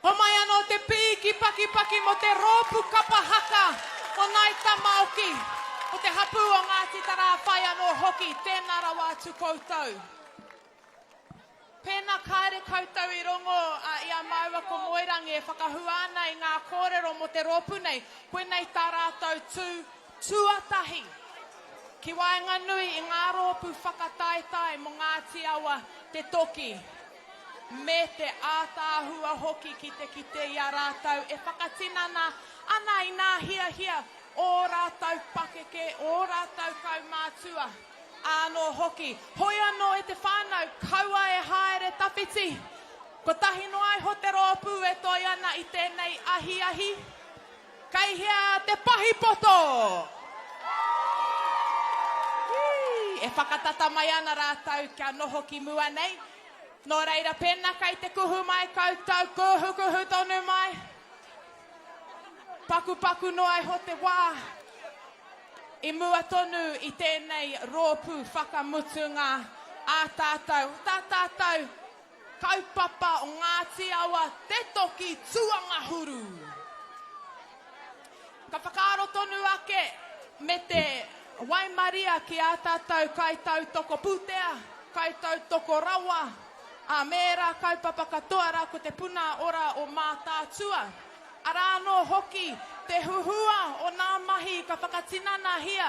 Homai anō te pīki pakipaki mō te rōpū kapa haka o Ngāi Tamaoki, o te hapū o Ngāti Tarāwhai anō hoki, tēnā rawa atu koutou. Pēnā kāre koutou i rongo i a māua ko Moerangi e whakahua ana i ngā kōrero mō te rōpū nei, koinei tā rātou tū tuatahi ki waenganui i ngā rōpū whakataetae mō Ngāti Awa te toki me te ātaahua hoki ki te kite i a rātou e whakatinana ana i nā hiahia ō rātou pakeke, ō rātou kaumātua. Anō hoki. Hoi anō e te whānau, kaua e haere tawhiti. Kotahi noa iho te rōpū e toe ana i tēnei ahiahi. Kei hea te pahi poto? E whakatata mai ana rātou kia noho ki mua nei. Nō reira, pēnā kei te kuhu mai koutou, kuhukuhu tonu mai. Pakupaku noa iho te wā. I mua tonu i tēnei rōpū whakamutunga ā tātou, tā tātou kaupapa o Ngāti Awa te toki tuangahuru. Ka whakaaro tonu ake me te waimaria ki ā tātou kaitautoko pūtea, kaitautoko rawa, ā, me ērā kaupapa katoa rā ko te puna ora o Mātaatua. Arā anō hoki te huhua o nā mahi ka whakatinanahia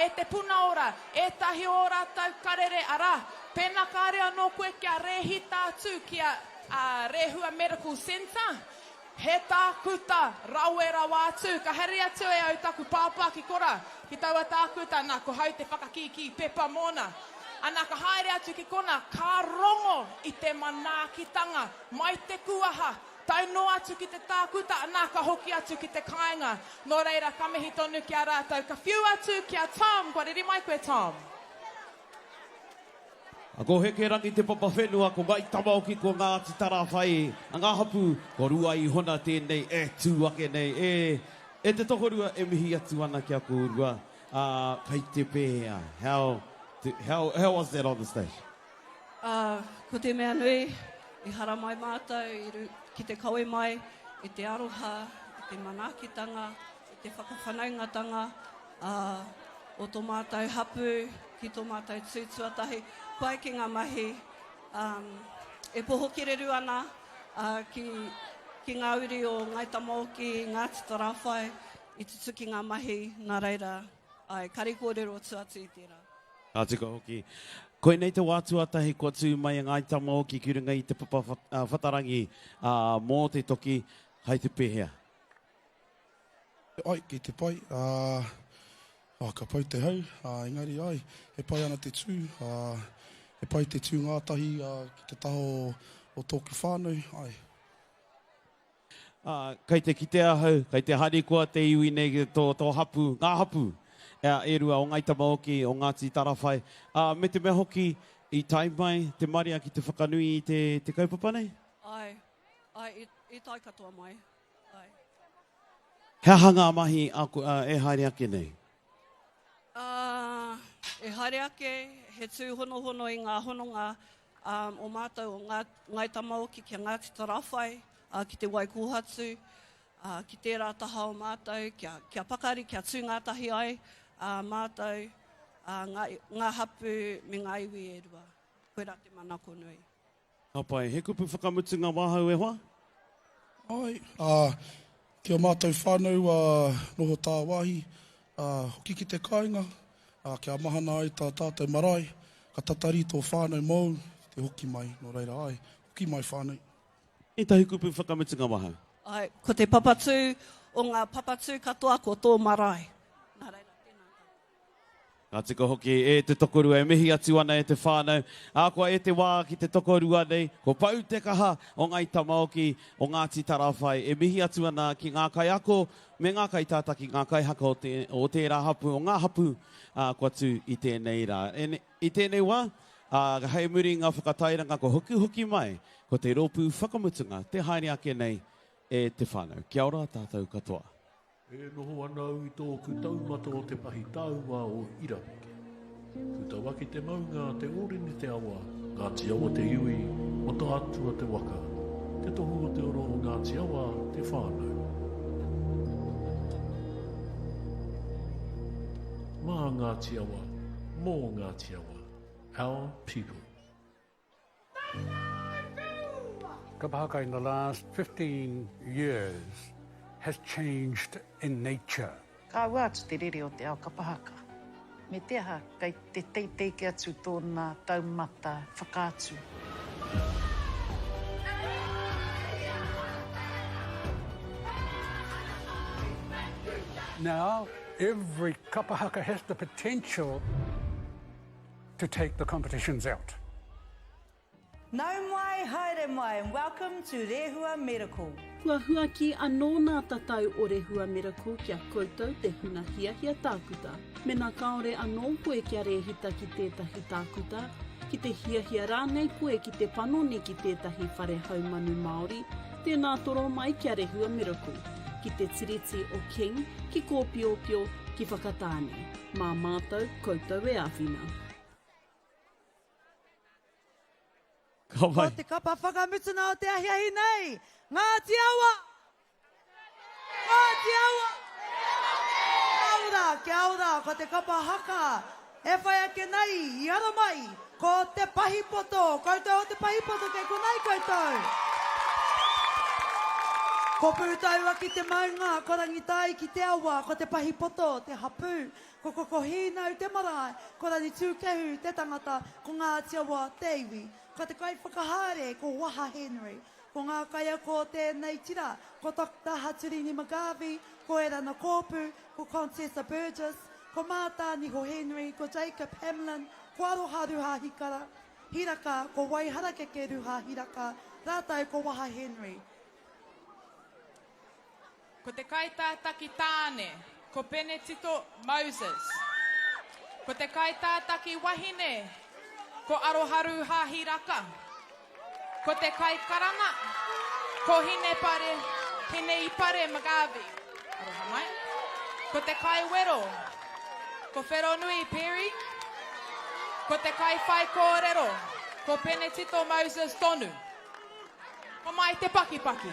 e Te Puna Ora ētahi o ō rātou karere, arā, pēnā kāre anō koe kia rēhita atu ki a Rehua Medical Centre, he tākuta rawe rawa atu. Ka haere atu e au taku pāpā ki korā, ki taua tākuta, nā, ko hau te whakakīkī pepa mōna. Ana, ka haere atu ki konā, ka rongo i te manaakitanga mai te kuaha, Tae noa atu ki te tākuta, anā ka hoki atu ki te kāinga. Nō reira, ka mihi tonu ki a rātou. Ka whiu atu ki a Tom, kua reri mai koe Tom? Ko Hekerangi te papa whenua, ko Ngai Tamaoki, ko Ngāti Tarawhai, a ngā hapū, ko Ruaihona tēnei e tū ake nei. E, e te tokorua e mihi atu ana ki a kōrua, ā, kai te pēhea? How, how, how was that on the stage? Ā, ko te mea nui, i haramai mātou i ki te kawe mai i te aroha, i te manaakitanga, i te whakawhanaungatanga, ā, o tō mātou hapū ki tō mātou tū tuatahi. Pai ki ngā mahi, ā, e poho kereru ana, ā, ki, ki ngā uri o Ngāi Tamaoki, Ngāti Tarāwhai, i tutuki ngā mahi, nā reira, āe, kare kōrero atu atu i tērā. Ka tika hoki. Koinei te wā tuatahi kua tū mai a Ngāi Tamaoki ki runga i te papa whatarangi mō te toki, hai te pēhea? Ai, kei te pai, ā, ka pau te hau, ā, engari ai, e pai ana te tū, ā, e pai te tū ngātahi, ā, ki te taha o, o tōku whānau, ai. Ā, kei te kite ahau, kei te harikoa te iwi nei ki tō, tō hapū, ngā hapū e rua o Ngāi Tamaoki, o Ngāti Tarawhai, ā, me te mea hoki, i tae mai te marea ki te whakanui i te, te kaupapa nei? Āe, āe, i, i tae katoa mai, āe. He aha ngā mahi a, e haere ake nei? Ā, e haere ake, he tūhonohono i ngā hononga ā, o mātou o Ngā, Ngāi Tamaoki ki a Ngāti Tarawhai, ā, ki te wai kōhatu, ā, ki tērā taha o mātou, kia, kia pakari, kia tū ngātahi ai ā, mātou, ā, ngā, ngā hapū me ngā iwi e rua. Koirā te manako nui. Ka pai. He kupu whakamutunga wāhau e hoa? Āe, ā, ki ō mātou whānau ā, noho tāwāhi, ā, hoki ki te kāinga, ā, kia mahana ai tā tātou marae, ka tatari tō whānau mōu ki te hoki mai, nō reira, āe, hoki mai whānau. Ētahi kupu whakamutunga wāhau? Āe, ko te papatū o ngā papatū katoa ko tō marae. Nā reira, tēnā tātou. Ka tika hoki e te tokorua e mihi atu ana e te whānau. Ā, kua e te wā ki te tokorua nei, ko Pau te kaha o Ngāi Tamaoki, o Ngāti Tarawhai e mihi atu ana ki ngā kaiako me ngā kaitātaki, ngā kaihaka o te, o tērā hapū, o ngā hapū, ā, kua tū i tēnei rā. E, i tēnei wā, ā, hei muri i ngā whakatairanga kua hokihoki mai ko te rōpū whakamutunga te haere ake nei e te whānau. Kia ora tātou katoa. E noho ana au i tōku taumata o te pahi taua o Iraweke. Putawaki te maunga, Te Ōrini te awa, Ngāti Awa te iwi, Mataatua te waka, Te tohu o te oro o Ngāti Awa te whānau. Mā Ngāti Awa, mō Ngāti Awa, our people. Kapa haka in the last 15 years has changed in nature. Ka aua atu te rere o te ao kapa haka. Me te aha, kei te teitei ke atu tōna taumata whakaatu. Now, every kapa haka has the potential to take the competitions out. Nau mai, haere mai and welcome to Rehua Medical. Kua huaki anō nā tatau o Rehua Medical ki a koutou te huna hiahia tākuta. Mena kāore anō koe kia rēhita ki tētahi tākuta, ki te hiahia rānei koe ki te panoni ki tētahi whare haumanu Māori, tēnā toro mai ki a Rehua Medical, ki te Tiriti o King, ki Kōpiopio, ki Whakatāne. Mā mātou koutou e āwhina. Ka Ko wai. te kapa whakamutuna o te ahiahi nei, Ngāti Awa! Ngāti Awa! Kia ora, kia ora, ko te kapa haka e whai ake nei i ara mai, ko Te Pahipoto, koutou o Te Pahipoto kei konei koutou. Ko Pūtauaki te maunga, ko Rangitāiki te awa, ko Te Pahipoto te hapū, ko Kokohīnau te marae, ko Rangitūkehu te tangata, ko Ngāti Awa te iwi. Ko te kaiwhakahaere ko Waha Henry. Ko ngā kaiako o tēnei tira, ko Doctor Haturini McGarvey, ko Erana Kōpu, ko Contessa Burgess, ko Mātāniho Henry, ko Jacob Hamlin, ko Aroha Ruha Hikara, Hiraka, ko Waiharakeke Ruha Hiraka, rātou ko Waha Henry. Ko te kaitātaki tāne, ko Penetito Moses. Ko te kaitātaki wahine, ko Aroharu Hahiraka. Ko te kaikaranga, ko Hinepare, Hineipare McGarvey. Aroha mai. Ko te kaiwero, ko Wheronui Perry. Ko te kaiwhaikōrero, ko Penetito Moses tonu. Homai te pakipaki.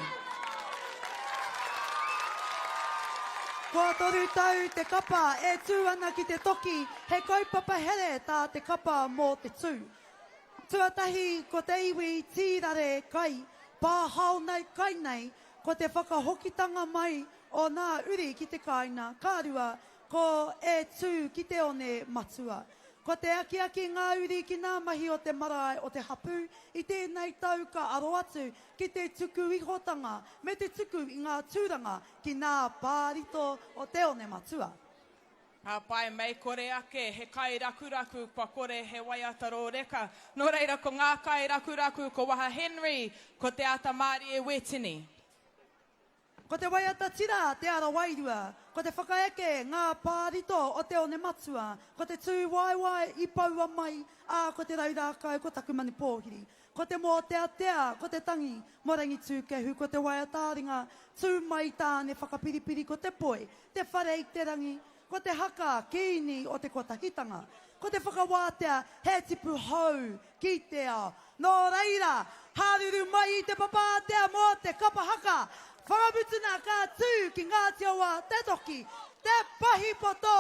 Kua toru tau te kapa e tū ana ki te toki, he kaupapa here tā te kapa mō te tū. Tuatahi ko te iwi tīrare kai, pāhao nei kai nei, ko te whakahokitanga mai o nā uri ki te kāinga, ka rua, ko e tū ki te one matua. Ko te akiaki ngā uri ki nā mahi o te marae o te hapū i tēnei tau ka aro atu ki te tuku ihotanga me te tuku i ngā tūranga ki nā pārito o te one matua. Ka pai, mei kore ake he kairakuraku kua kore he waiata rōreka. Nō reira ko ngā kairakuraku ko Waha Henry, ko Te Ata Mārie Wetini. Ko te waiata tira te ara wairua, ko te whakaeke ngā pārito o te one matua, ko te tūwaewae i poua mai, ā, ko te raurākau ko taku manu pōhiri, ko te mōteatea, ko te tangi mō Rangitūkehu, ko te waiata-ā-ringa, tū mai tāne whakapiripiri ko te poi, te whare i te rangi, Ko te haka kīni o te kotahitanga. Ko te whakawātea he tipu hou ki te ao. Nō reira, haruru mai i te papa ātea mō te kapa haka. Whakamutuna ka tū ki Ngāti Awa te toki, te pahi poto!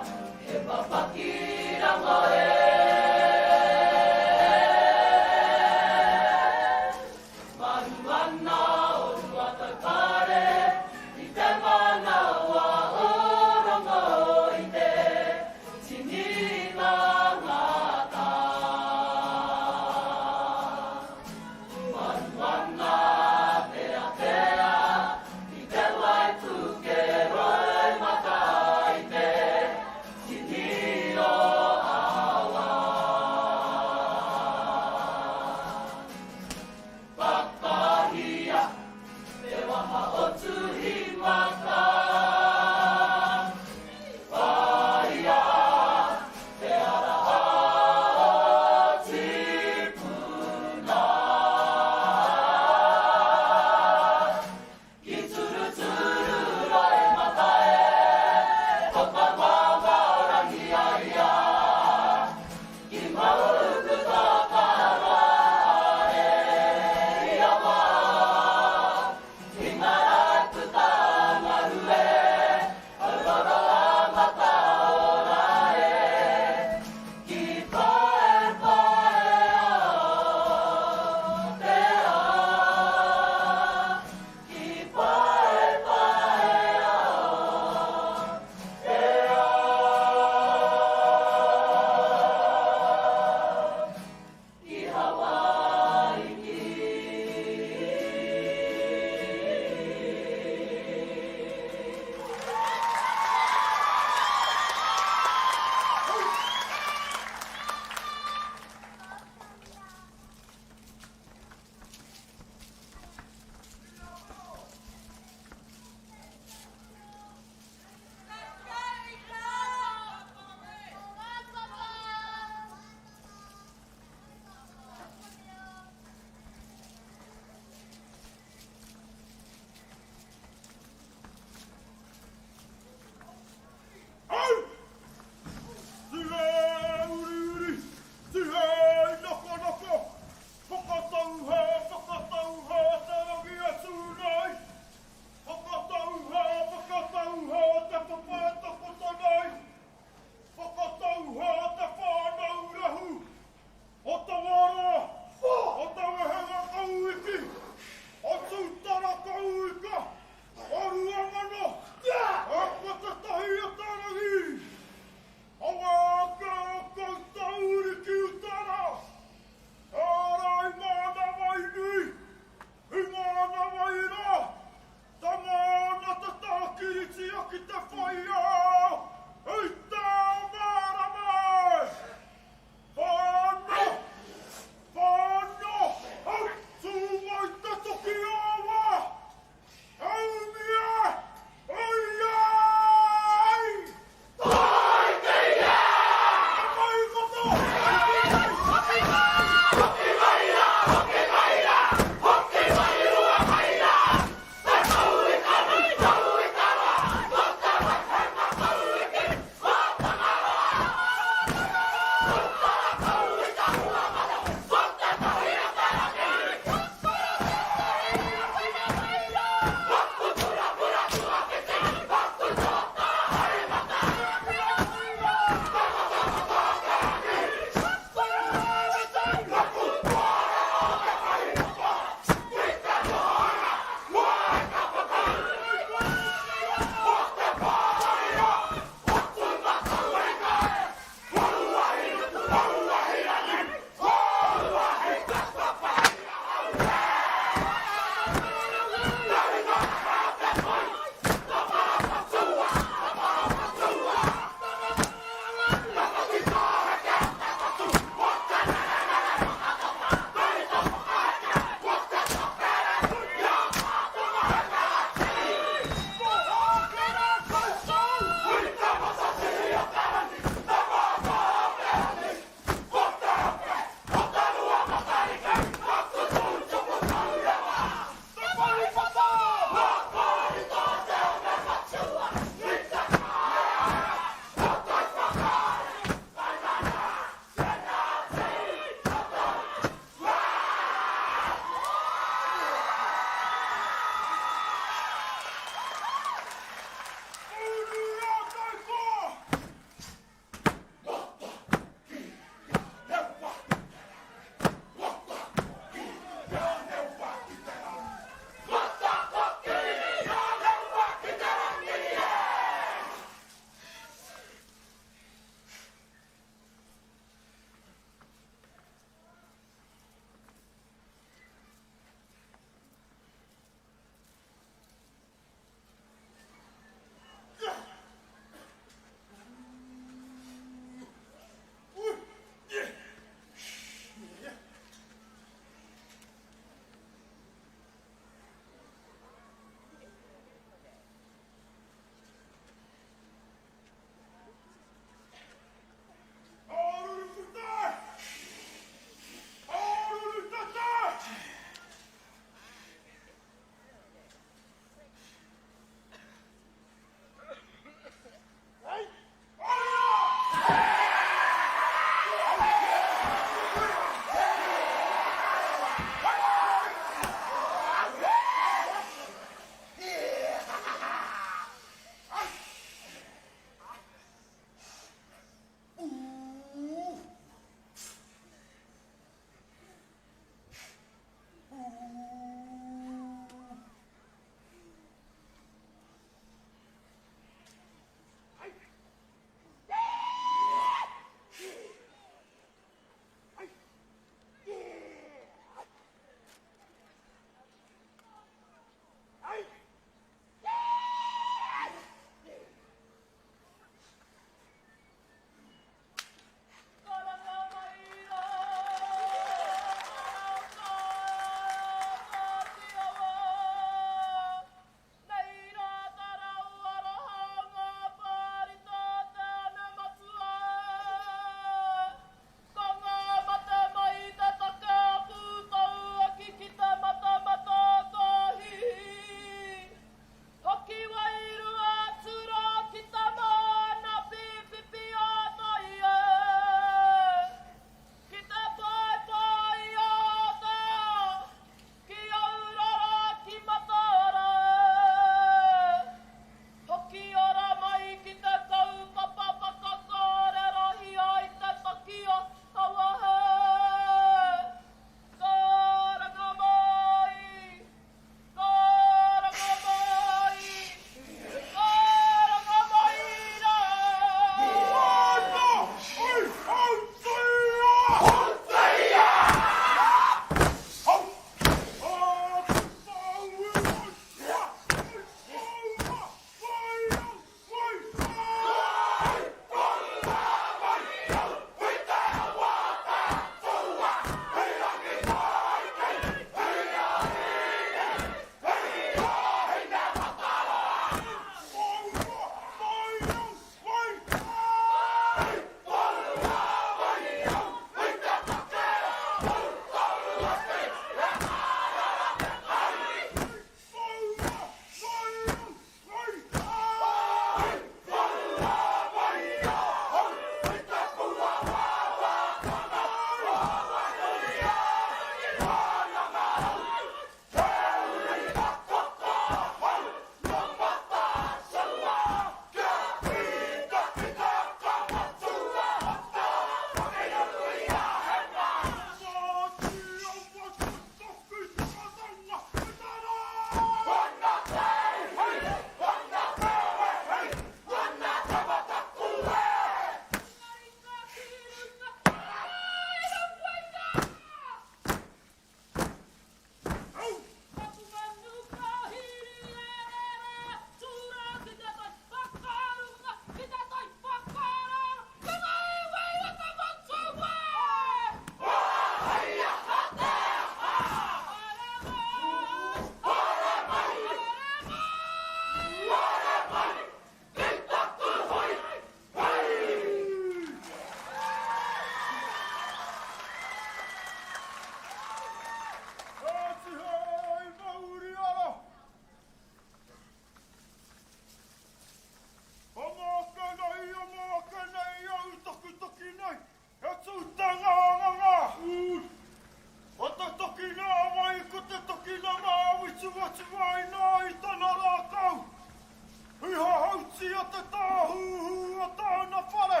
te tāhuhu o tāna whare.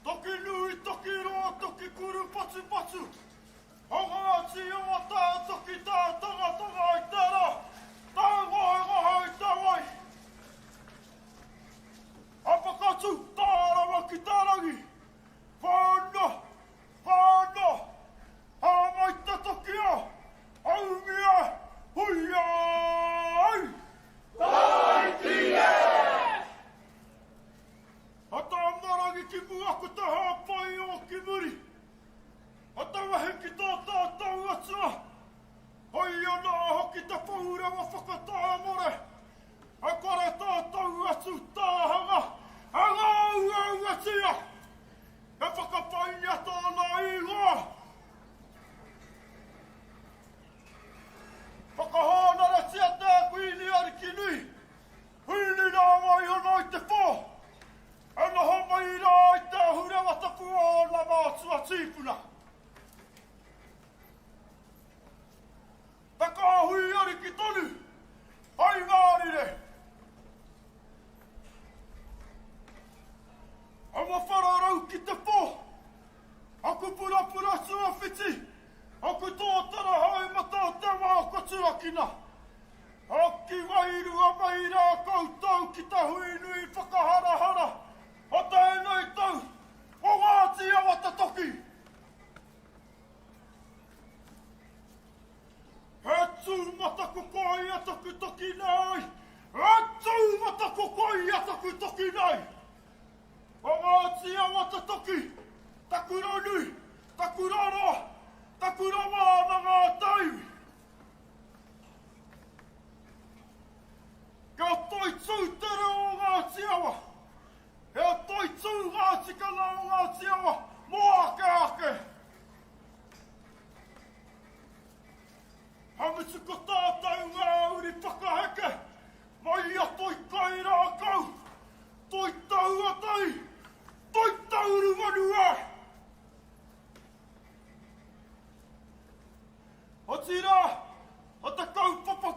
Toki nui, toki roa, toki kuru patupatu. O Ngāti Awa tā toki tā tangatanga i te rā, tā ngohengohe i te wai. A whakatū tā rawa ki te rangi. Whāna, whāna, haramai te toki a, haumia, huia ai! Tāiti e! A Tāmarangi ki mua ko te hāpai o ki muri. A te wehi ki tō tātou Atua. Hoi ana hoki te pourewa whakatāmore. E kore tātou atu tāhanga e ngāuauatia. E whakapaingia tōna īngoa. Whakahōnoretia te Kuini Arikinui. Huri rā waihono i te pō, e noho mai rā i te ahurewa tapu o ōna mātua tīpuna. Te kāhui ariki tonu, Pai Mārire! Awa whararau ki te pō, aku purapura tuawhiti, aku tōtara haemata o te wā kua turakina. Hoki wairua mai rā koutou ki te hui nui whakaharahara o tēnei tau o Ngāti Awa Te Toki. He tūmatakokoia taku toki nei, he tūmatakokoia taku toki nei. O Ngāti Awa Te Toki, taku ranui, taku raro, taku rawa ana ngā tauiwi. Kia toitū te reo o Ngāti Awa. Kia toitū ngā tikanga o Ngāti Awa mō ake ake. Ka mutu ko tātou ngā uri whakaheke mai i a Toi Kairākau, Toi Tahuatai, Toi Tauruwanu e! Otirā, o te kaupapa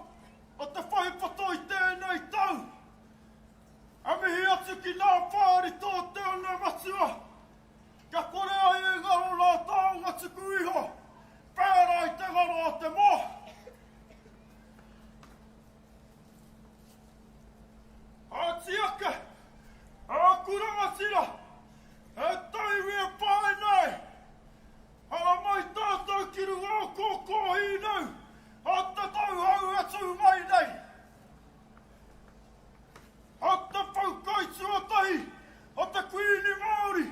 o te whaipoto i tēnei tau, e mihi atu ki nā whārito o te one matua, kia kore ai e ngaro nā taonga tuku iho, pērā i te ngaro o te moa. Āti ake, āku rangatira, he taiwi e pae nei, Haramai tātou ki runga o Kōkōhīnau, a te tauhou e tū mai nei. A te poukai tuatahi o te Kuini Māori.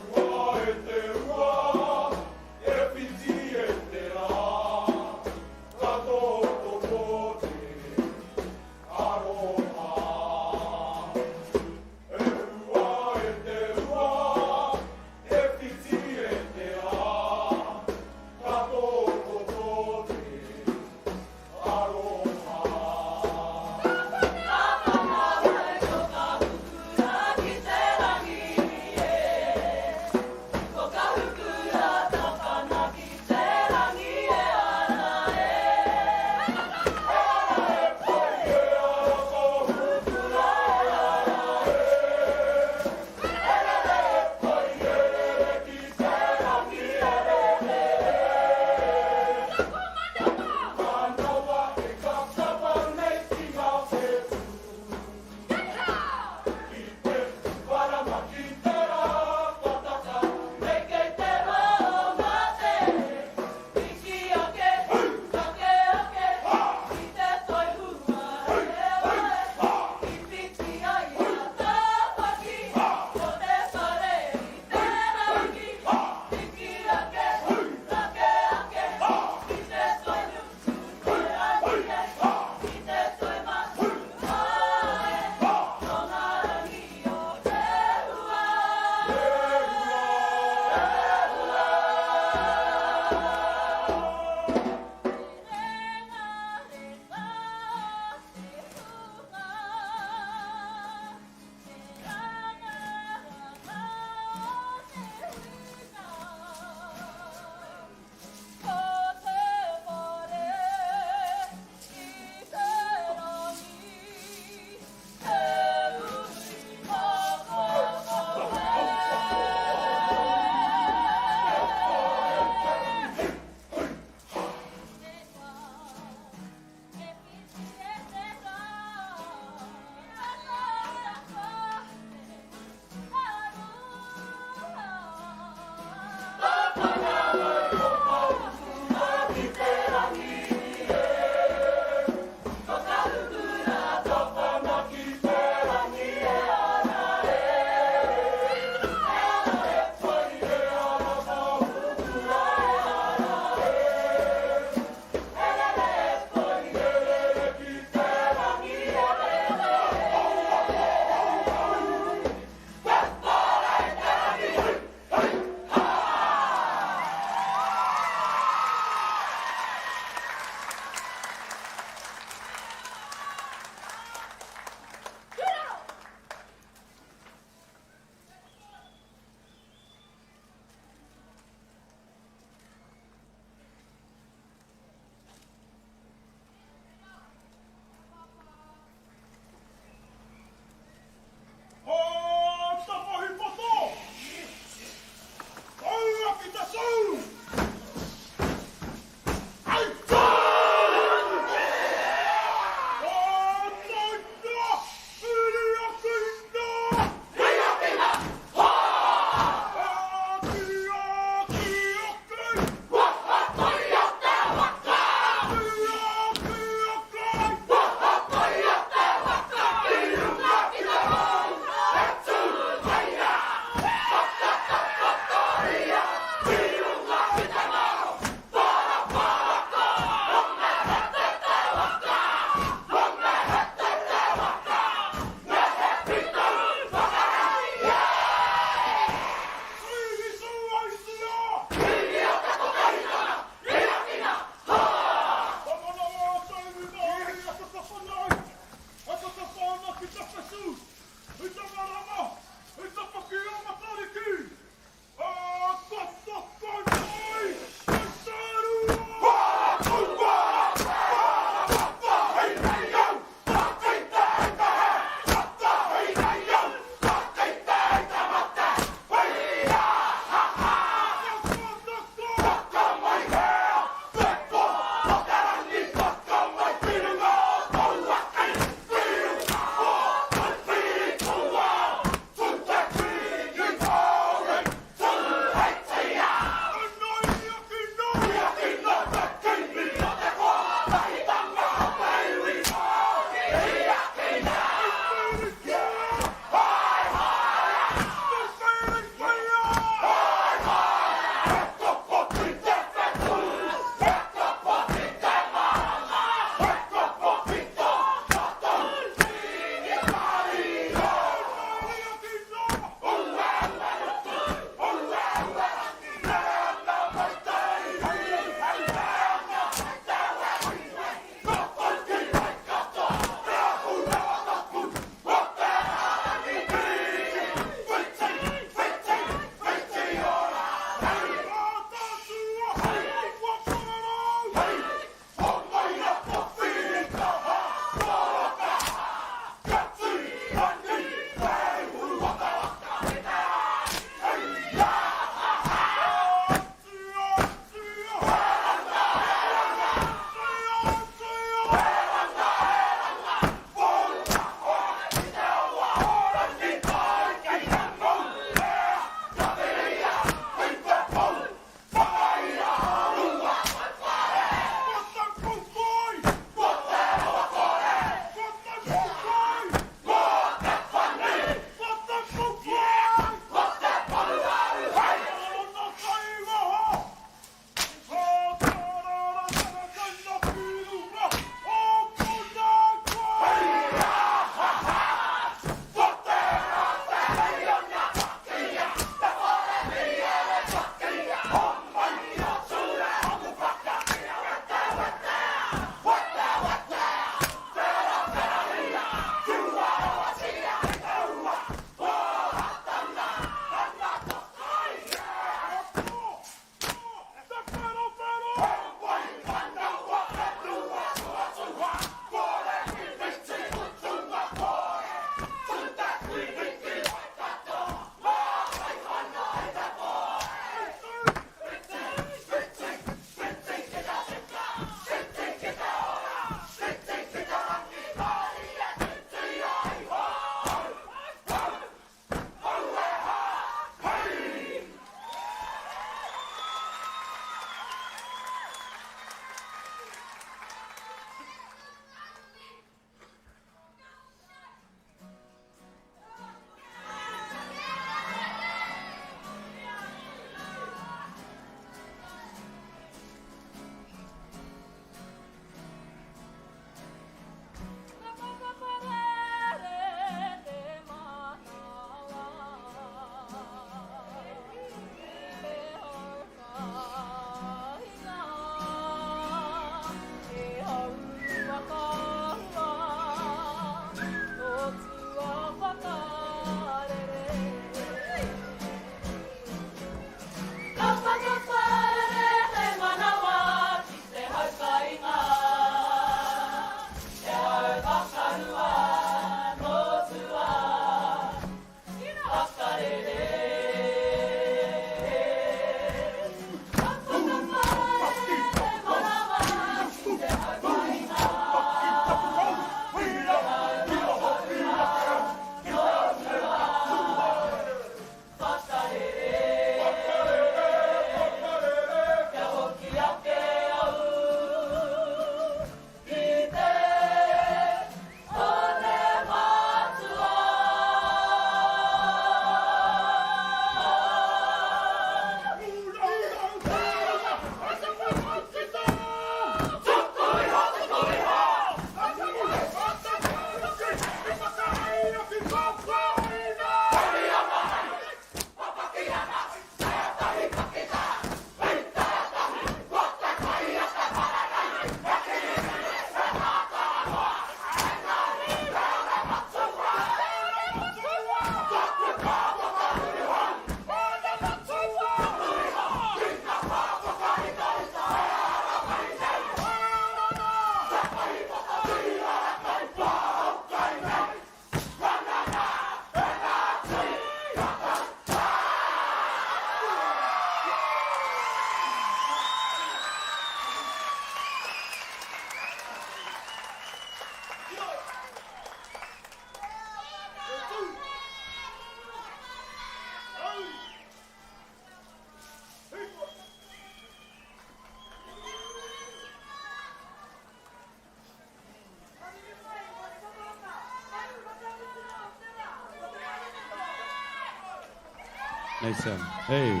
Nice one. Hey.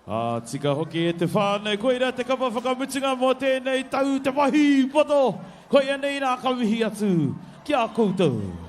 Ā, tika hoki e te whānau, koirā te kapa whakamutunga mō tēnei tau te mahi poto. Koia nei rā ka mihi atu ki a koutou.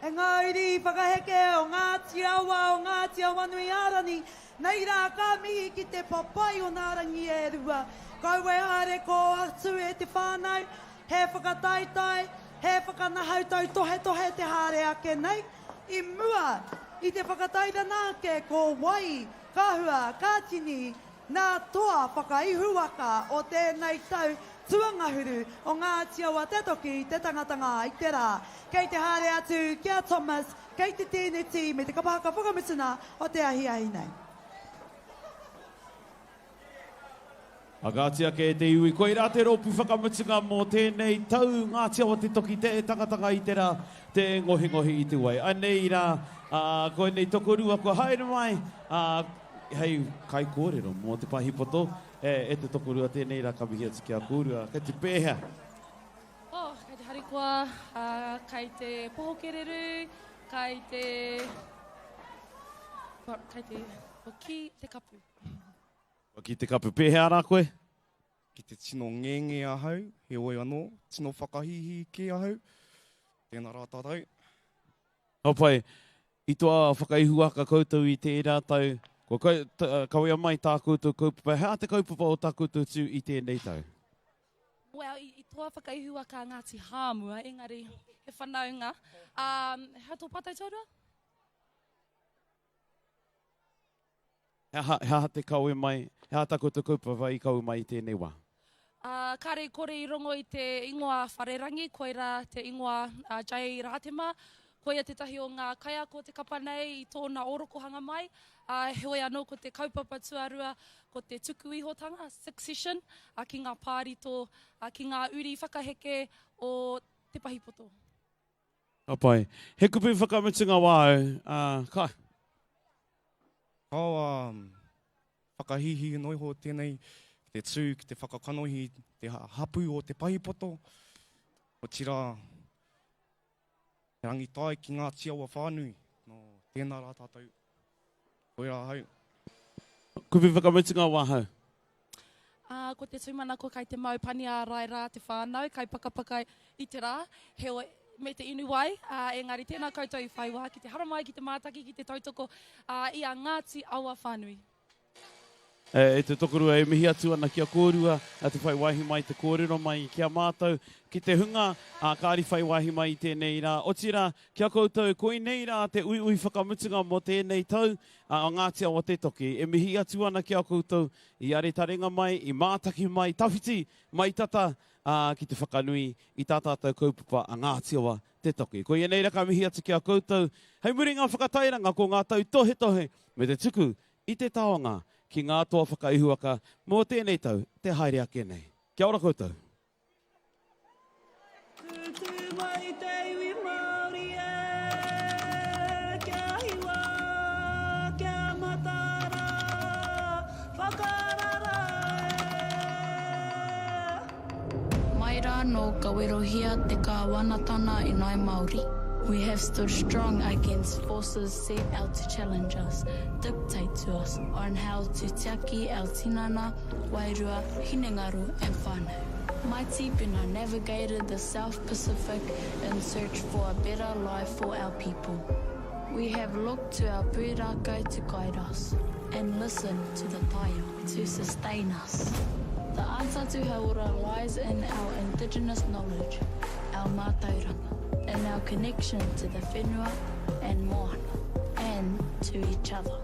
E ngā uri whakaheke o Ngāti Awa, o Ngāti Awanuiārani, nei rā ka mihi ki te papai o nā rangi e rua. Kaua e haere kō atu e te whānau, he whakataetae, he whakanahau tautohetohe te haere ake nei. I mua i te whakatairana ake ko wai ka hua, ka tini, nā toa whakaihuwaka o tēnei tau tuangahuru o Ngāti Awa Te Toki te tangatanga i te rā. Kei te haere atu ki a Thomas, kei te tēneti me te kapa haka whakamutuna o te ahiahi nei. Whakaati ake e te iwi, koirā te rōpū whakamutunga mō tēnei tau, Ngāti Awa Te Toki te tangatanga i te rā, te ngohingohi i te wai. Anei rā, ā, koinei tokorua kua haere mai, ā, hei kaikōrero mō te pahipoto, e, e te tokorua tēnei rā ka mihi atu ki a kōrua. Kei te pēhea? Oh, kei te harikoa, ā, kei te poho kererū, kei te, kei te, kua kī te kapu. Kua kī te kapu. Pēhea rā koe? Ki te tino ngenge ahau, heoi anō, tino whakahīhī kē ahau. Tēnā rā tātou. Ka pai. I toa whakaihuwaka koutou i tērā tau, kua kawea mai tā koutou kaupapa. He aha te kaupapa o tā koutou tū i tēnei tau? Well, i toa whakaihuwaka a Ngāti Hāmua, engari he whanaunga. Um, he aha tō pātai tuarua? He aha, he aha te kawe mai, he aha tā koutou kaupapa i kawe mai i tēnei wā? Ā, kāre i kore i rongo i te ingoa Wharerangi, koirā te ingoa a Jay Rātema, koia tētahi o ngā kaiako o te kapa nei i tōna ōrokohanga mai, ā, heoi anō ko te kaupapa tuarua ko te tuku ihotanga, succession, ā, ki ngā pārito, ā, ki ngā uri whakaheke o Te Pahipoto. Ka pai. He kupu whakamutunga wāu, ā, ka. Kao a whakahīhī noa iho tēnei ki te tū, ki te whakakanohi te hapū o Te Pahipoto, otirā, te Rangitāi ki Ngāti Awa whānui. Nō tēnā rā tātou. Koirā ahau. Kupu whakamutunga wāhau. Ā, ko te tūmanako kai te mau pani ārai rā te whānau, kai pakapaka i te rā, heoi, me te inu wai, ā, engari tēnā koutou i whai wā ki te haramai, ki te mātaki, ki te tautoko, ā, i a Ngāti Awa whānui. E te tokorua e mihi atu ana ki a kōrua te whai wāhi mai, te kōrero mai ki a mātou, ki te hunga kāri whai wāhi mai i tēnei rā. Otirā, ki a koutou, koinei rā te uiui whakamutunga mō tēnei tau a Ngāti Awa Te Toki. E mihi atu ana ki a koutou i aretarenga mai, i mātaki mai, tawhiti mai tata, ā, ki te whakanui i tā tātou kaupapa a Ngāti Awa Te Toki. Koia nei rā ka mihi atu ki a koutou. Hei muri ngā whakatairanga ko ngā tautohetohe me te tuku i te taonga ki ngā toa whakaihuwaka mō tēnei tau te haere ake nei. Kia ora koutou. Tūtū mai te iwi Māori e, kia hiwa, kia mataara, whakarara e. Mai rā anō ka werohia te kāwanatana i Ngāi Māori. We have stood strong against forces set out to challenge us, dictate to us on how to tiaki our tinana, wairua, hinengaro and whānau. My tīpuna navigated the South Pacific in search for a better life for our people. We have looked to our pūrākau to guide us and listened to the taiao to sustain us. The answer to hauora lies in our indigenous knowledge, our mātauranga, in our connection to the whenua and moana, and to each other.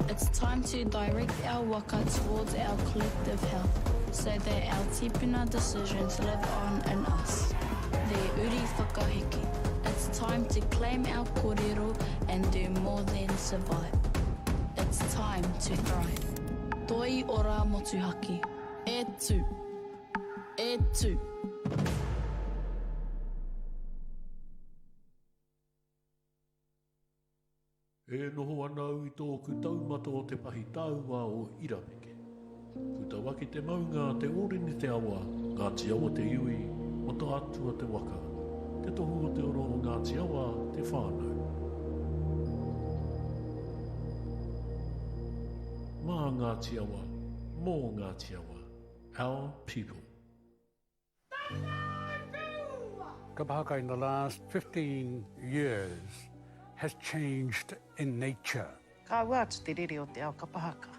It's time to direct our waka towards our collective health so that our tipuna decisions live on in us. The uri whakaheke. It's time to claim our kōrero and do more than survive. It's time to thrive. Toi ora motuhake. E tū. E tū. E noho ana au i tōku taumata o te pahi taua o Irameke. Putawaki te maunga, Te Ōrini te awa, Ngāti Awa te iwi, Mataatua te waka, Te tohu o te ora o Ngāti Awa te whānau. Mā Ngāti Awa, mō Ngāti Awa, our people. Kapa haka in the last 15 years has changed in nature. Ka ua atu te rere o te ao kapa haka.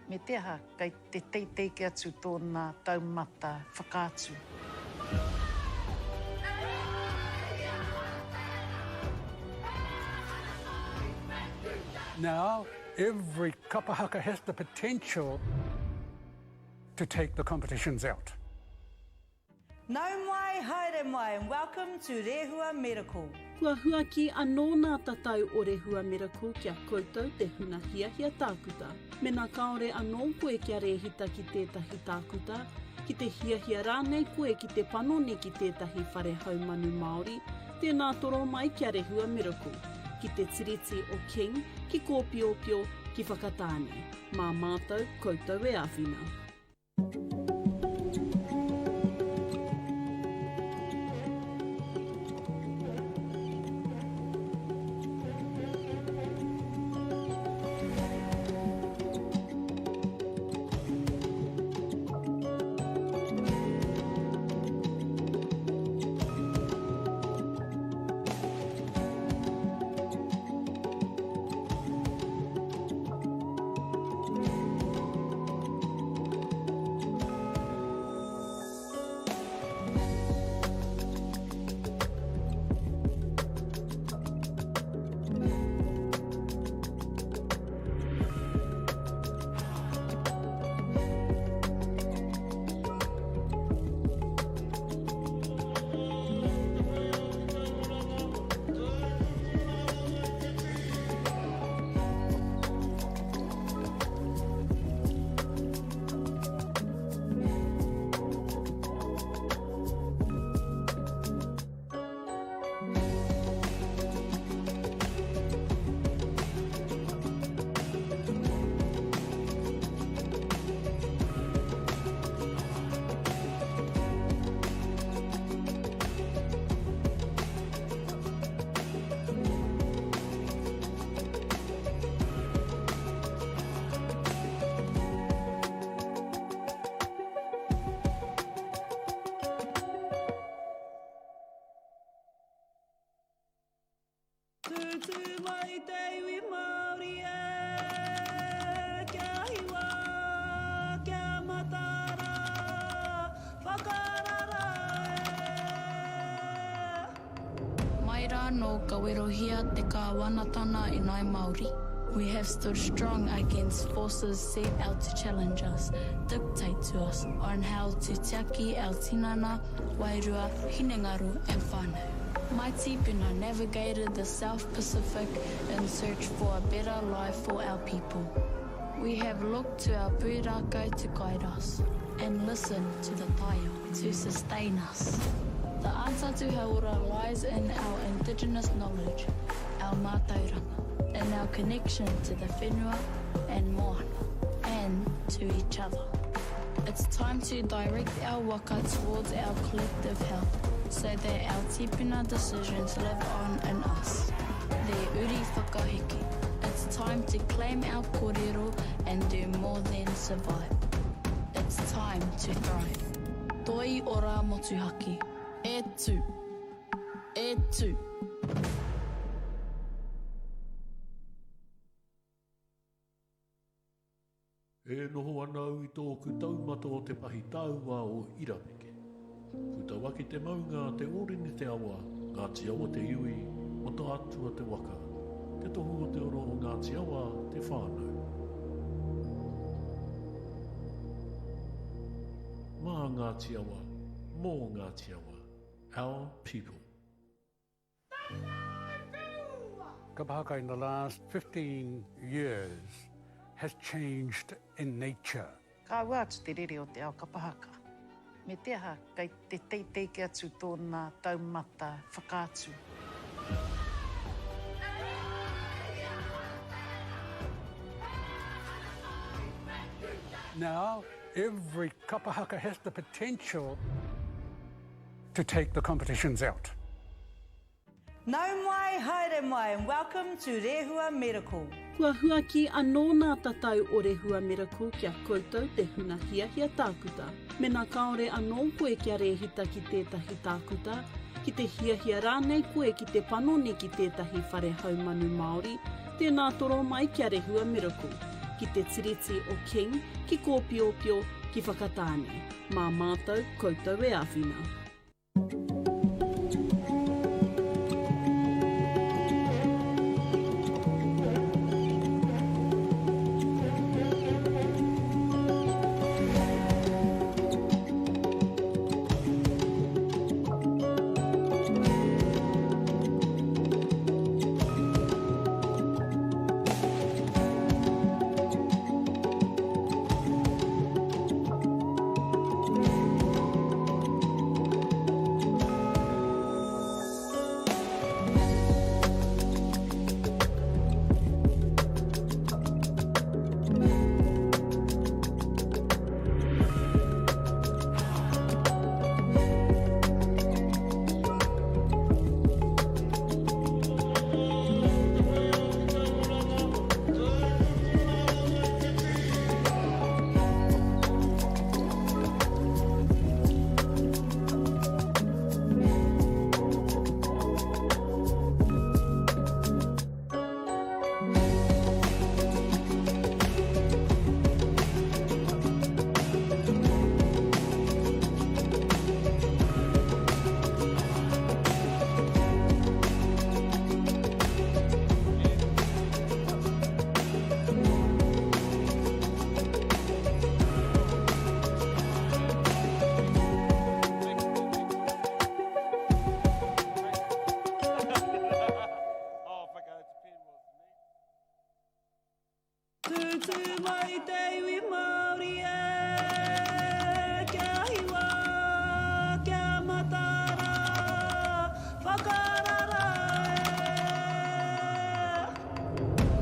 Me te aha, kei te teitei ke atu tōna taumata whakaatu. Now, every kapa haka has the potential to take the competitions out. Nau mai, haere mai and welcome to Rehua Medical. Kua huaki anō nā tatau o Rehua Medical ki a koutou te huna hiahia tākuta. Mena kāore anō koe kia rēhita ki tētahi tākuta, ki te hiahia rānei koe ki te panoni ki tētahi whare haumanu Māori, tēnā toro mai ki a Rehua Medical, ki te Tiriti o King, ki Kōpiopio, ki Whakatāne. Mā mātou koutou e āwhina. Tūtū mai te iwi Māori e, kia hiwa, kia mataara, whakarara e. Mai rā nō ka werohia te kāwanatana i Ngāi Māori. We have stood strong against forces set out to challenge us, dictate to us on how to tiaki our tinana, wairua, hinengaro and whānau. My tīpuna navigated the South Pacific in search for a better life for our people. We have looked to our pūrākau to guide us and listen to the taiao to sustain us. The answer to hauora lies in our indigenous knowledge, our mātauranga, in our connection to the whenua and moana, and to each other. It's time to direct our waka towards our collective health so that our tipuna decisions live on in us. The uri whakaheke. It's time to claim our kōrero and do more than survive. It's time to thrive. Toi ora motuhake. E tū. E tū. E noho ana au i tōku taumata o te pahi taua o Irameke. Putawaki te maunga, Te Ōrini te awa, Ngāti Awa te iwi, Mataatua te waka, Te tohu o te oro o Ngāti Awa te whānau. Mā Ngāti Awa, mō Ngāti Awa, our people. Kapa haka in the last 15 years has changed in nature. Ka ua atu te rere o te ao kapa haka. Me te aha, kei te teitei ke atu tōna taumata whakaatu. Now, every kapa haka has the potential to take the competitions out. Nau mai, haere mai and welcome to Rehua Medical. Kua huaki anō nā tatau o Rehua Medical ki a koutou te huna hiahia tākuta. Mēnā kāore anō koe kia rēhita ki tētahi tākuta, ki te hiahia rānei koe ki te panoni ki tētahi whare haumanu Māori, tēnā toro mai ki a Rehua Medical, ki te Tiriti o King, ki Kōpiopio, ki Whakatāne. Mā mātou koutou e āwhina. Tūtū mai te iwi Māori e, kia hiwa, kia mataara, whakarara e.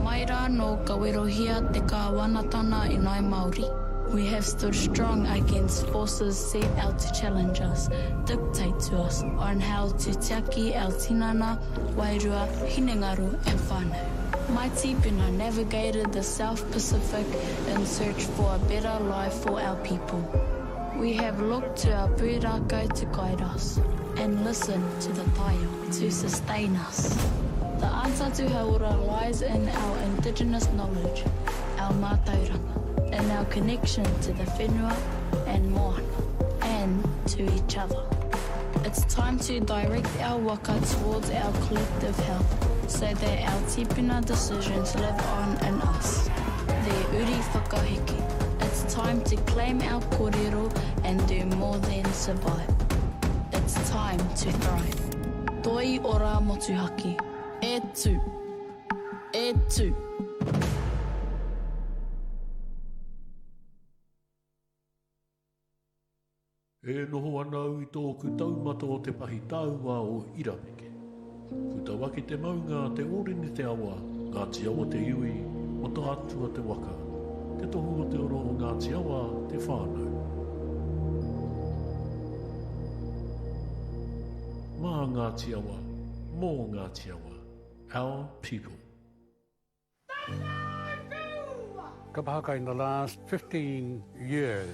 Mai rā nō ka werohia te kāwanatana i Ngāi Māori. We have stood strong against forces set out to challenge us, dictate to us on how to tiaki our tinana, wairua, hinengaro and whānau. My tīpuna navigated the South Pacific in search for a better life for our people. We have looked to our pūrākau to guide us and listen to the taiao to sustain us. The answer to hauora lies in our indigenous knowledge, our mātauranga, in our connection to the whenua and moana, and to each other. It's time to direct our waka towards our collective health so that our tipuna decisions live on in us. The uri whakaheke. It's time to claim our kōrero and do more than survive. It's time to thrive. Toi ora motuhake. E tū. E tū. E noho ana au i tōku taumata o te pahi taua o Irameke. Putawaki te maunga, Te Ōrini te awa, Ngāti Awa te iwi, Mataatua te waka, Te tohu o te ora o Ngāti Awa te whānau. Mā Ngāti Awa, mō Ngāti Awa, our people. Kapa haka in the last 15 years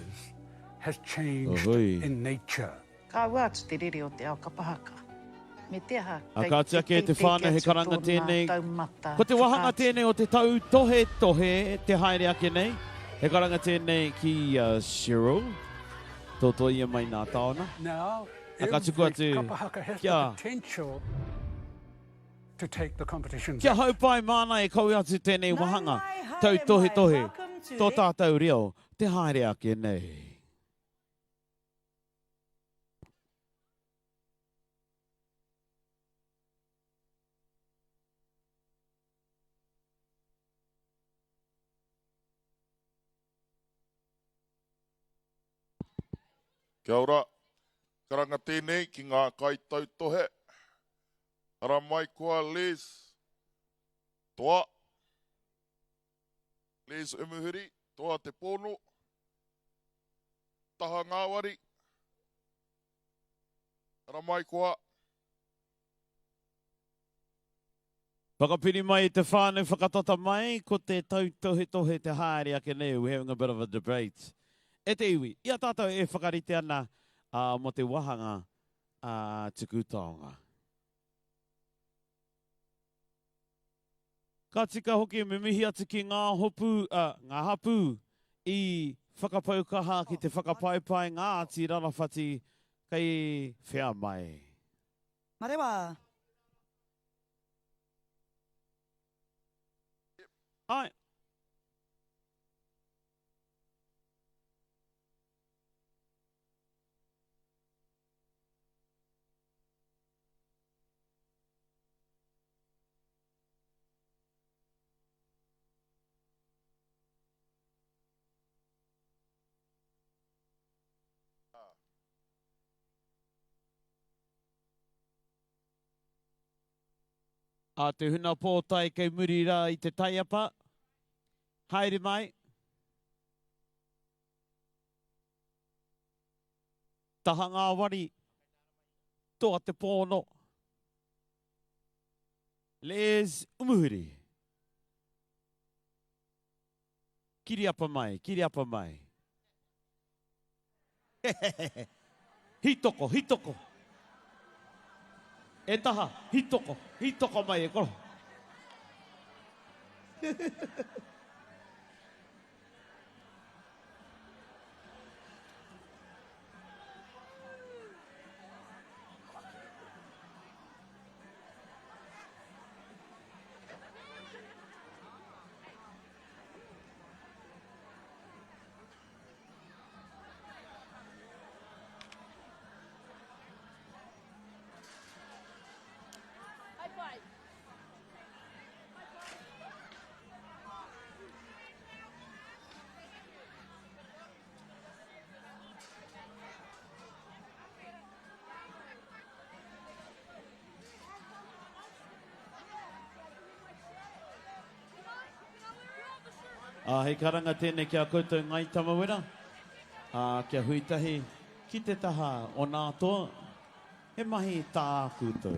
has changed Ahoy. in nature. Ka ua atu te rere o te ao kapa haka. Me te aha, A kei ka ati ake te teitei whānau he atu karanga tōna tēnei. taumata Ko te wāhanga whakaatu. tēnei o te tautohetohe te haere ake nei. He karanga tēnei ki a Cheryl. Tōtoia mai nā taona. Now, A ka tuku every atu kapa haka has kia the potential to take the competitions Kia out. haupai māna e kawe atu tēnei wāhanga tautohetohe tō tātou reo te haere ake nei. Kia ora. Karanga tēnei ki ngā kaitautohe. Haramai koa Les. Toa. Les Umuhuri, toa te pōno. Taha ngāwari. Haramai koa. Whakapiri mai i te whānau whakatata mai, ko te tautohetohe te haere ake nei, we're having a bit of a debate. E te iwi, i a tātou e whakarite ana mō te wāhanga tuku taonga. Ka tika hoki me mihi atu ki ngā hopu, ngā hapū i whakapau kaha ki te whakapaepae ngā ati rarawhati kei whea mai. Marewa. Ae. A te huna pōtae kei muri rā i te taiapa. Haere mai. Taha ngāwari. Toa te pōno. Les Umuhuri. Kiriapa mai, kiriapa mai. Hitoko, hitoko. E taha, hitoko, hitoko mai e koro. Ā, hei karanga tēnei ki a koutou Ngāi Tamawera, ā, kia hui tahi ki te taha o nā toa, he mahi tā koutou.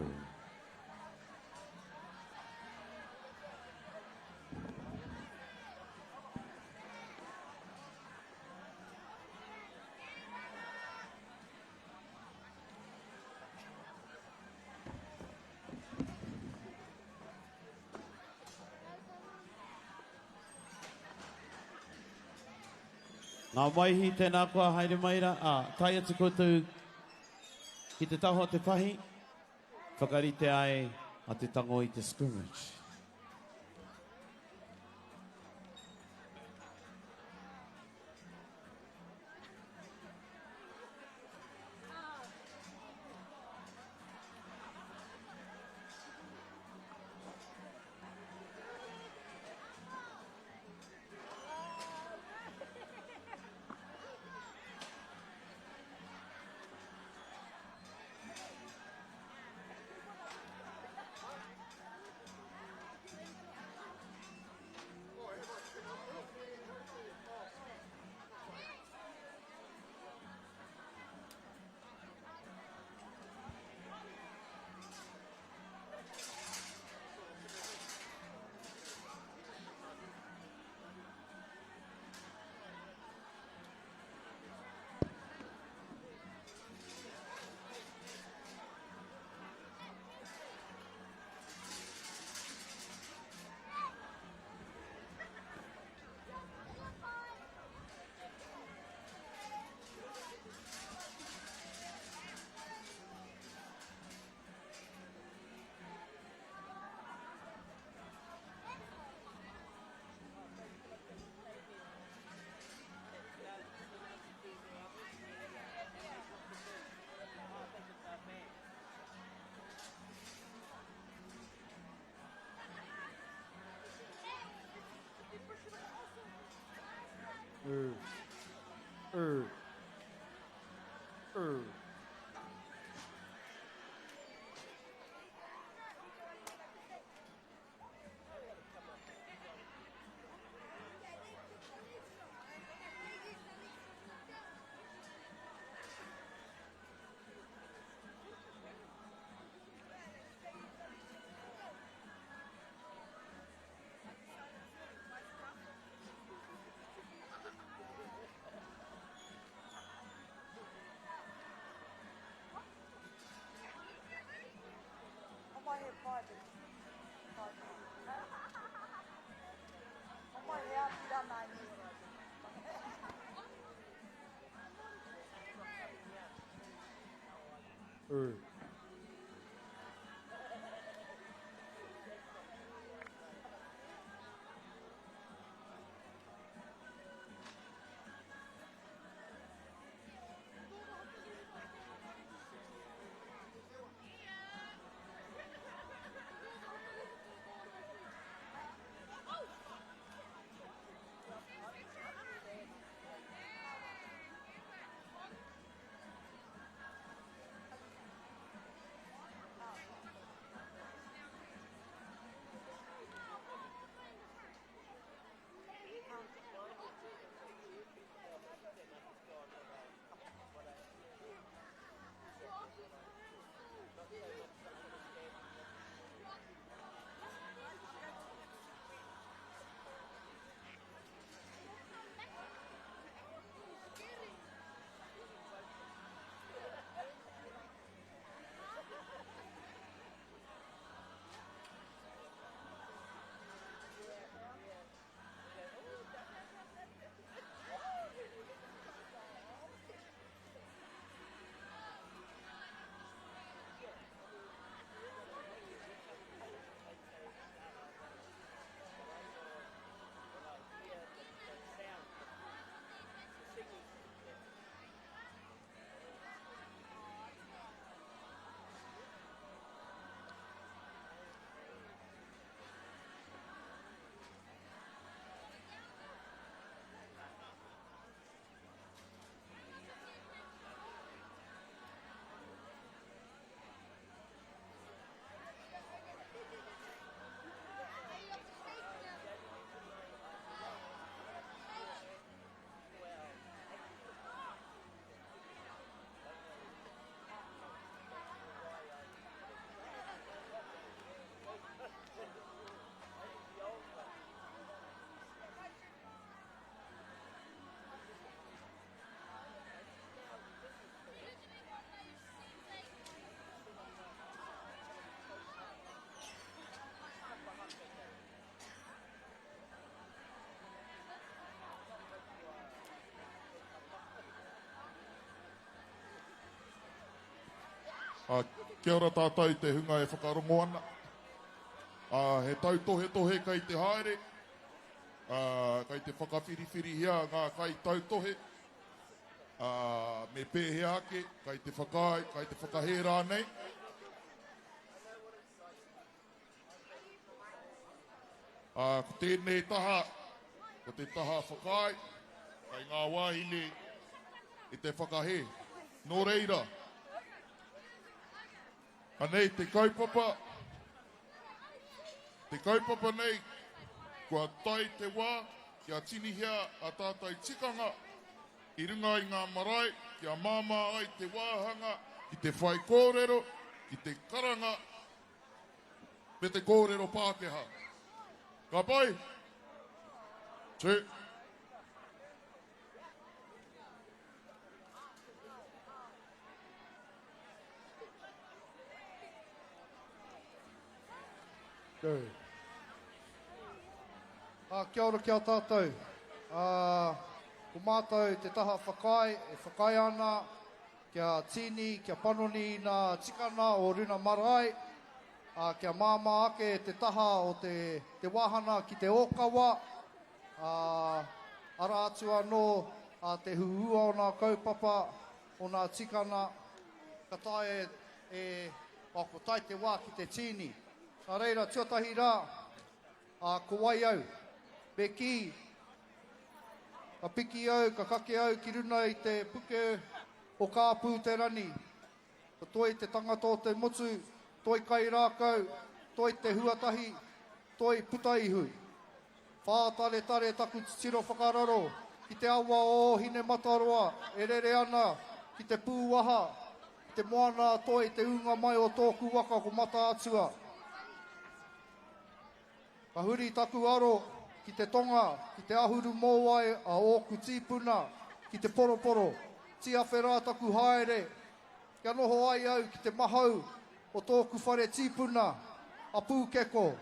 Ngā Maihi, tēnā koa, haere mai rā, ā, tae atu koutou ki te taha o te pahi, whakarite ai a te tango i te scrimmage. Ā, kia ora tātou te hunga e whakarongo ana. Ā, he tautohetohe kei te haere, ā, kei te whakawhiriwhirihia ngā kaitautohe, ā, me pēhea ake, kei te whakaae, kei te whakahē rānei. Ā, ko tēnei taha, ko te taha whakaae, kei ngā wāhine i te whakahē. Nō reira, anei te kaupapa, te kaupapa nei, kua tae te wā kia tinihia a tātou tikanga i runga i ngā marae, kia māmā ai te wāhanga ki te whaikōrero, ki te karanga, me te kōrero Pākehā. Ka pai? Tū. Go. Ah, kia ora ki a tātou. Ah, ko mātou te taha whakaae e whakaae ana Kia tīni, kia panoni i nā tikana o runa marae, ā, kia māmā ake te taha o te, te wāhana ki te ōkawa, ā, arā atu anō ā, te huhua o nā kaupapa, o nā tikana, ka taea e, e, ā, ko tae te wā ki te tīni. Nā reira, tuatahi rā, ā, ko wai au? Me kī, Ka piki au, ka kake au ki runa i te puke o Kāpū te Rani. Ko Toi te tangata o te motu, Toi kai rākau, Toi te huatahi, Toi puta ihu. Whātaretare taku titiro whakararo ki te awa o Ōhinemataroa e rere ana ki te pūwaha, ki te moana a Toi te ūnga mai o tōku waka ko Mataatua. Ka huri taku aro ki te tonga, ki te ahuru mōwai a ōku tīpuna, ki te poroporo. Tīawhe rā taku haere, kia noho ai au ki te mahau o tōku whare tīpuna, a Pūkeko.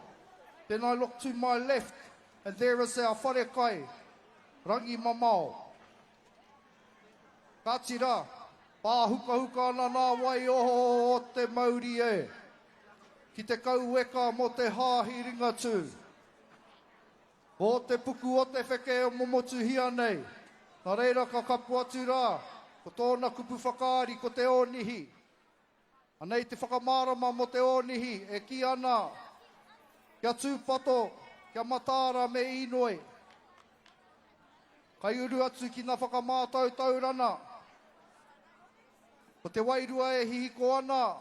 Then I look to my left and there is our wharekai, Rangi Mamao. Kāti rā, pāhukahuka ana nā wai oho o te mauri e. Ki te kauweka mō te Hāhi Ringatū. Ko te puku o te wheke e momotuhia nei, nā reira ka kapo atu rā, ko tōna kupu whakaari ko te ōnihi. Anei te whakamārama mō te ōnihi e kī ana, Kia tūpato, kia mataara me īnoi. Kai uru atu ki ngā whakamātautaurana. Ko te wairua e hihiko ana,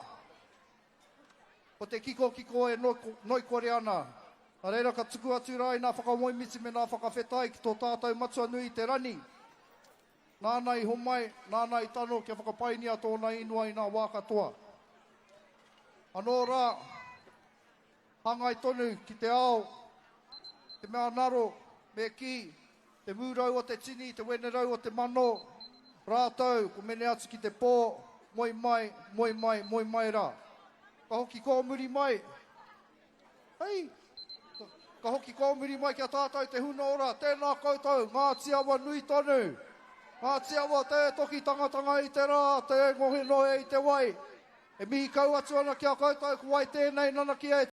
ko te kikokiko e ngoikore ana. Nā reira ka tuku atu rā i ngā whakamoemiti me ngā whakawhetai ki tō tātou Matua nui i te Rani. Nāna i homai, nāna i tano kia whakapainia tōna īnoa i ngā wā katoa. Anō rā, hāngai tonu ki te ao, te mea ngaro, me kī, te mūrau o te tini, te wenerau o te mano, rātou ko mene atu ki te pō, moe mai, moe mai, moe mai rā. Ka hoki kōmuri mai, Hei! Ka hoki kōmuri mai ki a tātou te huna ora, tēnā koutou, Ngāti Awa nui tonu! Ngāti Awa tē toki tangatanga i te rā, tē ngohenohe i te wai. E mihi kau atu ana ki a koutou, ko wai tēnei nanakia e.